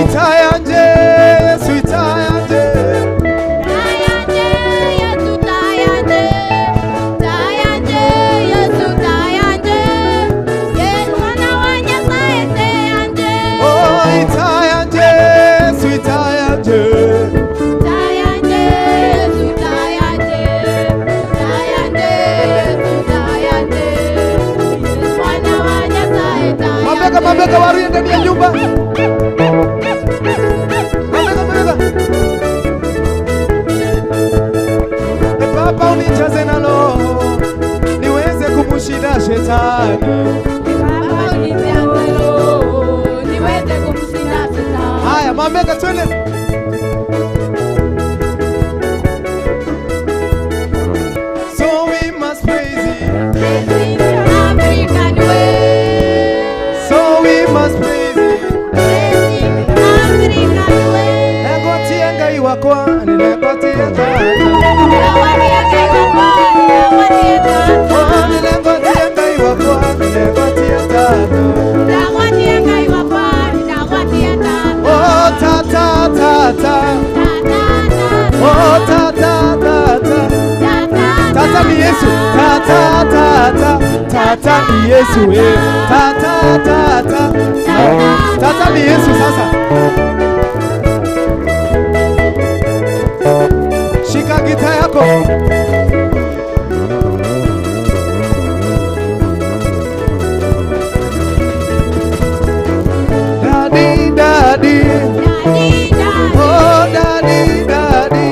Itayanje, Yesu itayanje. Oh, itayanje, Yesu itayanje. Mabega, mabega, waruye ndani ya nyumba. Mabega, mabega. E Baba unijaze na Roho niweze kumshinda shetani. Haya, mabega, twende. So we must praise him. So we must praise him. Nengotie Ngai wakwa, nengotie Tata. Oh, nengotie Ngai wakwa, nengotie Tata. Oh, tata, tata. Oh, tata, tata. Tata ni Yesu. Tata, tata. Tata ni Yesu, eh. Tata, tata. Tata ni Yesu sasa. Shika gita yako. Daddy, daddy. Oh, daddy, daddy.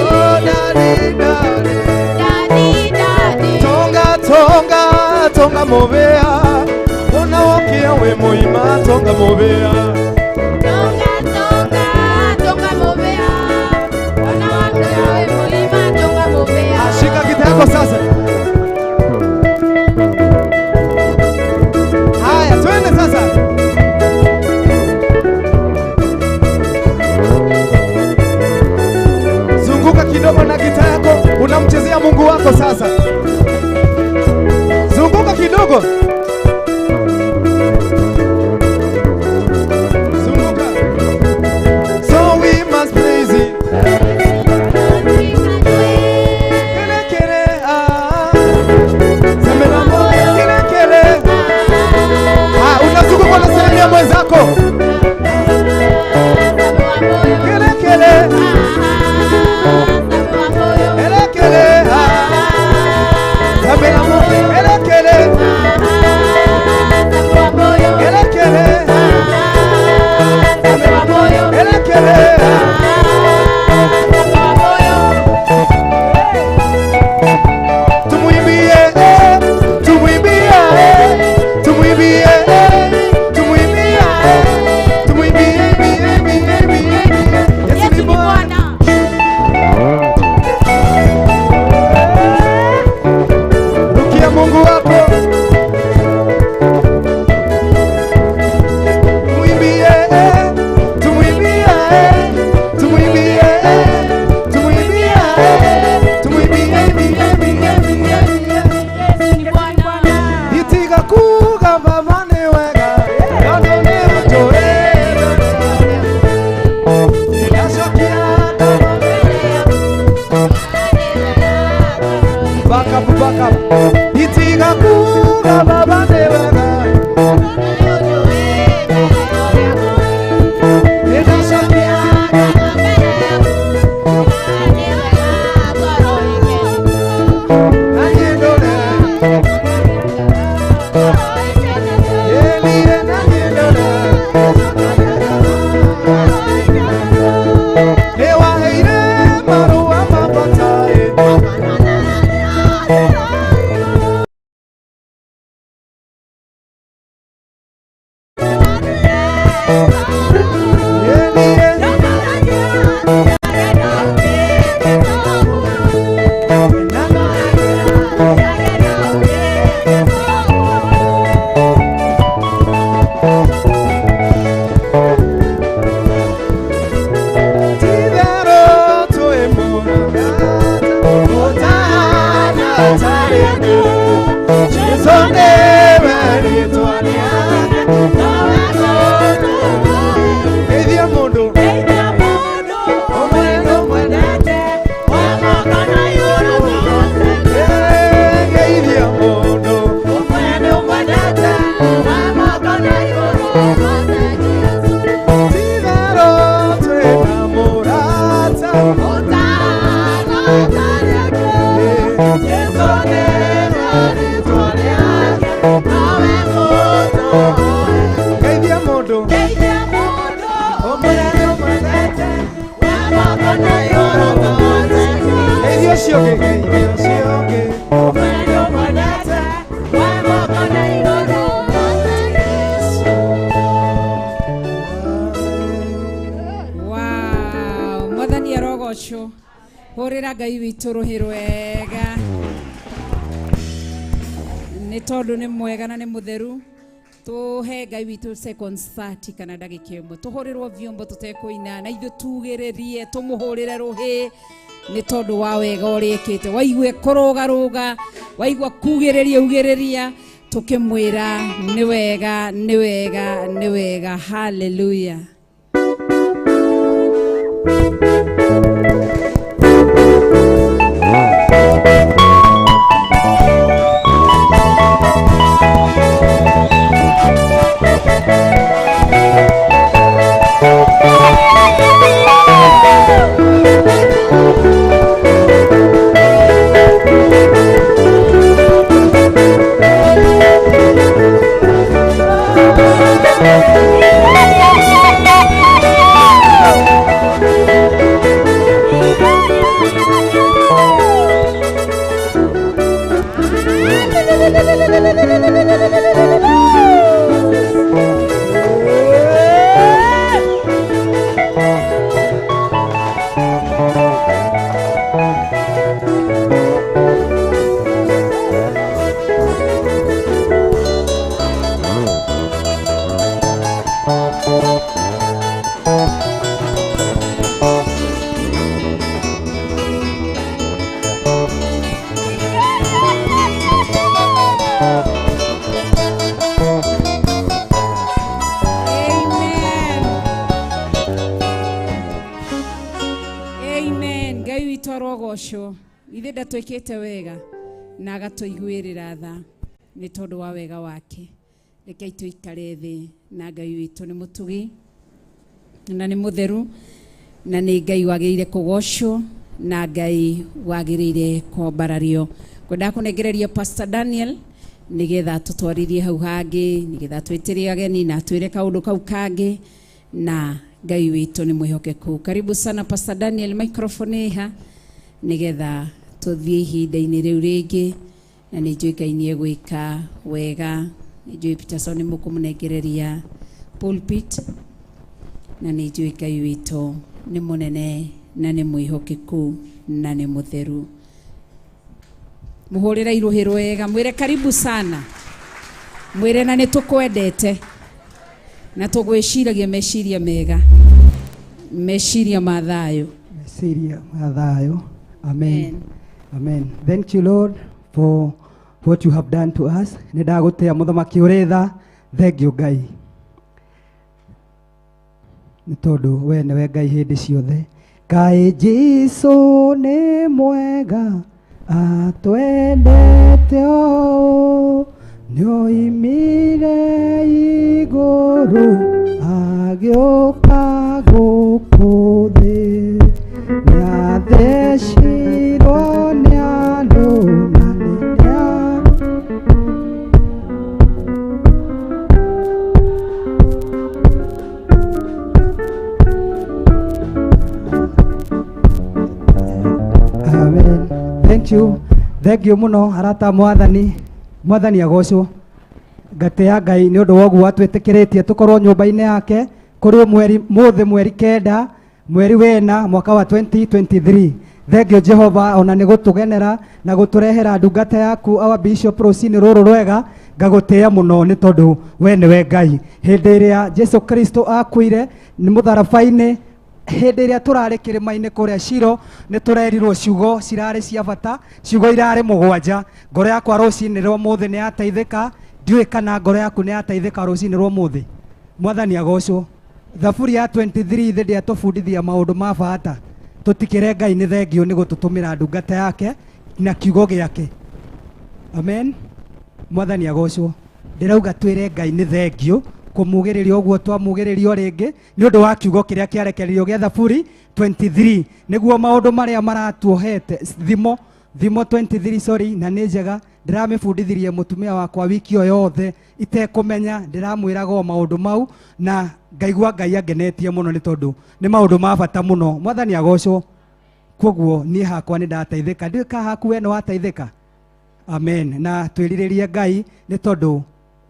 Oh, daddy, daddy. Tonga, tonga, tonga mobea. Unawokia we muima, tonga mobea. Shika gita yako sasa. Haya, twende sasa. Zunguka kidogo na gita yako, unamchezea Mungu wako sasa. Zunguka kidogo. Itiga kuga baba nĩ wega. Nĩndacokia na niĩ ndũre. Ĩniĩ na niĩ ndũre. Nĩwaheire marũa ma bata ĩ. Ĩniĩ Ti-itherũ twĩ mũrata ũtahana tarĩ andũ. Jesũ nĩwe rĩĩtwa rĩake. Geithia mũndũ. Ũmwende ũmwendete. Geithia mũndũ. Ti-itherũ twĩ na mũrata. Geithia mũndũ. Ũmwende ũmwendete. Geithia ũcio ũngĩ. Geithia ũcio ũngĩ.
Wow, mwathani arogocwo. Hũrĩra Ngai witũ rũhĩ rwega nĩ tondũ nĩ mwega na nĩ mũtheru. Tũhe Ngai witũ seconds 30 kana ndagĩka ĩmwe, tũhũrĩrwo vyombo tũtekũina na ithuĩ tugĩrĩrie tũmũhũrĩre rũhĩ nĩ tondũ wa wega ũrĩa ĩkĩte. Waigua kũrũgarũga, waigua kugĩrĩria ugĩrĩria, tũkĩmwĩra nĩ wega, nĩ wega, nĩ wega. Hallelujah. Amen. Amen. Ngai witũ arogocwo. Ithe ndatwĩkĩte wega na agatũiguĩrĩra tha nĩ tondũ wa wega wake. Rekei tũikare thĩ na Ngai witũ nĩ mũtugi na nĩ mũtheru na nĩ Ngai wagĩrĩire kũgocwo na Ngai wagĩrĩire kwambarario. Ngwendaga kũnengereria Pastor Daniel nĩgetha tũtwarithie hau hangĩ, nĩgetha twĩtĩre ageni na atwĩre kaũndũ kau kangĩ, na Ngai witũ nĩ mwĩhokeku. Karibu sana Pastor Daniel, microphone ĩha nĩgetha tũthiĩ ihinda-inĩ rĩu rĩngĩ, na nĩ njũĩ Ngai nĩ egwĩka wega. Nĩ njũĩ Peterson nĩ mũkũmũnengereria pulpit, na nĩ njũĩ Ngai witũ nĩ mũnene na nĩ mwĩhokeku na nĩ mũtheru. Mũhũrĩre irũhĩ rwega, mwĩre karibu sana, mwĩre na nĩ tũkwendete na tũgwĩciragia meciria mega, meciria ma thayũ.
Meciria ma thayũ. Amen. Amen. Thank you, Lord, for what you have done to us. Nĩ ndagũtĩa mũthamaki ũrĩ tha. Thank you, Ngai. Nĩ tondũ we nĩwe Ngai hĩndĩ ciothe. Kaĩ Jesũ nĩ mwega, Atwendete ũũ, nĩoimire igũrũ agĩũka gũkũ thĩ. Nĩathecirwo nĩ andũ na nĩ Amen. Thank you. Thank you muno arata mwathani. Mwathani agocwo. Ngatia Ngai nĩ ũndũ wa ũguo atwĩtĩkĩrĩtie tũkorwo nyũmba-inĩ yake kũrĩ mweri mũthĩ mweri 9 mweri wena mwaka wa 2023. Thank you Jehova ona nĩ gũtũgenera na gũtũrehera ndungata yaku our bishop rũcinĩ rũrũ rwega. Ngagũtĩĩa mũno nĩ tondũ we nĩwe Ngai. Hĩndĩ ĩrĩa Jesu Kristo akuire nĩ mũtharaba-inĩ, hĩndĩ ĩrĩa tũrarĩ kĩrĩma-inĩ kũrĩa Shilo nĩ tũrerirwo ciugo cirarĩ cia bata, ciugo irarĩ 7. Ngoro yakwa rũcinĩ rwa mũthĩ nĩ yateithĩka. Ndiũĩ kana ngoro yaku nĩ yateithĩka rũcinĩ rwa mũthĩ. Mwathani agocwo. Thaburi ya 23 thĩ ndĩatũbundithia maũndũ ma bata. Tũtikĩre Ngai nĩ thengio nĩ gũtũtũmĩra ndungata yake na kiugo gĩake. Amen. Mwathani agocwo. Ndĩrauga twĩre Ngai nĩ thengio kũmugĩrĩria ũguo twamugĩrĩrio rĩngĩ nĩ ũndũ wa kiugo kĩrĩa kĩarekererio gĩa Thaburi 23 nĩguo maũndũ marĩa maratuohete thimo 23 sorry, na nĩ njega ndĩramĩbundithirie mũtumia wakwa wiki o yothe itekũmenya, ndĩramwĩraga o maũndũ mau na ngaigua Ngai angenetie mũno nĩ tondũ nĩ maũndũ ma bata mũno. Mwathani agocwo. Koguo niĩ hakwa nĩ ndateithĩka. Ndiũĩ kana haku we nĩ wateithĩka. Amen. Na twĩrirĩrie Ngai nĩ tondũ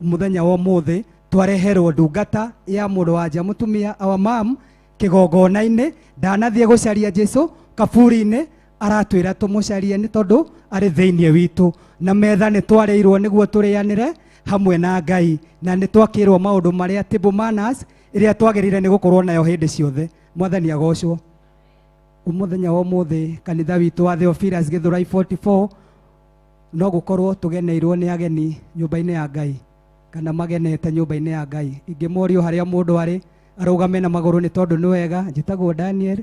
mũthenya wa ũmũthĩ twareherwo ndungata ya mũndũ wa nja mũtumia our mom kĩgongona-inĩ. Ndanathiĩ gũcaria Jesu kaburi-inĩ, aratwĩra tũmũcarie nĩ tondũ arĩ thĩinĩ witũ, na metha nĩ twarĩirwo nĩguo tũrĩanĩre hamwe na Ngai, na nĩ twakĩrwo maũndũ marĩa table manners ĩrĩa twagĩrĩire nĩ gũkorwo nayo hĩndĩ ciothe. Mwathani agocwo. Mũthenya wa ũmũthĩ kanitha witũ wa Theophilus Githurai 44 no gũkorwo tũgeneirwo nĩ ageni nyũmba-inĩ ya Ngai kana magenete nyũmba-inĩ ya Ngai. Ingĩmorio harĩa mũndũ arĩ arũgame na magũrũ nĩ tondũ nĩ wega. Njĩtagwo Daniel,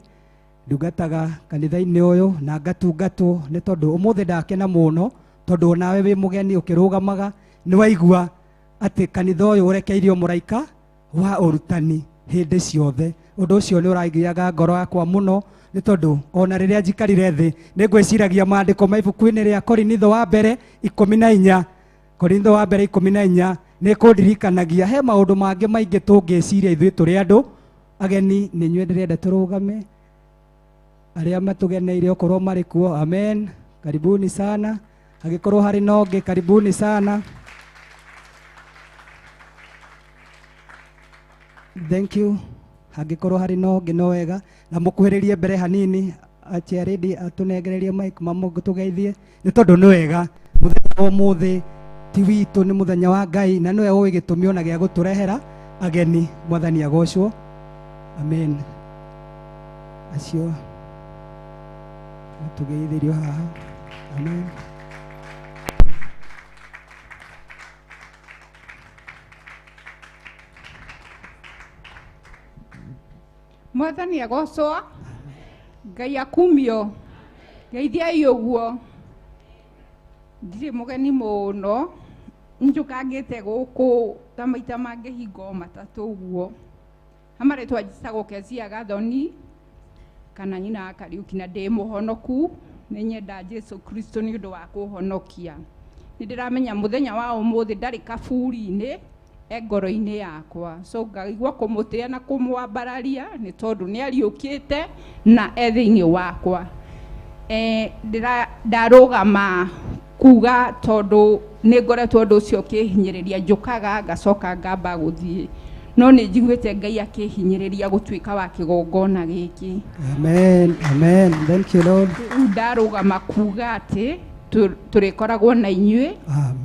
ndungataga kanitha-inĩ ũyũ na ngatungatwo nĩ tondũ ũmũthĩ ndakena mũno tondũ onawe wĩ mũgeni ũkĩrũgamaga nĩ waigua atĩ kanitha ũyũ ũrekeirio mũraika wa ũrutani hĩndĩ ciothe. Ũndũ ũcio nĩ ũragiaga ngoro yakwa mũno nĩ tondũ ona rĩrĩa njikarire thĩ nĩ ngwĩciragia maandĩko ma ibuku-inĩ rĩa Korinitho wa mbere 14, Korintho wa mbere 14 nĩ kũndirikanagia he maũndũ mangĩ maingĩ tũngĩciria ithuĩ tũrĩ andũ ageni. Nĩ inyuĩ ndĩrenda tũrũgame, arĩa matũgeneire okorwo marĩ kuo, amen, karibuni sana. Angĩkorwo harĩ na ũngĩ, karibuni sana. Thank you. Angĩkorwo harĩ na ũngĩ no wega, na mũkuhĩrĩrie mbere hanini, achiaredi atũnengererie mic mamũtũgeithie nĩ tondũ nĩ wega. Mũthenya wa ũmũthĩ ti witũ, nĩ mũthenya wa Ngai na nĩwe ũĩ gĩtũmi ona gĩa gũtũrehera ageni. Mwathani agocwo. Amen. Acio tũgeithĩrio haha. Amen.
Mwathani agocwo. Ngai akumio. Ngeithiai ũguo. Ndirĩ mũgeni mũno, njũkangĩte gũkũ ta maita mangĩ hingo matatũ ũguo. Hamarĩtwa njĩtagwo Kezia Gathoni kana nyina wa Kariũki, na ndĩ mũhonoku. Nĩ nyenda Jesu Kristo nĩ ũndũ wa kũhonokia. Nĩ ndĩramenya mũthenya wa ũmũthĩ ndarĩ kaburi-inĩ, e ngoro-inĩ yakwa. So ngaigua kũmũtĩa na kũmwambararia nĩ tondũ nĩ ariũkĩte na e thĩinĩ wakwa. Ndarũgama kuga tondũ nĩ ngoretwo ũndũ ũcio ũkĩhinyĩrĩria, njũkaga ngacoka ngamba gũthiĩ, no nĩ njiguĩte Ngai akĩhinyĩrĩria gũtuĩka wa kĩgongona gĩkĩ.
Amen. Amen. Thank you Lord.
Rĩu ndarũgama kuga atĩ tũrĩkoragwo na inyuĩ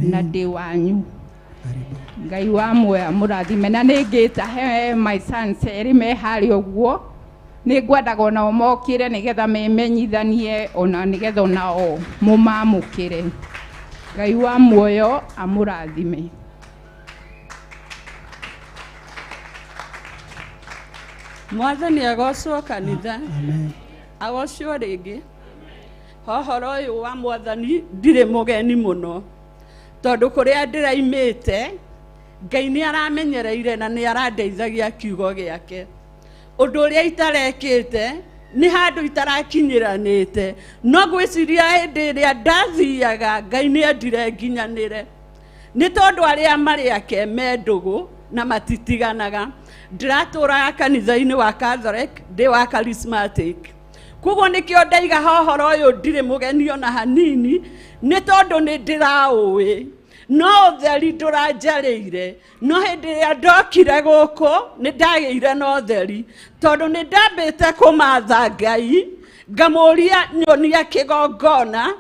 na ndĩ wanyu. Ngai wa muoya mũrathime. Na nĩ ngĩta he my sons erĩ me harĩa ũguo, nĩ ngwendaga onao mokĩre nĩgetha memenyithanie ona nĩgetha onao mũmamũkĩre. Ngai wa muoyo amũrathime.
Mwathani agocwo kanitha.
Amen.
Agocwo rĩngĩ. Hohoro ũyũ wa mwathani ndirĩ mũgeni mũno tondũ kũrĩa ndĩraimĩte Ngai nĩ aramenyereire na nĩ arandeithagia kiugo gĩake. Ũndũ ũrĩa itarekĩte nĩ handũ itarakinyĩranĩte, no ngwĩciria hĩndĩ ĩrĩa ndathiaga Ngai nĩ endire nginyanĩre, nĩ tondũ arĩa marĩ ake me ndũgũ na matitiganaga. Ndĩratũraga kanitha-inĩ wa Catholic, ndĩ wa charismatic, koguo nĩkĩo ndaiga hohoro ũyũ ndirĩ mũgeni ona hanini, nĩ tondũ nĩ ndĩraũĩ no ũtheri ndũranjarĩire. No hĩndĩ ĩrĩa ndokire gũkũ nĩ ndagĩire na ũtheri, tondũ nĩ ndambĩte kũmatha Ngai ngamũria nyonia kĩgongona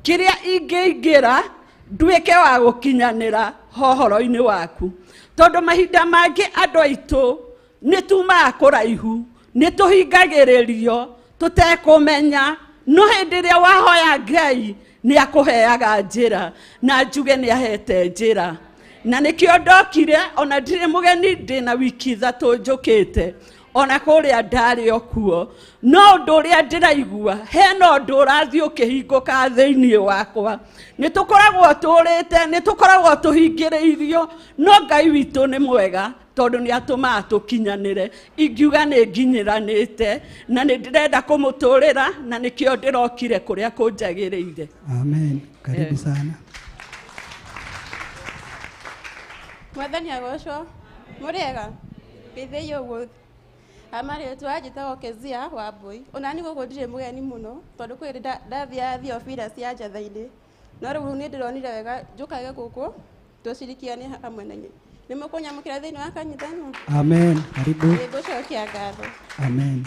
kĩrĩa ingĩingĩra nduĩke wa gũkinyanĩra hohoro-inĩ waku, tondũ mahinda mangĩ andũ aitũ nĩ tumaga kũraihu, nĩ tũhingagĩrĩrio tũtekũmenya, no hĩndĩ ĩrĩa wahoya Ngai nĩ akũheaga njĩra, na njuge nĩ ahete njĩra. Na nĩkĩo ndokire, ona ndirĩ mũgeni, ndĩna wiki ithatũ njũkĩte, ona kũrĩa ndarĩ o kuo, no ũndũ ũrĩa ndĩraigua hena ũndũ ũrathiĩ ũkĩhingũka thĩinĩ wakwa. Nĩ tũkoragwo tũrĩte, nĩ tũkoragwo tũhingĩrĩirio, no Ngai witũ nĩ mwega tondũ nĩ atũmaga tũkinyanĩre. Ingiuga nĩ nginyĩranĩte na nĩ ndĩrenda kũmũtũrĩra, na nĩkĩo ndĩrokire kũrĩa kũnjagĩrĩire.
Amen. Karibu sana.
Mwathani agocwo. Mũrĩega? Ngeithĩi ũguo. Amarĩtwa njĩtagwo Kezia wa Mbui. Ona niĩ gũkũ ndirĩ mũgeni mũno tondũ kwĩ hĩndĩ ndathiaga thiobira cia njatha-inĩ, no rĩu nĩ ndĩronire wega njũkage gũkũ tũcirikiane hamwe na inyuĩ. Nĩ mũkũnyamũkĩra thĩinĩ wa kanitha ĩno?
Amen. Karibu.
Nĩngũcokia ngatho.
Amen.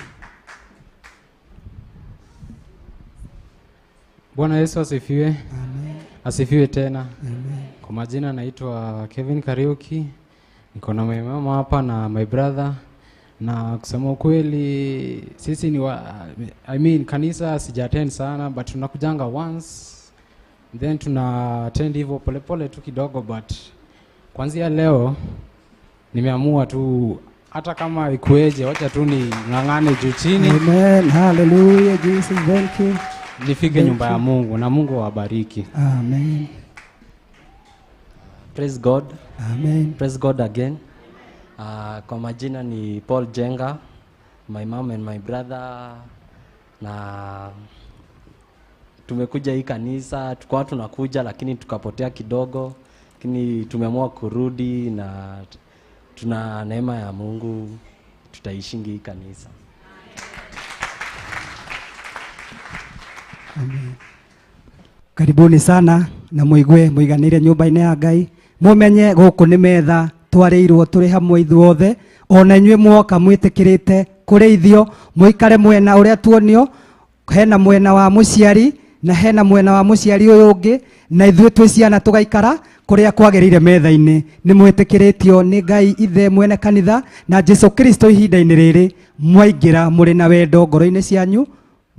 Bwana Yesu asifiwe.
Amen.
Asifiwe tena.
Amen.
Kwa majina naitwa Kevin Kariuki. Niko na my mama hapa na my brother. Na kusema ukweli sisi ni I mean kanisa sija attend sana, but tunakujanga once then tuna attend hivyo polepole tu kidogo, but kuanzia leo nimeamua tu hata kama ikueje wacha tu ning'ang'ane juu chini.
Amen. Hallelujah. Jesus, thank you.
Nifike
Thank
nyumba ya
you.
Mungu na Mungu awabariki.
Amen.
Praise God.
Amen.
Praise God again. Kwa majina ni Paul Jenga, my mom and my brother, na tumekuja hii kanisa, tulikuwa tunakuja lakini tukapotea kidogo, lakini tumeamua kurudi na tuna neema ya Mungu tutaishingi hii kanisa.
Amen. Karibuni sana na muigue muiganire nyumba-inĩ ya Ngai, mumenye gũkũ nĩ metha twarĩirwo tũrĩ hamwe ithuothe, ona inyuĩ mwoka mwĩtĩkĩrĩte kũrĩithio, mũikare mwena ũrĩa tuonio, hena mwena wa mũciari na hena mwena wa mũciari ũyũ ũngĩ, na ithuĩ twĩ ciana tũgaikara kũrĩa kwagĩrĩire metha-inĩ. Nĩ mwĩtĩkĩrĩtio nĩ Ngai ithe mwene kanitha na Jesu Kristo ihinda-inĩ rĩrĩ, mwaingĩra mũrĩ na wendo ngoro-inĩ cianyu,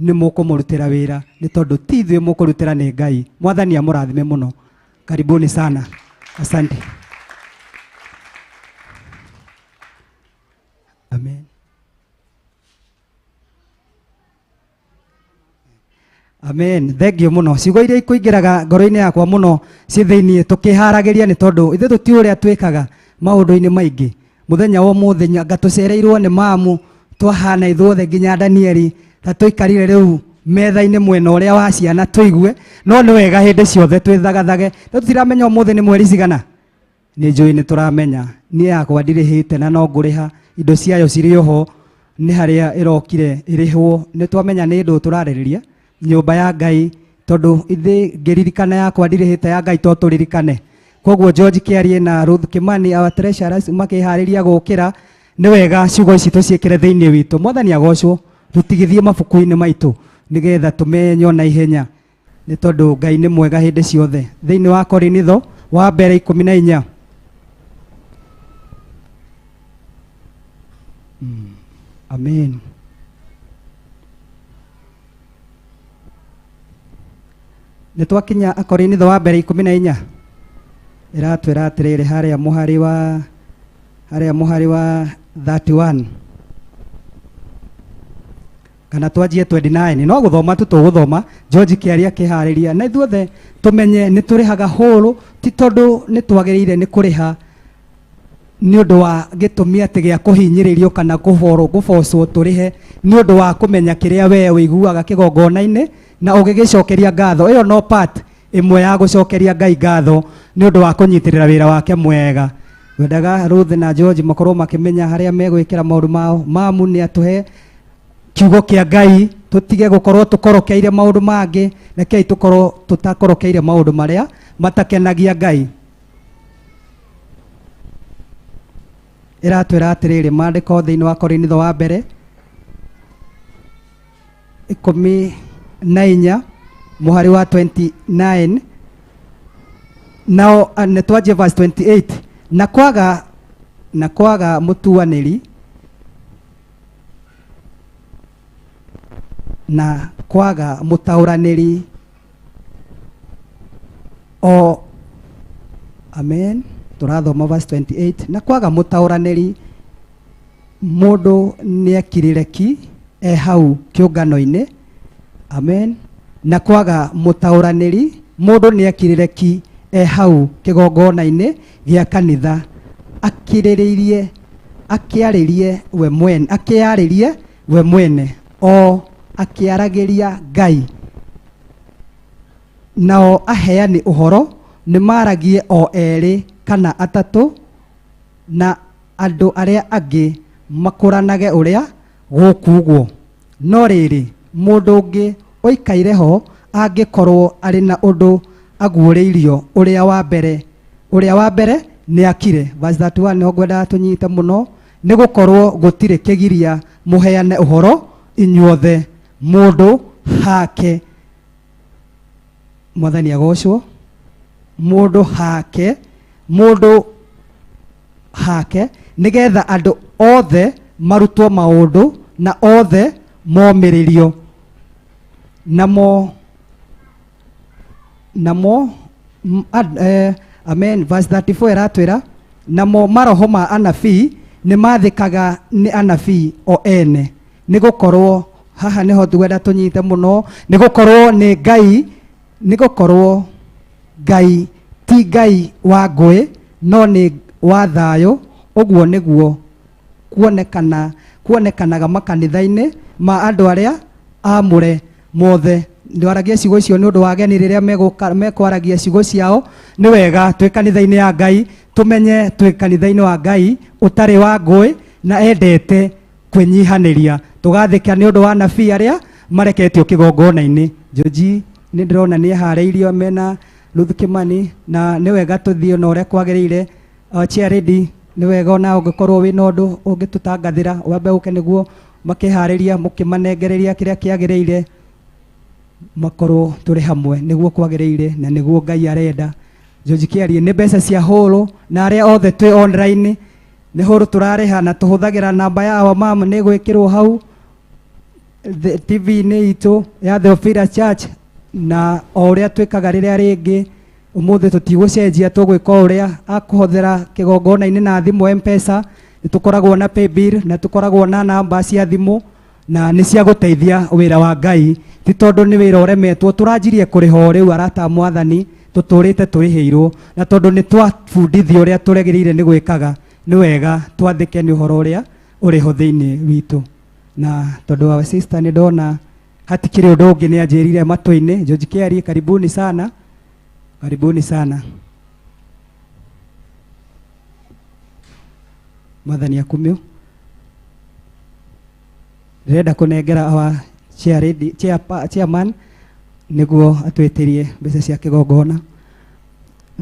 nĩ mũkũmũrutĩra wĩra, nĩ tondũ ti ithuĩ mũkũrutĩra, nĩ Ngai. Mwathani amũrathime mũno. Karibuni sana. Asante. Amen. Amen. Thank you mũno. Ciugo iria ikũingĩraga ngoro-inĩ yakwa mũno ciĩ thĩiniĩ tũkĩharagĩria, nĩ tondũ ithuĩ tũtiũĩ ũrĩa twĩkaga maũndũ-inĩ maingĩ. Mũthenya wa ũmũthĩ anga tũcereirwo nĩ mamu, twahana ithuothe nginya Danieli, ta tũikarire rĩu metha-inĩ mwena ũrĩa wa ciana tũigue, no nĩ wega hĩndĩ ciothe twĩthagathage. No tũtiramenya ũmũthĩ nĩ mweri cigana? Nĩ njũĩ nĩ tũramenya. Niĩ yakwa ndirĩhĩte na no ngũrĩha, indo ciayo cirĩ oho, nĩ harĩa ĩrokire ĩrĩhwo. Nĩ twamenya nĩ ndũ tũrarĩrĩria nyũmba ya Ngai, tondũ ithe ngĩririkana yakwa ndirĩhĩte ya Ngai to tũririkane. Koguo George Kiarie na Ruth Kimani our treasurers makĩharĩria gũkĩra, nĩ wega ciugo ici tũciĩkĩre thĩinĩ witũ. Mwathani agocwo, tũtigithie mabuku-inĩ maitũ nĩgetha tũmenye na ihenya, nĩ tondũ Ngai nĩ mwega hĩndĩ ciothe. Thĩinĩ wa Korinitho wa mbere 14. Amen. Nĩ twakinya Akorinitho wa mbere 14. Ĩratwĩra atĩrĩrĩ harĩa mũhari wa, harĩa mũhari wa 31. Kana twanjie 29 no gũthoma tu tũgũthoma George kĩaria kĩharĩria na ithuothe tũmenye nĩ tũrĩhaga hũrũ ti tondũ nĩ twagĩrĩire nĩ kũrĩha nĩ ũndũ wa gĩtũmi atĩ gĩa kũhinyĩrĩrio kana kũbocwo tũrĩhe nĩ ũndũ wa kũmenya kĩrĩa we ũiguaga kĩgongona-inĩ na ũgĩgĩcokeria ngatho. Ĩyo no part ĩmwe ya gũcokeria Ngai ngatho nĩ ũndũ wa kũnyitĩrĩra wĩra wake mwega. Wendaga Ruth na George makorwo makĩmenya harĩa megwĩkĩra maũndũ mao. Mamu nĩ atũhe kiugo kĩa Ngai tũtige gũkorwo tũkorokeire maũndũ mangĩ, rekei tũkorwo tũtakorokeire maũndũ marĩa matakenagia Ngai. Ĩratwĩra atĩrĩrĩ maandĩko thĩinĩ wa Korinitho wa mbere 14 mũhari wa 29 nao nĩ twanjie verse 28 na kwaga mũtuanĩri na kwaga mũtaũranĩri o amen. Tũrathoma verse 28 na kwaga mũtaũranĩri mũndũ nĩekirĩre ki e hau kĩũngano-inĩ. Amen. Na kwaga mũtaũranĩri mũndũ nĩekirĩre ki e hau kĩgongona-inĩ gĩa kanitha akirĩrĩirie akĩarĩrie we mwene o akĩaragĩria Ngai. Nao aheani ũhoro nĩ maragie o erĩ kana atatũ na andũ arĩa angĩ makũranage ũrĩa gũkugwo. No rĩrĩ mũndũ ũngĩ ũikaire ho angĩkorwo arĩ na ũndũ aguũrĩirio ũrĩa wa mbere nĩ akire. Verse 31 nĩho ngwendaga tũnyite mũno nĩ gũkorwo gũtirĩ kĩgiria mũheane ũhoro inyuothe mũndũ hake. Mwathani agocwo. Mũndũ hake nĩgetha andũ othe marutwo maũndũ na othe momĩrĩrio namo amen. Verse 34 ĩratwĩra namo maroho ma anabii nĩ mathĩkaga nĩ anabii o ene nĩ gũkorwo haha nĩho twenda tũnyite mũno nĩ gũkorwo nĩ Ngai nĩ gũkorwo Ngai ti Ngai wa ngũĩ no nĩ wa thayũ. Ũguo nĩguo kuonekanaga makanitha-inĩ ma andũ arĩa amũre mothe. Ndwaragia ciugo icio nĩ ũndũ wa ageni rĩrĩa mekwaragia ciugo ciao. Nĩ wega twĩ kanitha-inĩ ya Ngai tũmenye twĩ kanitha-inĩ wa Ngai ũtarĩ wa ngũĩ na endete kwĩnyihanĩria. Tũgathĩka nĩ ũndũ wa anabii arĩa mareketio kĩgongona-inĩ. George nĩ ndĩrona nĩ eharĩirio mena Ruth Kimani na nĩ wega tũthiĩ na ũrĩa kwagĩrĩire. Chair lady nĩ wega ona ũngĩkorwo wĩna ũndũ ũngĩtũtangathĩra wambe ũke nĩguo makĩharĩria mũkĩmanengereria kĩrĩa kĩagĩrĩire makorwo tũrĩ hamwe nĩguo kwagĩrĩire na nĩguo Ngai arenda. George Kĩarie nĩ mbeca cia hũrũ na arĩa othe twĩ online nĩ hũrũ tũrarĩha na tũhũthagĩra namba ya our mom nĩ gwĩkĩrwo hau TV-inĩ itũ ya Theophilus Church na o ũrĩa twĩkaga rĩrĩa rĩngĩ ũmũthĩ tũtigũcenjia tũgwĩka o ũrĩa akũhũthĩra kĩgongona-inĩ na thimũ M-Pesa. Nĩ tũkoragwo na paybill na tũkoragwo na namba cia thimũ na nĩ cia gũteithia wĩra wa Ngai ti tondũ nĩ wĩra ũremetwo tũranjirie kũrĩha o rĩu arata mwathani tũtũrĩte tũrĩhĩirwo na tondũ nĩ twabundithio ũrĩa tũregĩrĩire nĩ gwĩkaga nĩ wega twathĩke nĩ ũhoro ũrĩa ũrĩ ho thĩinĩ witũ. Na tondũ wa sister nĩ ndona hatikĩrĩ ũndũ ũngĩ nĩ anjĩrire matũ-inĩ. George Kĩarie karibuni sana, karibuni sana. Mwathani akumio. Ndĩrenda kũnengera our chairman nĩguo atwĩtĩrie mbeca cia kĩgongona.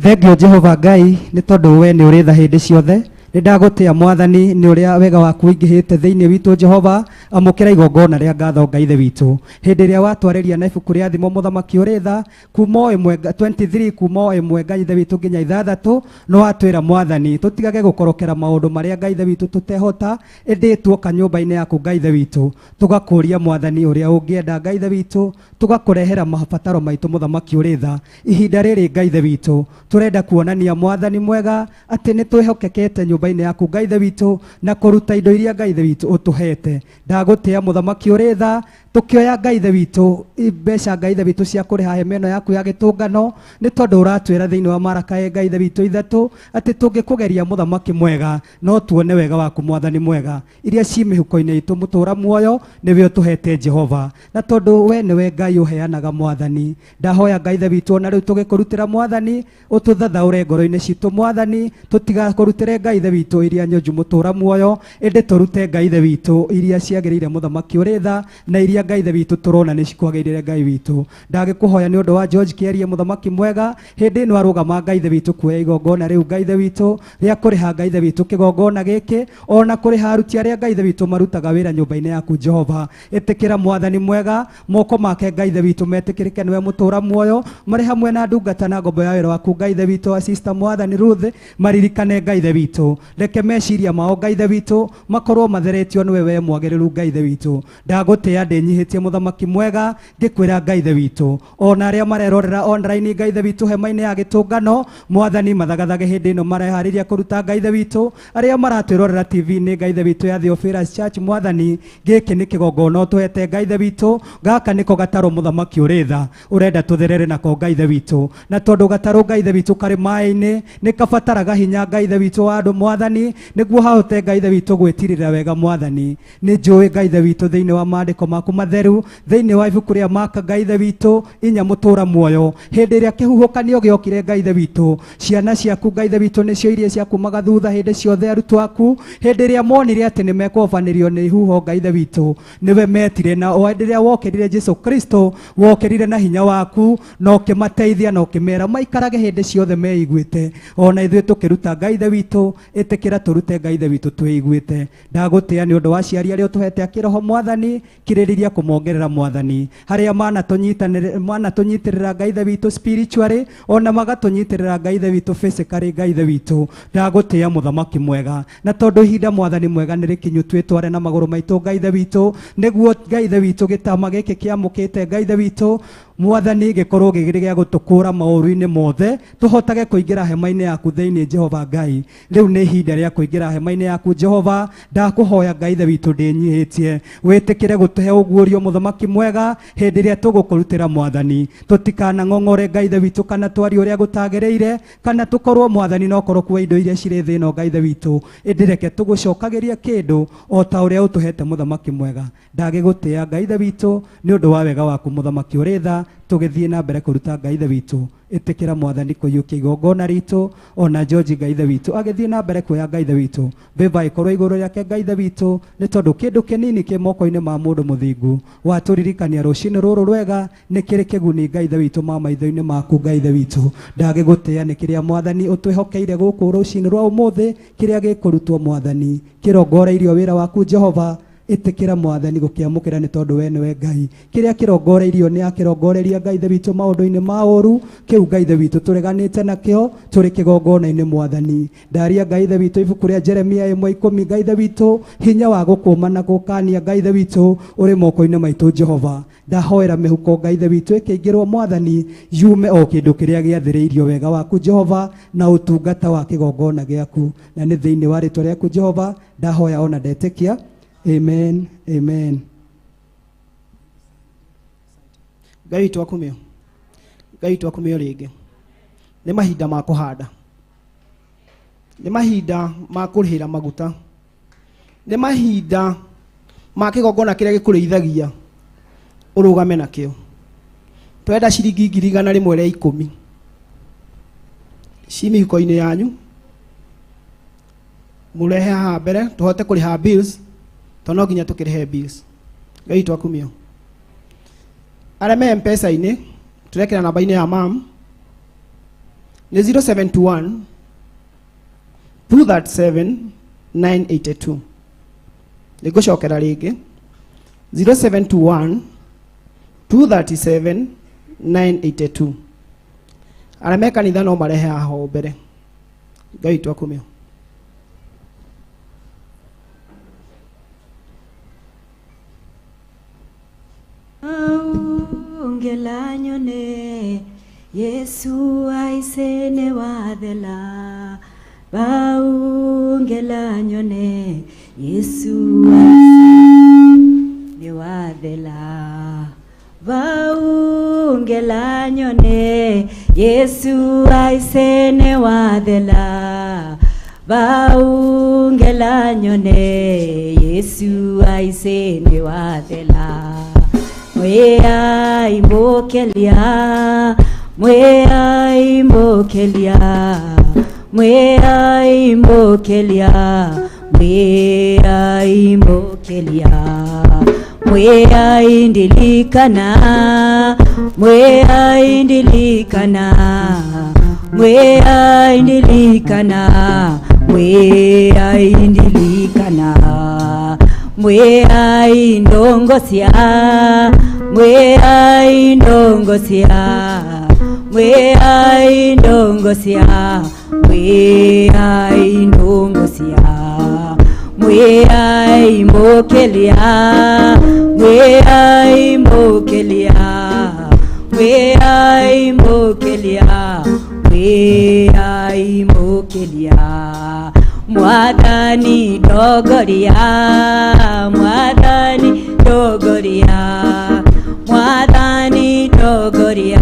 Thengio Jehova Ngai nĩ tondũ we nĩ ũrĩ tha hĩndĩ ciothe. Nĩ ndagũtĩa mwathani nĩ ũrĩa wega waku ũingĩhĩte thĩinĩ witũ. Jehova amũkĩra igongona rĩa ngatho Ngai ithe witũ. Hĩndĩ ĩrĩa watwarĩria na ibuku rĩa thimo mũthamaki ũrĩ tha kuma o ĩmwe 23 kuma o ĩmwe Ngai ithe witũ nginya ithathatũ no watwĩra mwathani tũtigage gũkorokera maũndũ marĩa Ngai ithe witũ tũtehota ĩndĩ tuoka nyũmba-inĩ yaku Ngai ithe witũ tũgakũria mwathani ũrĩa ũngĩenda Ngai ithe witũ tũgakũrehera mabataro maitũ mũthamaki ũrĩ tha. Ihinda rĩrĩ Ngai ithe witũ tũrenda kuonania mwathani mwega atĩ nĩ twĩhokekete nyũmba nyũmba-inĩ yaku Ngai Ithe witũ na kũruta indo iria Ngai Ithe witũ ũtũhete. Ndagũtĩa mũthamaki ũrĩ tha, tũkĩoya Ngai Ithe witũ mbeca Ngai Ithe witũ cia kũrĩha hema ĩno yaku ya gĩtũngano, nĩ tondũ ũratwĩra thĩinĩ wa Maraka Ngai Ithe witũ 3 atĩ tũngĩkũgeria mũthamaki mwega no tuone wega waku mwathani mwega. Iria ci mĩhuko-inĩ itũ mũtũra muoyo nĩwe ũtũhete Jehova, na tondũ we nĩwe Ngai ũheanaga mwathani, ndahoya Ngai Ithe witũ ona rĩu tũgĩkũrutĩra mwathani ũtũthathaũre ngoro-inĩ citũ mwathani, tũtigakũrutĩre Ngai Ithe witũ iria nyonju mũtũra muoyo, ĩndĩ tũrute Ngai Ithe witũ iria ciagĩrĩire mũthamaki ũrĩ tha na iria Ngai Ithe witũ tũrona nĩ cikwagĩrĩire Ngai witũ. Ndagĩkũhoya nĩ ũndũ wa George Kĩarie mũthamaki mwega, hĩndĩ ĩno arũgama Ngai Ithe witũ kuoya igongona rĩu Ngai Ithe witũ rĩa kũrĩha Ngai Ithe witũ kĩgongona gĩkĩ, ona kũrĩha aruti arĩa Ngai Ithe witũ marutaga wĩra nyũmba-inĩ yaku Jehova. Ĩtĩkĩra mwathani mwega, moko make Ngai Ithe witũ metĩkĩrĩke nĩwe mũtũra muoyo, marĩ hamwe na ndungata na ngombo ya wĩra waku Ngai Ithe witũ wa sister mwathani Ruth, maririkane Ngai Ithe witũ, reke meciria mao Ngai Ithe witũ makorwo matheretio nĩwe we mwagĩrĩru Ngai Ithe witũ. Ndagũtĩa ndĩnyihĩtie mũthamaki mwega, ngĩkwĩra Ngai Ithe witũ ona arĩa marerorera online Ngai Ithe witũ hema-inĩ ya gĩtũngano mwathani mathagathage hĩndĩ ĩno mareharĩria kũruta Ngai Ithe witũ, arĩa maratwĩrorera TV-inĩ Ngai Ithe witũ ya Theophilus Church mwathani, gĩkĩ nĩ kĩgongona ũtũhete Ngai Ithe witũ, gaka nĩko gatarũ mũthamaki ũrĩ tha ũrenda tũtherere nako Ngai Ithe witũ, na tondũ gatarũ Ngai Ithe witũ karĩ maĩ-inĩ nĩ kabataraga hinya Ngai Ithe witũ wa andũ mwathani, nĩguo hahote Ngai Ithe witũ gwĩtirĩra wega mwathani. Nĩ njũĩ Ngai Ithe witũ thĩinĩ wa maandĩko maku matheru, thĩinĩ wa ibuku rĩa Maka Ngai Ithe witũ 4 mũtũra muoyo, hĩndĩ ĩrĩa kĩhuhũkanio gĩokire Ngai Ithe witũ, ciana ciaku Ngai Ithe witũ nĩcio iria ciakumaga thutha hĩndĩ ciothe arutwo aku, hĩndĩ ĩrĩa monire atĩ nĩ mekũhobanĩrio nĩ huho Ngai Ithe witũ nĩwe metire, na o hĩndĩ ĩrĩa wokĩrire Jesu Kristo wokĩrire na hinya waku na ũkĩmateithia na ũkĩmera maikarage hĩndĩ ciothe meiguĩte. Ona ithuĩ tũkĩruta Ngai Ithe witũ, ĩtĩkĩra tũrute Ngai Ithe witũ twĩiguĩte. Ndagũtĩa nĩ ũndũ wa aciari arĩa ũtũhete a kĩroho mwathani, kirĩrĩria kũmongerera mwathani, harĩa manatũnyitĩrĩra Ngai Ithe witũ spiritually, ona magatũnyitĩrĩra Ngai Ithe witũ physically Ngai Ithe witũ. Ndagũtĩa mũthamaki mwega, na tondũ ihinda mwathani mwega nĩ rĩkinyu twĩtware na magũrũ maitũ Ngai Ithe witũ, nĩguo Ngai Ithe witũ gĩtama gĩkĩ kĩamũkĩte Ngai Ithe witũ mwathani gĩkorwo gĩkĩrĩ gĩa gũtũkũra maũru-inĩ mothe, tũhotage kũingĩra hema-inĩ yaku thĩinĩ Jehova Ngai. Rĩu nĩ ihinda rĩa kũingĩra hema-inĩ yaku Jehova, ndakũhoya Ngai Ithe witũ ndĩnyihĩtie, wĩtĩkĩre gũtũhe ũguũrio mũthamaki mwega hĩndĩ ĩrĩa tũgũkũrutĩra mwathani, tũtikanang'ong'ore Ngai Ithe witũ kana twarie ũrĩa gũtagĩrĩire, kana tũkorwo mwathani no korwo kuoya indo iria cirĩ thĩ ĩno Ngai Ithe witũ, ĩndĩ reke tũgũcokagĩrie kĩndũ o ta ũrĩa ũtũhete mũthamaki mwega. Ndagĩgũtĩa Ngai Ithe witũ nĩ ũndũ wa wega waku mũthamaki ũrĩ tha, tũgĩthiĩ na mbere kũruta Ngai Ithe witũ. Ĩtĩkĩra mwathani kũiyũkia igongona ritũ, ona George Ngai Ithe witũ agĩthiĩ na mbere kuoya Ngai Ithe witũ, favor ĩkorwo igũrũ rĩake Ngai Ithe witũ, nĩ tondũ kĩndũ kĩnini kĩ moko-inĩ ma mũndũ mũthingu watũririkania rũcinĩ rũrũ rwega nĩ kĩrĩ kĩguni Ngai Ithe witũ ma maitho-inĩ maku Ngai Ithe witũ. Ndagĩgũtĩa nĩ kĩrĩa mwathani ũtwĩhokeire gũkũ rũcinĩ rwa ũmũthĩ, kĩrĩa gĩkũrutwo mwathani kĩrongoreirio wĩra waku Jehova. Ĩtĩkĩra mwathani gũkĩamũkĩra nĩ tondũ we nĩwe Ngai. Kĩrĩa kĩrongoreirio nĩ akĩrongoreria Ngai Ithe witũ maũndũ-inĩ ma ũũru, kĩu Ngai Ithe witũ tũreganĩte nakĩo tũrĩ kĩgongona-inĩ mwathani. Ndaria Ngai Ithe witũ ibuku rĩa Jeremia 1:10 Ngai Ithe witũ, hinya wa gũkũma na gũkania Ngai Ithe witũ ũrĩ moko-inĩ maitũ Jehova. Ndahoera mĩhuko Ngai Ithe witũ ĩkĩingĩrwo mwathani, yume o kĩndũ kĩrĩa gĩathĩrĩirio wega waku Jehova na ũtungata wa kĩgongona gĩaku, na nĩ thĩinĩ wa rĩtwa rĩaku Jehova ndahoya ona ndetĩkia. Amen, amen.
Ngai witũ akumio. Ngai witũ akumio rĩngĩ. Nĩ mahinda ma kũhanda. Nĩ mahinda ma kũrĩhĩra maguta. Nĩ mahinda ma kĩgongona kĩrĩa gĩkũrĩithagia ũrũgame nakĩo. Twenda ciringi 110,000 ci mĩhuko-inĩ yanyu, mũrehe haha mbere tũhote kũrĩha bills, tondũ no nginya tũkĩrĩhe bills. Ngai witũ akumio. Arĩa me M-Pesa-inĩ tũrekĩra namba-inĩ ya mam nĩ 071 237 982. Nĩngũcokera rĩngĩ 0721 237 982. Arĩa me kanitha no marehe haha o mbere. Ngai witũ akumio.
Ngelanyone Yesu aisene wathela bau Baungela nyone Yesu ni wathela. Baungela nyone Yesu aise ne wathela. Baungela nyone Yesu aise ne wathela. Mwea imbokelia, mwea imbokelia, mwea imbokelia, mwea imbokelia. Mwea indilikana, mwea indilikana, mwea indilikana, mwea indilikana. Mwea indongosia, mwea indongosia, mwea indongosia, mwea indongosia. Mwea imbokelia, mwea imbokelia, mwea imbokelia, mwea imbokelia. Mwathani ndogoria, mwathani ndogoria, mwathani ndogoria,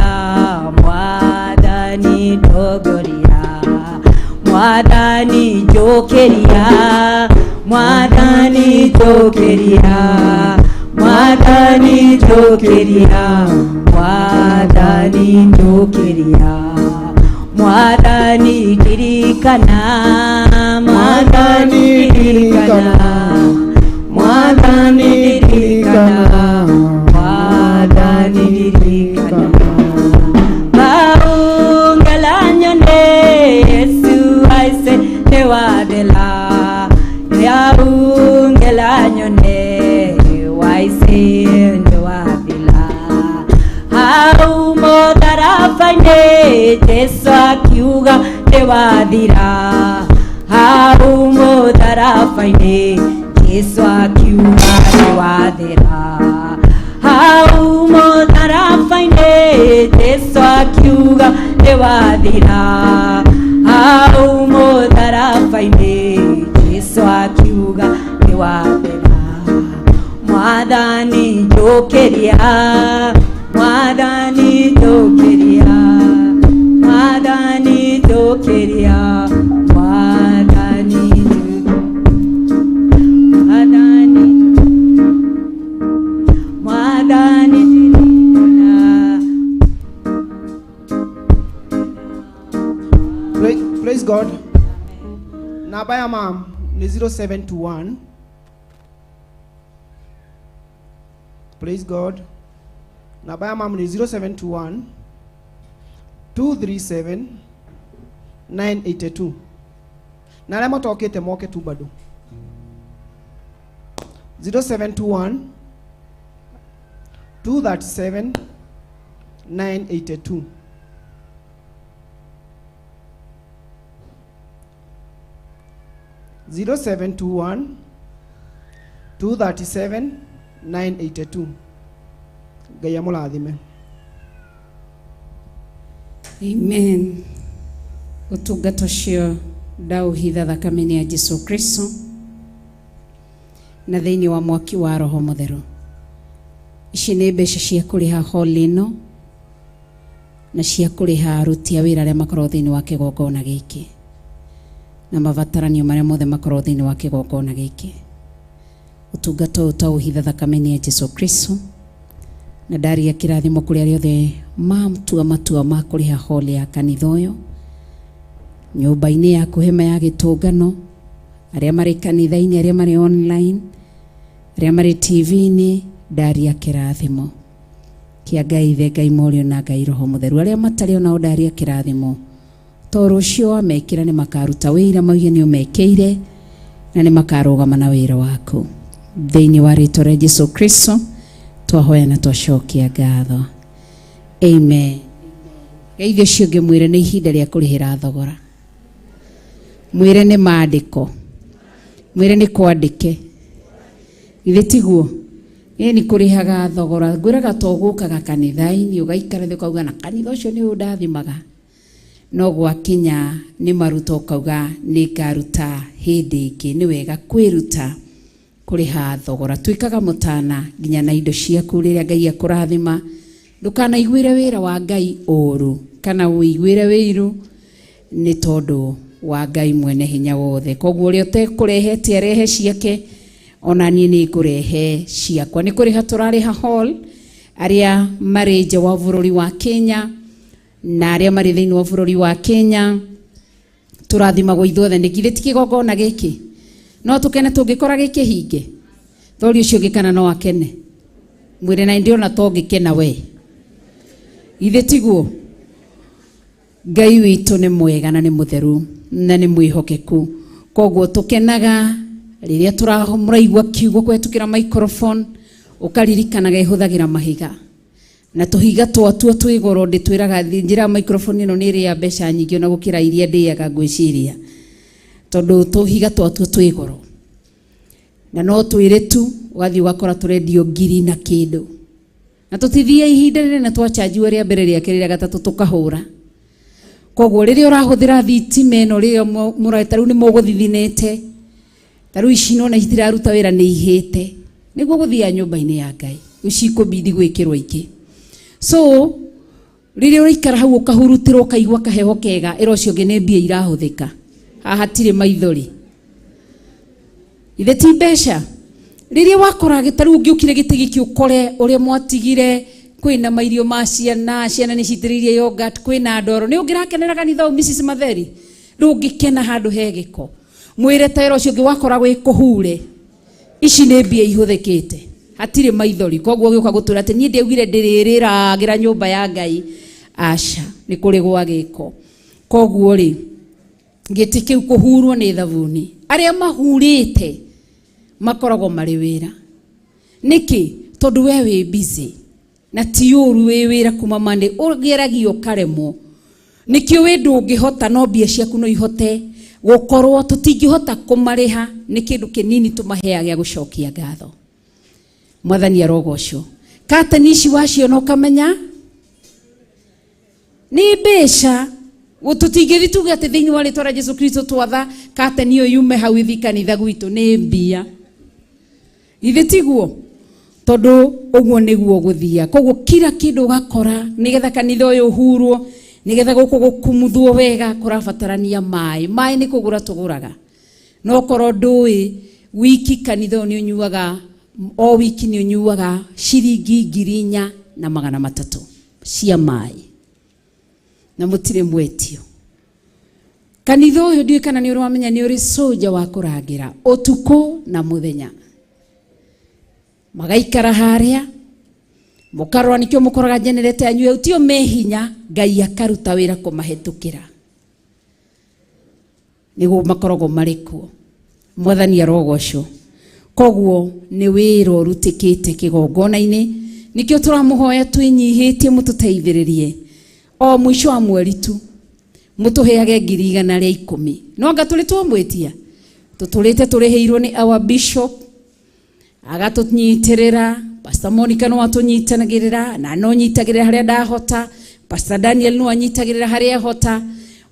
mwathani ndogoria. Mwathani njokeria, mwathani njokeria, mwathani njokeria, mwathani njokeria. Mwathani ndirikana, mwathani ndirikana, mwathani ndirikana, mwathani ndirikana. Baungela nyone Yesu aise ne wathela. Yaungela nyone waise ne wathela. Hau mũtharaba-inĩ Jesu akiuga nĩ wathira. Hau mũtharaba-inĩ Jesu akiuga nĩ wathira. Hau mũtharaba-inĩ Jesu akiuga nĩ wathira. Hau mũtharaba-inĩ Jesu akiuga nĩ wathira. Mwathani njũkĩria, mwathani njũkĩria, mwathani njũkĩria, mwathani mwathani mwathani ndirikana.
Praise God. Namba ya mam ni 0721. Praise God. Namba ya mam ni 0721 237 982. Na arĩa matokĩte moke tu bado. 0721 237 982. 0721 237 982. Ngai amũrathime.
Amen. Ũtungata ũcio ndaũhitha thakame-inĩ ya Jesu Kristo na thĩinĩ wa mwaki wa Roho Mũtheru. Ici nĩ mbeca cia kũrĩha hall ĩno na cia kũrĩha aruti a wĩra arĩa makoragwo thĩinĩ wa kĩgongona gĩkĩ na mabataranio marĩa mothe makoragwo thĩinĩ wa kĩgongona gĩkĩ. Ũtungata ũyũ twaũhitha thakame-inĩ ya Jesu Kristo na ndaria kĩrathimo kũrĩ arĩa othe matua matua ma kũrĩha hall ya kanitha ũyũ, nyũmba-inĩ yaku hema ya gĩtũngano, arĩa marĩ kanitha-inĩ, arĩa marĩ online, arĩa marĩ TV-inĩ, ndaria kĩrathimo kĩa Ngai Ithe, Ngai Mũriũ na Ngai Roho Mũtheru. Arĩa matarĩ onao ndaria kĩrathimo, tondũ rũciũ wamekĩra nĩ makaruta wĩra mauge nĩ ũmekĩire na nĩ makarũgama na wĩra waku. Thĩinĩ wa rĩtwa rĩa Jesu Kristo twahoya na twacokia ngatho. Amen. Geithio ũcio ũngĩ mwĩre nĩ ihinda rĩa kũrĩhĩra thogora. Mwĩre nĩ maandĩko, mwĩre nĩ kwandĩke. Githĩ tiguo? Ĩni kũrĩhaga thogora. Ngwĩraga to gũkaga kanitha-inĩ ũgaikara thĩ ũkauga na kanitha ũcio nĩ ũndathimaga. No gwakinya nĩ maruta ũkauga nĩ ngaruta hĩndĩ ĩngĩ. Nĩ wega kwĩruta kũrĩha thogora. Tuĩkaga mũtana nginya na indo ciaku rĩrĩa Ngai akũrathima. Ndũkanaiguĩre wĩra wa Ngai ũru kana ũiguĩre wĩiru nĩ tondũ wa Ngai mwene hinya wothe. Koguo ũrĩa ũtekũrehete arehe ciake, ona niĩ nĩ ngũrehe ciakwa. Nĩ kũrĩha tũrarĩha hall arĩa marĩ nja wa bũrũri wa Kenya na arĩa marĩ thĩinĩ wa bũrũri wa Kenya. Tũrathimagwo ithuothe nĩ githĩ ti kĩgongona gĩkĩ? No tũkene tũngĩkora gĩkĩhinge. Thori ũcio ũngĩ kana no akene? Mwĩre na ndĩrona to ngĩkena we. Githĩ tiguo? Ngai witũ nĩ mwega na nĩ mũtheru na nĩ mwĩhokeku. Koguo tũkenaga rĩrĩa mũraigua kiugo kũhetũkĩra microphone, ũkaririkanaga ĩhũthagĩra mahiga na tũhiga twatuo twĩ goro. Ndĩtwĩraga njĩra microphone ĩno nĩ ĩrĩa mbeca nyingĩ ona gũkĩra iria ndĩaga ngwĩciria, tondũ tũhiga twatuo twĩ goro na no twĩre tu ũgathiĩ ũgakora tũrendio ngiri na kĩndũ, na tũtithie ihinda rĩnene twachanjiwo rĩa mbere rĩa kerĩ rĩa gatatũ tũkahũra. Koguo rĩrĩa ũrahũthĩra thitima ĩno, rĩrĩa mũreta rĩu nĩ mũgũthithinĩte, ta rĩu ici nona itiraruta wĩra nĩ ihĩte, nĩguo gũthiaga nyũmba-inĩ ya Ngai rĩu cikũbidi gwĩkĩrwo ingĩ. So rĩrĩa ũraikara hau ũkahurutĩrwo ũkaigua kaheho kega, ĩra ũcio ũngĩ nĩ mbia irahũthĩka haha, hatirĩ maithori. Ithe ti mbeca. Rĩrĩa wakora ta rĩu ũngĩũkire gĩtĩ gĩkĩ ũkore ũrĩa mwatigire kwĩna mairio ma ciana, ciana nĩ citĩrĩirie yogurt, kwĩna ndoro, nĩ ũngĩrakenera kanitha ũyũ Mrs. Matheri? Ndũngĩkena handũ he gĩko. Mwĩre ta ĩra ũcio ũngĩ wakora gwĩ kũhure, ici nĩ mbia ihũthĩkĩte, hatirĩ maithori. Koguo ũgĩũka gũtwĩra atĩ niĩ ndiaugire ndĩrĩrĩragĩra nyũmba ya Ngai, aca, nĩ kũrĩ gwa gĩko. Koguo rĩ, gĩtĩ kĩu kũhurwo nĩ thabuni, arĩa mahurĩte makoragwo marĩ wĩra. Nĩkĩ? Tondũ we wĩ busy na ti ũru wĩ wĩra kuma Monday ũgeragia ũkaremwo. Nĩkĩo wĩ ndũngĩhota, no mbia ciaku no ihote gũkorwo tũtingĩhota kũmarĩha, nĩ kĩndũ kĩnini tũmaheaga gĩa gũcokia ngatho. Mwathani arogocwo. Kateni ici waciona ũkamenya nĩ mbeca. Tũtingĩthiĩ tuge atĩ thĩinĩ wa rĩtwa rĩa Jesu Kristo twatha kateni ĩyo yume hau ĩthiĩ kanitha gwitũ, nĩ mbia. Githĩ tiguo? Tondũ ũguo nĩguo gũthia. Koguo kila kĩndũ ũgakora nĩgetha kanitha ũyũ ũhurwo, nĩgetha gũkũ gũkumuthwo wega, kũrabatarania maĩ. Maĩ nĩ kũgũra tũgũraga. No korwo ndũĩ wiki kanitha ũyũ nĩ ũnyuaga, o wiki nĩ ũnyuaga ciringi 4,300 cia maĩ, na mũtirĩ mwetio. Kanitha ũyũ ndiũĩ kana nĩ ũrĩ wamenya nĩ ũrĩ soja wa kũrangĩra ũtukũ na mũthenya, magaikara harĩa mũkarora, nĩkĩo mũkoraga generator yanyu ĩyo tio me hinya, Ngai akaruta wĩra kũmahĩtũkĩra nĩguo makoragwo marĩ kuo. Mwathani arogocwo. Koguo nĩ wĩra ũrutĩkĩte kĩgongona-inĩ, nĩkĩo tũramũhoya twĩnyihĩtie mũtũteithĩrĩrie o mũico wa mweri tu mũtũheage 110,000. No anga tũrĩ twamwĩtia, tũtũrĩte tũrĩhĩirwo nĩ our bishop agatũnyitĩrĩra, Pastor Monica no atũnyitanagĩrĩra na no nyitagĩrĩra harĩa ndahota, Pastor Daniel no anyitagĩrĩra harĩa ahota.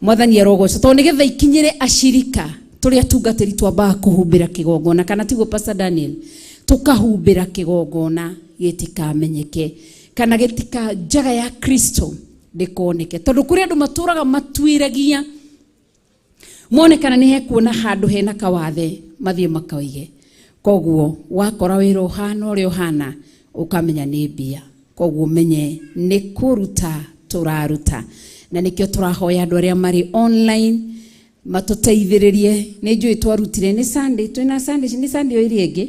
Mwathani arogocwo. Tondũ nĩgetha ikinyĩre acirika tũrĩ atungatĩri twambaga kũhumbĩra kĩgongona, kana tiguo Pastor Daniel? Tũkahumbĩra kĩgongona gĩtikamenyeke kana gĩtika njaga ya Kristo ndĩkoneke, tondũ kũrĩ andũ matũraga matuĩragia mone kana nĩ hekuona handũ hena kawathe mathiĩ makoige. Koguo wakora wĩra ũhana ũrĩa ũhana ũkamenya nĩ mbia. Koguo ũmenye nĩ kũruta tũraruta, na nĩkĩo tũrahoya andũ arĩa marĩ online matũteithĩrĩrie. Nĩ njũĩ twarutire nĩ Sunday, twĩna Sunday, nĩ Sunday o ĩrĩa ĩngĩ,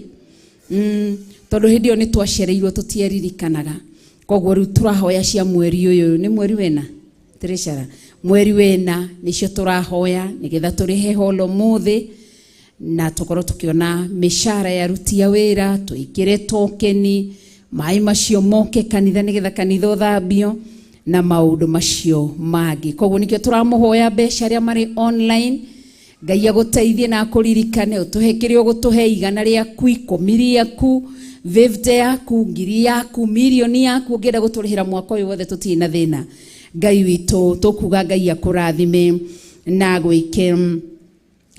tondũ hĩndĩ ĩyo nĩ twacereirwo tũtieririkanaga. Koguo rĩu tũrahoya cia mweri ũyũ, nĩ mweri wena Treasurer, mweri wena nĩcio tũrahoya nĩgetha tũrĩhe hall ũmũthĩ na tũkorwo tũkĩona mĩcara ya aruti a wĩra, twĩkĩre tokeni, maĩ macio moke kanitha nĩgetha kanitha ũthambio na maũndũ macio mangĩ. Koguo nĩkĩo tũramũhoya mbeca arĩa marĩ online, Ngai agũteithie na akũririkane, ũtũhe kĩrĩa ũgũtũhe, 100 rĩaku, 10 rĩaku, 50 yaku, 1,000 yaku, mirioni yaku, ũngĩenda gũtũrĩhĩra mwaka ũyũ wothe tũtirĩ na thĩna. Ngai witũ tũkuga Ngai akũrathime na gwĩke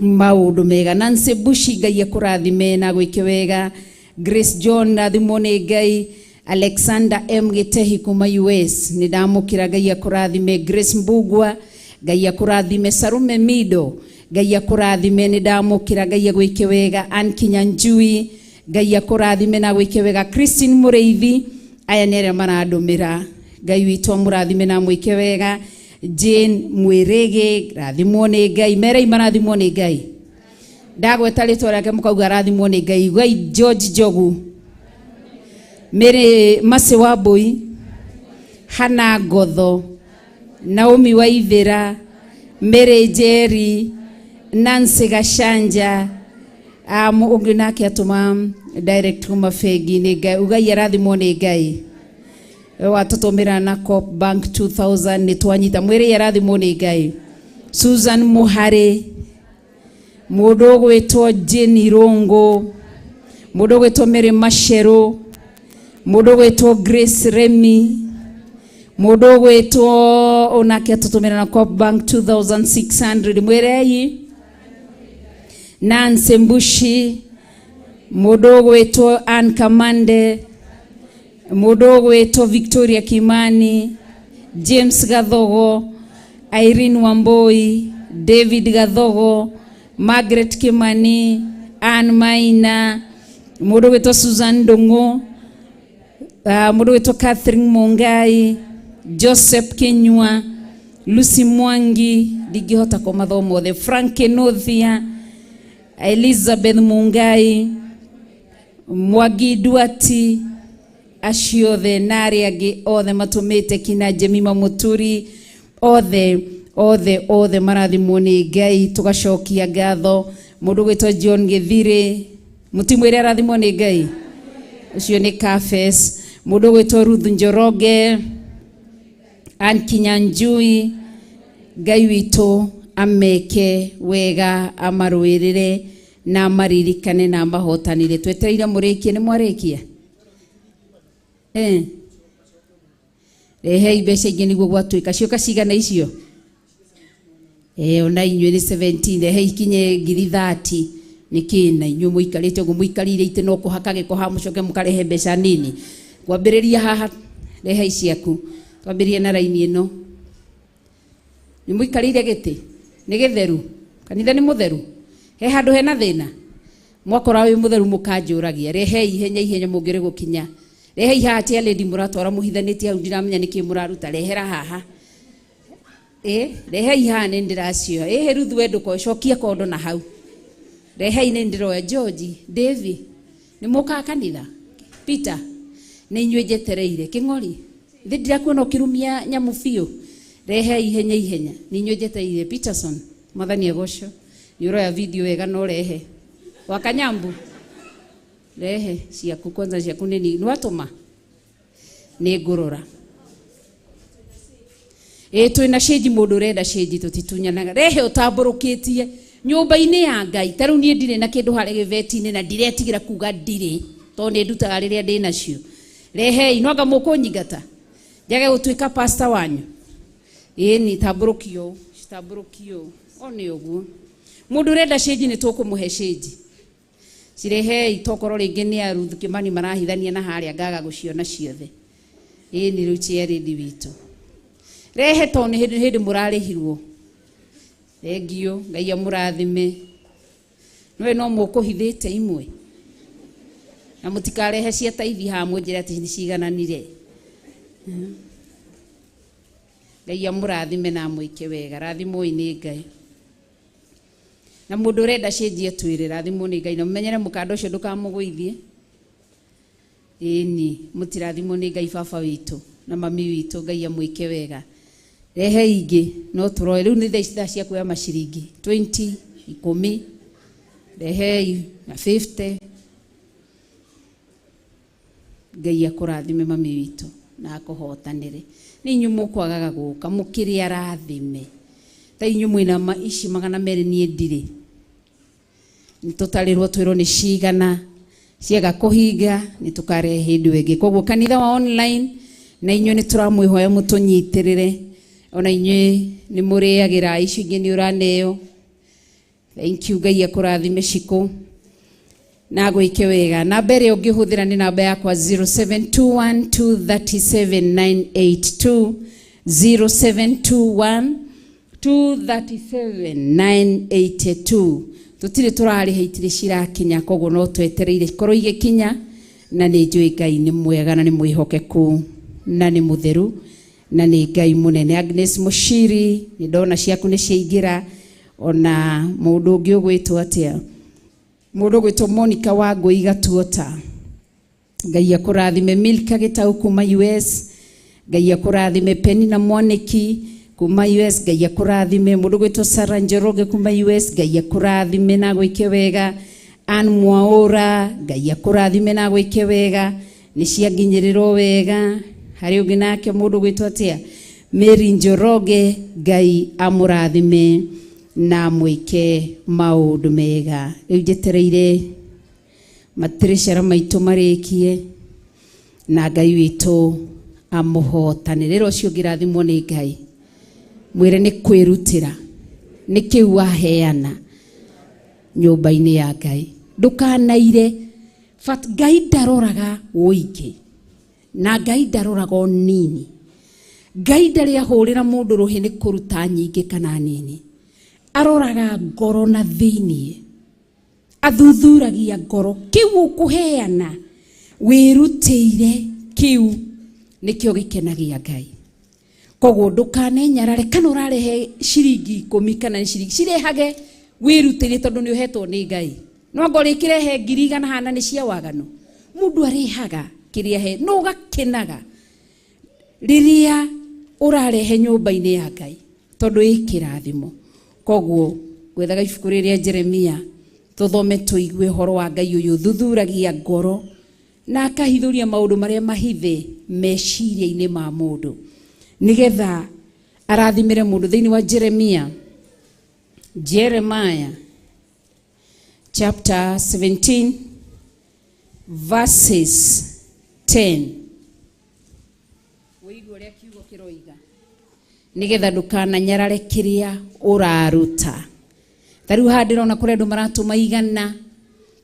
maũndũ mega. Nancy Bushi, Ngai akũrathime na gwĩke wega. Grace John, rathimwo nĩ Ngai. Alexander M Gĩtehi kuma US, nĩ ndamũkĩra, Ngai akũrathime. Grace Mbugua, Ngai akũrathime. Sarume Mido, Ngai akũrathime, nĩ ndamũkĩra, Ngai agwĩke wega. Ann Kinyanjui, Ngai akũrathime na gwĩke wega. Christine Mũrĩithi, aya nĩ arĩa marandũmĩra, Ngai witũ amũrathime na amwĩke wega. Jane Mwĩrĩgĩ, rathimwo nĩ Ngai. Merei marathimwo nĩ Ngai. Ndagweta rĩtwa rĩake mũkauga rathimwo nĩ Ngai. Ugai George Njogu, Mary Mercy Wambui, Hana Ngotho, Naomi Waithĩra, Mary Njeri, Nancy Gacanja, ũngĩ nake atũma direct kuma bengi-inĩ. Ngai ugai arathimwo nĩ Ngai. Watũtũmĩra na Coop Bank 2000, nĩ twanyita. Mwĩrĩ arathimwo nĩ Ngai. Susan Muhari, mũndũ ũgwĩtwo Jane Irũngũ, mũndũ ũgwĩtwo Mary Macheru, mũndũ ũgwĩtwo Grace Remy, mũndũ ũgwĩtwo onake atũtũmĩra na Coop Bank 2600. Mwĩrei Nancy Mbushi, mũndũ ũgwĩtwo Ann Kamande, mũndũ ũgwĩtwo Victoria Kimani, James Gathogo, Irene Wambui, David Gathogo, Margaret Kimani, Ann Maina, mũndũ ũgwĩtwo Susan Ndung'u, mũndũ ũgwĩtwo Catherine Mungai, Joseph Kinyua, Lucy Mwangi, ndingĩhota kũmathoma othe, Frank Kinuthia, Elizabeth Mungai, Mwangi Duati, acio othe na arĩa angĩ othe matũmĩte, kina Jemima Mũturi, othe othe othe marathimwo nĩ Ngai. Tũgacokia ngatho. Mũndũ ũgwĩtwo John Gĩthirĩ, mũtimwĩre arathimwo nĩ Ngai, ũcio nĩ Cafes. Mũndũ ũgwĩtwo Ruth Njoroge, Ann Kinyanjui, Ngai witũ ameke wega, amarũĩrĩre na amaririkane na amahotanire. Twetereire mũrĩkie. Nĩ mwarĩkia? Eh. Rehei mbeca ingĩ nĩguo gwatuĩka cioka cigana icio. Eh, ona inyuĩ nĩ 17, rehei ikinye ngiri 30. Nĩkĩ na inyuĩ mũikarĩte ũguo mũikarĩire itĩ no kũhaka gĩko haha, mũcoke mũkarehe mbeca nini kwambĩrĩria haha? Rehei ciaku, twambĩrĩrie na raini ĩno. Nĩ mũikarĩire gĩtĩ nĩ gĩtheru, kanitha nĩ mũtheru, he handũ hena thĩna, mwakora wĩ mũtheru mũkanjũragia. Rehei ihenya ihenya mũngĩrĩ gũkinya. Rehei haha, tia lady mũratwara mũhithanĩtie hau, ndiramenya nĩkĩ mũraruta. Rehera haha. Ĩ rehei haha, nĩ ndĩracioya. Ĩhĩ Ruthu, we ndũkoe, cokia kondo na hau. Rehei, nĩ ndĩroya. George, Davy, nĩ mũkaga kanitha? Peter, nĩ inyuĩ njetereire. Kĩng'ori, thĩ ndirakuona ũkĩrumia nyamũ biũ. Rehei ihenya ihenya, nĩ inyuĩ njetereire. Peterson, Mwathani agocwo. Nĩ ũroya video wega no rehe wakanyambu. Rehe ciaku kwanza, ciaku nĩ nĩ watũma, nĩ ngũrora. Ĩ twĩna cĩnji, mũndũ ũrenda cĩnji tũtitunyanaga. Rehe ũtambũrũkĩtie nyũmba-inĩ ya Ngai. Ta rĩu niĩ ndirĩ na kĩndũ harĩa gĩbeti-inĩ na ndiretigĩra kuga ndirĩ, tondũ nĩ ndutaga rĩrĩa ndĩ nacio. Rehei, no anga mũkũnyingata njage gũtuĩka pastor wanyu. Ĩni tambũrũkio ũũ, citambũrũkio ũũ, o nĩ ũguo. Mũndũ ũrenda cĩnji nĩ tũkũmũhe cĩnji. Cirehei, tokorwo rĩngĩ nĩ a Ruth Kimani marahithania na harĩa ngaga gũciona ciothe. Ĩni rĩu chairlady witũ, rehe, tondũ nĩ hĩndĩ hĩndĩ mũrarĩhirwo. Thengiũ, Ngai amũrathime. Nĩwe no mũkũhithĩte imwe na mũtikarehe cia taithi haha mũnjĩre atĩ nĩ cigananire. Ngai amũrathime na amwĩke wega. Rathimwoi nĩ Ngai. Na mũndũ ũrenda cĩnji atwĩre. Rathimwo nĩ Ngai na mũmenyere mũkanda ũcio ndũkamũgũithie. Ĩni mũtirathimwo nĩ Ngai. Baba witũ na mami witũ, Ngai amwĩke wega. Rehe ingĩ no tũroe. Rĩu nĩ thaa ici, thaa cia kuoya maciringi 20, 10, rehei na 50. Ngai akũrathime mami witũ na akũhotanĩre. Nĩ inyuĩ mũkwagaga gũka mũkĩrĩ arathime. Ta inyuĩ mwĩna ma ici 200, niĩ ndirĩ. Nĩ tũtarĩrwo twĩrwo nĩ cigana ciaga kũhinga, nĩ tũkarehe hĩndĩ ĩngĩ. Koguo kanitha wa online na inyuĩ nĩ tũramwĩhoya mũtũnyitĩrĩre. Ona inyuĩ nĩ mũrĩagĩra icio ingĩ nĩ ũraneo. Thank you, Ngai akũrathime Shiko na gwĩke wega. Namba ĩrĩa ũngĩhũthĩra nĩ namba yakwa 0721237982, 0721237982. Tũtirĩ tũrarĩha, itirĩ cirakinya, koguo no twetereire ikorwo igĩkinya, na nĩ njũĩ Ngai nĩ mwega na nĩ mwĩhokeku na nĩ mũtheru na nĩ Ngai mũnene. Agnes Mushiri, nĩ ndona ciaku nĩ ciaingĩra. Ona mũndũ ũngĩ ũgwĩtwo atĩa, mũndũ ũgwĩtwo Monica Wangũi Gatuota, Ngai akũrathime. Milka Gĩtau kuma US, Ngai akũrathime. Penina Mwaniki kuma US, Ngai akũrathime. Mũndũ ũgwĩtwo Sarah Njoroge kuma US, Ngai akũrathime na gwĩke wega. Ann Mwaũra, Ngai akũrathime na gwĩke wega, nĩ cianginyĩrĩrwo wega. Harĩ ũngĩ nake mũndũ ũgwĩtwo atĩa, Mary Njoroge, Ngai amũrathime na mwĩke maũndũ mega. Rĩu njetereire matiricara maitũ marĩkie na Ngai witũ amũhotanĩre. Rĩrĩa ũcio ũngĩrathimwo nĩ Ngai, mwĩre nĩ kwĩrutĩra, nĩ kĩu waheana nyũmba-inĩ ya Ngai. Ndũkanaire, but Ngai ndaroraga ũingĩ na Ngai ndaroraga ũnini. Ngai ndarĩ ahũrĩra mũndũ rũhĩ nĩ kũruta nyingĩ kana nini, aroraga ngoro na thĩiniĩ, athuthuragia ngoro. Kĩu ũkũheana wĩrutĩire, kĩu nĩkĩo gĩkenagia Ngai. Koguo ndũkanenyarare kana ũrarehe ciringi 10 kana nĩ ciringi, cirehage wĩrutĩire tondũ nĩ ũhetwo nĩ Ngai. No ngo rĩkĩrehe 100,000 hana nĩ cia waganu. Mũndũ arehaga kĩrĩa he, no ũgakenaga rĩrĩa ũrarehe nyũmba-inĩ ya Ngai tondũ ĩ kĩrathimo. Koguo gwethaga ibuku rĩrĩa Jeremia tũthome tũigue ũhoro wa Ngai ũyũ ũthuthuragia ngoro na akahithũria maũndũ marĩa mahithe meciria-inĩ ma mũndũ, nĩgetha arathimĩre mũndũ. Thĩinĩ wa Jeremia, Jeremiah chapter 17 verses 10, wĩigue ũrĩa kiugo kĩroiga, nĩgetha ndũkananyarare kĩrĩa ũraruta. Ta rĩu haha ndĩrona kũrĩ andũ maratũma 100,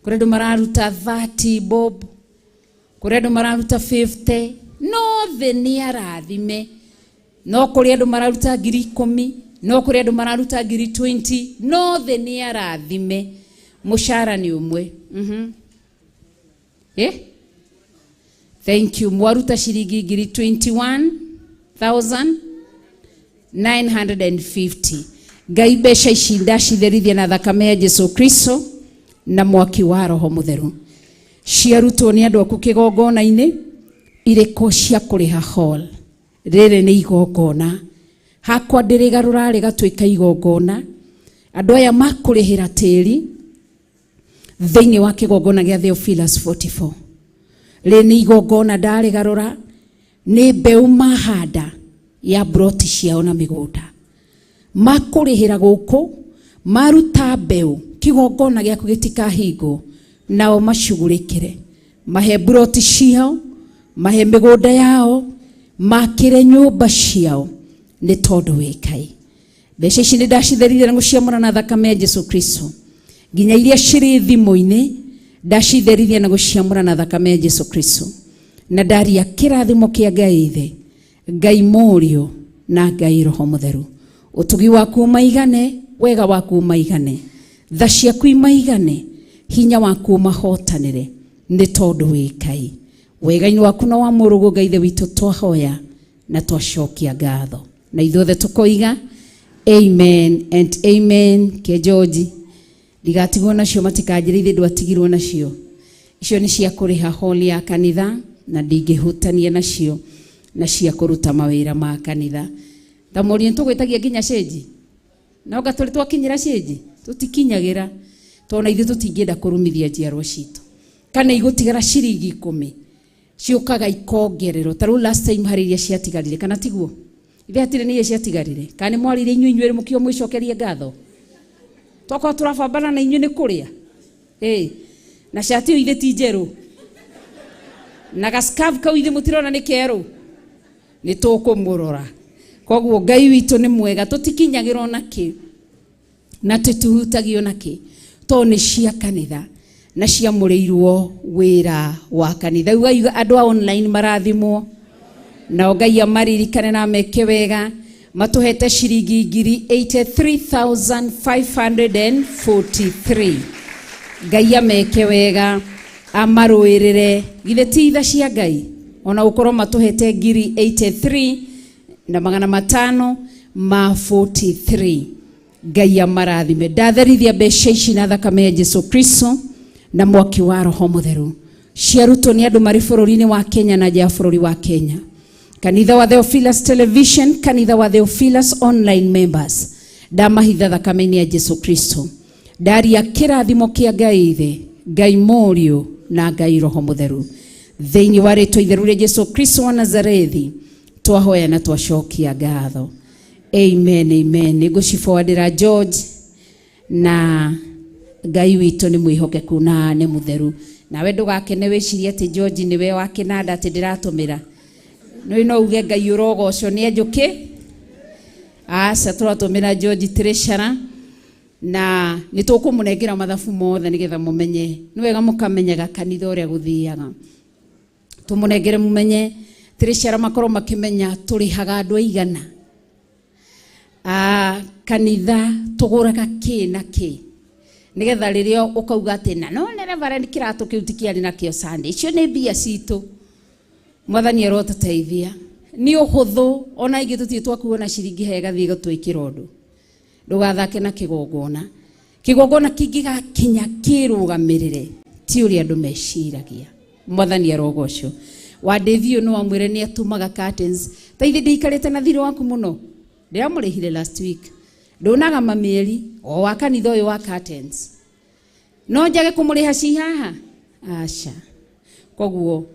kũrĩ andũ mararuta 30 bob, kũrĩ andũ mararuta 50, no thĩ nĩ arathime. No kũrĩ andũ mararuta 10,000, no kũrĩ andũ mararuta 20,000, no thĩ nĩ arathime. Mũcara nĩ ũmwe. Thank you. Mwaruta ciringi 21,950. Ngai, mbeca ici ndacitherithia na thakame ya Jesu Kristo na mwaki wa Roho Mũtheru. Ciarutwo nĩ andũ aku kĩgongona-inĩ irĩkũ cia kũrĩha hall. Rĩrĩ nĩ igongona hakwa ndĩrĩgarũra rĩgatuĩka igongona, andũ aya makũrĩhĩra tĩri thĩinĩ wa kĩgongona gĩa Theophilus 44. Rĩrĩ nĩ igongona ndarĩgarũra, nĩ mbeũ mahanda ya broti ciao na mĩgũnda makũrĩhĩra gũkũ, maruta mbeũ kĩgongona gĩaku gĩtikahingwo, nao macugurĩkĩre, mahe broti ciao, mahe mĩgũnda yao, makĩre nyũmba ciao, nĩ tondũ wĩ Ngai. Mbeca ici nĩ ndacitherithia na gũciamũra na thakame ya Jesu Kristo, nginya iria cirĩ thimũ-inĩ ndacitherithia na gũciamũra na thakame ya Jesu Kristo, na ndaria kĩrathimo kĩa Ngai Ithe, Ngai Mũriũ na Ngai Roho Mũtheru. Ũtugi waku ũmaigane, wega waku ũmaigane, tha ciaku imaigane, hinya waku ũmahotanĩre, nĩ tondũ wĩ Ngai. Wega-inĩ waku na wa mũrũguo Ngai Ithe witũ twahoya na twacokia ngatho, na ithuothe tũkoiga amen and amen. Ke George ndigatigwo nacio, matikanjĩre ithe ndwatigirwo nacio. Icio nĩ cia kũrĩha hall ya kanitha na ndingĩhutania nacio, na cia kũruta mawĩra ma kanitha. Ta mũriũ nĩtũgwĩtagia nginya cĩnji, no nga tũrĩ twakinyĩra cĩnji tũtikinyagĩra, tondũ na ithuĩ tũtingĩenda kũrumithia njiarwa citũ. Kana igũtigara ciringi 10 ciũkaga ikongererwo. Ta rĩu last time harĩ iria ciatigarire, kana tiguo? Ithe hatirĩ nĩ iria ciatigarire, kana nĩ mwarĩire inyuĩ inyuerĩ mũkĩo mwĩcokerie ngatho? Tokorwo tũrabambana na inyuĩ nĩ kũrĩa na cati ĩyo ithe ti njerũ, na gascarf kau ithe mũtirona nĩ kerũ, nĩ tũkũmũrora. Koguo Ngai witũ nĩ mwega, tũtikinyagĩrwo na kĩ na tũtihutagio na kĩ, tondũ nĩ cia kanitha na ciamũrĩirwo wĩra wa kanitha. Uga andũ a online marathimwo, nao Ngai amaririkane na ameke wega. Matũhete ciringi ngiri 83,543. Ngai ameke wega, amarũĩrĩre. Githĩ ti tha cia Ngai ona gũkorwo matũhete ngiri 83 na magana matano ma 43. Ngai amarathime. Ndatherithia mbeca ici na thakame ya Jesu Kristo na mwaki wa Roho Mũtheru. Ciarutwo nĩ andũ marĩ bũrũri-inĩ wa Kenya na nja ya bũrũri wa Kenya. Kanitha wa Theophilus Television, kanitha wa Theophilus Online Members, ndamahitha thakame-inĩ ya Jesu Kristo. Ndaria kĩrathimo kĩa Ngai Ithe, Ngai Mũriũ na Ngai Roho Mũtheru. Thĩinĩ wa rĩtwa itheru rĩa Jesu Kristo wa Nazarethi, twahoya na twacokia ngatho. Amen, amen. Nĩngũciforwardĩra George, na Ngai witũ nĩ mwĩhokeku na nĩ mũtheru. Nawe ndũgakene wĩcirie atĩ George nĩwe wa kĩnanda atĩ ndĩratũmĩra. Nĩ no uge Ngai ũrogocwo nĩ anjũkĩ. Aca, tũratũmĩra George Treasurer na nĩ tũkũmũnengera mathabu mothe nĩgetha mũmenye. Nĩ wega mũkamenyaga kanitha ũrĩa gũthiaga. Tũmũnengere mũmenye Treasurer makorwo makĩmenya tũrĩhaga andũ aigana. Kanitha tũgũraga kĩ na kĩ, nĩgetha rĩrĩa ũkauga atĩ na no nĩ Reverend kĩratũ kĩu ti kĩarĩ nakĩo Sunday, icio nĩ mbia citũ. Mwathani arotũteithia. Nĩ ũhũthũ ona ingĩ tũtirĩ twakuo na ciringi he gathiĩ gũtwĩkĩra ũndũ. Ndũgathake na kĩgongona. Kĩgongona kĩngĩgakinya kĩrũgamĩrĩre ti ũrĩa andũ meciragia. Mwathani arogocwo. Wandĩthi ũyũ no amwĩre nĩ atũmaga curtains. Ta ithe ndĩikarĩte na thirĩ waku mũno. Ndĩramũrĩhire last week. Ndũnaga mamĩeri o wa kanitha ũyũ wa curtains. No njage kũmũrĩha ci haha? Aca. Koguo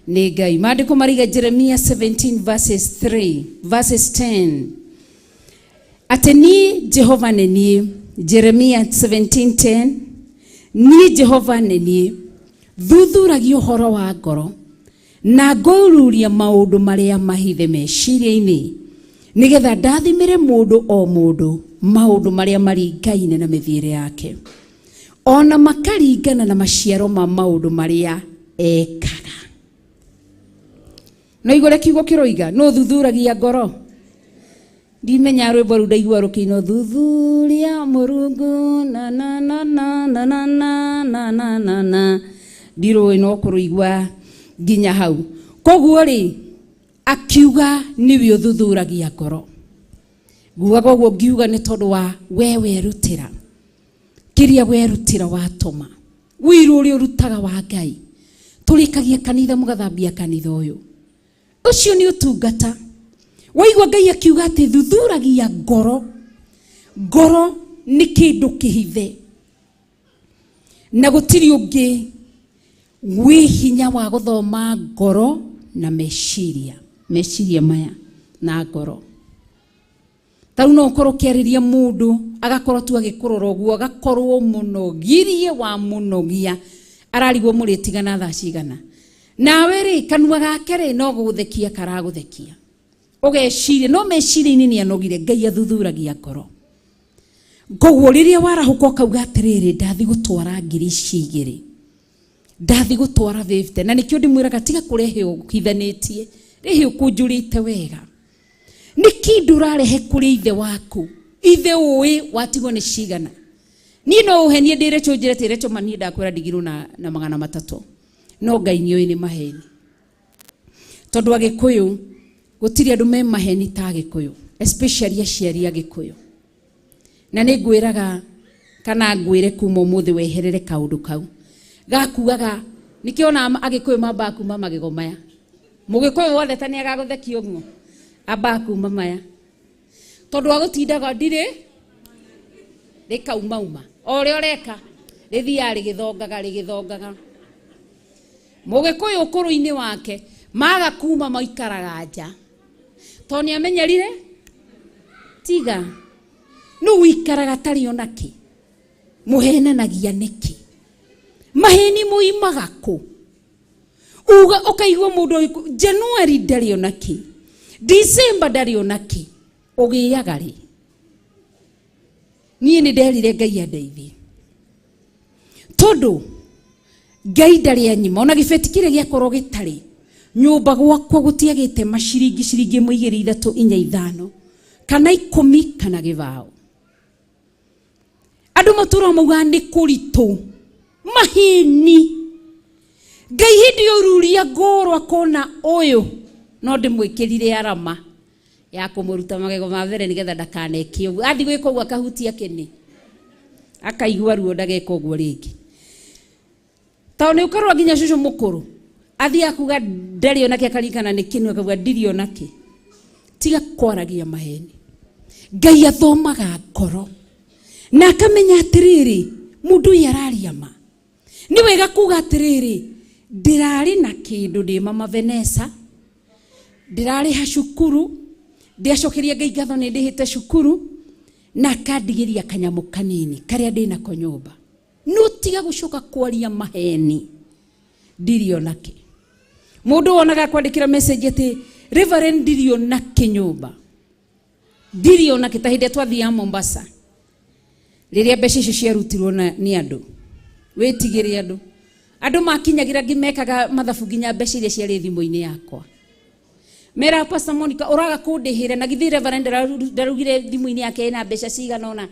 nĩ Ngai. Maandĩko mariga Jeremia 17 verses 3 verses 10. Atĩ niĩ Jehova nĩ niĩ. Jeremia 17:10. Niĩ Jehova nĩ niĩ thuthuragia ũhoro wa ngoro na ngũruria maũndũ marĩa mahithe meciria-inĩ, nĩgetha ndathimĩre mũndũ o mũndũ maũndũ marĩa maringaine na mĩthiĩre yake, ona makaringana na maciaro ma maũndũ marĩa ekaga. No igũre kiugo kĩroiga no thuthuragia ngoro. Ndimenya rwĩmbo rũu ndaigua rũkĩinwo thuthuria Mũrungu na na na na na na na na na na na, ndirũĩ no kũrũigua nginya hau. Koguo rĩ, akiuga nĩwe ũthuthuragia ngoro. Ngugaga ũguo ngiuga nĩ tondũ wa we werutĩra, kĩrĩa werutĩra watũma, wĩira ũrĩa ũrutaga wa Ngai. Tũrĩkagia kanitha mũgathambia kanitha ũyũ, ũcio nĩ ũtungata. Waigua Ngai akiuga atĩ thuthuragia ngoro. Ngoro nĩ kĩndũ kĩhithe na gũtirĩ ũngĩ wĩ hinya wa gũthoma ngoro na meciria, meciria maya na ngoro. Ta rĩu no ũkorwo ũkĩarĩria mũndũ agakorwo tu agĩkũrora ũguo, agakorwo mũnogirie wa mũnogia, ararigwo mũrĩtigana thaa cigana. Nawe rĩ, kanua gake rĩ no gũgũthekia karagũthekia, ũgeciria no meciria-inĩ nĩ anogire. Ngai athuthuragia ngoro. Koguo rĩrĩa warahũka ũkauga atĩrĩrĩ, ndathi gũtwara ngiri ici igĩrĩ, ndathi gũtwara 50, na nĩkĩo ndĩmwĩraga tiga kũrehe ũhithanĩtie, rehe ũkũnjũrĩte wega. Nĩ kĩndũ ũrarehe kũrĩ ithe waku, ithe ũĩ watigwo nĩ cigana. Niĩ no ũhenie ndĩre chũ njĩre tĩre chũ, ma niĩ ndakwĩra ndigirwo na magana matatũ, no Ngai nĩũĩ nĩ maheni. Tondũ Agĩkũyũ gũtirĩ andũ me maheni ta Agĩkũyũ, especially aciari Agĩkũyũ. Na nĩ ngwĩraga kana ngwĩre kuma ũmũthĩ weherere kaũndũ kau gakuaga. Nĩkĩo ona Agĩkũyũ mambaga kuma magego maya. Mũgĩkũyũ wothe ta nĩ agagũthekia ũguo ambaga kuma maya, tondũ agũtindaga ndirĩ rĩkaumauma o ũrĩa ũreka, rĩthiaga rĩgĩthongaga rĩgĩthongaga. Mũgĩkũyũ ũkũrũ-inĩ wake maga kuma maikaraga nja, tondũ nĩ amenyerire tiga nũ wikaraga tarĩ ona kĩ. Mũhenanagia nĩkĩ? Maheni mũimaga kũ? Uga ũkaigua mũndũ January ndarĩ ona kĩ, December ndarĩ ona kĩ. Ũgĩaga rĩ? Niĩ nĩ nderire Ngai andeithie. Tondũ Ngai ndarĩ anyima ona gĩbeti kĩrĩa gĩakorwo gĩtarĩ nyũmba gwakwa gũtiagĩte maciringi ciringi ĩmwe igĩrĩ ithatũ inya ithano kana ikũmi kana gĩbaũ. Andũ matũraga maugaga nĩ kũritũ maheni. Ngai hĩndĩ ĩyo ruria ngoro akona ũyũ no ndĩmwĩkĩrire arama ya kũmũruta magego ma mbere nĩgetha ndakaneke ũguo. Athiĩ gwĩka ũguo akahutia kĩni akaigua ruo ndageka ũguo rĩngĩ. Tondũ nĩ ũkarora nginya cũcũ mũkũrũ athiĩ akuga ndarĩ onake akaririkana nĩ kĩnu akauga ndirĩ onake. Tiga kwaragia maheni. Ngai athomaga ngoro na akamenya atĩrĩrĩ mũndũ ũyũ araria ma. Nĩ wega kuga atĩrĩrĩ ndĩrarĩ na kĩndũ ndĩ mama Vanessa, ndĩrarĩha cukuru, ndĩacokeria Ngai ngatho nĩ ndĩhĩte cukuru na akandigĩria kanyamũ kanini karĩa ndĩnako nyũmba. No tiga gũcoka kwaria maheni ndirĩ onake. Mũndũ wonaga kwandĩkĩra message atĩ Reverend ndirĩ onake nyũmba, ndirĩ onake. Ta hĩndĩ ĩrĩa twathiaga Mombasa rĩrĩa mbeca icio ciarutirwo nĩ andũ, wĩtigĩre andũ. Andũ makinyagĩra ngĩmekaga mathabu nginya mbeca iria ciarĩ thimũ-inĩ yakwa. Mera Pastor Monica ũraga kũndĩhĩra na githĩ Reverend ndarugire thimũ-inĩ yake ĩna mbeca cigana ũna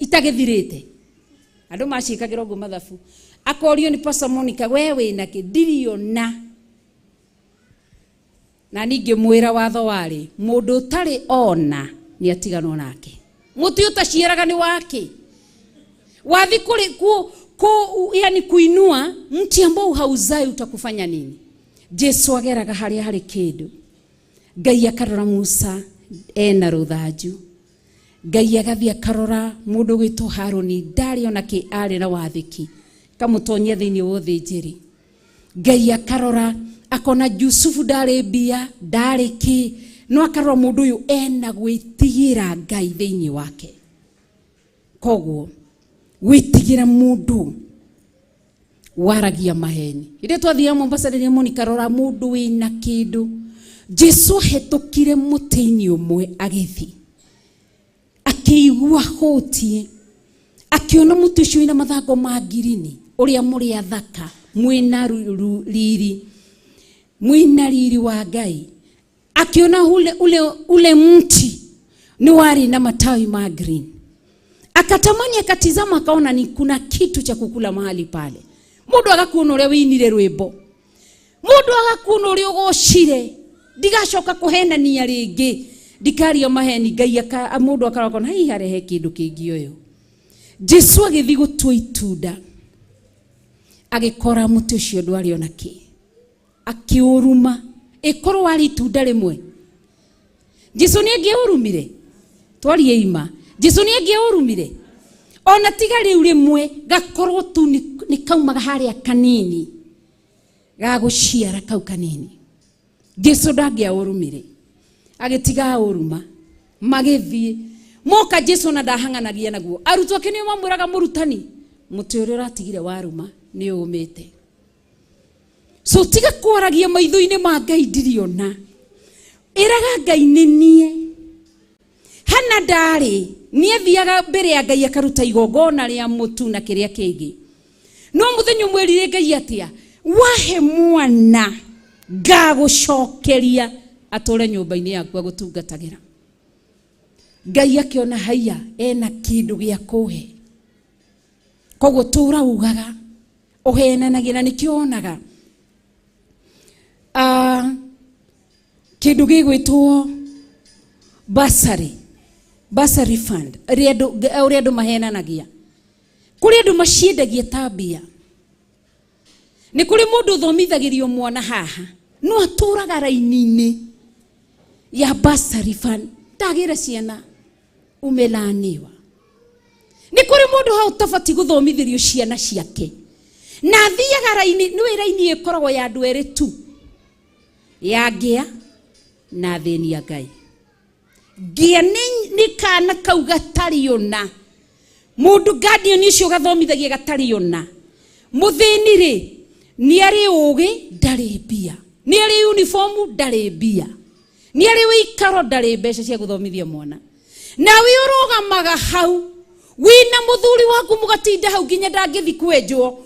itagĩthirĩte. Andũ maciĩkagĩra ũguo mathabu. Akorio nĩ Pastor Monica we wĩna kĩ? Ndirĩ ona. Na ningĩ mwĩra watho warĩ mũndũ ũtarĩ ona nĩ atiganwo nake. Mũtĩ ũtaciaraga nĩ wake. Wathi kũrĩ ku, ku, yani kuinua mti ambao hauzai utakufanya nini? Jesu ageraga harĩa harĩ kĩndũ. Ngai akarora Musa ena rũthanju. Ngai agathiĩ akarora mũndũ ũgwĩtwo Harũni ndarĩ ona kĩ arĩ na wathĩki kamũtonyia thĩinĩ wa ũthĩnjĩri. Ngai akarora akona Jusufu ndarĩ mbia ndarĩ kĩ, no akarora mũndũ ũyũ ena gwĩtigĩra Ngai thĩinĩ wake. Koguo gwĩtigĩra mũndũ waragia maheni. Rĩrĩa twathiaga Mombasa rĩrĩa Monica rora mũndũ wĩna kĩndũ. Jesu ahetũkire mũtĩ-inĩ ũmwe agĩthiĩ akĩigua hũtiĩ, akĩona mũtĩ ũcio wĩna mathangũ ma ngirini ũrĩa mũrĩ athaka mwĩna riri, mwĩna riri wa Ngai. Akiona ule mti ni wari na matawi ma green, akatamani, akatizama, akaona ni kuna kitu cha kukula mahali pale. Mundu agakuona uria winire rwimbo, mundu agakuona uria ugocire, ndigacoka kuhenania ringi, ndikaria maheni. Ngai mundu akarokona hei harehe kindu kingi uyu. Jesu agithi gutua itunda agikora muti ucio ndwari ona ki, akiuruma. Ikorwo wari itunda rimwe Jesu ni angiurumire. Twarie ima, Jesu ni angiurumire ona tiga riu rimwe gakorwo tu ni kaumaga haria kanini gaguciara kau kanini. Jesu ndangiaurumire, agitiga uruma magithie moka. Jesu na ndahang'anagia naguo. Arutwo ake nĩo mamwĩraga mũrutani, mũtĩ ũrĩa ũratigire waruma nĩ ũmĩte. So tiga kwaragia maitho-inĩ ma Ngai ndirĩ ona. Ĩraga Ngai nĩ niĩ. Hana ndarĩ, nĩathiaga mbere ya Ngai akaruta igongona rĩa mũtu na kĩrĩa kĩngĩ. No mũthenya ũmwe erire Ngai atĩa? Wahe mwana ngagũcokeria atũre nyũmba-inĩ yaku agũtungatagĩra. Ngai akĩona haiya ena kĩndũ gĩa kũhe. Koguo tũra ugaga ũhenanagia na nĩkĩo wonaga kĩndũ gĩgwĩtwo bursary, bursary fund ũrĩa andũ mahenanagia. Kũrĩ andũ maciendagia ta mbia. Nĩ kũrĩ mũndũ ũthomithagĩrio mwana haha no atũraga raini-inĩ ya bursary fund, ndagĩra ciana umelaniwa. Nĩ kũrĩ mũndũ hau ũtabatiĩ gũthomithĩrio ciana ciake na athiaga raini. Nĩ raini ĩkoragwo ya andũ erĩ tu, ya ngĩa na athĩni a Ngai. Ngĩa nĩ kana kau gatarĩ ona mũndũ guardian ũcio gathomithagia gatarĩ ona. Mũthĩni rĩ nĩ arĩ ũgĩ ndarĩ mbia, nĩ arĩ uniform ndarĩ mbia, Nĩ arĩ wĩikaro ndarĩ mbeca cia gũthomithia mwana. Nawe ũrũgamaga hau wĩna mũthuri waku mũgatinda hau nginya ndangĩthi kwenjwo,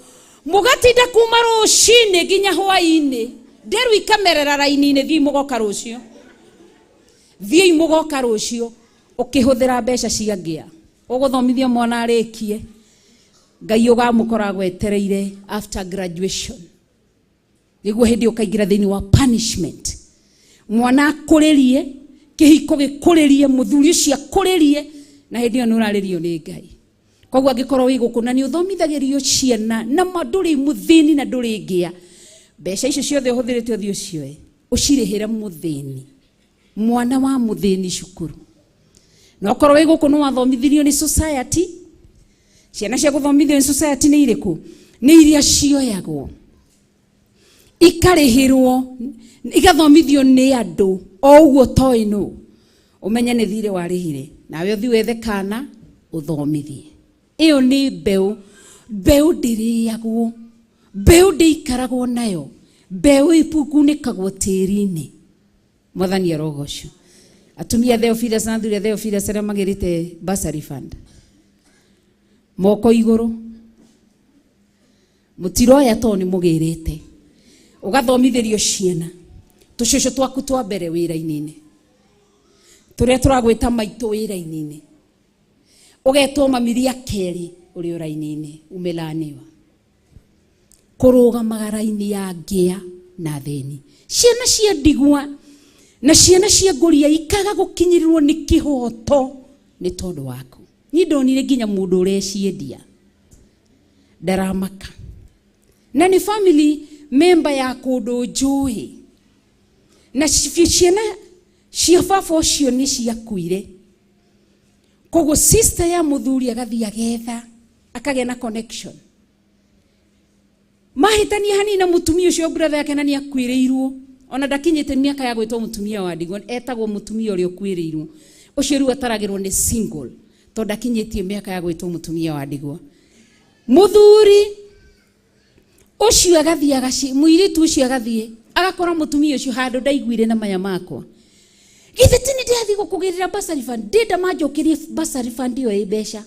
mũgatinda kuma rũcinĩ nginya hwaĩ-inĩ, nderu ikamerera raini-inĩ, thiĩ mũgoka rũciũ, thiĩ mũgoka rũciũ, ũkĩhũthĩra mbeca cia ngĩa ũgũthomithia mwana arĩkie, Ngai ũgamũkora agwetereire after graduation, nĩguo hĩndĩ ũkaingĩra thĩinĩ wa punishment. Mwana akũrĩrie, kĩhiko gĩkũrĩrie, mũthuri ũcio akũrĩrie, na hĩndĩ ĩyo nĩ ũrarĩrio nĩ Ngai. Koguo angĩkorwo wĩ gũkũ na nĩ ũthomithagĩrio ciana na ma ndũrĩ mũthĩni na ndũrĩ ngĩa, mbeca icio ciothe ũhũthĩrĩte ũthiĩ ũcioe ũcirĩhĩre mũthĩni, mwana wa mũthĩni cukuru. Na okorwo wĩ gũkũ nĩ wathomithirio nĩ society, ciana cia gũthomithio nĩ society nĩ irĩkũ? Nĩ iria cioyagwo ikarĩhĩrwo igathomithio nĩ andũ o ũguo toĩ nũ, ũmenye nĩ thirĩ warĩhire, nawe ũthiĩ wethe kana ũthomithie. Ĩyo nĩ mbeũ. Mbeũ ndĩrĩagwo, mbeũ ndĩikaragwo nayo, mbeũ ikunĩkagwo tĩri-inĩ. Mwathani arogocwo. Atumia Theophilus na athuri a Theophilus arĩa magĩrĩte bursary fund, moko igũrũ, mũtiroya tondũ nĩ mũgĩrĩte. Ũgathomithĩrio ciana tũcũcũ twaku twa mbere wĩra-inĩ, tũrĩa tũragwĩta maitũ wĩra-inĩ, ũgetwo mamiria kerĩ ũrĩ ũraini-inĩ, umelaniwa. Kũrũgamaga raini ya ngĩa na thĩni. Ciana cia ndigwa na ciana cia ngũria ikaga gũkinyĩrĩrwo nĩ kĩhoto nĩ tondũ waku. Niĩ ndonire nginya mũndũ ũreciendia ndaramaka, na nĩ family member ya kũndũ njũĩ, na ciana cia baba ũcio nĩ ciakuire. Koguo sister ya mũthuri agathiĩ agetha, akagĩa na connection, mahĩtania hanini na mũtumia ũcio brother yake, na nĩ akuĩrĩirwo, ona ndakinyĩte mĩaka ya gwĩtwo mũtumia wa ndigwa, etagwo mũtumia ũrĩa ũkuĩrĩirwo. Ũcio rĩu ataragĩrwo nĩ single tondũ ndakinyĩtie mĩaka ya gwĩtwo mũtumia wa ndigwa. Mũthuri ũcio agathiĩ agaci, mũirĩtu ũcio agathiĩ agakora mũtumia ũcio handũ ndaiguire na maya makwa, githĩ ti nĩ ndĩrathiĩ gũkũgĩrĩra bursary fund, ndĩnda manjokerie bursary fund ĩyo ĩ mbeca.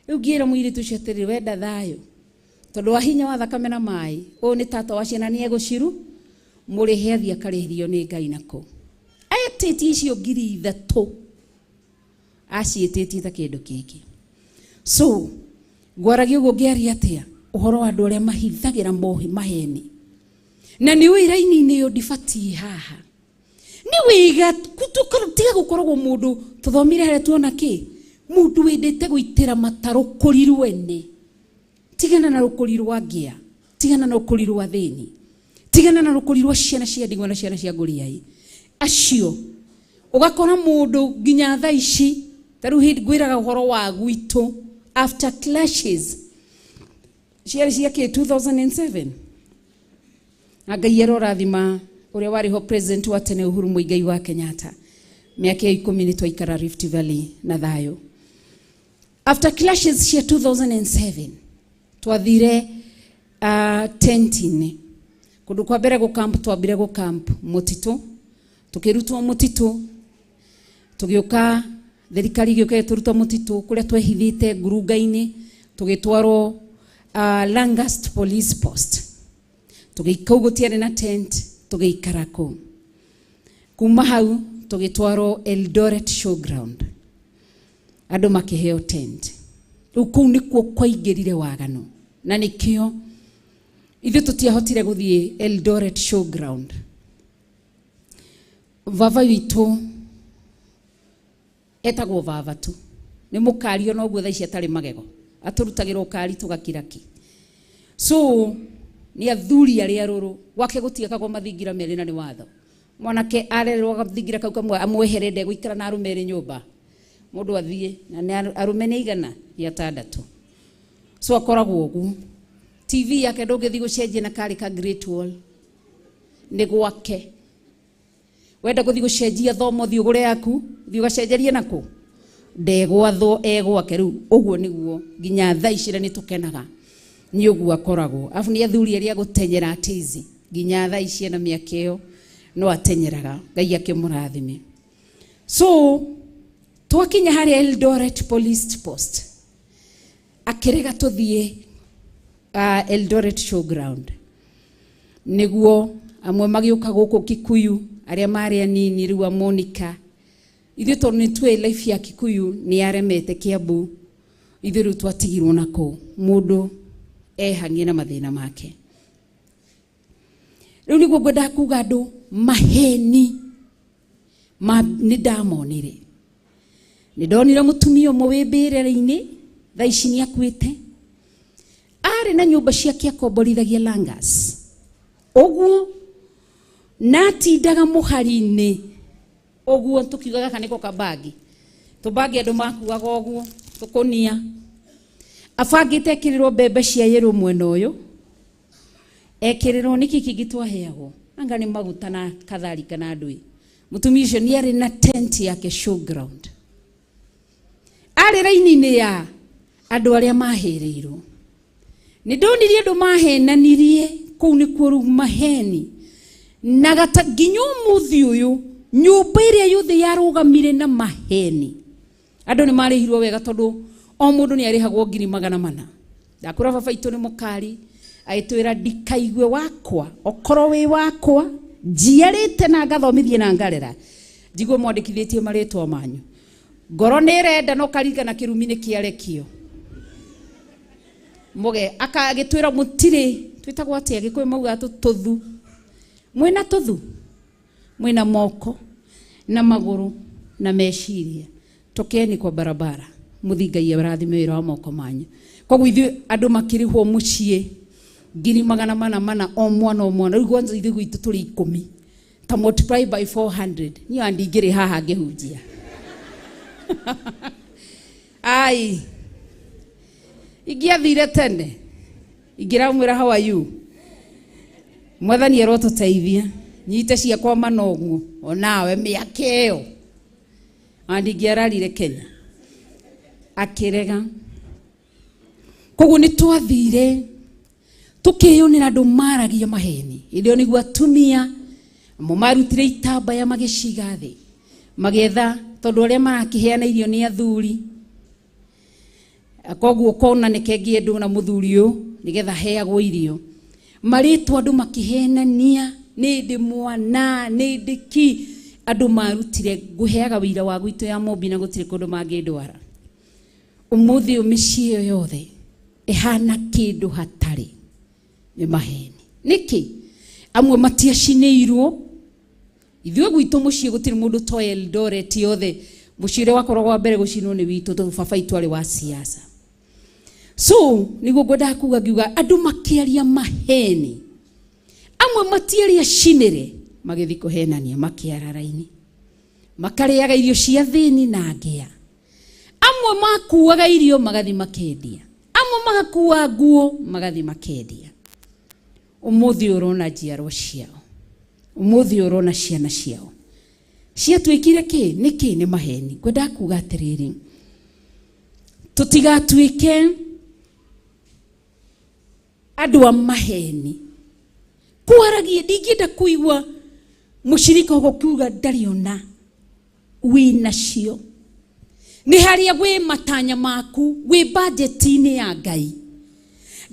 Rĩu ngĩra mũirĩtu ũcio atĩrĩrĩ, wenda thayũ tondũ wa hinya wa thakame na maĩ, ũyũ nĩ tata wa ciana nĩ egũciru mũrĩhe, athiĩ akarĩhĩrio nĩ Ngai nako. Etĩtie icio 3,000 aciĩtĩtie ta kĩndũ kĩngĩ. So ngwaragia ũguo ngĩaria atĩa ũhoro wa andũ arĩa mahithagĩra mohi maheni, na nĩ ũĩ raini-inĩ ĩyo ndibatiĩ haha nĩ wĩga tiga gũkoragwo mũndũ tũthomire harĩa tuona kĩ mũndũ wendete gũitĩra mata rũkũri rwene. Tigana na rũkũri rwa ngĩa, tigana na rũkũri rwa thĩni, tigana na rũkũri rwa ciana cia ndigwa na ciana cia ngũriai acio. Ũgakora mũndũ nginya thaa ici, ta rĩu hĩndĩ ngwĩraga ũhoro wa gwitũ after clashes ciarĩ cia kĩ 2007, na Ngai arorathima ũrĩa warĩ ho president wa tene Uhuru Muigai wa Kenyatta, mĩaka ya 10 nĩ twaikara Rift Valley na thayũ. After clashes cia 2007 twathire tent-inĩ kũndũ kwa mbere gũkamp, twambire gũkamp mũtitũ, tũkĩrutwo mũtitũ, tũgĩũka thirikari ĩgĩũka ĩgĩtũruta mũtitũ kũrĩa twehithĩte ngurunga-inĩ, tũgĩtwarwo Langast Police Post. Tũgĩikara kũu, gũtiarĩ na tent, tũgĩikara kũu. Kuma hau tũgĩtwarwo Eldoret Showground, andũ makĩheo tent. Rĩu kũu nĩkuo kwaingĩrire waganu, na nĩkĩo ithuĩ tũtiahotire gũthiĩ Eldoret Showground. Baba witũ etagwo baba tu, nĩ mũkari ona ũguo thaa ici atarĩ magego, atũrutagĩra ũkari tũgakira ki. So nĩ athuri arĩa arũrũ, gwake gũtiakagwo mathingira merĩ na nĩ watho. Mwanake arererwo gathingira kau kamwe amwehere, ndegũikara na arũme erĩ nyũmba, mũndũ athiĩ na nĩ arũme nĩ igana nĩ atandatũ. So akoragwo ũguo. TV yake ndũngĩthiĩ gũcenjia na karĩ ka Great Wall, nĩ gwake. Wenda gũthiĩ gũcenjia thomo, thiĩ ũgũre yaku, thiĩ ũgacenjerie nakũ, ndegwathwo, e gwake. Rĩu ũguo nĩguo nginya thaa ici na nĩ tũkenaga nĩ ũguo akoragwo. Arabu nĩ athuri arĩa gũtenyera tizi nginya thaa ici ena mĩaka ĩyo No atenyeraga Ngai akĩmũrathime. So twakinya harĩa Eldoret Police Post, akĩrega tũthiĩ Eldoret Showground nĩguo amwe magĩũka gũkũ Kikuyu arĩa marĩ anini rĩu a Monica. Ithuĩ tondũ nĩ tuĩ life ya Kikuyu nĩ yaremete Kiambu, ithuĩ rĩu twatigirwo na kũu mũndũ ehang'ie na mathĩna make. Rĩu nĩguo ngwendaga kuga andũ maheni ma nĩ ndamonire. Nĩ ndonire mũtumia ũmwe wĩ mbĩrĩra-inĩ thaa ici nĩ akuĩte, arĩ na nyũmba ciake akomborithagia Langas ũguo, na atindaga mũhari-inĩ ũguo, tũkiuga gaka nĩko kabagi tũbangi andũ makuaga ũguo tũkũnia, abangĩte ekĩrĩrwo mbembe cia yĩrũ mwena ũyũ, ekĩrĩrwo nĩkĩ kĩngĩ twaheagwo anga nĩ maguta na katharika na ndũĩ. Mũtumia ũcio nĩ arĩ na tent yake showground, arĩ raini-inĩ ya andũ arĩa mahĩrĩirwo. Nĩ ndonirie andũ mahenanirie kũu nĩkuo rĩu maheni na gata nginya ũmũthĩ ũyũ nyũmba ĩrĩa yothe yarũgamire na maheni. Andũ nĩ marĩhirwo wega tondũ o mũndũ nĩ arĩhagwo 400,000. Ndakũra baba itũ nĩ mũkari agĩtwĩra ndikaigue wakwa okorwo wĩ wakwa njiarĩte na ngathomithie na ngarera njigue mwandĩkithĩtie marĩtwa manyu. Ngoro nĩ ĩrenda no karirikana kĩrumi nĩ kĩarekio muge akagĩtwĩra mũtirĩ twĩtagwo atĩa Gĩkũyũ maugaga tũthu, mwĩna tũthu, mwĩna moko na magũrũ na meciria, tokeni kwa barabara mũthi Ngai arathime wĩra wa moko manyu. Koguo ithuĩ andũ makĩrĩhwo mũciĩ 400,000 o mwana o mwana. Rĩu kwanza ithuĩ gwitũ tũrĩ 10 ta multiply by 400 niĩ ona ndingĩrĩ haha ngĩhunjia. Ai ingĩathire tene ingĩramwĩra how are you, Mwathani arotũteithia nyite ciakwa mana ũguo onawe mĩaka ĩyo ona ndingĩararire Kenya. Akĩrega. Koguo nĩ twathire tũkĩyonera andũ maragia maheni. Hĩndĩ ĩyo nĩguo atumia mo marutire itambaya magĩciga thĩ magetha, tondũ arĩa marakĩheana irio nĩ athuri, koguo kona nĩ kengĩendwo na mũthuri ũyũ nĩgetha heagwo irio. Marĩtwa andũ makĩhenania nĩ ndĩ mwana nĩ ndĩ ki, andũ marutire ngũheaga wĩira wa gwitũ ya Mombi na gũtirĩ kũndũ mangĩndwara. Ũmũthĩ ũyũ mĩciĩ ĩyo yothe ĩhana kĩndũ hatarĩ nĩ maheni. Nĩkĩ? Amwe matiacinĩirwo. Ithuĩ gwitũ mũciĩ gũtirĩ mũndũ toĩ Eldoret yothe, mũciĩ ũrĩa wakoragwo wa mbere gũcinwo nĩ witũ tondũ baba itũ arĩ wa siasa. So nĩguo ngwendaga kuga ngiuga andũ makĩaria maheni, amwe matiaria cinĩre magĩthiĩ kũhenania makĩara raini, makarĩaga irio cia thĩni na ngĩa. Amwe makuaga irio magathiĩ makendia, amwe magakua nguo magathiĩ makendia. Ũmũthĩ ũrona njiarwa ciao, ũmũthĩ ũrona ciana ciao ciatuĩkire kĩ? Nĩkĩ? Nĩ maheni. Ngwendaga kuga atĩrĩrĩ, tũtigatuĩke andũ a maheni kwaragia. Ndingĩenda kũigua mũcirika ũguo kiuga ndarĩ ona wĩnacio. Nĩ harĩa wĩ matanya maku, wĩ budget-inĩ ya Ngai.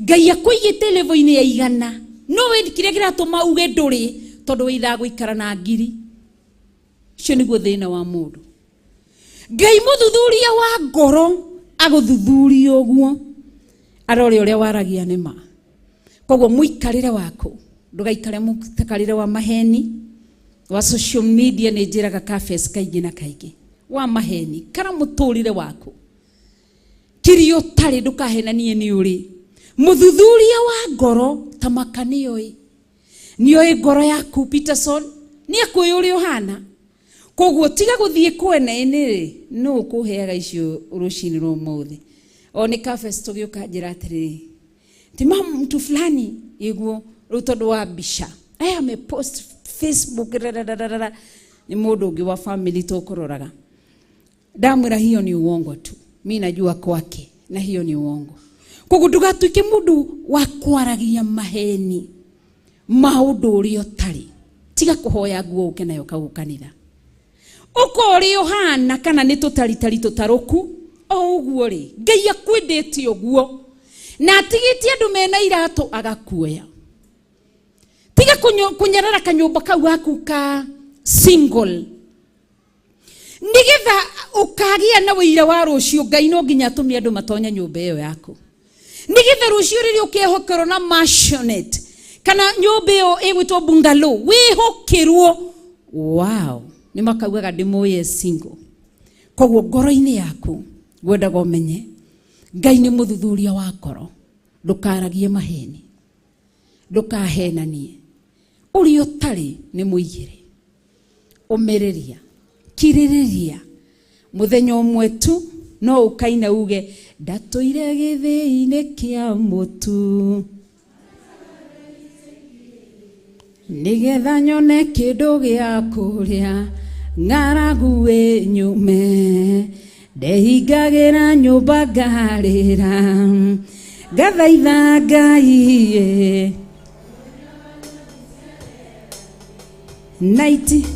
Ngai akũigĩte level-inĩ ya 100, no we kĩrĩa kĩratũma uge ndũrĩ tondũ wĩithaga gũikara na 1000. Ũcio nĩguo thĩna wa mũndũ. Ngai mũthuthuria wa ngoro agũthuthuria ũguo arore ũrĩa waragia nĩ ma. Koguo mũikarĩre waku ndũgaikare mũtakarĩre wa maheni wa social media. Nĩ njĩraga cafes kaingĩ na kaingĩ wa maheni kara mũtũrĩre waku kĩrĩa ũtarĩ ndũkahenanie nĩ ũrĩ. Mũthuthuria wa ngoro ta maka nĩoĩ, nĩoĩ ngoro yaku Peterson, nĩ akũĩ ũrĩa ũhana. Koguo tiga gũthiĩ kwene-inĩ rĩ, nũ ũkũheaga icio rũcinĩ rwa ũmũthĩ? O nĩ cafes tũgĩũka njĩra atĩrĩrĩ, ti mtu fulani iguo rĩu tondũ wa mbica aya amepost Facebook rarararara, nĩ mũndũ ũngĩ wa family tũkũroraga. Ndamwĩra hiyo ni uongo tu, mi najua kwake na hiyo ni uongo. Koguo ndũgatuĩke mũndũ wa kwaragia maheni maũndũ ũrĩa ũtarĩ. Tiga kũhoya nguo ũke nayo kau kanitha. Ũka ũrĩa ũhana kana nĩ tũtaritari tũtarũku o ũguo rĩ, Ngai akwendete ũguo na atigĩtie andũ mena iratũ agakuoya. Tiga kũnyarara kanyũmba kau gaku ka single, nigetha ũkagĩa na wĩira wa rũciũ. Ngai no nginya atũme andũ matonye nyũmba ĩyo yaku, nigetha rũciũ rĩrĩa ũkehokerwo na maisonette kana nyũmba ĩyo ĩgwĩtwo bungalow wĩhokerwo, wow, nĩ makaugaga ndĩmũĩ single. Koguo ngoro-inĩ yaku ngwendaga ũmenye Ngai nĩ mũthuthuria wa ngoro. Ndũkaragie maheni, ndũkahenanie, ũrĩa ũtarĩ nĩ mũigĩre. Ũmĩrĩria, kirĩrĩria, mũthenya ũmwe tu no ũkaina uge ndatũire gĩthĩi-inĩ kĩa mũtu nĩgetha nyone kĩndũ gĩa kũrĩa, ng'aragu ĩnyume, ndehingagĩra nyũmba ngarĩra, ngathaitha Ngai ĩ. Naiti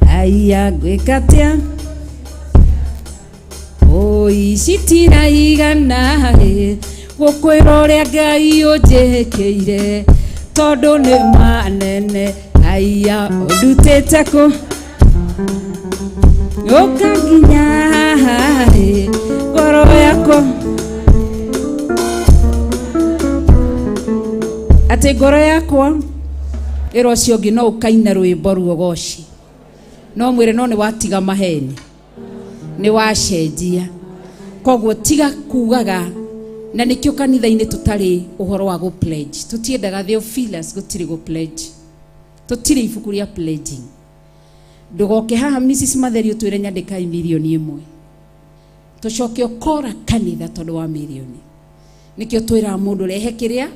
aya ngwĩka atĩa, oi citiraigana ĩ, gũkwĩra ũrĩa Ngai ũnjĩkĩire, tondũ nĩ manene. Aya ũndutĩte kũ ũka nginya haha ĩ, ngoro yakwa atĩ ngoro yakwa ĩra ũcio ũngĩ no ũkaina rwĩmbo ruogoci, no mwĩre no nĩ watiga maheni, nĩ wacenjia. Koguo tiga kugaga, na nĩkĩo kanitha-inĩ tũtarĩ ũhoro wa gũ pledge, tũtiendaga Theophilus, gũtirĩ gũ pledge, tũtirĩ ibuku rĩa pledging. Ndũgoke haha Mrs Matheri ũtwĩre nyandĩkai 1,000,000 tũcoke ũkora kanitha tondũ wa mirioni. Nĩkĩo twĩraga mũndũ rehe kĩrĩa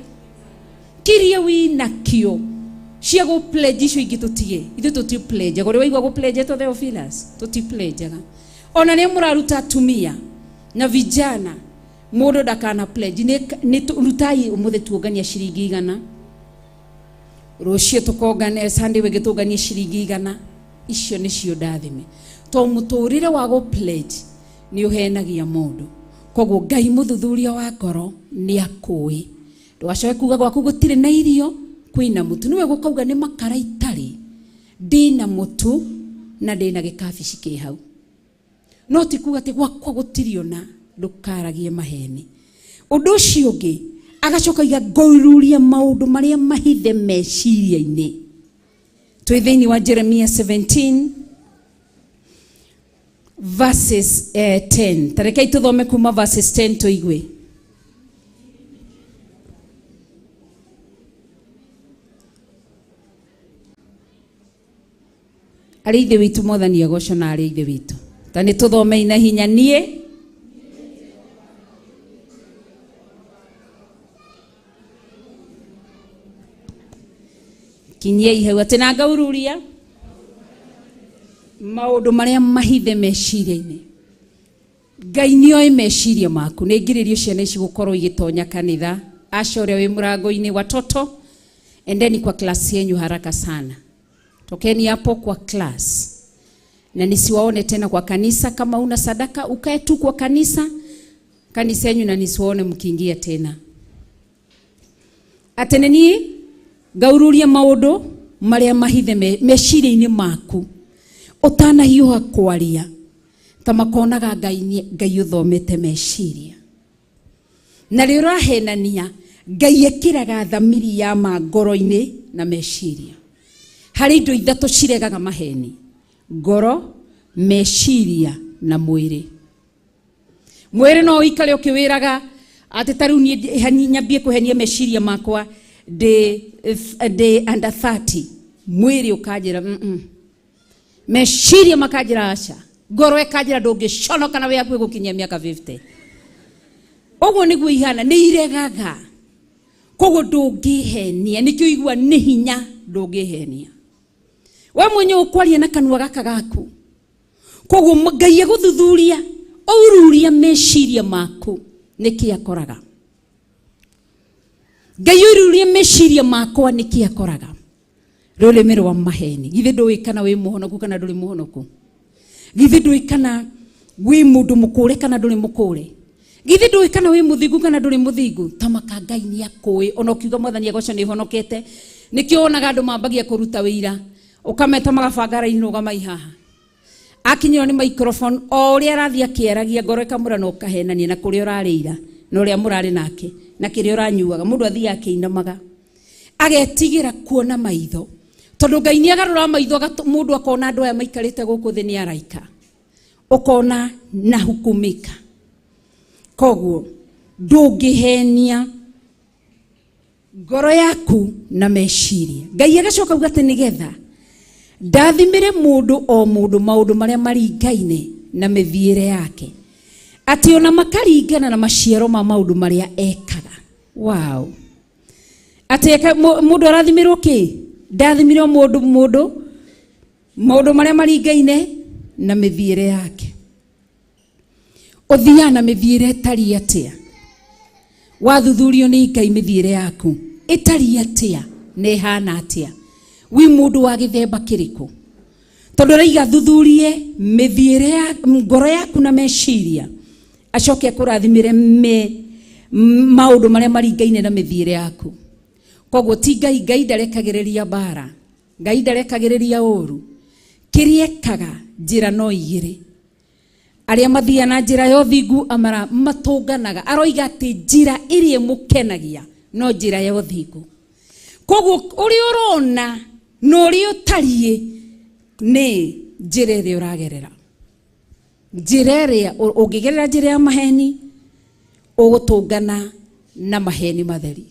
kiria wĩnakĩo cia gũ pledge, icio ingĩ tũtige. Ithuĩ tũti pledge ũrĩa waigua gũ pledge to Theophilus, tũti pledgeaga. Ona nĩ mũraruta atumia na vijana, mũndũ ndakana pledge. Nĩ rutai ũmũthĩ tuongania ciringi 100, rũciũ tũkongane Sunday wĩngĩ tũnganie ciringi 100. Icio nĩcio ndathime, to mũtũrĩre wa gũ pledge nĩ ũhenagia mũndũ. Koguo Ngai mũthuthuria wa ngoro nĩ akũĩ. Ndũgacoke kuga gwaku gũtirĩ na irio, kwĩna mũtu. Nĩwe gũkauga nĩ makara itarĩ, ndĩna mũtu na ndĩna gĩkabici kĩ hau, no ti kuga atĩ gwakwa gũtirĩ ona. Ndũkaragie maheni. Ũndũ ũcio ũngĩ agacoka iga ngũiruria maũndũ marĩa mahithe meciria-inĩ. Twĩ thĩinĩ wa Jeremia 17 verses 10. Tarekei tũthome kuma verses 10 tũigue. Arĩ ithe witũ mwathani agocwo, na arĩ ithe witũ ta nĩ tũthomei na hinya. Niĩ kinyiai hau atĩ na ngaururia maũndũ marĩa mahithe meciria-inĩ. Ngai nĩoĩ meciria maku. Nĩ ngirĩrio ciana ici gũkorwo igĩtonya kanitha. Aca ũrĩa wĩ mũrango-inĩ, watoto endeni kwa class yenyu haraka sana, tokeni hapo kwa class na nisiwaone tena kwa kanisa. Kama una sadaka ukae tu kwa kanisa kanisa yenyu na nisiwaone mkiingia tena. Atĩ nĩ niĩ ngaururia maũndũ marĩa mahithe meciria-inĩ maku ũtanahiũha kwaria, ta makonaga Ngai Ngai ũthomete meciria na rĩ ũrahenania. Ngai ĩkĩraga thamiri ya ma ngoro-inĩ na meciria. Harĩ indo ithatũ ciregaga maheni: ngoro, meciria na mwĩrĩ. Mwĩrĩ no ũikare ũkĩwĩraga atĩ ta rĩu niĩ nyambie kũhenia meciria makwa ndĩ under 30, mwĩrĩ ũkanjĩra meciria makanjĩra aca, ngoro ĩkanjĩra ndũngĩconoka na wĩ hakuhĩ gũkinyia mĩaka 50. Ũguo nĩguo ihana, nĩ iregaga. Koguo ndũngĩhenia, nĩkĩo igua nĩ hinya ndũngĩhenia we mwenyewe ũkwaria na kanua gaka gaku. Koguo Ngai agũthuthuria ũruria meciria maku nĩkĩ akoraga. Ngai ũruria meciria makwa nĩkĩ akoraga. Rũrĩmĩ rwa maheni, githĩ ndũĩ kana wĩ mũhonoku kana ndũrĩ mũhonoku? Githĩ ndũĩ kana wĩ mũndũ mũkũre kana ndũrĩ mũkũre? Githĩ ndũĩ kana wĩ mũthingu kana ndũrĩ mũthingu? Tamaka Ngai nĩ akũĩ. Ona ũkiuga Mwathani agocwo nĩ honokete, nĩkĩo wonaga andũ mambagia kũruta wĩira, ũkameta magabanga raini, rũgamai haha. Akinyĩrwo nĩ microphone, o ũrĩa arathiĩ akĩaragia ngoro ĩkamũra na ũkahenania na kũrĩa ũrarĩira na ũrĩa mũrarĩ nake na kĩrĩa ũranyuaga. Mũndũ athiaga akĩinamaga agetigĩra kuona maitho, tondũ Ngai nĩ agarũra maitho, mũndũ akona andũ aya maikarĩte gũkũ thĩ nĩ araika, ũkona na hukumika. Koguo ndũngĩhenia ngoro yaku na meciria. Ngai agacoka auga atĩ nĩgetha ndathimĩre mũndũ o mũndũ maũndũ marĩa maringaine na mĩthiĩre yake, atĩ ona makaringana na maciaro ma maũndũ marĩa ekaga. Wow. Atĩ mũndũ arathimĩrwo kĩ? Ndathimĩrwo mũndũ maũndũ marĩa maringaine na mĩthiĩre yake. Ũthiaga na mĩthiĩre ĩtariĩ atĩa? Wathuthurio nĩ Ngai mĩthiĩre yaku ĩtariĩ atĩa na ĩhana atĩa? Wĩ mũndũ wa gĩthemba kĩrĩkũ? Tondũ araiga thuthurie mĩthiĩre ya ngoro yaku na meciria, acoke akũrathimĩre maũndũ marĩa maringaine na mĩthiĩre yaku. Koguo ti Ngai, Ngai ndarekagĩrĩria mbara, Ngai ndarekagĩrĩria ũru. Kĩrĩa ekaga njĩra no igĩrĩ. Arĩa mathiaga na njĩra ya ũthingu amara matũnganaga. Aroiga atĩ njĩra ĩrĩa ĩmũkenagia no njĩra ya ũthingu. Koguo ũrĩa ũrona na ũrĩa ũtariĩ nĩ njĩra ĩrĩa ũragerera. Njĩra ĩrĩa ũngĩgerera njĩra ya maheni, ũgũtũngana na maheni matheri.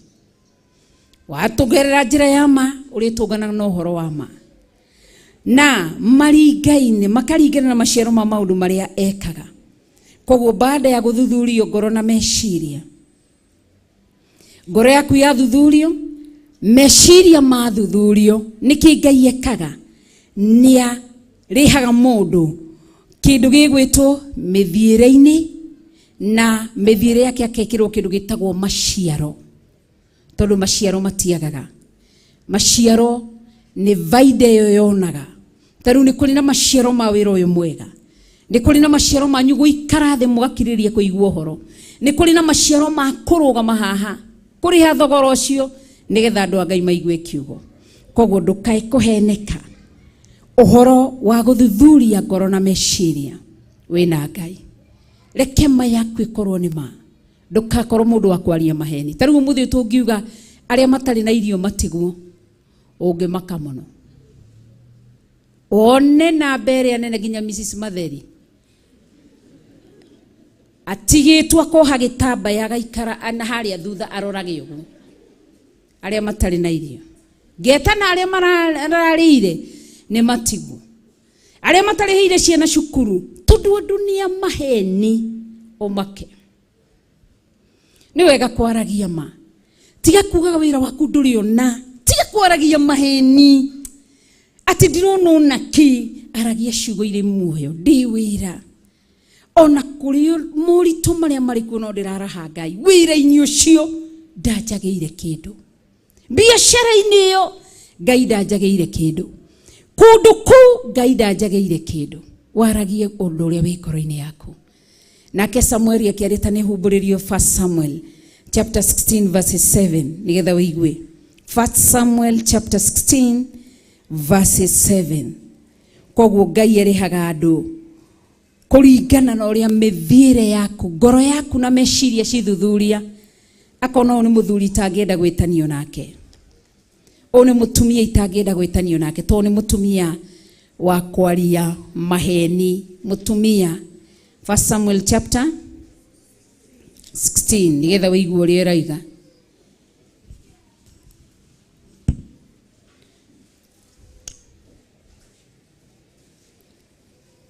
Watũgerera njĩra ya ma, ũrĩtũnganaga na ũhoro wa ma. Na maringaine, makaringana na maciaro ma maũndũ marĩa ekaga. Koguo baada ya gũthuthurio ngoro na meciria, ngoro yaku yathuthurio, meciria mathuthurio, nĩkĩ Ngai ekaga? Nĩarĩhaga mũndũ kĩndũ gĩgwĩtwo mĩthiĩre-inĩ, na mĩthiĩre yake akekĩrwo kĩndũ gĩtagwo maciaro, tondũ maciaro matiagaga. Maciaro nĩ baida ĩyo yonaga. Ta rĩu nĩ kũrĩ na maciaro ma wĩra ũyũ mwega, nĩ kũrĩ na maciaro manyu gũikara thĩ mũgakirĩrĩria kũigua ũhoro, nĩ kũrĩ na maciaro ma kũrũgama haha kũrĩha thogora ũcio nĩgetha andũ a Ngai maigue kiugo. Koguo ndũkae kũheneka ũhoro wa gũthuthuria ngoro na meciria wĩna Ngai. Reke ma yaku ĩkorwo nĩ ma, ndũkakorwo mũndũ wa kwaria maheni. Ta rĩu ũmũthĩ tũngiuga arĩa matarĩ na irio matigwo, ũngĩmaka mũno. One namba ĩrĩa nene nginya Mrs Matheri atigĩtwo akoha gĩtambaya agaikara na harĩa thutha arorage ũguo arĩa matarĩ na irio. Ngeta na arĩa mararĩire nĩ matigwo, arĩa matarĩhĩire ciana cukuru, tondũ andũ nĩ a maheni. Ũmake nĩ wega kwaragia ma, tiga kugaga wĩra waku ndũrĩ ona, tiga kwaragia maheni atĩ ndirona ona kĩ. Aragia ciugo irĩ muoyo, ndĩ wĩra ona kũrĩ moritũ marĩa marĩ kuo no ndĩraraha Ngai wĩra-inĩ ũcio ndanjagĩire kĩndũ, biacara-inĩ ĩyo Ngai ndanjagĩire kĩndũ, kũndũ kũu Ngai ndanjagĩire kĩndũ. Waragie ũndũ ũrĩa wĩ ngoro-inĩ yaku. Nake Samueli akĩarĩta nĩ humbũrĩrio 1 Samuel chapter 16 verse 7, nĩgetha ũigue. 1 Samuel chapter 16 verse 7. Koguo Ngai arĩhaga andũ kũringana na ũrĩa mĩthiĩre yaku, ngoro yaku na meciria cithuthuria. Akona ũyũ nĩ mũthuri itangĩenda gwĩtanio nake, ũyũ nĩ mũtumia itangĩenda gwĩtanio nake, tondũ nĩ mũtumia wa kwaria maheni. Mũtumia 1 Samuel chapter 16, nĩgetha ũigue ũrĩa ĩraiga.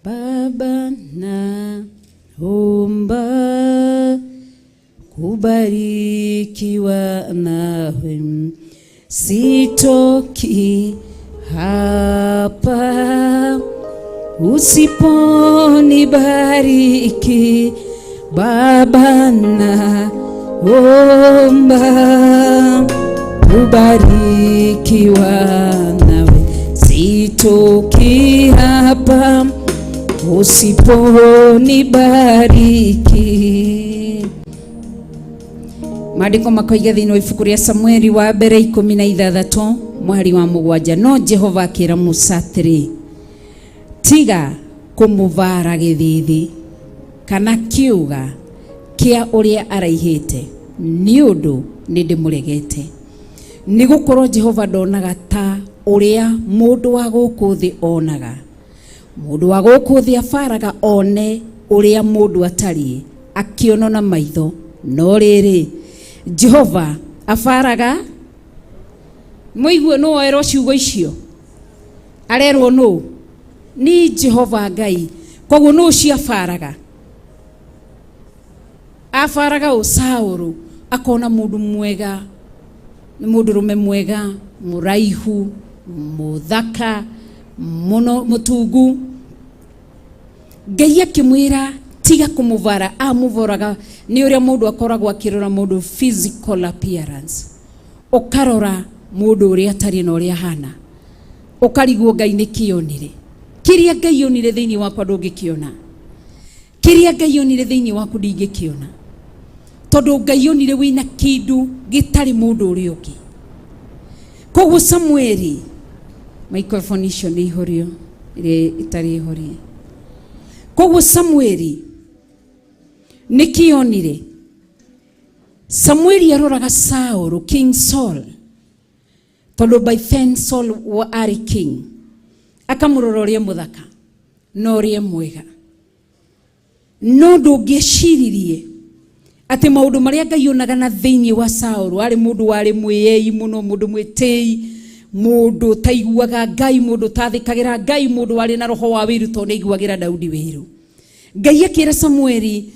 Baba naomba kubarikiwa nawe, sitoki hapa usiponibariki. Baba naomba kubarikiwa nawe. Sitoki hapa usiponibariki. Maandĩko makoiga thĩinĩ wa ibuku rĩa Samueli wa mbere 16 mweri wa 7, no Jehova akĩra Musa atĩrĩ, tiga kũmũvara gĩthithi kana kĩũga kĩa ũrĩa araihĩte, nĩ ũndũ nĩ ndĩmũregete. Nĩ gũkorwo Jehova ndonaga ta ũrĩa mũndũ wa gũkũ thĩ onaga. Mũndũ wa gũkũ thĩ abaraga one ũrĩa mũndũ atariĩ akĩona na maitho, no rĩrĩ Jehova abaraga. Mũigue nũ woerwo ciugo icio? Arerwo nũ? Ni Jehova Ngai. Koguo nũ ũcio abaraga? Abaraga ũ? Saũlũ akona mũndũ mwega, nĩ mũndũrũme mwega, mũraihu, mũthaka mũno, mũtungu. Ngai akĩmwĩra tiga kũmũvara. Amũvoraga nĩ ũrĩa mũndũ akoragwo akĩrora mũndũ physical appearance, ũkarora mũndũ ũrĩa atarĩ na ũrĩa ahana, ũkarigwo Ngai nĩ kĩonire. Kĩrĩa Ngai onire thĩinĩ wakwa ndũngĩkĩona, kĩrĩa Ngai onire thĩinĩ waku ndingĩkĩona, tondũ Ngai onire wĩna kĩndũ gĩtarĩ mũndũ ũrĩa ũngĩ. Koguo Samueli, microphone icio nĩ ihorio ĩrĩa ĩtarĩ horie. Koguo Samueli nĩ kĩonire. Samueli aroraga Saul, King Saul, tondũ by then Saul wa arĩ king, akamũrora ũrĩa mũthaka na ũrĩa mwega, no ndũngĩeciririe atĩ maũndũ marĩa Ngai onaga na thĩinĩ wa Saul, arĩ mũndũ warĩ mwĩyei mũno, mũndũ mwĩtĩi, mũndũ ũtaiguaga Ngai, mũndũ ũtathĩkagĩra Ngai, mũndũ warĩ na roho wa wĩiru tondũ nĩaiguagĩra Daudi wĩiru. Ngai akĩra Samueli,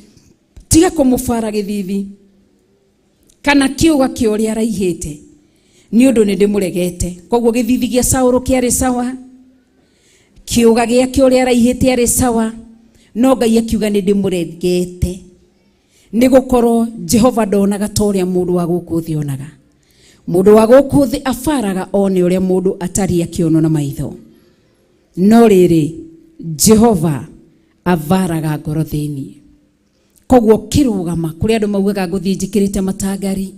tiga kũmũbara gĩthithi kana kĩũga kĩa ũrĩa araihĩte, nĩ ũndũ nĩ ndĩmũregete. Koguo gĩthithi gĩa Saũlũ kĩarĩ sawa, kĩũga gĩake ũrĩa araihĩte arĩ sawa, no Ngai akiuga nĩ ndĩmũregete, nĩ gũkorwo Jehova ndonaga ta ũrĩa mũndũ wa gũkũ thĩ onaga. Mũndũ wa gũkũ thĩ abaraga one ũrĩa mũndũ atariĩ akĩonwo na maitho, no rĩrĩ Jehova abaraga ngoro thĩinĩ. Koguo kĩrũgama kũrĩa andũ maugaga ngũthiĩ njĩkĩrĩte matangari,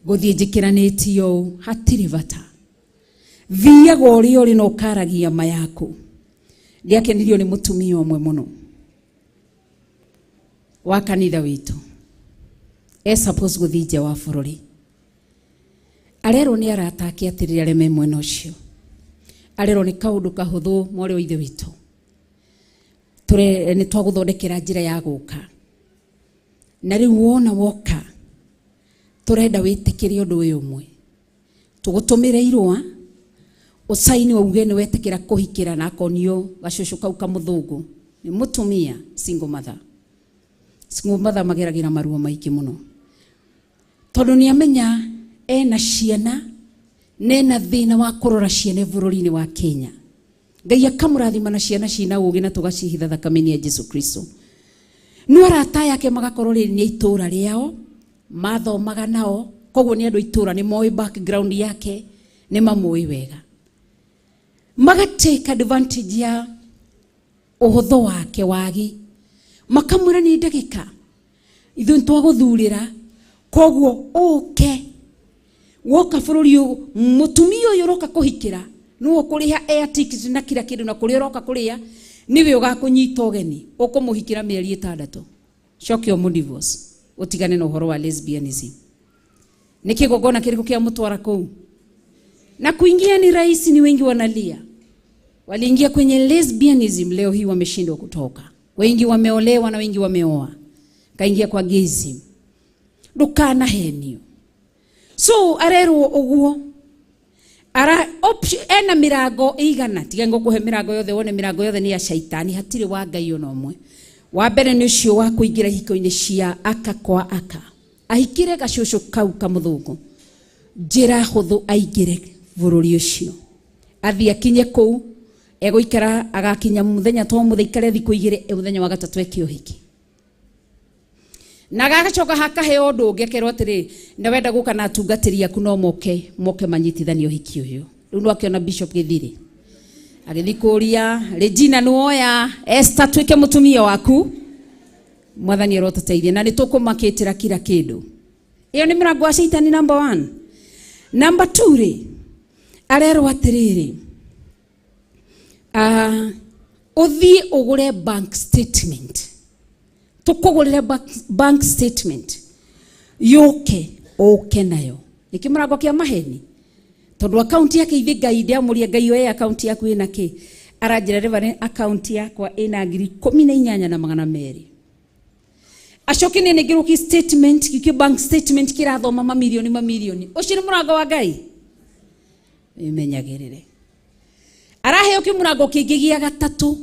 ngũthiĩ njĩkĩranĩtie ũũ, hatirĩ bata. Thiaga ũrĩa ũrĩ na ũkaragia ma yaku. Ndiakenirio nĩ mũtumia ũmwe mũno wa kanitha witũ, e suppose gũthiĩ nja wa bũrũri, arerwo nĩ arata ake atĩrĩrĩ arĩa me mwena ũcio, arerwo nĩ kaũndũ kahũthũ mwarĩ wa ithe witũ, nĩ twagũthondekera njĩra ya gũka, na rĩu wona woka tũrenda wĩtĩkĩre ũndũ ũyũ ũmwe, tũgũtũmĩre irũa ũcaini wauge nĩ wetĩkĩra kũhikĩra, na akonio gacũcũ kau kamũthũngũ. Nĩ mũtumia single mother. Single mother mageragĩra maruo maingĩ mũno, tondũ nĩ amenya ena ciana na ena thĩna wa kũrora ciana bũrũri-inĩ wa Kenya. Ngai akamũrathima na ciana cina ũũgĩ na tũgacihitha thakame-inĩ ya Jesu Kristo. No arata yake magakorwo rĩrĩ nĩ itũra rĩao mathomaga nao, koguo nĩ andũ itũra nĩ moĩ background yake, nĩ mamũĩ wega, maga take advantage ya ũhũthũ wake wagi, makamwĩra nĩ ndagĩka ithuĩ nĩtwagũthurĩra, koguo ũke woka bũrũri ũyũ, mũtumia ũyũ ũroka kũhikĩra nĩwe ũkũrĩha air ticket na kila kĩndũ, na kũrĩa ũroka kũrĩa nĩwe ũgakũnyita ũgeni, ũkũmũhikĩra mĩeri 6, coke ũmũ divorce, ũtigane na ũhoro wa lesbianism. Nĩ kĩgongona kĩrĩkũ kĩa mũtwara kũu? Na kuingia ni rahisi, ni wengi wanalia, waliingia kwenye lesbianism, leo hii wameshindwa kutoka. Wengi wameolewa na wengi wameoa, kaingia kwa gayism. Ndũkanahenio. So arerwo ũguo ara option ena mirango igana, tiga ngũkũhe mirango yothe wone mirango yothe nĩ ya shaitani, hatirĩ wa Ngai ona ũmwe. Wa mbere nĩ ũcio wa kũingĩra ihiko-inĩ cia aka kwa aka, ahikire gacũcũ kau kamũthũngũ, njĩra hũthũ aingĩre bũrũri ũcio, athiĩ akinye kũu egũikara, agakinya mũthenya to mũthenya, ikare thikũ 2, mũthenya wa gatatũ eke ũhiki, na gagacoka hakaheo ũndũ ũngĩ, akerwo atĩrĩ, na wenda gũka na atungatĩri aku no moke, moke manyitithanie ũhiki ũyũ. Rĩu no akĩona Bishop Gĩthiri Agĩthiĩ kũria Regina nĩwoya Esther atuĩke mũtumia waku. Mwathani arotũteithia na nĩtũkũmakĩtĩra kila kĩndũ. Ĩyo nĩ mũrango wa caitani number 1. Number 2 rĩ, arerwo atĩrĩrĩ, ũthiĩ ũgũre bank statement. Tũkũgũrĩre bank statement yũke ũke nayo. Nĩkĩ mũrango kĩa maheni? Tondũ akaunti yake ithe Ngai ndĩamũria Ngai oye akaunti yaku ĩna kĩ? Aranjĩra Reverend akaunti yakwa ĩna 18,200. Acoke nĩ nengерwo kĩ statement, kĩ bank statement kĩrathoma mamirioni mamirioni. Ũcio nĩ mũrango wa Ngai. Wĩmenyagĩrĩre. Araheo kĩ mũrango kĩngĩ gĩa gatatũ.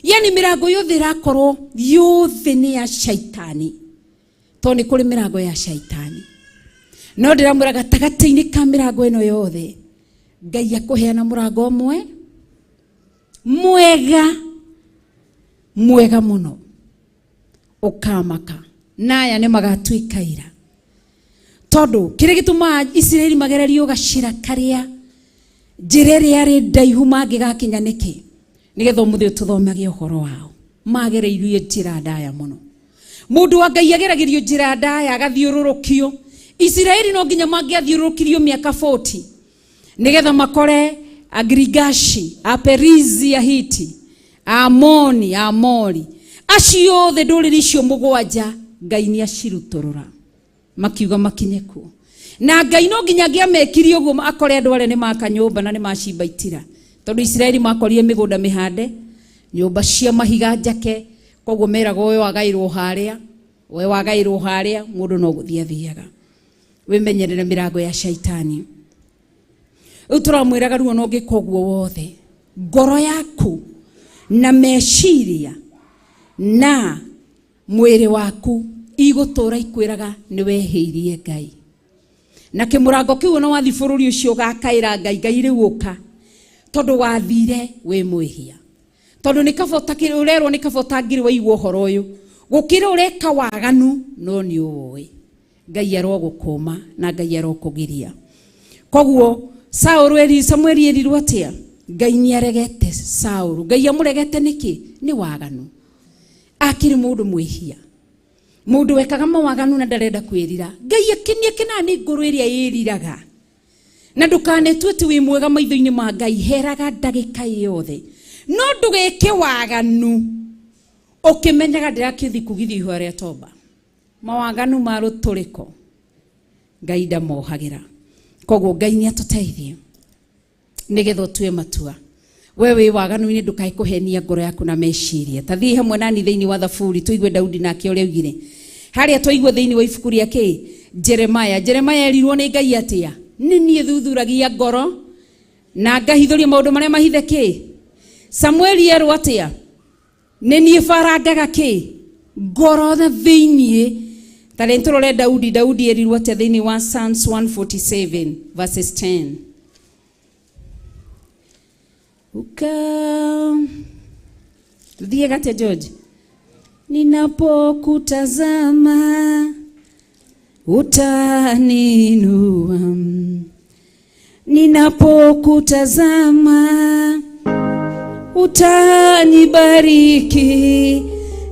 Yani mĩrango yothe ĩrakorwo yothe nĩ ya shaitani. Tondũ nĩ kũrĩ mĩrango ya shaitani. No ndĩramwĩra gatagatĩ-inĩ ka mĩrango ĩno yothe, Ngai akũheana mũrango ũmwe mwega mwega mũno ũkamaka na aya nĩ magatuĩka ira. Tondũ kĩrĩa gĩtũmaga Isiraeli magererio gacĩra karĩa njĩra ĩrĩa yarĩ ndaihu mangĩgakinya nĩkĩ? Nĩgetha ũmũthĩ tũthomage ũhoro wao. Magereirio njĩra ndaya mũno. Mũndũ wa Ngai ageragĩrio njĩra ndaya agathiũrũrũkio. Isiraeli no nginya mangĩathiũrũrũkirio mĩaka 40 nĩgetha makore Agirigashi, Aperizi, Ahiti, Amoni, Amori. Acio othe ndũrĩrĩ icio mũgwanja Ngai nĩ acirutũrũra makiuga makinye kuo. Na Ngai no nginya angĩamekire ũguo akore andũ arĩa nĩ maka nyũmba na nĩ macimba itira. Tondũ Isiraeli makorire mĩgũnda mĩhande, nyũmba cia mahiga njake, koguo meragwo ũyũ agaĩrwo harĩa, ũyũ wagaĩrwo harĩa, mũndũ no gũthiĩ athiaga. Wĩmenyerere mĩrango ya shaitani. Rĩu tũramwĩraga ruo no ũngĩka ũguo wothe, ngoro yaku na meciria na mwĩrĩ waku igũtũra ikwĩraga nĩ wehĩirie Ngai. Na kĩmũrango kĩu ona wathiĩ bũrũri ũcio ũgakaĩra Ngai, Ngai rĩu ũka, tondũ wathire wĩ mwĩhia. Tondũ nĩ kaba ũtakĩrĩ, ũrerwo nĩ kaba ũtangĩrĩ waigua ũhoro ũyũ gũkĩra ũreka waganu no nĩ ũũĩ. Ngai arogũkũma na Ngai arokũgiria. Koguo Saũlũ eri Samueli erirwo atĩa? Ngai nĩ aregete Saũlũ. Ngai amũregete nĩkĩ? Nĩ waganu. Akĩrĩ mũndũ mwĩhia. Mũndũ wekaga mawaganu na ndarenda kwĩrira. Ngai akenie kena nĩ ngoro ĩrĩa ĩriraga. Na ndũkanetue atĩ wĩ mwega maitho-inĩ ma Ngai, heraga ndagĩka yothe. No ndũgeke waganu ũkĩmenyaga ndĩrakĩthiĩ kugithia ihũa rĩa toba. Mawaganu ma rũtũrĩko Ngai ndamohagĩra. Koguo Ngai nĩ atũteithie nĩgetha ũtue matua. We wĩ waganu-inĩ ndũkae kũhenia ngoro yaku na meciria. Ta thiĩ hamwe nani thĩinĩ wa Thaburi tũigue Daudi nake ũrĩa oigire. Harĩa twaigua thĩinĩ wa ibuku rĩa kĩ? Jeremaya. Jeremaya erirwo nĩ Ngai atĩa? Nĩ niĩ thuthuragia ngoro na ngahithũria maũndũ marĩa mahithe kĩ? Samueli erwo atĩa? Nĩ niĩ barangaga kĩ? Ngoro na thĩinĩ. Ta rĩ tũrore Daudi. Daudi erirwo atĩa thĩinĩ wa Psalms 147 verses 10. Uka tuthiĩ gatia George. Ninapokutazama utaninua, ninapokutazama utanibariki,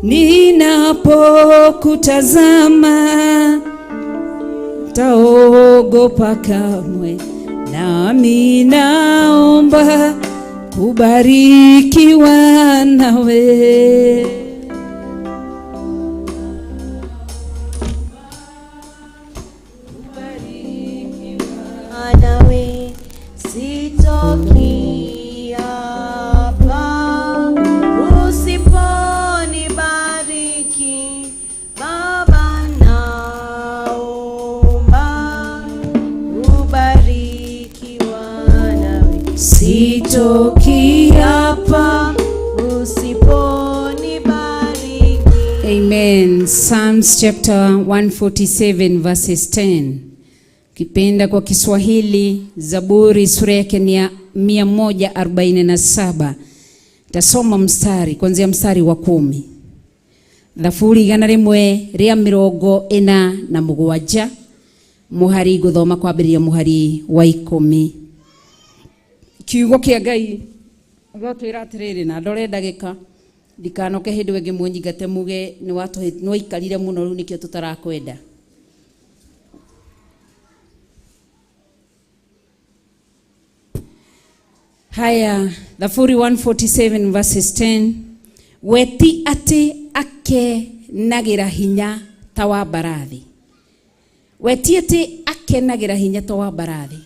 ninapokutazama taogopa kamwe, nami naomba kubarikiwa nawe.
Nawe sitoki hapa usiponibariki Baba, naomba ubarikiwa nawe.
Sitoki
hapa usiponibariki.
Amen. Psalms chapter 147 verses 10. Kipenda kwa Kiswahili, Zaburi sura yake ni ya 147. Tasoma mstari kuanzia mstari wa 10. Thaburi igana rĩmwe rĩa mĩrongo ĩna na mũgwanja, mũhari ngũthoma kwambĩrĩria mũhari wa 10. Kiugo kĩa Ngai Ũgatwĩra atĩrĩrĩ na ndore ndagĩka ndikanoke hĩndĩ ĩngĩ mũnyingate muge nĩ waikarire mũno rĩu nĩkĩo tũtarakwenda. Haya, Thaburi 147 verses 10. We ti atĩ akenagĩra hinya ta wa mbarathi. We ti atĩ akenagĩra hinya ta wa mbarathi.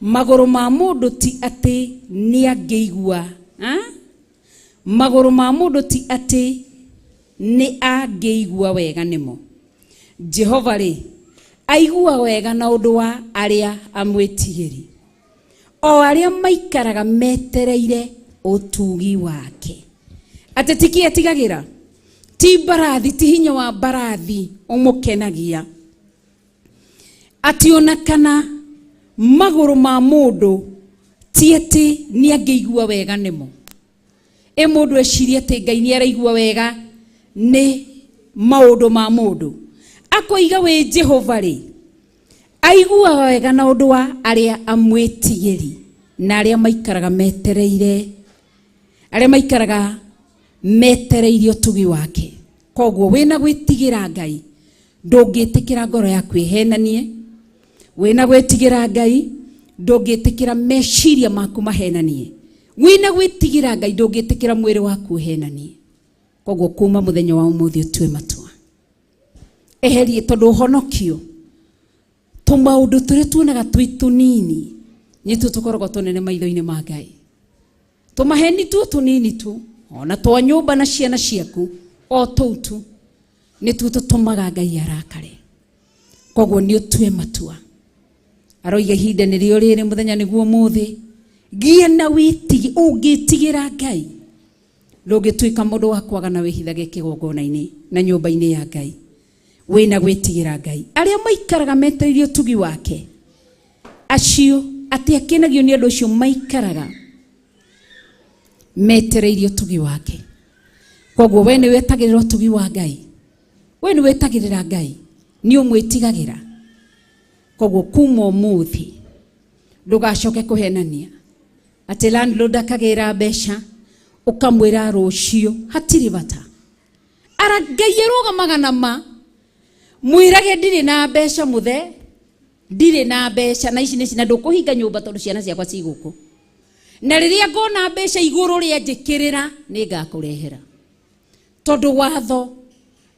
Magũrũ ma mũndũ ti atĩ nĩangĩigua, ah? Magũrũ ma mũndũ ti atĩ nĩ angĩigua wega nĩmo. Jehova rĩ, aigua wega na ũndũ wa arĩa amwĩtigĩri, o arĩa maikaraga metereire ũtugi wake. Atĩ ti kĩ etigagĩra, ti mbarathi, ti hinya wa mbarathi ũmũkenagia. Atĩ ona kana magũrũ ma mũndũ ti atĩ nĩangĩigua wega nĩmo. Ĩ mũndũ ecirie atĩ Ngai nĩaraigua wega nĩ maũndũ ma mũndũ. Akoiga wĩ Jehova rĩ, aiguaga wega na ũndũ wa arĩa amwĩtigĩri na arĩa maikaraga metereire, arĩa maikaraga metereire ũtugi wake. Koguo wĩna gwĩtigĩra Ngai ndũngĩtĩkĩra ngoro yaku ĩhenanie. Wĩna gwĩtigĩra Ngai ndũngĩtĩkĩra meciria maku mahenanie. Wĩna gwĩtigĩra Ngai ndũngĩtĩkĩra mwĩrĩ waku ũhenanie. Koguo kuma mũthenya wa ũmũthĩ ũtue matua, eherie tondũ ũhonokio tũmaũndũ tũrĩa tuonaga twĩ tũnini nĩtuo tũkoragwo tũnene maitho-inĩ ma Ngai. Tũmaheni tuo tũnini tu ona twa nyũmba na ciana ciaku o tũu tu nĩtuo tũtũmaga Ngai arakare. Koguo nĩ ũtue matua. Aroiga ihinda nĩrĩo rĩrĩ, mũthenya nĩguo ũmũthĩ. Gĩa na wĩtigi, ũngĩtigĩra Ngai ndũngĩtuĩka mũndũ wa kwaga na wĩhithage kĩgongona-inĩ na nyũmba-inĩ ya Ngai. Wĩna gwĩtigĩra Ngai. Arĩa maikaraga metereire ũtugi wake, acio atĩ akenagio nĩ andũ acio maikaraga metereire ũtugi wake. Koguo we nĩ wetagĩrĩra ũtugi wa Ngai, we nĩ wetagĩrĩra Ngai, nĩ ũmwĩtigagĩra. Koguo kuma ũmũthĩ ndũgacoke kũhenania atĩ landlord akagĩra mbeca ũkamwĩra rũciũ, hatirĩ bata. Ara Ngai arũgamaga na ma, mwĩrage ndirĩ na mbeca mũthe, ndirĩ na mbeca na ici nĩ na ndũkũhinga nyũmba tondũ ciana ciakwa ci gũkũ. Na rĩrĩa ngona mbeca igũrũ rĩa njĩkĩrĩra nĩ ngakũrehera. Tondũ watho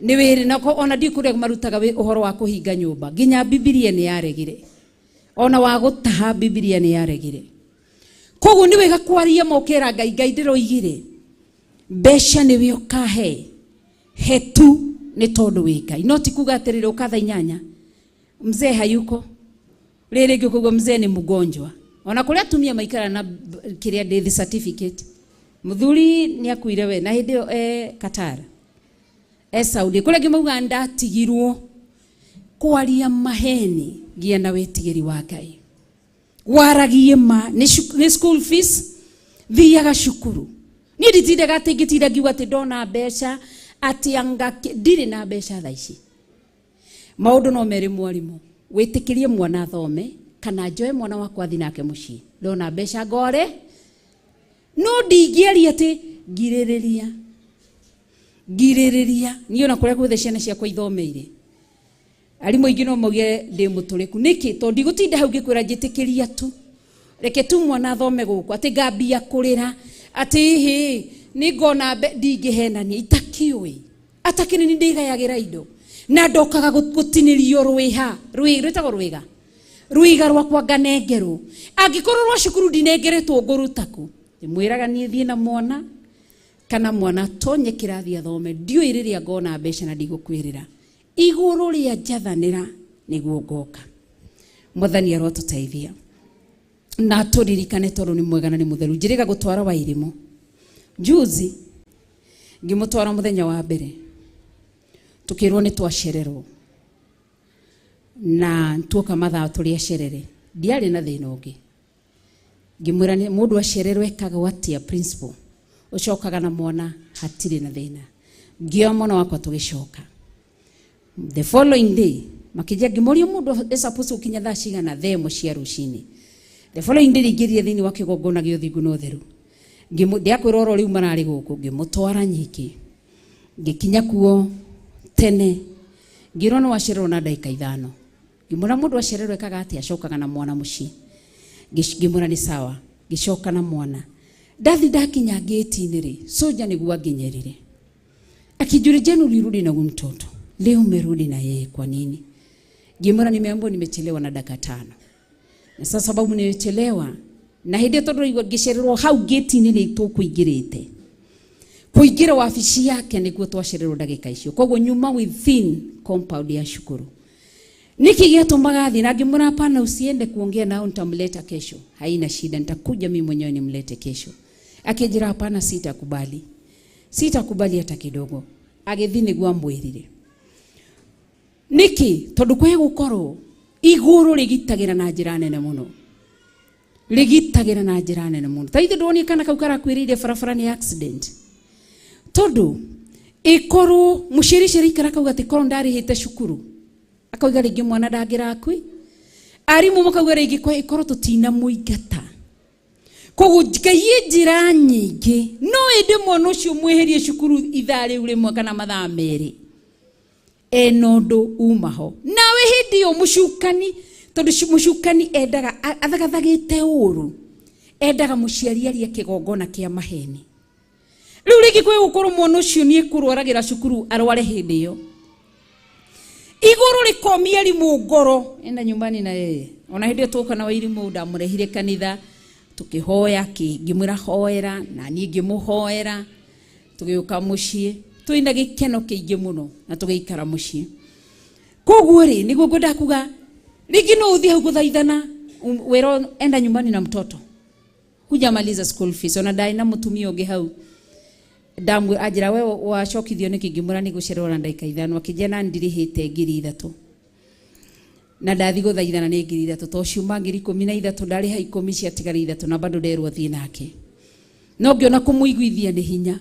nĩ wĩrĩ na ona ndiũĩ kũrĩa marutaga ũhoro wa kũhinga nyũmba, nginya Bibilia nĩ yaregire, ona wa gũtaha Bibilia nĩ yaregire. Koguo nĩ wega kwaria ma ũkera Ngai, Ngai ndĩroigire mbeca nĩwe ũkahe, he tu nĩ tondũ wĩ Ngai. No ti kuga atĩrĩrĩ ũka thaa inyanya mzee hayuko, rĩrĩ rĩngĩ ũkaigua mzee ni mgonjwa. Ona kũrĩa atumia maikara na kĩrĩa death certificate, mũthuri nĩ akuire we na hĩndĩ ĩyo e Qatar, e Saudi, kũrĩa angĩ maugaga ndatigirwo. Kwaria maheni, gĩa na wĩtigĩri wa Ngai, waragie ma. Nĩ school fees, thiaga cukuru. Niĩ nditindaga atĩ ngĩtinda ngiuga atĩ ndona mbeca atĩ anga ndirĩ na mbeca thaa ici. Maũndũ no merĩ mwarimũ, wĩtĩkĩrie mwana athome kana njoe mwana wakwa athiĩ nake mũciĩ, ndona mbeca ngore. No ndingĩaria atĩ ngirĩrĩria, ngirĩrĩria. Niĩ ona kũrĩa guothe ciana ciakwa ithomeire, arimũ aingĩ no mauge ndĩ mũtũrĩku. Nĩkĩ? Tondũ ndigũtinda hau ngĩkwĩra njĩtĩkĩria tu, reke tu mwana athome gũkũ, atĩ ngambia kũrĩra atĩ hĩ nĩ ngona ndingĩhenania itakĩũĩ atakĩrĩ nĩ ndĩgayagĩra indo na ndokaga gũtinĩrio rwĩha rwĩtagwo rwĩga rwĩga rwakwa nganengerwo. Angĩkorwo rwa cukuru ndinengeretwo ngũruta kũ? Ndĩmwĩraga niĩ thiĩ na mwana kana mwana tonye kĩrathi athome, ndiũĩ rĩrĩa ngona mbeca na ndigũkwĩrĩra igũrũ rĩa njathanĩra nĩguo ngoka. Mwathani arotũteithia na tũririkane tondũ nĩ mwega na nĩ mũtheru. Njĩrĩga gũtwara Wairimu juzi, ngĩmũtwara mũthenya wa mbere tũkĩrwo nĩ twacererwo na tuoka mathaa tũrĩa acerere, ndiarĩ na thĩna ũngĩ. Ngĩmwĩra nĩ mũndũ acererwo ekagwo atĩa principal, ũcokaga na mwana hatirĩ na thĩna. Ngĩoya mwana wakwa tũgĩcoka the following day, makĩnjia ngĩmoria mũndũ is supposed gũkinya thaa cigana, thaa ĩmwe cia rũcinĩ. The following day ingĩrire thĩinĩ wa kĩgongona gĩa ũthingu na ũtheru. Ndiakwĩra oro rĩu mararĩ gũkũ, ngĩmũtwara nyingĩ, ngĩkinya kuo tene, ngĩrwo nĩ wacererwo na ndagĩka 5. Ngĩmwĩra mũndũ acererwo ekaga atĩa, acokaga na mwana mũciĩ. Ngĩmwĩra nĩ sawa, ngĩcoka na mwana. Ndathi ndakinya gate-inĩ rĩ, soja nĩguo anginyĩrire. Akijuri jana ulirudi na huyu mtoto, leo umerudi na yeye kwa nini? Ngĩmwĩra nimeambiwa nimechelewa na dakika 5. Na sasa sababu nimechelewa, na hĩndĩ ĩyo tondũ igua ngĩcererwo hau gate-inĩ nĩ tũkũingĩrĩte. Kũingĩra wabici yake nĩguo twacererwo ndagĩka icio. Koguo nyuma within compound ya cukuru. Niki gĩatũmaga thiĩ na ngĩmwĩra hapana, usiende kuongea nao, nitamleta kesho. Haina shida, nitakuja mimi mwenyewe nimlete kesho. Akijira hapana, sitakubali. Sitakubali hata kidogo. Agĩthiĩ nĩguo amwĩrire. Niki tondũ kwĩ gũkorwo igũrũ rĩgitagĩra na njĩra nene mũno. Rĩgitagĩra na njĩra nene mũno. Ta ithe ndũronire kana kau karakuĩrĩire barabara nĩ accident. Tondũ ĩkorwo mũciari ũcio araikara akauga atĩ korwo ndarĩhĩte cukuru, akauga rĩngĩ mwana ndangĩrakui. Arimũ makauga rĩngĩ ĩkorwo tũtinamũingata. Koguo Ngai ĩ njĩra nyingĩ, no ĩndĩ mwana ũcio mwĩherie cukuru ithaa rĩu rĩmwe kana mathaa 2. Ena ũndũ uma ho. Nawe hĩndĩ ĩyo mũcukani, tondũ mũcukani endaga, athagathagĩte ũru, endaga mũciari arie kĩgongona kĩa maheni. Rĩu rĩngĩ kwĩ gũkorwo mwana ũcio nĩ ekũrwaragĩra cukuru arware hĩndĩ ĩyo. Igũrũ rĩkomia arimũ ngoro, enda nyumbani na yeye. Ona hĩndĩ ĩyo twoka na wairimũ ndamũrehire kanitha, tũkĩhoya, ngĩmwĩra hoera, na niĩ ngĩmũhoera, tũgĩũka mũciĩ, twĩna gĩkeno kĩingĩ mũno na tũgĩikara mũciĩ. Koguo rĩ, nĩguo ngwendaga kuga, rĩngĩ no ũthiĩ hau gũthaithana, wĩrwo enda nyumbani na mtoto. Hujamaliza school fees, ona ndarĩ na mũtumia ũngĩ hau. Ndamwĩra, anjĩra we wacokithio nĩkĩ, ngĩmwĩra nĩ gũcererwo na ndagĩka 5, akĩnjĩra na ndirĩhĩte ngiri 3. Na ndathi gũthaithana nĩ ngiri 3, tondũ ciuma ngiri 13, ndarĩha 10 ciatigara 3, na bado nderwo thiĩ nake. No ngĩona kũmũiguithia nĩ hinya.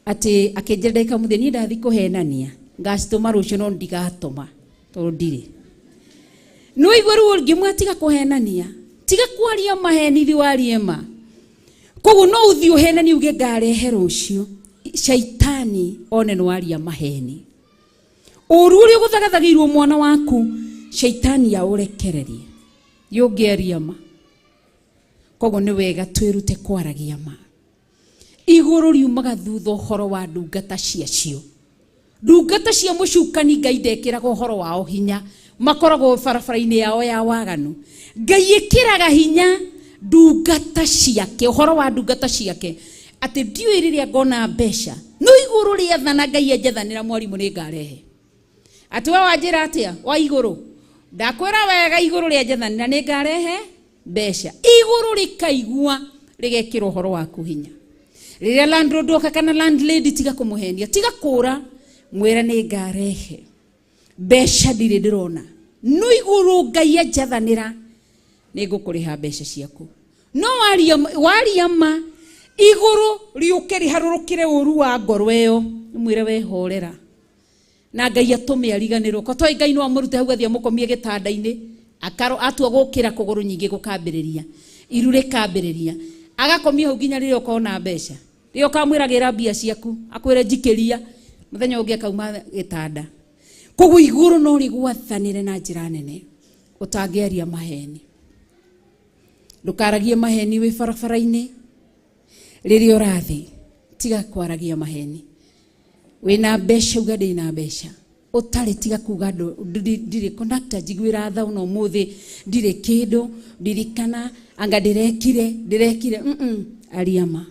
Atĩ akĩnjĩra ndagĩka mũthia, niĩ ndathi kũhenania, ngacitũma rũciũ no ndigatũma, tondũ ndirĩ. Nĩ waigua rĩu ngĩmwĩra tiga kũhenania, tiga kwaria maheni, thiĩ warie ma. Koguo no ũthiĩ ũhenanie uge ngarehe rũciũ, shaitani one nĩ waria maheni. Ũru ũrĩa ũgũthagathagĩirwo mwana waku, shaitani aũrekererie. Yũngĩaria ma. Koguo nĩ wega twĩrute kwaragia ma. Igũrũ riumaga thutha ũhoro wa ndungata ciacio. Ndungata cia mũcukani Ngai ndekĩraga ũhoro wao hinya, makoragwo barabara-inĩ yao ya waganu. Ngai ĩkĩraga hinya ndungata ciake, ũhoro wa ndungata ciake, atĩ ndiũĩ rĩrĩa ngona mbeca, no igũrũ rĩathana Ngai anjathanĩra mwarimũ nĩ ngarehe. Atĩ we wanjĩra atĩa wa igũrũ? Ndakwĩra wega igũrũ rĩanjathanĩra nĩ ngarehe mbeca. Igũrũ rĩkaigua rĩgekĩra ũhoro waku hinya. Rĩrĩa landlord oka kana landlady, tiga kũmũhenia, tiga kũra, mwĩre nĩ ngarehe mbeca, ndirĩ ndĩrona, no igũrũ Ngai anjathanĩra nĩ ngũkũrĩha mbeca ciaku. No waria ma, igũrũ rĩũke rĩharũrũkĩre ũru wa ngoro ĩyo, mwĩre we horera. Na Ngai atũme ariganĩrwo. Ko toĩ Ngai no amũrute hau athiĩ amũkomie gĩtanda-inĩ, akaro atua gũkĩra kũgũrũ nyingĩ gũkambĩrĩria, iru rĩkambĩrĩria, agakomio hau nginya rĩrĩa ũkona mbeca. Rĩrĩa ũkamwĩra gĩra mbia ciaku, akwĩre njikĩria, mũthenya ũngĩ akauma gĩtanda. Koguo igũrũ no rĩgwathanĩre na njĩra nene, ũtangĩaria maheni. Ndũkaragie maheni wĩ barabara-inĩ, rĩrĩa ũrathiĩ, tiga kwaragia maheni. Wĩna mbeca uga ndĩna mbeca, ũtarĩ tiga kuga ndirĩ conductor, njiguĩra tha ũno ũmũthĩ, ndirĩ kĩndũ, ndirikana, anga ndĩrekire, ndĩrekire, aria ma.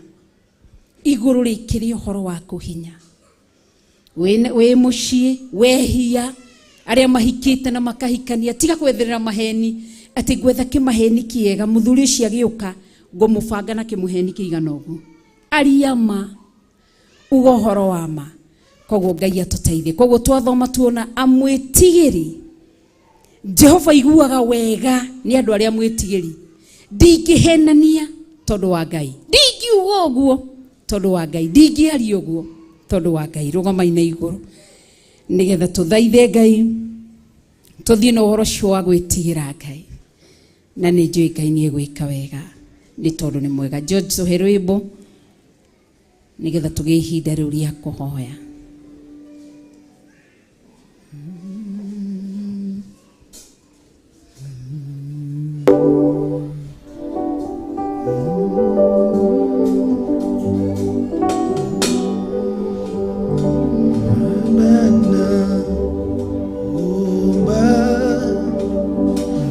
Igũrũ rĩkĩrĩ ũhoro waku hinya. Wĩ mũciĩ, wehia, arĩa mahikĩte na makahikania, tiga kwetherera maheni, atĩ ngwetha kĩmaheni kĩega, mũthuri ũcio agĩũka, ngũmũbanga na kĩmũheni kĩigana ũguo. Aria ma, uga ũhoro wa ma. Koguo Ngai atũteithie. Koguo twathoma tuona amwĩtigĩri. Jehova iguaga wega nĩ andũ arĩa mwĩtigĩri. Ndingĩhenania tondũ wa Ngai. Ndingiuga ũguo tondũ wa Ngai. Ndingĩaria ũguo tondũ wa Ngai. Rũgama-inĩ igũrũ nĩgetha tũthaithe Ngai, tũthiĩ na ũhoro ũcio wa gwĩtigĩra Ngai. Na nĩ njũĩ Ngai nĩ egwĩka wega. Nĩ tondũ nĩ mwega. George tũhe rwĩmbo nĩgetha tũgĩe ihinda rĩu rĩa kũhoya.
Naomba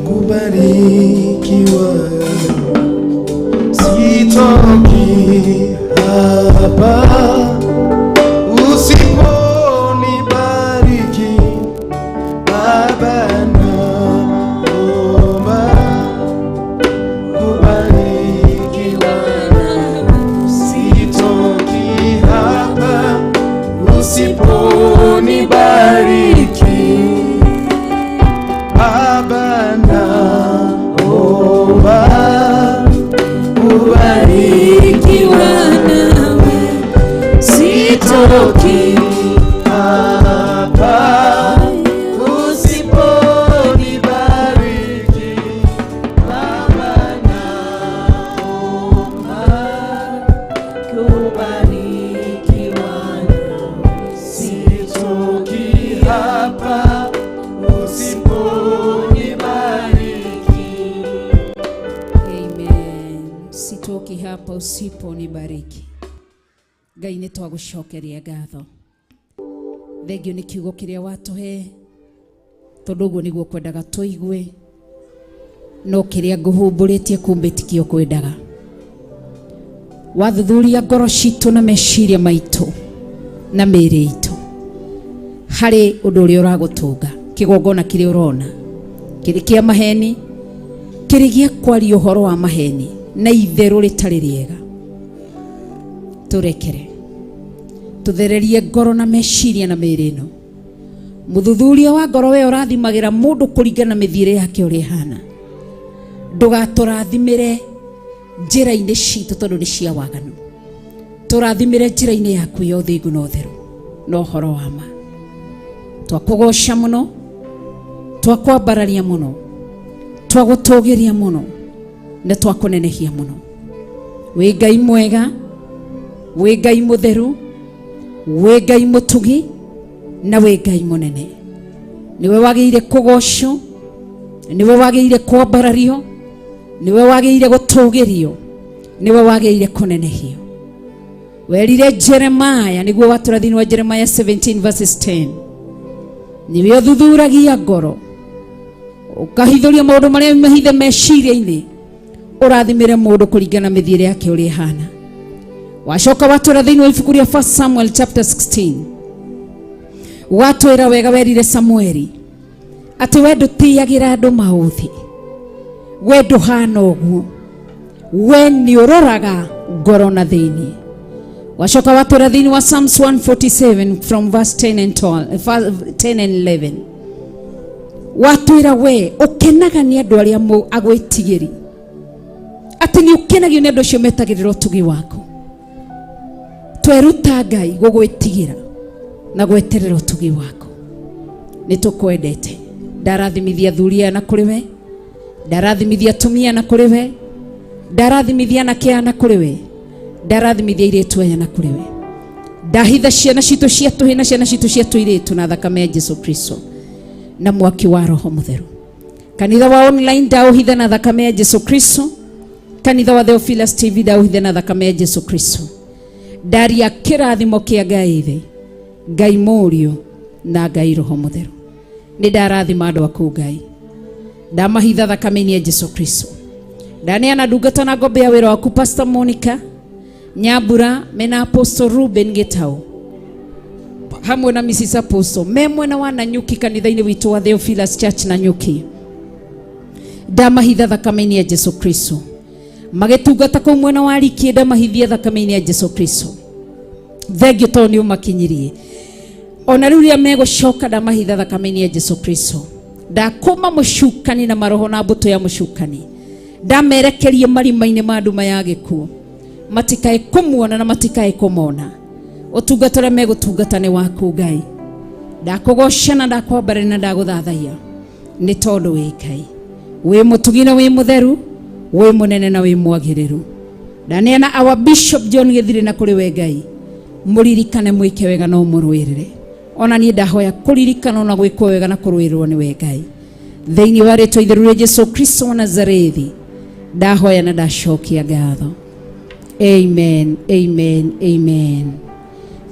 kubarikiwa, sitoki hapa usiponibariki Baba, naomba kubarikiwa, sitoki hapa usiponibariki Baba, naomba kubarikiwa
nawe,
sitoki hapa usiponibariki Baba, naomba kubarikiwa nawe, sitoki hapa usiponibariki.
Amen. Sitoki hapa usiponibariki. Ngai nĩ twagũcokeria ngatho. Thengio nĩ kiugo kĩrĩa watũhe tondũ ũguo nĩguo kwendaga tũigue, no kĩrĩa ngũhumbũrĩtie kumbe tikĩo kwendaga. Wathuthuria ngoro citũ na meciria maitũ na mĩĩrĩ itũ harĩ ũndũ ũrĩa ũragũtũnga, kĩgongona kĩrĩa ũrona kĩrĩ kĩa maheni, kĩrĩ gĩa kwaria ũhoro wa maheni na itherũ rĩtarĩ rĩega, tũrekere, tũthererie ngoro na meciria na mĩĩrĩ ĩno. Mũthuthuria wa ngoro we ũrathimagĩra mũndũ kũringana na mĩthiĩre yake ũrĩa ĩhana, ndũgatũrathimĩre njĩra-inĩ citũ tondũ nĩ cia waganu, tũrathimĩre njĩra-inĩ yaku ya ũthingu na ũtheru na ũhoro wa ma. Twakũgoca mũno, twakwambararia mũno, twagũtũgĩria mũno na twakũnenehia mũno. Wĩ Ngai mwega, wĩ Ngai mũtheru, wĩ Ngai mũtugi na wĩ Ngai mũnene. Nĩwe wagĩrĩire kũgocwo, nĩwe wagĩrĩire kwambarario, nĩwe wagĩrĩire gũtũgĩrio, nĩwe wagĩrĩire kũnenehio. Werire Jeremiah, nĩguo watũra thĩinĩ wa Jeremiah 17 verses 10, nĩwe ũthuthuragia ngoro ũkahithũria maũndũ marĩa mahithe meciria-inĩ, ũrathimĩre mũndũ kũringana na mĩthiĩre yake ũrĩa ĩhana. Wacoka watwĩra thĩinĩ wa ibuku rĩa 1 Samuel chapter 16, watwĩra wega, werire Samueli atĩ we ndũtĩagĩra andũ maũthĩ, we ndũhana ũguo, we nĩ ũroraga ngoro na thĩinĩ. Wacoka watwĩra thĩinĩ wa Psalms 147 from verse 10 and 12, 10 and 11, watwĩra we ũkenaga nĩ andũ arĩa agwĩtigĩri, atĩ nĩ ũkenagio nĩ andũ acio metagĩrĩra ũtugi waku. Tweruta Ngai gũgwĩtigĩra na gweterera ũtugi waku. Nĩ tũkwendete. Ndarathimithia athuri aya na kũrĩ we, ndarathimithia atumia na kũrĩ we, ndarathimithia anake aya na kũrĩ we, ndarathimithia airĩtu aya na kũrĩ we. Ndahitha ciana citũ cia tũhĩ na ciana citũ cia tũirĩtu na thakame ya Jesu Kristo na mwaki wa Roho Mũtheru. Kanitha wa online ndaũhitha na thakame ya Jesu Kristo. Kanitha wa Theophilus TV ndaũhitha na thakame ya Jesu Kristo. Ndaria kĩrathimo kĩa Ngai Ithe, Ngai Mũriũ na Ngai Roho Mũtheru. Nĩ ndarathima andũ aku Ngai, ndamahitha thakame-inĩ ya Jesu Kristo. Ndaneana ndungata na ngombe ya wĩra waku Pastor Monica Nyambura mena Apostle Ruben Gitau hamwe na Mrs. Apostle me mwena wa Nanyuki kanitha-inĩ witũ wa Theophilus Church Nanyuki. Ndamahitha thakame-inĩ ya Jesu Kristo. Magĩtungata kũu mwena wa Rikie, ndamahithia thakame-inĩ ya Jesu Kristo. Thengio tondũ nĩ ũmakinyirie. Ona rĩu rĩrĩa megũcoka, ndamahitha thakame-inĩ ya Jesu Kristo. Ndakũma mũcukani na maroho na mbũtũ ya mũcukani, ndamerekerie marima-inĩ ma nduma ya gĩkuũ, matikae kũmuona na matikae kũmona. Ũtungata ũrĩa megũtungata nĩ waku Ngai. Ndakũgoca na ndakwambarĩria na ndagũthathaiya nĩ tondũ wĩ Ngai, wĩ mũtugi na wĩ mũtheru, Wĩ mũnene na wĩ mwagĩrĩru. Ndaneana our Bishop John Gĩthirĩ na kũrĩ we Ngai, mũririkane, mwĩke wega na ũmũrũĩrĩre. Ona niĩ ndahoya kũririkana na gwĩkwo wega na kũrũĩrĩrwo nĩ we Ngai, thĩinĩ wa rĩtwa itheru rĩa Jesu Kristo wa Nazarethi ndahoya na ndacokia ngatho. Amen, amen, amen.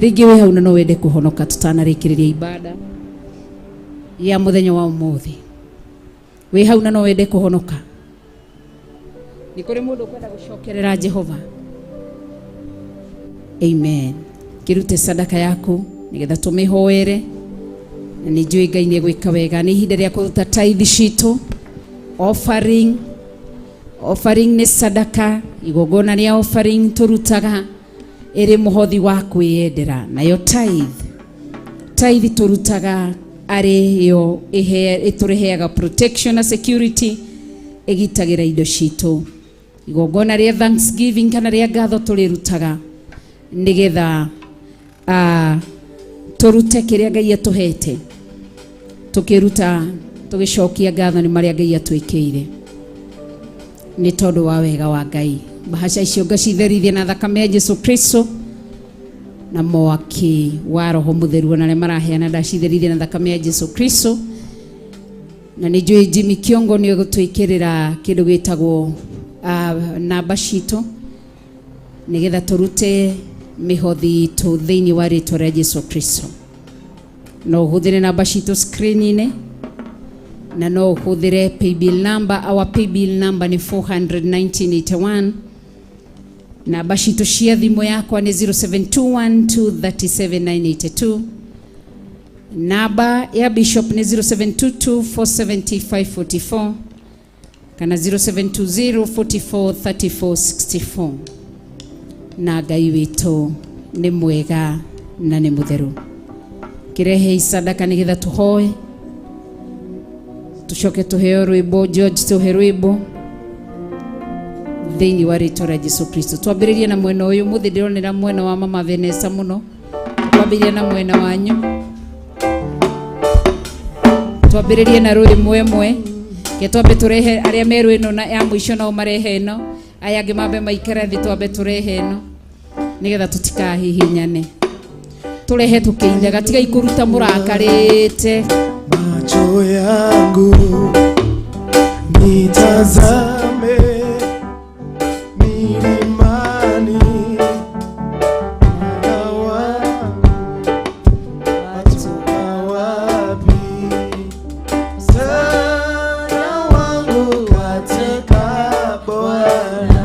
Rĩngĩ wĩ hau na no wende kũhonoka tũtanarĩkĩrĩria ibada ya mũthenya wa ũmũthĩ, wĩ hau na no wende kũhonoka, nĩ kũrĩ mũndũ ũkwenda gũcokerera Jehova? Amen. Kĩrute sadaka yaku nĩgetha tũmĩhoere, na nĩ njũĩ Ngai nĩ egwĩka wega. Nĩ ihinda rĩa kũruta tithe citũ, offering. Offering nĩ sadaka, igongona rĩa offering tũrutaga ĩrĩ mũhothi wa kwĩyendera. Nayo tithe, tithe tũrutaga arĩ yo ĩtũreheaga protection na security, ĩgitagĩra indo citũ. Igongona rĩa thanksgiving kana rĩa ngatho tũrĩrutaga nĩgetha tũrute kĩrĩa Ngai atũhete, tũkĩruta tũgĩcokia ngatho nĩ marĩa Ngai atwĩkĩire nĩ tondũ wa wega wa Ngai. Bahaca icio ngacitherithia na thakame ya Jesu Kristo na mwaki wa Roho Mũtheru. Ona arĩa maraheana ndacitherithia na thakame ya Jesu Kristo. Na nĩ njũĩ Jimmy Kiongo nĩ egũtwĩkĩrĩra kĩndũ gĩtagwo namba citũ nĩgetha tũrute mĩhothi itũ thĩinĩ wa rĩtwa rĩa Jesu Kristo. No ũhũthĩre namba citũ screen-inĩ na no ũhũthĩre paybill number. Our paybill number nĩ 41981. Namba citũ cia thimũ yakwa nĩ 0721237982. Namba ya Bishop nĩ 0722470544 kana 0720443464. Na Ngai witũ nĩ mwega na nĩ mũtheru. Kĩrehe sadaka nĩgetha tũhoe, tucoke tuheo rwĩmbo. George, tuhe rwĩmbo thĩinĩ wa rĩtwa rĩa Jesu Kristo. Twambĩrĩrie na mwena ũyũ. Mũthĩ ndĩronera mwena wa mama Vanessa mũno. Twambĩrĩrie na mwena wanyu, twambĩrĩrie na rwĩmwe ĩmwe. Ke twambe tũrehe arĩa merũ ĩno na ya mũico, nao marehe ĩno, aya angĩ mambe maikare thĩ. Twambe tũrehe ĩno nĩgetha tũtikahihinyane, tũrehe tũkĩinaga. Tigai kũruta mũrakarĩte.
Macho yangu nitazame milimani, mwana wangu watoka wapi? Msaada wangu katika Bwana,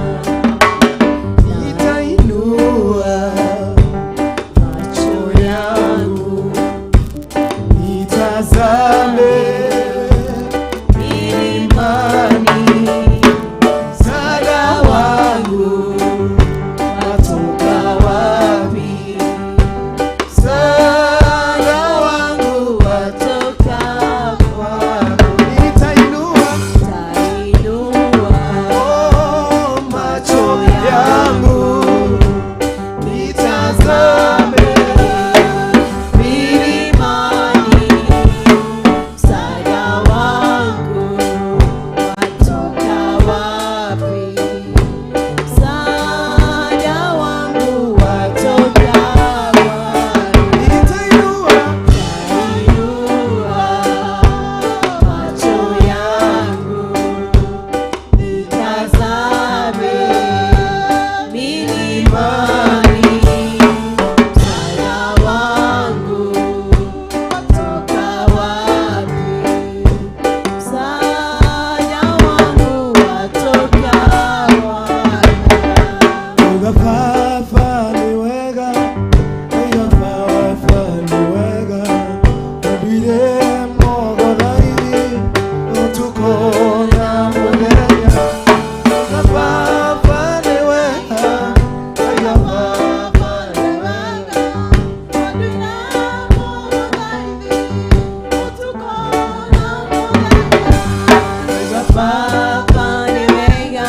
nitainua macho yangu nitazame milimani, msaada wangu watoka wapi? Msaada wangu watoka kwako. Nitainua, oh, macho yangu nitazame
milimani, msaada wangu watoka wapi? Msaada wangu watoka wapi?
Nitainua
Macho yangu nitazame milimani, msaada wangu watoka wapi? Msaada wangu watoka wapi?
Uga Baba nĩ wega, uga Baba nĩ wega, ũnduire mũgũthaithi ũtukũ na mũthenya. Uga Baba nĩ wega, uga Baba nĩ wega,
Uga Baba nĩ wega,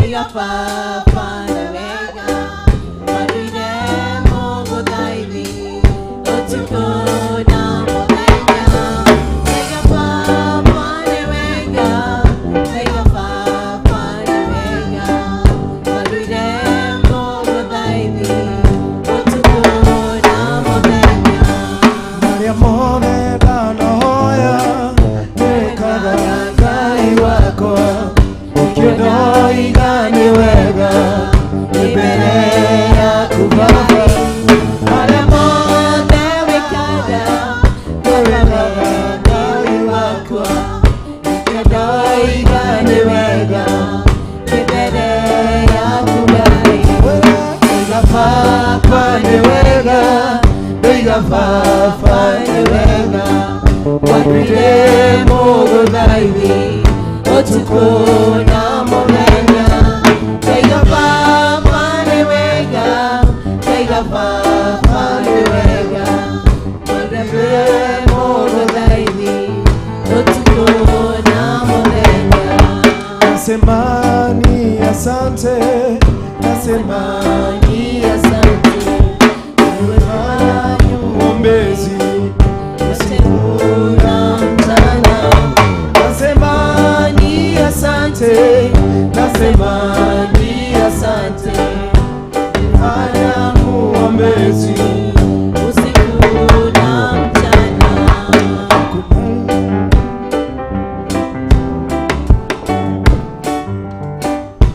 uga Baba nĩ wega, wanduire mũgũthaithi ũtukũ na mũthenya. Uga Baba nĩ wega, uga Baba nĩ nĩ wega ndĩ mbere yaku Ngai. Ndoiga baba nĩ wega, ndoiga baba nĩ wega, wandũire mũgũthaithi ũtukũ na mũthenya. Ndoiga baba nĩ wega, ndoiga baba nĩ wega, wandũire mũgũthaithi ũtukũ na mũthenya.
Nasema ni asante, nasema
ni asante,
wewe Bwana mwombezi
usiku na mchana.
Nasema ni asante, nasema ni asante, Bwana mwombezi
usiku na mchana.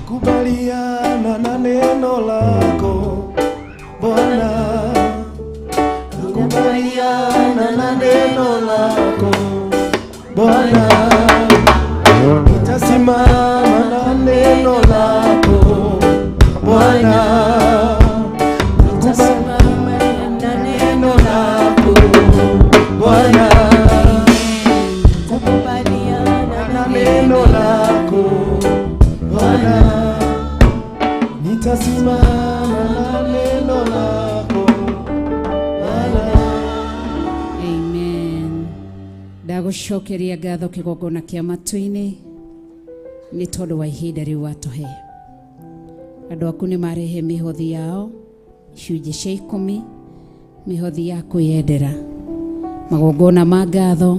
Kubaliana na neno lako Bwana, kubaliana na neno lako Bwana, nitasimama na neno lako Bwana,
nitasimama na neno lako
Bwana,
kubaliana
na neno lako Bwana, nitasimama na neno lako Bwana.
Amen. Ndagũcokeria ngatho kĩgongona kĩa matu-inĩ nĩ tondũ wa ihinda rĩu watũhe. Andũ aku nĩ marehe mĩhothi yao icunjĩ cia 10, mĩhothi ya kwĩyendera, magongona ma ngatho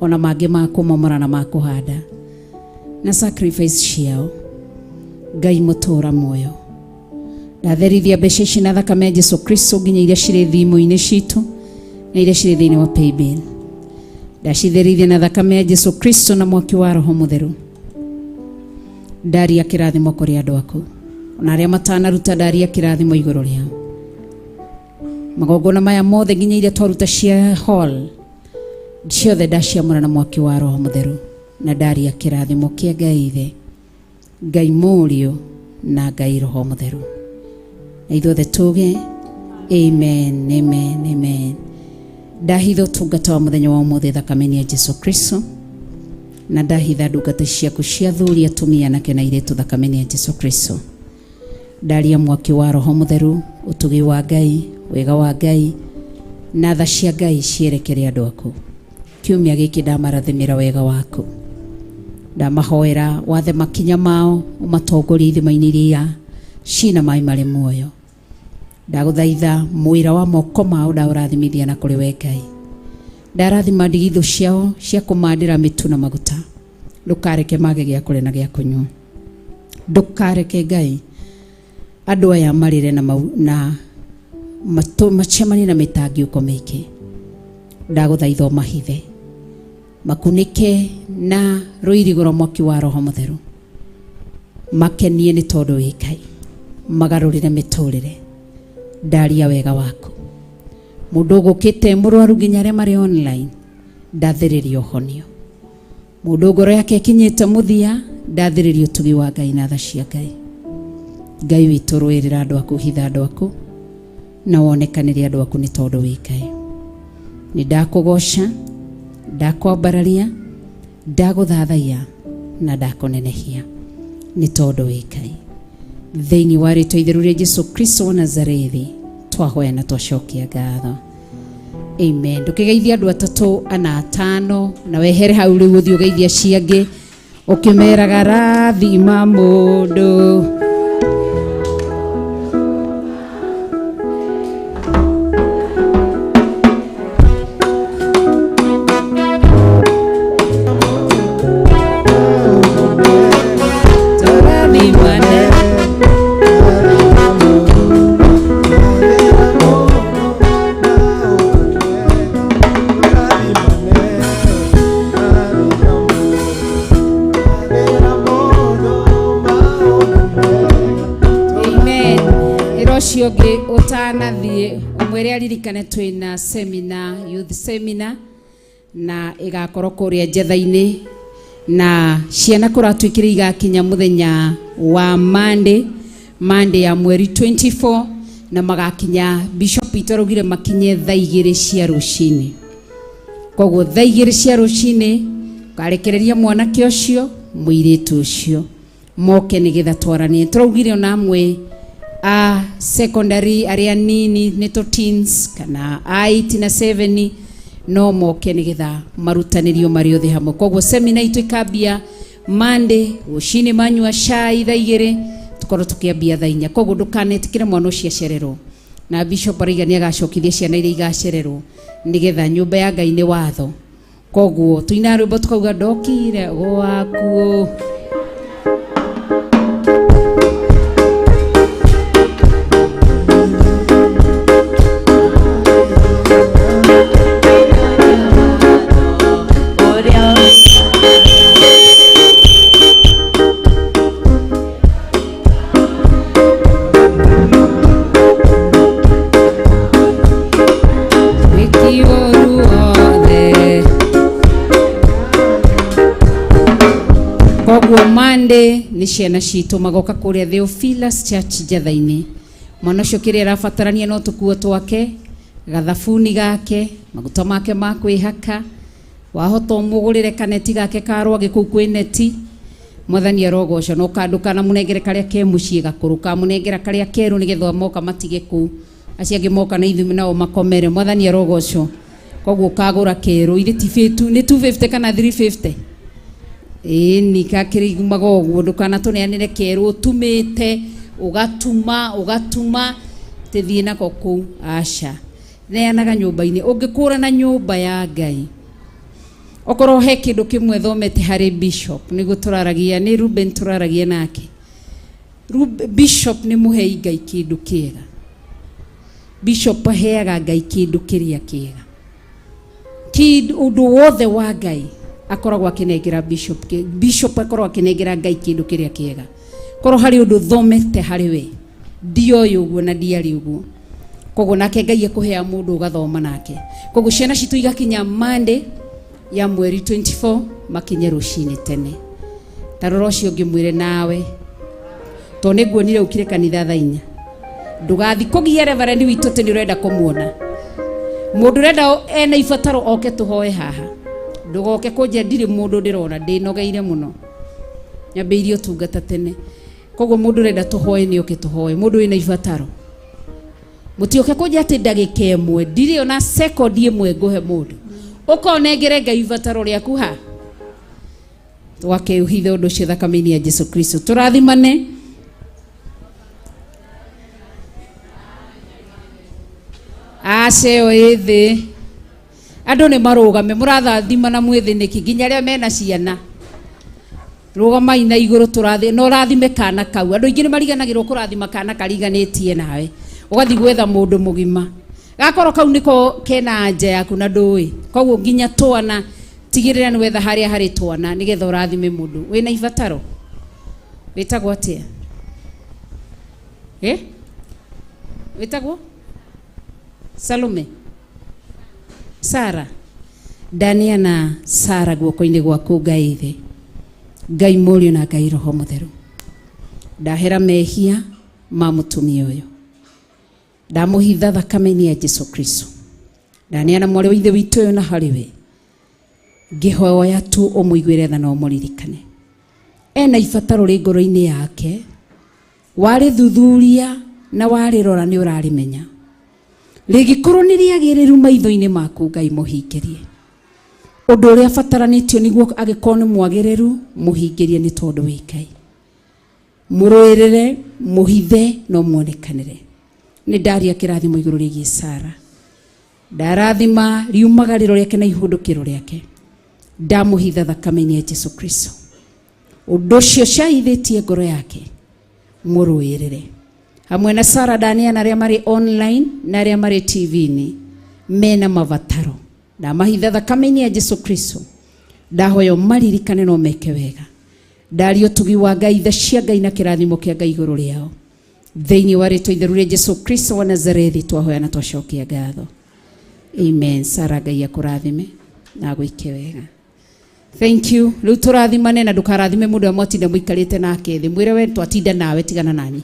ona mangĩ ma kũmomora na ma kũhanda na sacrifice ciao. Ngai mũtũũra muoyo, ndatherithia mbeca ici na thakame ya Jesu Kristo nginya iria cirĩ thimũ-inĩ citũ na iria cirĩ thĩinĩ wa paybill. Ndacitherithia na thakame ya Jesu Kristo na mwaki wa Roho Mũtheru. Ndaria kĩrathimo kũrĩ andũ aku ona arĩa matanaruta, ndaria kĩrathimo igũrũ rĩao. Magongona maya mothe nginya iria twaruta cia hall ciothe ndaciamũra na mwaki wa Roho Mũtheru, na ndaria kĩrathimo kĩa Ngai Ithe, Ngai Mũriũ na Ngai Roho Mũtheru. Na ithuothe tuge amen, amen, amen. Ndahitha ũtungata wa mũthenya wa ũmũthĩ thakame-inĩ ya Jesu Kristo, na ndahitha ndungata ciaku cia athuri, atumia, anake na airĩtu thakame-inĩ ya Jesu Kristo. Ndaria mwaki wa Roho Mũtheru, ũtugi wa Ngai, wega wa Ngai na tha cia Ngai cierekere andũ aku. Kiumia gĩkĩ ndamarathimĩra wega waku, ndamahoera wathe makinya mao, ũmatongorie ithima-inĩ iria cina maĩ marĩ muoyo. Ndagũthaitha mwĩra wa moko mao ndaũrathimithia na kũrĩ we Ngai. Ndarathima ndigithũ ciao cia kũmandĩra mĩtu na maguta, ndũkareke mage gĩa kũrĩa na gĩa kũnyua. Ndũkareke Ngai andũ aya marĩre na macemanie na mĩtangĩko mĩingĩ. Ndagũthaitha ũmahithe, makunĩke na rũirigo rwa mwaki wa Roho Mũtheru, makenie nĩ tondũ wĩ Ngai, magarũrĩre mĩtũrĩre. Ndaria wega waku. Mũndũ ũgũkĩte mũrwaru nginya arĩa marĩ online, ndathĩrĩria ũhonio. Mũndũ ngoro yake ĩkinyĩte mũthia, ndathĩrĩria ũtugi wa Ngai na tha cia Ngai. Ngai witũ, rũĩrĩra andũ aku, hitha andũ aku na wonekanĩre andũ aku nĩ tondũ wĩ Ngai. Nĩ ndakũgoca, ndakwambararia, ndagũthathaiya na ndakũnenehia nĩ tondũ wĩ Ngai. Thĩinĩ wa rĩtwa itheru rĩa Jesu Kristo wa Nazarethi twahoya na twacokia ngatho. Amen. Ndũkĩgeithia andũ 3 ana 5 na wehere hau rĩu ũthiĩ ũgeithia ciangĩ ũkĩmeraga rathima mũndũ. Utanathie umwire aririkane twina seminar, youth seminar, na igakorwo kuria njetha-inĩ Na ciana kũratuĩkire igakinya mũthenya wa Monday, Monday ya mweri 24, na magakinya Bishop witũ araugire makinye thaa igĩrĩ cia rũcinĩ. Koguo thaa igĩrĩ cia rũcinĩ ũkarekereria mwanake ũcio mũirĩtu ũcio moke nĩgetha twaranie. Tũraugire ona amwe a secondary arĩa nini nĩ tũ teens kana a 8 na 7 no moke nĩgetha marutanĩrio marĩ othe hamwe. Koguo semina itũ ĩkambia Monday rũcinĩ, manyua cai thaa igĩrĩ tũkorwo tũkĩambia thaa inya. Koguo ndũkanetĩkĩre mwana ũcio acererwo, na Bishop arauga nĩ agacokithia ciana iria igacererwo nĩgetha nyũmba ya Ngai nĩ watho. Koguo tuina rwĩmbo tukauga ndokire gwaku. Wiki ũru wothe. Koguo Monday nĩ ciana citũ magoka kũrĩa Theophilus Church Njatha-inĩ. Mwana ũcio kĩrĩa arabatarania no tũkuo twake, gathabuni gake, maguta make ma kwĩhaka, wahota ũmũgũrĩre kaneti gake ka rwagĩ kũu kwĩ neti. Mwathani arogocwo. No ndũkanamũnengere karĩa ke mũciĩ gakũrũ, kamũnengera karĩa kerũ nĩgetha moka matige kũu, acio angĩ moka na ithuĩ nao makomere. Mwathani arogocwo. Koguo ũkagũra kerũ, ithe ti nĩ 250 kana 350. Ĩni kakĩrigumaga ũguo, ndũkanatũneanĩre kerũ ũtumĩte ũgatuma ũgatuma tĩthiĩ nako kũu, aca. Neanaga nyũmba-inĩ, ũngĩkũra na nyũmba ya Ngai. Okorwo he kĩndũ kĩmwe thomete harĩ Bishop, nĩguo tũraragia, nĩ Ruben tũraragia nake. Bishop nĩ mũhei Ngai kĩndũ kĩega. Bishop aheaga Ngai kĩndũ kĩrĩa kĩega. Kĩndũ ũndũ wothe wa Ngai akoragwo akĩnengera Bishop, Bishop akoragwo akĩnengera Ngai kĩndũ kĩrĩa kĩega. Korwo harĩ ũndũ thomete harĩ we, ndioĩ ũguo na ndiarĩ ũguo. Koguo nake Ngai ekũhea mũndũ ũgathoma nake. Koguo ciana citũ igakinya Monday ya mweri 24 makinye rũcinĩ tene. Ta rora ũcio ũngĩ mwĩre nawe, tondũ nĩ nguonire ũkire kanitha thaa inya. Ndũgathi kũgia reverend witũ atĩ nĩ ũrenda kũmuona. Mũndũ ũrenda ena ibataro oke tũhoe haha. Ndũgoke kũnjĩra ndirĩ mũndũ ndĩrona, ndĩnogeire mũno. Nyambĩrĩirie ũtungata tene. Koguo mũndũ ũrenda tũhoe nĩ oke tũhoe. Mũndũ wĩna ibataro. Mũtioke kũnjĩra atĩ ndagĩka ĩmwe, ndirĩ ona sekondi ĩmwe ngũhe mũndũ. Ũkonengere Ngai ibataro rĩaku ha. Twakĩũhithe ũndũ ũcio thakame-inĩ ya Jesu Kristo. Tũrathimane. Aca ĩyo ĩ thĩ. Andũ nĩ marũgame, mũrathathimana mwĩ thĩ nĩkĩ? Nginya arĩa mena ciana. Rũgamai na igũrũ tũrathi, na ũrathime kana kau. Andũ aingĩ nĩ mariganagĩrwo kũrathima kana kariganĩtie nawe. Ũgathiĩ gwetha mũndũ mũgima. Gakorwo kau nĩko kena anja yaku na ndũĩ. Koguo nginya twana, tigĩrĩra nĩ wetha harĩa harĩ twana nĩgetha ũrathime mũndũ. Wĩna ibataro? Wĩtagwo atĩa? Eh? Wĩtagwo? Salome. Sara. Ndaneana Sara guoko-inĩ gwaku Ngai thĩ. Ngai Mũriũ na Ngai Roho Mũtheru. Ndahera mehia ma mũtumia ũyũ. Ndamũhitha thakame-inĩ ya Jesu Kristo. Ndaneana mwarĩ wa ithe witũ ũyũ na harĩ we. Ngĩhoya tu ũmũiguĩre tha na ũmũririkane. Ena ibataro rĩ ngoro-inĩ yake. Warĩthuthuria na warĩrora nĩ ũrarĩmenya. Rĩngĩkorwo nĩ rĩagĩrĩru maitho-inĩ maku Ngai mũhingĩrie. Ũndũ ũrĩa abataranĩtio nĩguo angĩkorwo nĩ mwagĩrĩru mũhingĩrie nĩ tondũ wĩ Ngai. Mũrũĩrĩre, mũhithe na ũmuonekanĩre. Nĩ ndaria kĩrathimo igũrũ rĩgiĩ Sara. Ndarathima riumagarĩro rĩake na ihũndũkĩro rĩake. Ndamũhitha thakame-inĩ ya Jesu Kristo. Ũndũ ũcio caithĩtie ngoro yake mũrũĩrĩre. Hamwe na Sara ndaneana arĩa marĩ online na arĩa marĩ TV-inĩ mena mabataro. Ndamahitha thakame-inĩ ya Jesu Kristo. Ndahoya ũmaririkane na ũmeke wega. Ndaria ũtugi wa Ngai, tha cia Ngai na kĩrathimo kĩa Ngai igũrũ rĩao. Thĩinĩ wa rĩtwa itheru rĩa Jesu Kristo wa Nazarethi twahoya na twacokia ngatho. Amen. Sara Ngai akũrathime na agwĩke wega. Thank you. Rĩu tũrathimane na ndũkarathime mũndũ ũrĩa mwatinda mũikarĩte nake thĩ. Mwĩre we twatinda nawe tigana nani.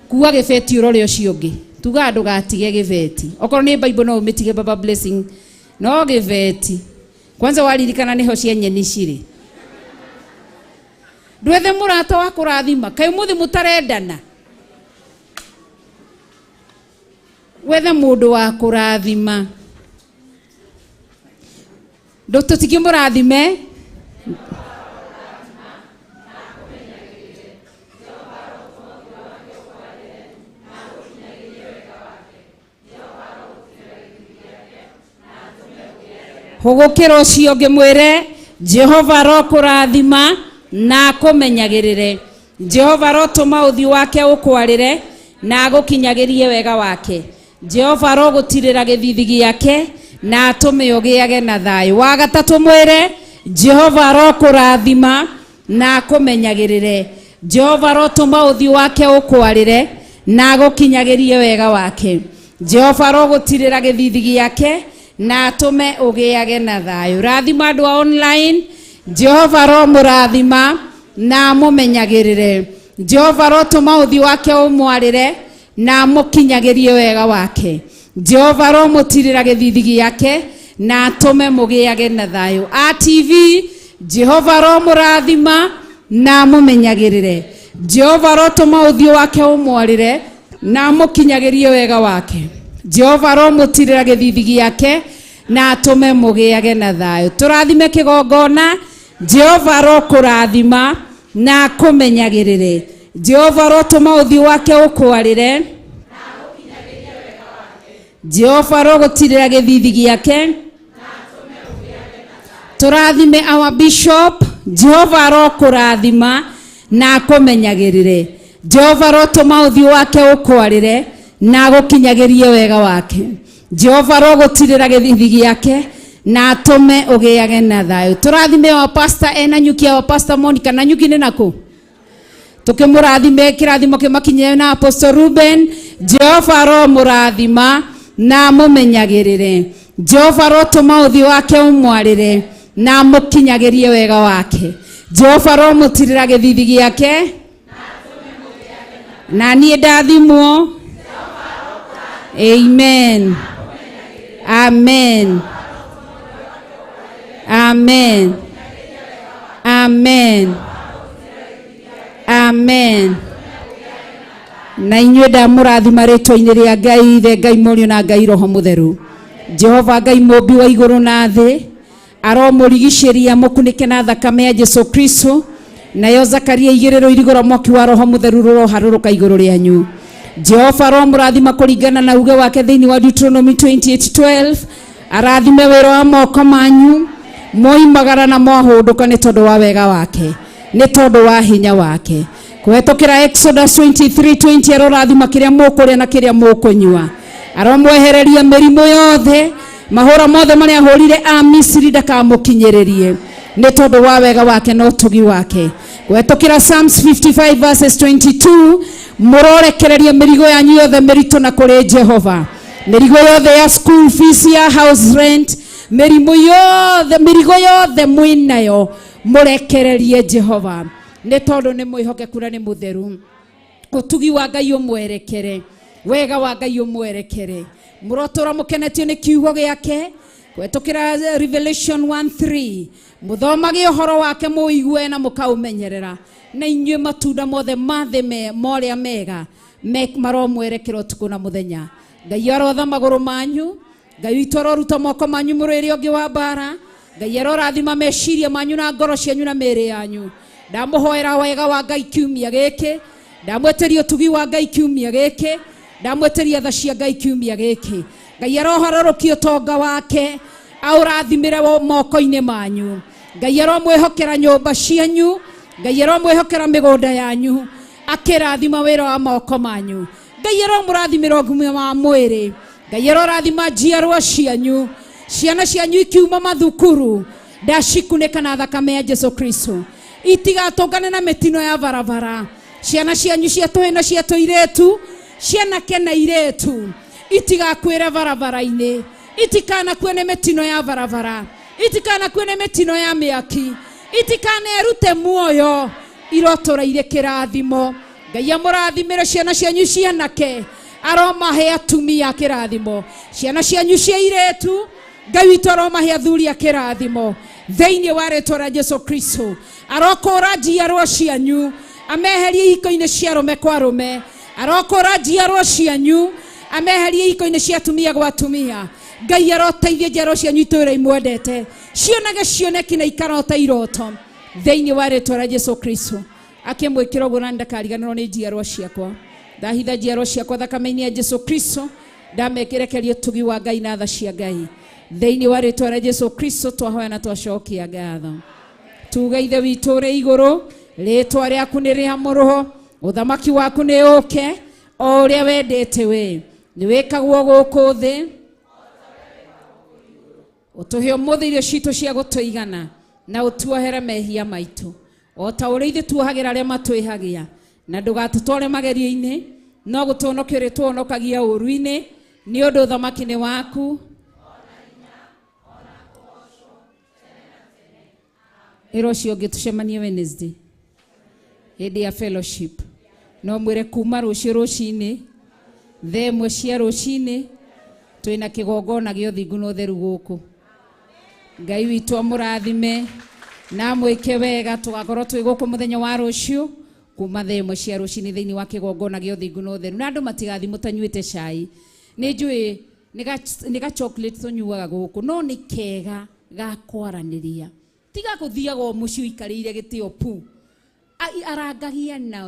Kua gĩbeti ũrore ũcio ũngĩ. Tugaga ndũgatige gĩbeti. Okorwo nĩ Bible no ũmĩtige Baba Blessing. No gĩbeti. Kwanza waririkana nĩho cia nyeni cirĩ. Ndwethe mũrata wa kũrathima. Kaĩ ũmũthĩ mũtarendana. Wethe mũndũ wa kũrathima. Tũtikĩmũrathime. Hũgũkĩra ũcio ũngĩ mwĩre Jehova arokũrathima na akũmenyagĩrĩre. Jehova arotũma ũthiũ wake ũkwarĩre na agũkinyagĩrie wega wake. Jehova arogũtirĩra gĩthithi gĩake na atũme ũgĩage na thayũ. Wa gatatũ mwĩre Jehova arokũrathima na akũmenyagĩrĩre. Jehova arotũma ũthiũ wake ũkwarĩre na agũkinyagĩrie wega wake. Jehova arogũtirĩra gĩthithi gĩake na atũme ũgĩage na thayũ. Rathima andũ a online. Jehova aromũrathima na amũmenyagĩrĩre. Jehova arotũma ũthiũ wake ũmwarĩre na amũkinyagĩrie wega wake. Jehova aromũtirĩra gĩthithi gĩake na atũme mũgĩage na thayũ. A TV, Jehova aromũrathima na amũmenyagĩrĩre. Jehova arotũma ũthiũ wake ũmwarĩre na amũkinyagĩrie wega wake. Jehova aromũtirĩra gĩthithi gĩake na atũme mũgĩage na thayũ. Tũrathime kĩgongona. Jehova arokũrathima na akũmenyagĩrĩre. Jehova arotũma ũthiũ wake ũkwarĩre. Jehova arogũtirĩra gĩthithi gĩake. Tũrathime our bishop. Jehova arokũrathima na akũmenyagĩrĩre. Jehova arotũma ũthiũ wake ũkwarĩre na agũkinyagĩrie wega wake. Jehova arogũtirĩra gĩthithi gĩake na atũme ũgĩage na thayũ. Tũrathime our pastor ena nyuki, our pastor Monica. Na nyuki nĩ nakũ? Tukimurathime kirathimo kimakinyire na Apostle Ruben. Jehova aromũrathima na amũmenyagĩrĩre. Jehova arotũma ũthiũ wake ũmwarĩre na amũkinyagĩrie wega wake. Jehova aromũtirĩra gĩthithi gĩake na niĩ ndathimwo. Amen. Amen. Amen. Amen. Amen. Na inyuĩ ndamũrathima rĩtwa-inĩ rĩa Ngai Ithe, Ngai Mũriũ na Ngai Roho Mũtheru. Jehova Ngai mũmbi wa igũrũ na thĩ aromũrigicĩria mũkunĩke na thakame ya Jesu Kristo. Nayo Zakaria igĩrĩ rũirigũ rwa mwaki wa Roho Mũtheru rũroharũrũka igũrũ rĩanyu. Jehova aromũrathima kũringana na uge wake thĩinĩ wa Deuteronomy 28:12. Arathime wĩra wa moko manyu mwoimagara na mwahũndũka nĩ tondũ wa wega wake, nĩ tondũ wa hinya wake. Kũhetũkĩra Exodus 23:20 arorathima kĩrĩa mũkũrĩa na kĩrĩa mũkũnyua. Aromwehereria mĩrimũ yothe, mahũra mothe marĩa ahũrire a Misiri ndakamũkinyĩrĩrie nĩ tondũ wa wega wake na ũtugi wake. Kũhetũkĩra Psalms 55 verses 22 mũrorekereria mĩrigo yanyu yothe mĩritũ na kũrĩ Jehova. Mĩrigo yothe ya school fees, ya house rent, mĩrimũ yothe, mĩrigo yothe mwĩnayo mũrekererie Jehova nĩ tondũ nĩ mwĩhokeku na nĩ mũtheru. Ũtugi wa Ngai ũmwerekere, wega wa Ngai ũmwerekere. Mũrotũra mũkenetio nĩ kiugo gĩake. Kũhetũkĩra Revelation 1:3 mũthomage ũhoro wake mũigue na mũkaũmenyerera, na inyuĩ matunda mothe ma thĩ morĩa mega maromwerekera ũtukũ na mũthenya. Ngai arotha magũrũ manyu, Ngai witũ aroruta moko manyu mũrũ ĩrĩa ũngĩ wa mbara. Ngai arorathima meciria manyu na ngoro cianyu na mĩĩrĩ yanyu. Ndamũhoera wega wa Ngai kiumia gĩkĩ, ndamwĩtĩria ũtugi wa Ngai kiumia gĩkĩ, ndamwĩtĩria tha cia Ngai kiumia gĩkĩ. Ngai aroharũrũkia ũtonga wake aũrathimĩre moko-inĩ manyu. Ngai aromwĩhokera nyũmba cianyu, Ngai aromwĩhokera mĩgũnda yanyu, akĩrathima wĩra wa moko manyu. Ngai aromũrathimĩra ũgima wa mwĩrĩ. Ngai arorathima njiarwa cianyu, ciana cianyu ikiuma mathukuru ndacikunĩka na thakame ya Jesu Kristo, itigatũngane na mĩtino ya barabara. Ciana cianyu cia tũhĩ na cia tũirĩtu, cianake na irĩtu itigakuĩre barabara-inĩ, itikanakue nĩ mĩtino ya barabara. Itikanakue nĩ mĩtino ya mĩaki. Itikanerute muoyo. Irotũra irĩ kĩrathimo. Ngai amũrathimĩre ciana cianyu cianake. Aromahe atumia kĩrathimo. Ciana cianyu cia irĩtu. Ngai witũ aromahe athuri a kĩrathimo. Thĩinĩ wa rĩtwa rĩa Jesu Kristo. Arokũra njiarwa cianyu. Ameherie ihiko-inĩ cia arũme kwa arũme. Arokũra njiarwa cianyu. Ameherie ihiko-inĩ cia atumia gwa atumia. Ngai aroteithia njiarwa cianyu itũũra imwendete. Cionage cioneki na ikarota iroto. Thĩinĩ wa rĩtwa rĩa Jesu Kristo. Akĩmwĩkĩra ũguo na ndakariganĩrwo nĩ njiarwa ciakwa. Ndahitha njiarwa ciakwa thakame-inĩ ya Jesu Kristo. Ndamekĩrekeria ũtugi wa Ngai na tha cia Ngai. Thĩinĩ wa rĩtwa rĩa Jesu Kristo twahoya na twacokia ngatho. Tuge ithe witũ ũrĩ igũrũ, rĩtwa rĩaku nĩ rĩamũrwo, ũthamaki waku nĩ ũke, o ũrĩa wendete we. Nĩ wĩkagwo gũkũ thĩ. Ũtũhe ũmũthĩ irio citũ cia gũtũigana na ũtuohere mehia maitũ o ta ũrĩa ithuĩ tuohagĩra arĩa matwĩhagia na ndũgatũtware magerio-inĩ no gũtũhonokia ũrĩtũhonokagia ũũru-inĩ nĩ ũndũ ũthamaki nĩ waku ĩra ũcio ũngĩ tũcemanie Wednesday hĩndĩ ya fellowship no mwĩre kuma rũciũ rũcinĩ thaa ĩmwe cia rũcinĩ twĩna kĩgongona gĩa ũthingu na ũtheru gũkũ. Ngai witũ amũrathime na amwĩke wega. Tũgakorwo twĩ gũkũ mũthenya wa rũciũ kuma thaa ĩmwe cia rũcinĩ thĩinĩ wa kĩgongona gĩa ũthingu na ũtheru. Na andũ matigathiĩ mũtanyuĩte cai. Nĩ njũĩ nĩ ga chocolate tũnyuaga gũkũ no nĩ kega ga kwaranĩria. Tiga gũthiaga o mũciĩ ũikarĩire gĩtĩ o pu. Arangagia na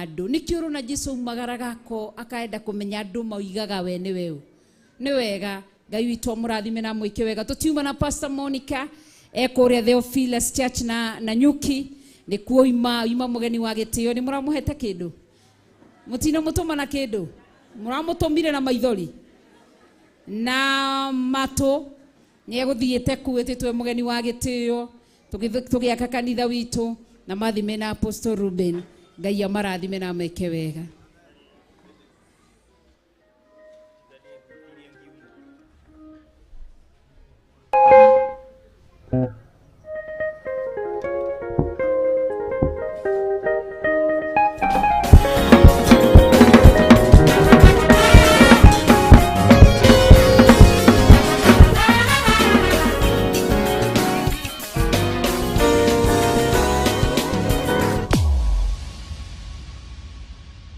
andũ. Nĩkĩo ũrona Jesu aumagaraga akaenda kũmenya andũ moigaga we nĩwe ũ. Nĩ wega. Ngai witũ amũrathime na amwĩke wega. Tũtiuma na Pastor Monica ekũrĩa Theophilus Church na Nyuki. Nĩkuo ima mũgeni wa gĩtĩo. Nĩ mũramũhete kĩndũ? Mũtina mũtũma na kĩndũ? Mũramũtũmire na maithori? Na matũ? Nĩ egũthiĩte kuu ĩtĩtwo mũgeni wa gĩtĩo. Tũgĩaka kanitha witũ na mathime na Apostle Ruben. Ngai amarathime na ameke wega.